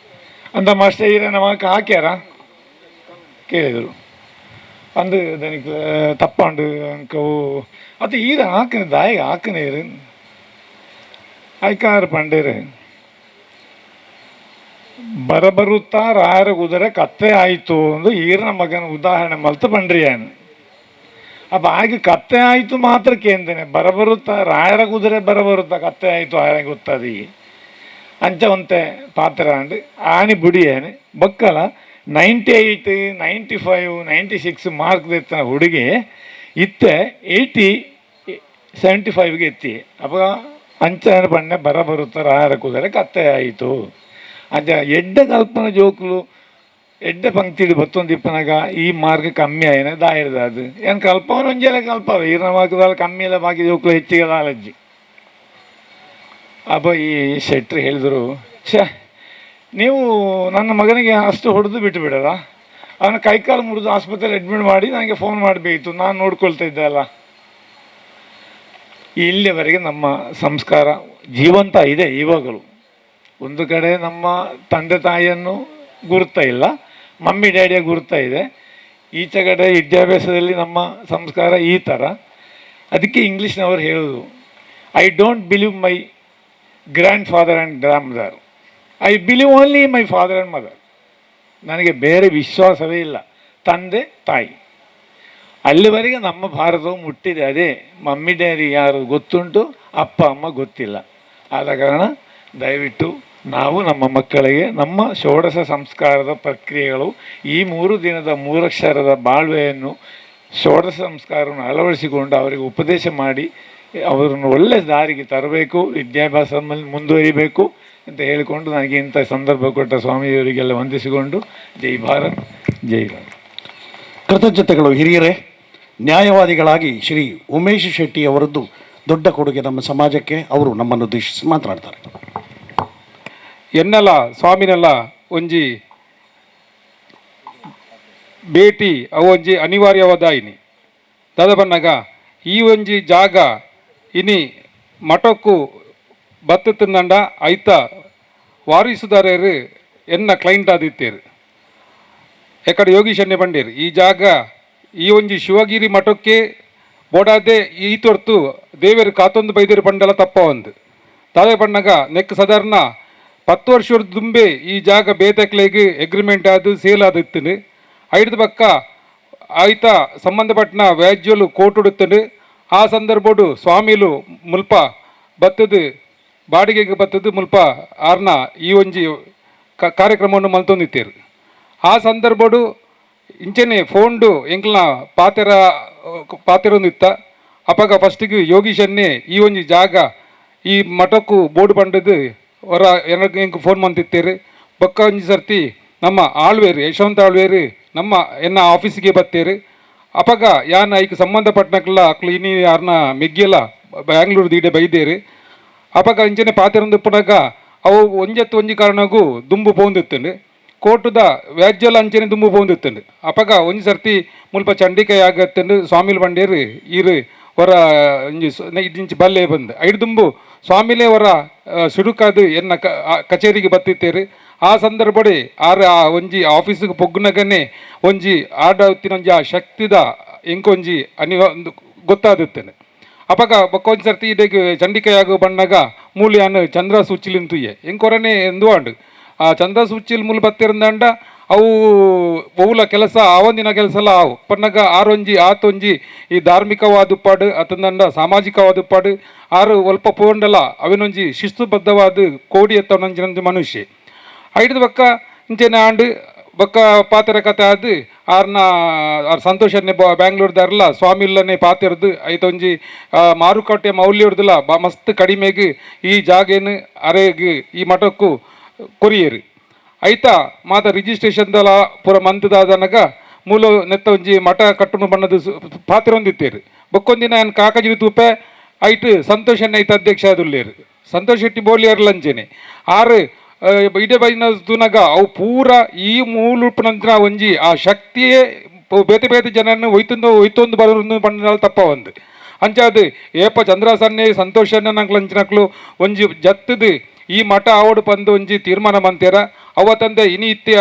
ಅಂದ ಮಾಸ್ಟರ್ ಈರ ನಮಕ್ ಹಾಕ್ಯಾರ ಕೇಳಿದರು. ಅಂದು ದನಿಕ್ ತಪ್ಪಂಡು ಅಂಕವು ಅದು ಈರ ಹಾಕನೆ ದಾಯಿಗೆ ಹಾಕನೆ ಇರು ಆಯ್ಕಾರ ಪಂಡೇರು ಬರಬರುತ್ತಾ ರಾಯರ ಕುದುರೆ ಕತ್ತೆ ಆಯಿತು ಒಂದು ಈರನ ಮಗನ ಉದಾಹರಣೆ ಮಲ್ತು ಪಂಡ್ರಿಯಾನು. ಅಪ್ಪ ಆಗ ಕತ್ತೆ ಆಯಿತು ಮಾತ್ರಕ್ಕೆ ಎಂದೇನೆ ಬರಬರುತ್ತಾ ರಾಯರ ಕುದುರೆ ಬರಬರುತ್ತಾ ಕತ್ತೆ ಆಯಿತು ಆಯ ಗೊತ್ತದಿ ಅಂಚ ಒಂತೆ ಪಾತ್ರ ಅಂಡು ಆನಿ ಬುಡಿಯೇನೆ ಬಕ್ಕಲ 98 95 96 ಮಾರ್ಕ್ ತೆತ್ತನ ಹುಡುಗಿ ಇತ್ತೆ 80 75ಗೆ ಎತ್ತಿ. ಅಪ್ಪ ಅಂಚ ಪಣ್ಣೆ ಬರಬರುತ್ತಾ ರಾಯರ ಕುದುರೆ ಕತ್ತೆ ಆಯಿತು ಅಂಚ ಎಡ್ಡ ಕಲ್ಪನ ಜೋಕುಲು ಎಡ್ಡೆ ಪಂಕ್ತಿಡು ಬತ್ತೊಂದು ಇಪ್ಪನಾಗ ಈ ಮಾರ್ಕ್ ಕಮ್ಮಿ ಆಯ್ನ ದಾಯಿರದ ಅದು ಏನು ಕಲ್ಪವನ ಒಂಜೆಲ್ಲ ಕಲ್ಪವ ಈರನ ಮಾರ್ಕ್ದಾಲ ಕಮ್ಮಿ ಇಲ್ಲ ಬಾಕಿ ಜೋಕುಲು ಹೆಚ್ಚಿಗೆ ದಾಲಜ್ಜಿ. ಅಪ್ಪ ಈ ಶೆಟ್ರು ಹೇಳಿದರು, ಛೇ ನೀವು ನನ್ನ ಮಗನಿಗೆ ಅಷ್ಟು ಹೊಡೆದು ಬಿಟ್ಟು ಬಿಡೋದ, ಅವನ ಕೈಕಾಲು ಮುರಿದು ಆಸ್ಪತ್ರೆಯಲ್ಲಿ ಅಡ್ಮಿಟ್ ಮಾಡಿ ನನಗೆ ಫೋನ್ ಮಾಡಬೇಕಿತ್ತು, ನಾನು ನೋಡ್ಕೊಳ್ತಾ ಇದ್ದೆ ಅಲ್ಲ. ಇಲ್ಲಿಯವರೆಗೆ ನಮ್ಮ ಸಂಸ್ಕಾರ ಜೀವಂತ ಇದೆ ಇವಾಗಲೂ. ಒಂದು ಕಡೆ ನಮ್ಮ ತಂದೆ ತಾಯಿಯನ್ನು ಗುರುತ ಇಲ್ಲ, ಮಮ್ಮಿ ಡ್ಯಾಡಿಯ ಗುರುತ ಇದೆ. ಈಚೆ ಕಡೆ ವಿದ್ಯಾಭ್ಯಾಸದಲ್ಲಿ ನಮ್ಮ ಸಂಸ್ಕಾರ ಈ ಥರ. ಅದಕ್ಕೆ ಇಂಗ್ಲೀಷ್ನವರು ಹೇಳೋದು, I don't believe my grandfather and grandmother, I believe only my father and mother. ನನಗೆ ಬೇರೆ ವಿಶ್ವಾಸವೇ ಇಲ್ಲ, ತಂದೆ ತಾಯಿ. ಅಲ್ಲಿವರೆಗೆ ನಮ್ಮ ಭಾರತವು ಮುಟ್ಟಿದೆ. ಅದೇ ಮಮ್ಮಿ ಡ್ಯಾಡಿ ಯಾರು ಗೊತ್ತುಂಟು, ಅಪ್ಪ ಅಮ್ಮ ಗೊತ್ತಿಲ್ಲ. ಆದ ಕಾರಣ ದಯವಿಟ್ಟು ನಾವು ನಮ್ಮ ಮಕ್ಕಳಿಗೆ ನಮ್ಮ ಷೋಡಶ ಸಂಸ್ಕಾರದ ಪ್ರಕ್ರಿಯೆಗಳು ಈ 3 ದಿನದ ಮೂರಕ್ಷರದ ಬಾಳ್ವೆಯನ್ನು ಷೋಡಶ ಸಂಸ್ಕಾರವನ್ನು ಅಳವಡಿಸಿಕೊಂಡು ಅವರಿಗೆ ಉಪದೇಶ ಮಾಡಿ ಅವರನ್ನು ಒಳ್ಳೆಯ ದಾರಿಗೆ ತರಬೇಕು, ವಿದ್ಯಾಭ್ಯಾಸ ಮುಂದುವರಿಬೇಕು ಅಂತ ಹೇಳಿಕೊಂಡು ನನಗೆ ಇಂಥ ಸಂದರ್ಭ ಕೊಟ್ಟ ಸ್ವಾಮಿಯವರಿಗೆಲ್ಲ ವಂದಿಸಿಕೊಂಡು ಜೈ ಭಾರತ್, ಜೈ ಭಾರತ್. ಕೃತಜ್ಞತೆಗಳು ಹಿರಿಯರೇ. ನ್ಯಾಯವಾದಿಗಳಾಗಿ ಶ್ರೀ ಉಮೇಶ್ ಶೆಟ್ಟಿ ಅವರದ್ದು ದೊಡ್ಡ ಕೊಡುಗೆ ನಮ್ಮ ಸಮಾಜಕ್ಕೆ. ಅವರು ನಮ್ಮನ್ನು ಉದ್ದೇಶಿಸಿ ಮಾತನಾಡ್ತಾರೆ. ಎನ್ನಲ ಸ್ವಾಮಿನೆಲ್ಲ ಒಂಜಿ ಭೇಟಿ ಅವು ಒಂಜಿ ಅನಿವಾರ್ಯವಾದ ಇನಿ ದಾದ ಬನ್ನಗ ಈ ಒಂಜಿ ಜಾಗ ಇನಿ ಮಠಕ್ಕೂ ಬತ್ತು ತಿಂದಂಡ ಐತ ವಾರಿಸುದಾರರು ಎನ್ನ ಕ್ಲೈಂಟ್ ಆದಿತ್ತೇರು ಎಕಡೆ ಯೋಗೀಶನ್ನೇ ಬಂಡೇರು ಈ ಜಾಗ ಈ ಒಂಜಿ ಶಿವಗಿರಿ ಮಠಕ್ಕೆ ಬೋಡಾದೆ ಈ ತೊರ್ತು ದೇವರು ಕಾತೊಂದು ಬೈದೇರು ಬಂಡಲ ತಪ್ಪ ಒಂದು ದಾದ ಬಣ್ಣಗ ನೆಕ್ ಸಾಧಾರಣ 10 ವರ್ಷದ ದುಂಬೆ ಈ ಜಾಗ ಬೇತಕ್ಲೆಗ್ ಎಗ್ರಿಮೆಂಟ್ ಆದು ಸೇಲ್ ಆದಿತ್ತುಂಡು. ಐದು ಪಕ್ಕ ಆಯ್ತ ಸಂಬಂಧಪಟ್ಟನ ವ್ಯಾಜ್ಯಲು ಕೋರ್ಟ್ ಆ ಸಂದರ್ಭಡು ಸ್ವಾಮಿಲು ಮುಲ್ಪ ಬತ್ತದು ಬಾಡಿಗೆಗೆ ಬತ್ತದು ಮುಲ್ಪ ಆರ್ನ ಈ ಒಂಜಿ ಕಾರ್ಯಕ್ರಮವನ್ನು ಮಲ್ತೊಂದಿತ್ತೇರು. ಆ ಸಂದರ್ಭಡು ಇಂಚನೆ ಫೋನ್ಡು ಎಂಕ್ಲನ ಪಾತೆರ ಪಾತೆರೊಂದಿತ್ತ ಅಪಗ ಫಸ್ಟಿಗೆ ಯೋಗೀಶನ್ನೇ ಈ ಒಂಜಿ ಜಾಗ ಈ ಮಠಕ್ಕೂ ಬೋರ್ಡ್ ಪಂಡದು ಹೊರ ಎಂಕ್ ಫೋನ್ ಮಂತಿತ್ತೇರು. ಬೊಕ್ಕ ಒಂಜಿ ಸರ್ತಿ ನಮ್ಮ ಆಳ್ವೇರು ಯಶವಂತ ಆಳ್ವೇರು ನಮ್ಮ ಎನ್ನ ಆಫೀಸಿಗೆ ಬತ್ತೇರು. ಅಪಗ ಯಾನ್ ಐಕ್ ಸಂಬಂಧಪಟ್ಟನಕ್ಲ ಅಕ್ಲು ಇನಿ ಯಾರನ್ನ ಮೆಗ್ಗಿಯಲ್ಲ ಬ್ಯಾಂಗ್ಳೂರು ದೀಡೆ ಬೈದೇರು. ಅಪಗ ಇಂಚನೆ ಪಾತೆರೊಂದು ಪುನಗ ಅವು ಒಂಜತ್ತು ಒಂಜಿ ಕಾರಣಗೂ ದುಂಬು ಪೋಂದಿತ್ತುಂಡು ಕೋರ್ಟುದ ವ್ಯಾಜ್ಯಲ ಅಂಚನೆ ದುಂಬು ಪೋಂದಿತ್ತುಂಡು. ಅಪಗ ಒಂಜಿ ಸರ್ತಿ ಮುಲ್ಪ ಚಂಡಿಕೈ ಆಗತ್ತುಂಡು ಸ್ವಾಮಿಲು ಬಂಡೇರು ಈರು ಹೊರ ಒಂಜಿ ಇಂಚಿ ಬಲ್ಲೆ ಬಂದು ಐದು ದುಂಬು ಸ್ವಾಮಿಲೇ ಹೊರ ಸುಡುಕಾದು ಎನ್ನ ಕಚೇರಿಗೆ ಬತ್ತಿತ್ತೇರು. ಆ ಸಂದರ್ಭಡೆ ಆರು ಆ ಒಂಜಿ ಆಫೀಸಿಗೆ ಪೊಗ್ಗುನಗನೆ ಒಂಜಿ ಆಡತ್ತಿನೊಂಜಿ ಆ ಶಕ್ತಿದ ಎಂಕೊಂಜಿ ಅನಿವ ಒಂದು ಗೊತ್ತಾದುತ್ತೇನೆ. ಅಪಗ ಬೊಕ್ಕ ಒಂಜಿ ಸರ್ತಿ ಇಡೆಗ್ ಚಂಡಿಕೈಯಾಗು ಬಣ್ಣಗ ಮೂಲ್ಯಾನ್ ಚಂದ್ರ ಸೂಚಿಲಿನ್ ತುಯ್ಯೆ ಎಂಕೊರನೆ ಎಂದುವಾಂಡು ಆ ಚಂದ್ರ ಸೂಚಿಲ್ ಮೂಲ ಬತ್ತಿರಂದಂಡ ಅವು ಒವುಲ ಕೆಲಸ ಆವೊಂದಿನ ಕೆಲಸ ಎಲ್ಲ ಆವು ಪನ್ನಗ ಆರೊಂಜಿ ಆತೊಂಜಿ ಈ ಧಾರ್ಮಿಕವಾದ ಅತಂದಂಡ ಸಾಮಾಜಿಕವಾದ ಉಪ್ಪಾಡು ಆರು ಒಲ್ಪ ಪೋಂಡಲ ಅವಿನೊಂಜಿ ಶಿಸ್ತುಬದ್ಧವಾದ ಕೋಡಿ ಎತ್ತವನೊಂಜಿನೊಂಜಿ ಮನುಷ್ಯ ಐದು ಬೊಕ್ಕ ಇಂಚೆನೆ ಆಂಡ್ ಬೊಕ್ಕ ಪಾತೆರ ಕತೆ ಆದ್ ಆರ್ನ ಆರ್ ಸಂತೋಷನೆ ಬ್ಯಾಂಗ್ಳೂರ್ದಾರಲ್ಲ ಸ್ವಾಮಿಲ್ಲನೆ ಪಾತಿರ್ದು ಐತೊಂಜಿ ಮಾರುಕಟ್ಟೆ ಮೌಲ್ಯರ್ದುಲ ಮಸ್ತ್ ಕಡಿಮೆಗೆ ಈ ಜಾಗೇನು ಅರೆಗ್ ಈ ಮಠಕ್ಕೂ ಕೊರಿಯರು. ಐತ ಮಾತ ರಿಜಿಸ್ಟ್ರೇಷನ್ ದಲ ಪೂರ ಮಂತದಾದನಗ ಮೂಲ ನೆತ್ತ ಒಂಜಿ ಮಠ ಕಟ್ಟುನು ಬಣ್ಣದ ಪಾತಿರೊಂದಿತ್ತೇರು. ಬೊಕ್ಕೊಂದಿನ ಏನು ಕಾಕಜಿರಿ ತೂಪೆ ಐಟ್ ಸಂತೋಷ್ ಐತ ಅಧ್ಯಕ್ಷ ಆದುಲ್ಲೇರು. ಸಂತೋಷ್ ಶೆಟ್ಟಿ ಬೋಲಿಯರ್ ಲಂಚೇನೆ ಆರು ಇಡೆ ಬೈನ ತೂನಗ ಅವು ಪೂರ ಈ ಮೂಲುಪ್ಪುನಂಚಿನ ಒಂಜಿ ಆ ಶಕ್ತಿಯೇ ಬೇತೆ ಬೇತೆ ಜನನ ಒಯ್ತೊಂದು ಒಯ್ತೊಂದು ಬರೋದು ಪಂಡ ತಪ್ಪ ಒಂದು ಅಂಚಾದ್ ಏಪ ಚಂದ್ರಸನ್ನೆ ಸಂತೋಷನ್ನ ನಂಕ್ಲಂಚಿನಕ್ಲು ಒಂಜಿ ಜತ್ತದು ಈ ಮಠ ಆವಡು ಪಂದು ಒಂಜಿ ತೀರ್ಮಾನ ಮಂತೇರ. ಅವತ್ತಂದೆ ಇನಿ ಇತ್ತಿ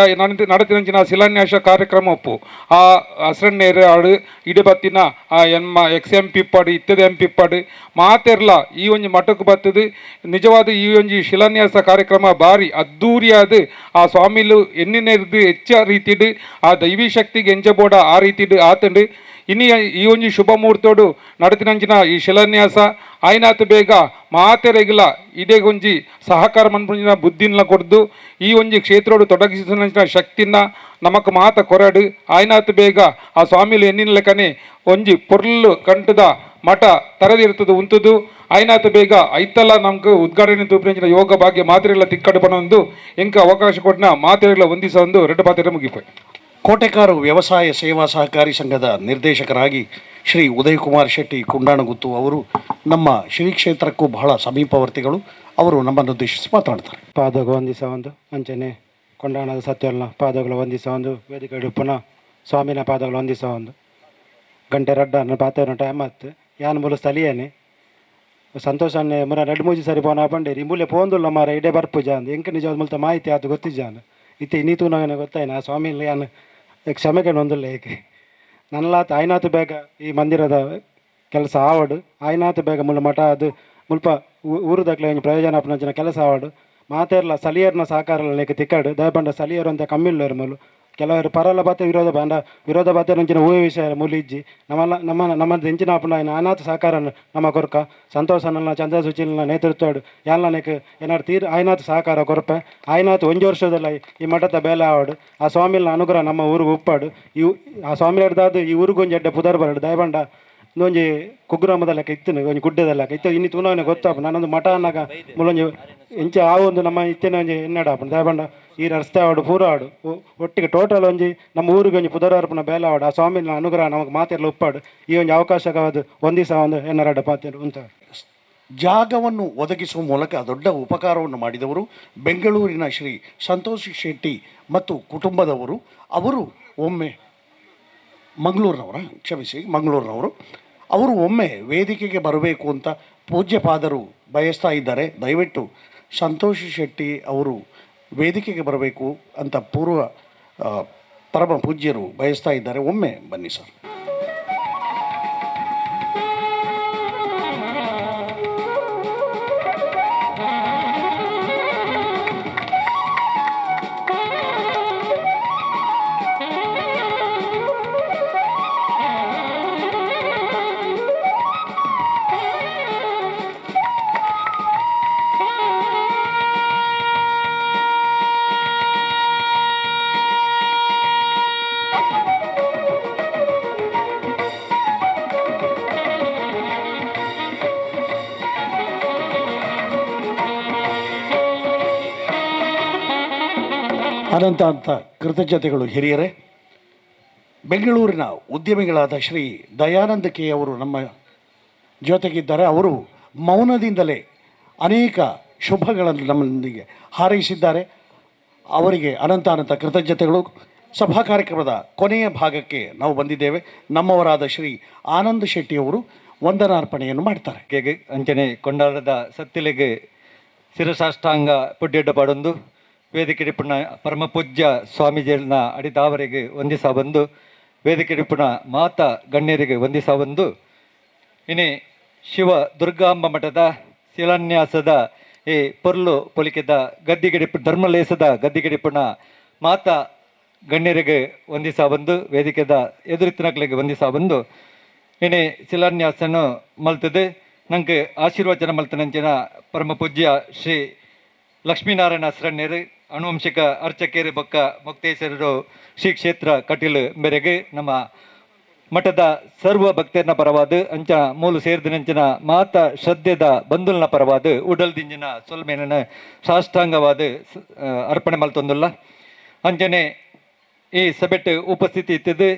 ನಡತಿನಂಚಿನ ಶಿಲಾನ್ಯಾಸ ಕಾರ್ಯಕ್ರಮ ಒಪ್ಪು ಆ ಅಸ್ರಣ್ಣೇರು ಆಡು ಇಡೆ ಬತ್ತಿನ ಆ ಎಮ್ಮ ಎಕ್ಸ್ ಎಂ ಪಿಪ್ಪಾಡು ಇತ್ತದ ಎಂ ಪಿಪ್ಪಾಡು ಮಾತೆರ್ಲ ಈ ಒಂಜಿ ಮಠಕ್ಕೆ ಬತ್ತದು. ನಿಜವಾದ ಈ ಒಂಜಿ ಶಿಲಾನ್ಯಾಸ ಕಾರ್ಯಕ್ರಮ ಬಾರಿ ಅದ್ದೂರಿಯಾದ ಆ ಸ್ವಾಮಿಲು ಎನ್ನಿನೆರ್ದು ಹೆಚ್ಚ ರೀತಿಡು ಆ ದೈವಿ ಶಕ್ತಿಗೆ ಎಂಚ ಬೋಡ ಆ ರೀತಿಡು ಆತಂಡು. ಇನಿ ಈ ಒಂಜಿ ಶುಭ ಮುಹೂರ್ತೋಡು ನಡತಿನಂಚಿನ ಈ ಶಿಲಾನ್ಯಾಸ ಆಯ್ನಾತ್ ಬೇಗ ಮಾತೆರೆಗಿಲ ಇದೇ ಒಂಜಿ ಸಹಕಾರ ಮನ್ಪುಂಜಿನ ಬುದ್ಧಿನ ಕೊಡ್ದು ಈ ಒಂಜಿ ಕ್ಷೇತ್ರೋಡು ತೊಡಗಿಸಿದ ಶಕ್ತಿನ ನಮಕ್ ಮಾತ ಕೊರಡು ಆಯ್ನಾತ್ ಬೇಗ ಆ ಸ್ವಾಮಿಲು ಎನ್ನಿನ ಲೆಕ್ಕನೆ ಒಂಜಿ ಪೊರ್ಲು ಕಂಟದ ಮಠ ತರದಿರ್ತದೆ ಉಂತುದು ಆಯ್ನಾತ್ ಬೇಗ ಐತಲ್ಲ ನಮ್ಗೆ ಉದ್ಘಾಟನೆ ತೂಪಿನ ಯೋಗ ಭಾಗ್ಯ ಮಾತ್ರೆಗಳ ತಿಕ್ಕಡು ಪನೊಂದು ಎಂಕ ಅವಕಾಶ ಕೊಟ್ಟನ ಮಾತ್ರೆಗಳ ಒಂದಿಸ ಒಂದು ಎರಡು ಪಾತ್ರೆ ಮುಗಿಪೋಯ್. ಕೋಟೆಕಾರು ವ್ಯವಸಾಯ ಸೇವಾ ಸಹಕಾರಿ ಸಂಘದ ನಿರ್ದೇಶಕರಾಗಿ ಶ್ರೀ ಉದಯಕುಮಾರ್ ಶೆಟ್ಟಿ ಕುಂಡಾಣಗುತ್ತು ಅವರು ನಮ್ಮ ಶ್ರೀ ಕ್ಷೇತ್ರಕ್ಕೂ ಬಹಳ ಸಮೀಪವರ್ತಿಗಳು. ಅವರು ನಮ್ಮನ್ನು ಉದ್ದೇಶಿಸಿ ಮಾತನಾಡ್ತಾರೆ. ಪಾದಗ ವಂದಿಸ ಒಂದು ಅಂಚನೆ ಕೊಂಡಾಣದ ಸತ್ಯಲ್ನ ಪಾದಗಳು ವಂದಿಸ ಒಂದು ವೇದಿಕೆ ಪುನಃ ಸ್ವಾಮಿನ ಪಾದಗಳು ವಂದಿಸ ಒಂದು ಗಂಟೆ ರಡ್ಡ ಪಾತ್ರ ಟೈಮ್ ಆತು ಯಾನ್ ಮೂಲ ಸ್ಥಳೀಯನೇ ಸಂತೋಷನ್ನೇ ಮುರ ರಡ್ಡು ಮೂಜಿ ಸರಿ ಪೋನ ಪಂಡೇರಿ ಮೂಲೆ ಪೋಂದುಲ್ಲ ಮಾರ ಇಡೇ ಬರ್ಪುಜ ಅಂದ್ ಎಂಕ ನಿಜವಾದ ಮುಲ್ತ ಮಾಹಿತಿ ಆತು ಗೊತ್ತಿಜ್ಜಾನ ಇತ್ತೆ ಇನ್ನೀತು ನನಗೆ ಗೊತ್ತಾಯ್ನ ಆ ಸ್ವಾಮಿ ಯಾನ್ ಕ್ಷಮೆಗೆ ನೊಂದಿಲ್ಲ ಏಕೆ ನನ್ನಲಾತ ಆಯ್ನಾತು ಬೇಗ ಈ ಮಂದಿರದ ಕೆಲಸ ಆವಡು ಆಯ್ನಾತು ಬೇಗ ಮುಲ್ಲ ಮಠ ಅದು ಮುಲ್ಪ ಊರುದಕ್ಲೆ ಒಂಜಿ ಪ್ರಯೋಜನ ಆಪುನಂಚಿನ ಕೆಲಸ ಆವಡು ಮಾತೆರ್ಲ ಸ್ಥಳೀಯರ್ನ ಸಹಕಾರ ಲೇಕ ತಿಕ್ಕಡು ದಯಪಂಡ ಸ್ಥಳೀಯರು ಅಂತ ಕಮ್ಮಿಲ್ಲರು ಮೂಲು ಕೆಲವರು ಪರಲ ಬಾತೆ ವಿರೋಧ ಬಾಂಡ ವಿರೋಧ ಬಾತೆ ನಂಚಿನ ಊಹೆ ವಿಷಯ ಮೂಲು ಇಜ್ಜಿ ನಮ್ಮಲ್ಲ ನಮ್ಮ ನಮ್ಮ ಎಂಚಿನ ಆಪುಂಡ ಆಯ್ನಾತು ಸಹಕಾರ ನಮ್ಮ ಕೊರ್ಕ ಸಂತೋಷನ ಚಂದ್ರ ಸುಚಿಲ್ನ ನೇತೃತ್ವಡು ಯಾನ್ಲನೇಕ್ ಏನಾರು ತೀರ್ ಆಯ್ನಾತು ಸಹಕಾರ ಕೊರಪೆ ಆಯ್ನಾತು ಒಂಜಿ ವರ್ಷದಲ್ಲ ಈ ಮಠದ ಬೇಲೆ ಆವಡು ಆ ಸ್ವಾಮಿಲ್ನ ಅನುಗ್ರಹ ನಮ್ಮ ಊರಿಗೆ ಉಪ್ಪಾಡು ಈ ಆ ಸ್ವಾಮಿ ಹಿಡ್ದಾದು ಈ ಊರಿಗೊಂಜಿ ಅಡ್ಡೆ ಪುದರ್ ಬರಡು ದಯಬಂಡ ಒಂಜಿ ಕುಗ್ರಾಮದ ಲೆಕ್ಕ ಇತ್ತು ಒಂಜಿ ಗುಡ್ಡದ ಲೆಕ್ಕ ಇತ್ತು ಇನ್ನು ತೂನವನೇ ಗೊತ್ತಾಪ ನಾನೊಂದು ಮಠ ಅನ್ನಾಗ ಮುಲೊಂಜಿ ಇಂಚ ಆ ಒಂದು ನಮ್ಮ ಇತ್ತಿನ ಒಂಜಿ ಎನ್ನಡ ಆಪುಂಡು ದಯಬಂಡ ಈ ರಸ್ತೆ ಆವಡು ಪೂರ ಆಡು ಒಟ್ಟಿಗೆ ಟೋಟಲ್ ಒಂಜಿ ನಮ್ಮ ಊರಿಗೆ ಒಂಜಿ ಪುದರಾರ್ಪಣ ಬೇಲೆ ಆವಡು ಆ ಸ್ವಾಮಿನ ಅನುಗ್ರಹ ನಮಗೆ ಮಾತೆಲ್ಲ ಉಪ್ಪಾಡು ಈ ಒಂಜಿ ಅವಕಾಶವಾದ ಒಂದಿಸ ಒಂದು ಎನ್ನರಡ ಪಾತ್ರ ಉಂಟ. ಜಾಗವನ್ನು ಒದಗಿಸುವ ಮೂಲಕ ದೊಡ್ಡ ಉಪಕಾರವನ್ನು ಮಾಡಿದವರು ಬೆಂಗಳೂರಿನ ಶ್ರೀ ಸಂತೋಷ್ ಶೆಟ್ಟಿ ಮತ್ತು ಕುಟುಂಬದವರು. ಅವರು ಒಮ್ಮೆ ಮಂಗಳೂರಿನವರ, ಕ್ಷಮಿಸಿ, ಮಂಗಳೂರಿನವರು. ಅವರು ಒಮ್ಮೆ ವೇದಿಕೆಗೆ ಬರಬೇಕು ಅಂತ ಪೂಜ್ಯಪಾದರು ಬಯಸ್ತಾ ಇದ್ದಾರೆ. ದಯವಿಟ್ಟು ಸಂತೋಷ್ ಶೆಟ್ಟಿ ಅವರು ವೇದಿಕೆಗೆ ಬರಬೇಕು ಅಂತ ಪೂರ್ವ ಪರಮ ಪೂಜ್ಯರು ಬಯಸ್ತಾ ಇದ್ದಾರೆ. ಒಮ್ಮೆ ಬನ್ನಿ ಸರ್. ಅನಂತ ಅಂತ ಕೃತಜ್ಞತೆಗಳು ಹಿರಿಯರೇ. ಬೆಂಗಳೂರಿನ ಉದ್ಯಮಿಗಳಾದ ಶ್ರೀ ದಯಾನಂದ ಕೆ ಅವರು ನಮ್ಮ ಜೊತೆಗಿದ್ದಾರೆ. ಅವರು ಮೌನದಿಂದಲೇ ಅನೇಕ ಶುಭಗಳನ್ನು ನಮ್ಮೊಂದಿಗೆ ಹಾರೈಸಿದ್ದಾರೆ. ಅವರಿಗೆ ಅನಂತ ಅನಂತ ಕೃತಜ್ಞತೆಗಳು. ಸಭಾ ಕಾರ್ಯಕ್ರಮದ ಕೊನೆಯ ಭಾಗಕ್ಕೆ ನಾವು ಬಂದಿದ್ದೇವೆ. ನಮ್ಮವರಾದ ಶ್ರೀ ಆನಂದ್ ಶೆಟ್ಟಿಯವರು ವಂದನಾರ್ಪಣೆಯನ್ನು ಮಾಡ್ತಾರೆ. ಅಂಚನೆ ಕೊಂಡಾಡದ ಸತ್ತಿಲೆಗೆ ಶಿರಸಾಷ್ಟಾಂಗ ಪುಡ್ಡೆಡ್ಡ ಪಾಡೊಂದು ವೇದಿಕೆ ಪುಣ್ಣ ಪರಮ ಪೂಜ್ಯ ಸ್ವಾಮೀಜಿಯನ್ನ ಅಡಿತಾವರೆಗೆ ವಂದಿಸ ಬಂದು ವೇದಿಕೆ ಪುಣ ಮಾತಾ ಗಣ್ಯರಿಗೆ ವಂದಿಸ ಬಂದು ಇನಿ ಶಿವ ದುರ್ಗಾಂಬ ಮಠದ ಶಿಲಾನ್ಯಾಸದ ಈ ಪೊರ್ಲು ಪೊಲಿಕೆದ ಗದ್ದಿಗಡಿಪು ಧರ್ಮಲೇಸದ ಗದ್ದಿಗಡಿಪುಣ ಮಾತಾ ಗಣ್ಯರಿಗೆ ವಂದಿಸ ಬಂದು ವೇದಿಕೆದ ಎದುರಿತ್ತಿನಕ್ಲಿಗೆ ವಂದಿಸ ಬಂದು ಇನಿ ಶಿಲಾನ್ಯಾಸನು ಮಲ್ತದೆ. ನಂಗೆ ಆಶೀರ್ವಚನ ಮಲ್ತನಂಚಿನ ಪರಮ ಪೂಜ್ಯ ಶ್ರೀ ಲಕ್ಷ್ಮೀನಾರಾಯಣ ಶರಣ್ಯರು ಅನುವಂಶಿಕ ಅರ್ಚಕೇರಿ ಬೊಕ್ಕ ಮುಕ್ತೇಶ್ವರರು ಶ್ರೀ ಕ್ಷೇತ್ರ ಕಟೀಲು ಮೇರೆಗೆ ನಮ್ಮ ಮಠದ ಸರ್ವ ಭಕ್ತರನ ಪರವಾದ ಅಂಚ ಮೂಲು ಸೇರ್ದಿನಂಚಿನ ಮಾತ ಶ್ರದ್ಧೆದ ಬಂಧುಲ್ನ ಪರವಾದ ಉಡಲ್ದಿಂಜಿನ ಸೊಲ್ಮೇನ ಸಾಷ್ಟಾಂಗವಾದ ಅರ್ಪಣೆ ಮಲ್ತೊಂದುಲ್ಲ. ಅಂಚನೆ ಈ ಸಭೆಟ್ ಉಪಸ್ಥಿತಿ ಇತ್ತಿದ್ದು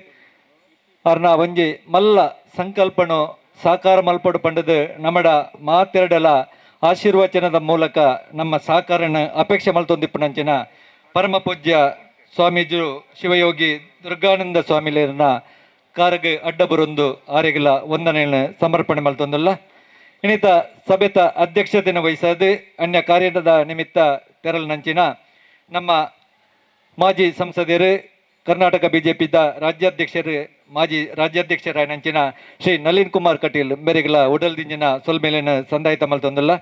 ಅರ್ನ ಒಂಜಿ ಮಲ್ಲ ಸಂಕಲ್ಪನು ಸಾಕಾರ ಮಲ್ಪಡು ಪಂಡದು ನಮ್ಮಡ ಮಾತೆರಡಲ ಆಶೀರ್ವಚನದ ಮೂಲಕ ನಮ್ಮ ಸಾಕಾರನ ಅಪೇಕ್ಷೆ ಮಲ್ತೊಂದಿಪ್ಪುನಂಚಿನ ಪರಮ ಪೂಜ್ಯ ಸ್ವಾಮೀಜಿ ಶಿವಯೋಗಿ ದುರ್ಗಾನಂದ ಸ್ವಾಮಿಲೇರನ ಕಾರಗ್ ಅಡ್ಡಬುರೊಂದು ಆರೆಗಲ ವಂದನೆಯನ್ನು ಸಮರ್ಪಣೆ ಮಲ್ತೊಂದುಲ್ಲ. ಇನ್ನಿತ ಸಭೆತ ಅಧ್ಯಕ್ಷತೆಯನ್ನು ವಹಿಸದು ಅನ್ಯ ಕಾರ್ಯದ ನಿಮಿತ್ತ ತೆರಲ್ನಂಚಿನ ನಮ್ಮ ಮಾಜಿ ಸಂಸದರು ಕರ್ನಾಟಕ ಬಿಜೆಪಿದ ರಾಜ್ಯಾಧ್ಯಕ್ಷರು ಮಾಜಿ ರಾಜ್ಯಾಧ್ಯಕ್ಷರಾಯನಂಚಿನ ಶ್ರೀ ನಳಿನ್ ಕುಮಾರ್ ಕಟೀಲ್ ಮೇರೆಗಲ ಉಡಲ್ದಿಂಜಿನ ಸೊಲ್ಮೇಲಿನ ಸಂದಾಯಿತ ಮಲ್ತೊಂದುಲ್ಲ.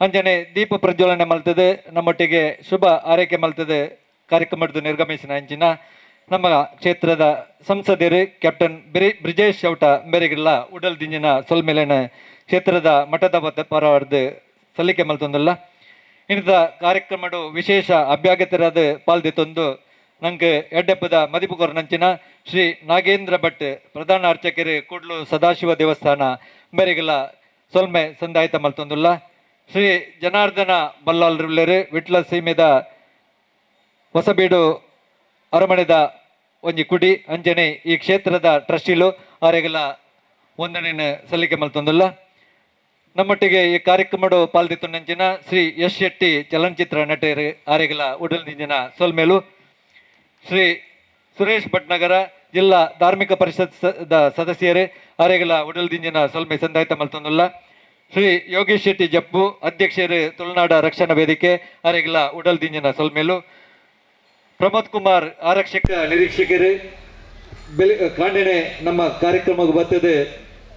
ಅಂಚನೆ ದೀಪ ಪ್ರಜ್ವಲನೆ ಮಲ್ತದೆ ನಮ್ಮೊಟ್ಟಿಗೆ ಶುಭ ಆರೈಕೆ ಮಲ್ತದೆ ಕಾರ್ಯಕ್ರಮದ ನಿರ್ಗಮಿಸಿನ ಅಂಚಿನ ನಮ್ಮ ಕ್ಷೇತ್ರದ ಸಂಸದರು ಕ್ಯಾಪ್ಟನ್ ಬ್ರಿಜೇಶ್ ಚೌಟ ಮೇರೆಗೆಲ್ಲ ಉಡಲ್ದಿಂಜಿನ ಸೊಲ್ಮೇಲಿನ ಕ್ಷೇತ್ರದ ಮಠದ ಪರವಾರ್ದು ಸಲ್ಲಿಕೆ ಮಲ್ತೊಂದುಲ್ಲ. ಇನ್ನಿತ ಕಾರ್ಯಕ್ರಮಡು ವಿಶೇಷ ಅಭ್ಯಾಗತರಾದ ಪಾಲ್ದಿತ್ತೊಂದು ನಂಗೆ ಎಡ್ಡೆಪ್ಪದ ಮದಿಪುಕೊರನಂಚಿನ ಶ್ರೀ ನಾಗೇಂದ್ರ ಭಟ್ ಪ್ರಧಾನ ಅರ್ಚಕರು ಕೂಡ್ಲು ಸದಾಶಿವ ದೇವಸ್ಥಾನ ಮೇರೆಗೆಲ್ಲ ಸೊಲ್ಮೆ ಸಂದಾಯಿತ ಮಲ್ತೊಂದುಲ್ಲ. ಶ್ರೀ ಜನಾರ್ದನ ಬಲ್ಲಾಲ್ರುಲ್ಲೆರು ವಿಟ್ಲ ಸೀಮೆದ ಹೊಸಬೀಡು ಅರಮನೆದ ಒಂಜಿ ಕುಡಿ ಅಂಚನೆ ಈ ಕ್ಷೇತ್ರದ ಟ್ರಸ್ಟಿಲು ಆರೆಗೆಲ್ಲ ವಂದನೆಯನ್ನು ಸಲ್ಲಿಕೆ ಮಲ್ತೊಂದುಲ್ಲ. ನಮ್ಮೊಟ್ಟಿಗೆ ಈ ಕಾರ್ಯಕ್ರಮಡು ಪಾಲ್ದಿತ್ತುನಂಚಿನ ಶ್ರೀ ಯಶ್ ಶೆಟ್ಟಿ ಚಲನಚಿತ್ರ ನಟರು ಆರೆಗೆಲ್ಲ ಉಡಲ್ದಿಂಜಿನ ಸೊಲ್ಮೇಲು. ಶ್ರೀ ಸುರೇಶ್ ಭಟ್ನಗರ ಜಿಲ್ಲಾ ಧಾರ್ಮಿಕ ಪರಿಷತ್ ಸದಸ್ಯರು ಆರೆಗೆಲ್ಲ ಉಡಲ್ದಿಂಜಿನ ಸೊಲ್ಮೆ ಸಂದಾಯಿತ ಮಲ್ತೊಂದುಲ್ಲ. ಶ್ರೀ ಯೋಗೇಶ್ ಶೆಟ್ಟಿ ಜಪ್ಪು ಅಧ್ಯಕ್ಷರು ತುಳುನಾಡ ರಕ್ಷಣಾ ವೇದಿಕೆ ಆರೆಗೆಲ್ಲ ಉಡಲ್ದಿಂಜಿನ ಸೊಲ್ಮೇಲು. ಪ್ರಮೋದ್ ಕುಮಾರ್ ಆರಕ್ಷಕ ನಿರೀಕ್ಷಕರು ಕಾಂಡನೆ ನಮ್ಮ ಕಾರ್ಯಕ್ರಮಕ್ಕೆ ಬರ್ತದೆ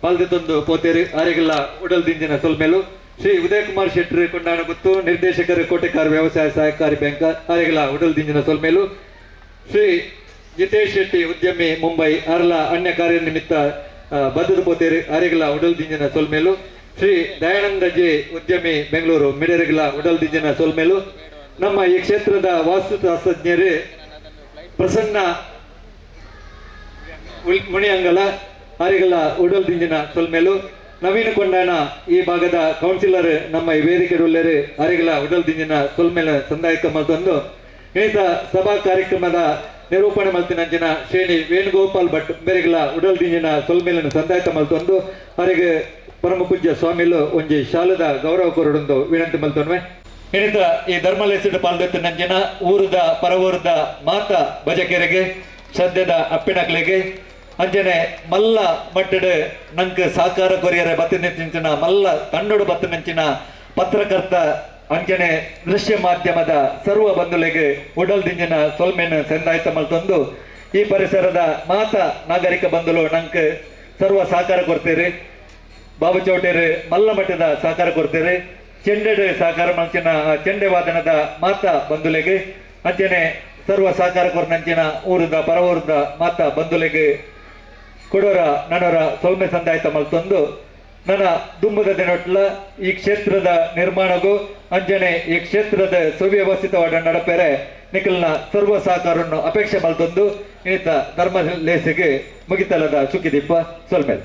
ಪಾಲ್ದಿತ್ತೊಂದು ಪೋತೇರು ಆರೆಗೆಲ್ಲ ಉಡಲ್ದಿಂಜಿನ ಸೊಲ್ಮೇಲು. ಶ್ರೀ ಉದಯ್ ಕುಮಾರ್ ಶೆಟ್ಟರು ಕೊಂಡಾಣ ಗುತ್ತು ನಿರ್ದೇಶಕರು ಕೋಟೆಕಾರ್ ವ್ಯವಸಾಯ ಸಹಕಾರಿ ಬ್ಯಾಂಕ್ ಆರೆಗೆಲ್ಲ ಉಡಲ್ದಿಂಜಿನ ಸೊಲ್ಮೇಲು. ಶ್ರೀ ಜಿತೇಶ್ ಶೆಟ್ಟಿ ಉದ್ಯಮಿ ಮುಂಬೈ ಅರ್ಲ ಅನ್ಯ ಕಾರ್ಯ ನಿಮಿತ್ತ ಬದ್ಧದ ಪೋತೇರು ಆರೆಗೆಲ್ಲ ಉಡಲ್ದಿಂಜಿನ ಸೊಲ್ಮೇಲು. ಶ್ರೀ ದಯಾನಂದ ಜಿ ಉದ್ಯಮಿ ಬೆಂಗಳೂರು ಮಿಡರಿಗೆಲ್ಲ ಉಡಲ್ದಿಂಜಿನ ಸೊಲ್ಮೇಲು. ನಮ್ಮ ಈ ಕ್ಷೇತ್ರದ ವಾಸ್ತುಶಾಸ್ತ್ರಜ್ಞರು ಪ್ರಸನ್ನ ಮುನಿಯಂಗಲ ಆರೆಗೆಲ್ಲ ಉಡಲ್ದಿಂಜಿನ ಸೊಲ್ಮೇಲು. ನವೀನ ಕೊಂಡಾಣ ಈ ಭಾಗದ ಕೌನ್ಸಿಲರ್ ನಮ್ಮ ಈ ವೇದಿಕೆ ಉಳ್ಳರು ಆರೆಗೆಲ್ಲ ಉಡಲ್ದಿಂಜಿನ ಸೊಲ್ಮೇಲ ಸಂದಾಯಕ ಮಲ್ತೊಂದು ಇನ್ನಿತ ಸಭಾ ಕಾರ್ಯಕ್ರಮದ ನಿರೂಪಣೆ ಮಲ್ತಿನಂಚಿನ ಶ್ರೇಣಿ ವೇಣುಗೋಪಾಲ್ ಭಟ್ ಮೇರೆಗೆಲ್ಲ ಉಡಲ್ದಿಂಜಿನ ಸೊಲ್ಮೇಲನ್ನು ಸಂದಾಯತ ಮಲ್ತೊಂದು ಅವರಿಗೆ ಪರಮ ಪೂಜ್ಯ ಸ್ವಾಮಿಲು ಒಂಜಿ ಶಾಲದ ಗೌರವ ಕೊರಡೊಂದು ವಿನಂತಿ ಮಲ್ತೊನ್ವೆ. ಇನ್ನಿತ ಈ ಧರ್ಮಲೇಸಿಡು ಪಾಲ್ದೆತ್ತಿನಂಚಿನ ಊರುದ ಪರವೂರದ ಮಾತ ಭಜಕೆರೆಗೆ ಸದ್ಯದ ಅಪ್ಪಿನಕ್ಲೆಗೆ ಅಂಚನೆ ಮಲ್ಲ ಮಟ್ಟಡು ನಂಗೆ ಸಾಕಾರ ಕೊರಿಯರ ಬತ್ತಿನಂಚಿನ ಮಲ್ಲ ತಂಡೋಡು ಬತ್ತಿನಂಚಿನ ಪತ್ರಕರ್ತ ಅಂಚನೆ ದೃಶ್ಯ ಮಾಧ್ಯಮದ ಸರ್ವ ಬಂಧುಲೆಗೆ ಉಡಲ್ದಿಂಜಿನ ಸೊಲ್ಮೆನ್ ಸಂದಾಯಿತ ಮಲ್ತೊಂದು ಈ ಪರಿಸರದ ಮಾತ ನಾಗರಿಕ ಬಂಧುಲು ನಂಗೆ ಸರ್ವ ಸಹಕಾರ ಕೊಡ್ತೀರಿ. ಬಾಬು ಚೌಟೇರು ಮಲ್ಲ ಮಟ್ಟದ ಸಹಕಾರ ಕೊಡ್ತೀರಿ. ಚೆಂಡೆಡು ಸಹಕಾರ ಮಂಚಿನ ಚೆಂಡೆ ವಾದನದ ಮಾತ ಬಂಧುಲೆಗೆ ಅಂಚನೆ ಸರ್ವ ಸಹಕಾರ ಕೊರ್ನಂಚಿನ ಊರದ ಪರವೂರದ ಮಾತ ಬಂಧುಲೆಗೆ ಕೊಡೋರ ನನರ ಸೌಮ್ಯ ಸಂದಾಯಿತ ಮಲ್ತೊಂದು ನನ್ನ ದುಂಬದ ದಿನೊಟ್ಲ ಈ ಕ್ಷೇತ್ರದ ನಿರ್ಮಾಣಗೂ ಅಂಜನೆ ಈ ಕ್ಷೇತ್ರದ ಸುವ್ಯವಸ್ಥಿತವಾದ ನಡಪೆರೆ ನಿಖಲ್ನ ಸರ್ವ ಸಹಕಾರವನ್ನು ಅಪೇಕ್ಷೆ ಮಲ್ತೊಂದು ಇನ್ನಿತ ಧರ್ಮ ಲೇಸಿಗೆ ಮುಗಿತಲದ ಸುಖಿದೀಪ ಸೊಲ್ಮೇಲ್.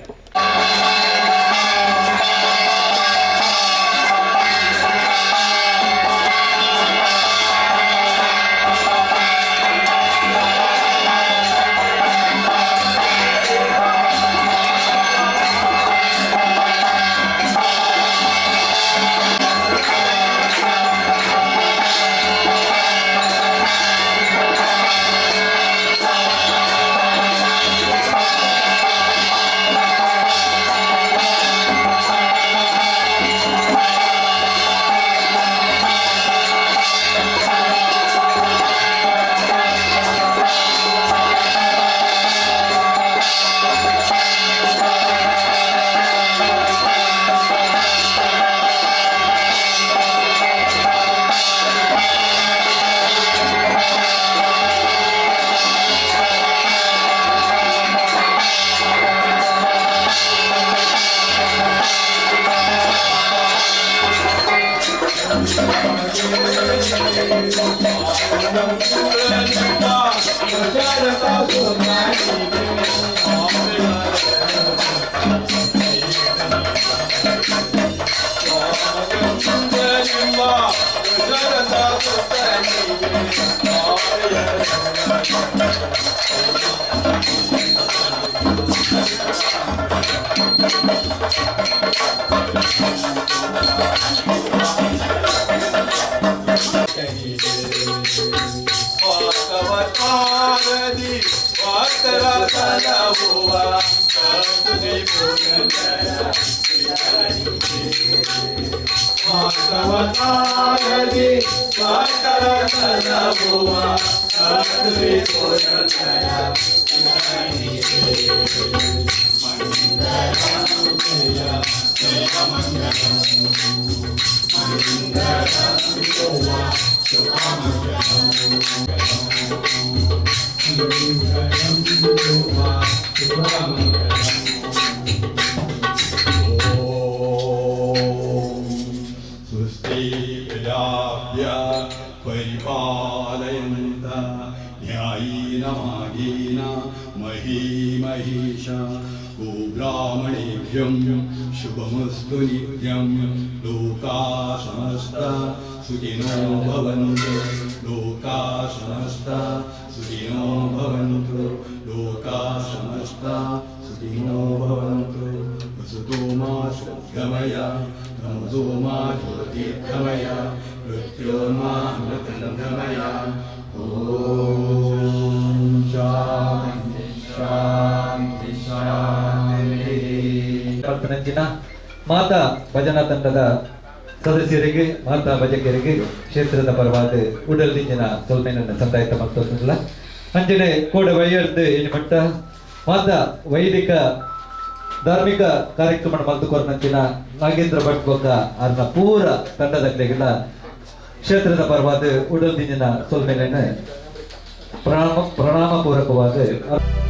ಭಕ್ತರ ಸಲಹುವ ಸತ್ರಿ ಪುರಂದರ ಮಾಧವತಾರದಿ ಭಕ್ತರ ಸಲಹುವ ಸತ್ರಿ ಪುರಂದರ स्वस्ति प्रजाभ्य परिपालयन्त न्यायेन मार्गेण महीमहिषा गोब्राह्मणेभ्यं शुभमस्तु नित्यं। लोका समस्ता सुखिनो भवन्तु। लोका समस्ता सुखिनो भवन्तु। लोका समस्ता सुखिनो भवन्तु। वसतो मा सद्गमय, तमसो मा ज्योतिर्गमय, मृत्योर्मा अमृतङ्गमय। ॐ शान्ति शान्ति शान्तिः. ಕಲ್ಪನಂಚಿನ ಮಾತಾ ಭಜನಾ ತಂಡದ ಸದಸ್ಯರಿಗೆ, ಮಾತಾ ಭಜಕರಿಗೆ ಕ್ಷೇತ್ರದ ಪರವಾದ ಉಡಲ್ ದಿಂಜಿನ ಸೊಲ್ಮೆನನ್ನು ಸಂದಾಯತ ಮಲ್ತೊಂದುಲ್ಲ. ಅಂಚನೆ ಕೋಡ ವೈಯರ್ದು ಮಟ್ಟ ಮಾತಾ ವೈದಿಕ ಧಾರ್ಮಿಕ ಕಾರ್ಯಕ್ರಮ ಮಲ್ತುಕೊರ್ನಂಚಿನ ನಾಗೇಂದ್ರ ಭಟ್ ಬೊಕ್ಕ ಅರ್ನ ಪೂರ ತಂಡದ ಕ್ಷೇತ್ರದ ಪರವಾದ ಉಡಲ್ ದಿಂಜಿನ ಸೊಲ್ಮೆನನ್ನು ಪ್ರಣಾಮ ಪ್ರಣಾಮ ಪೂರಕವಾದ.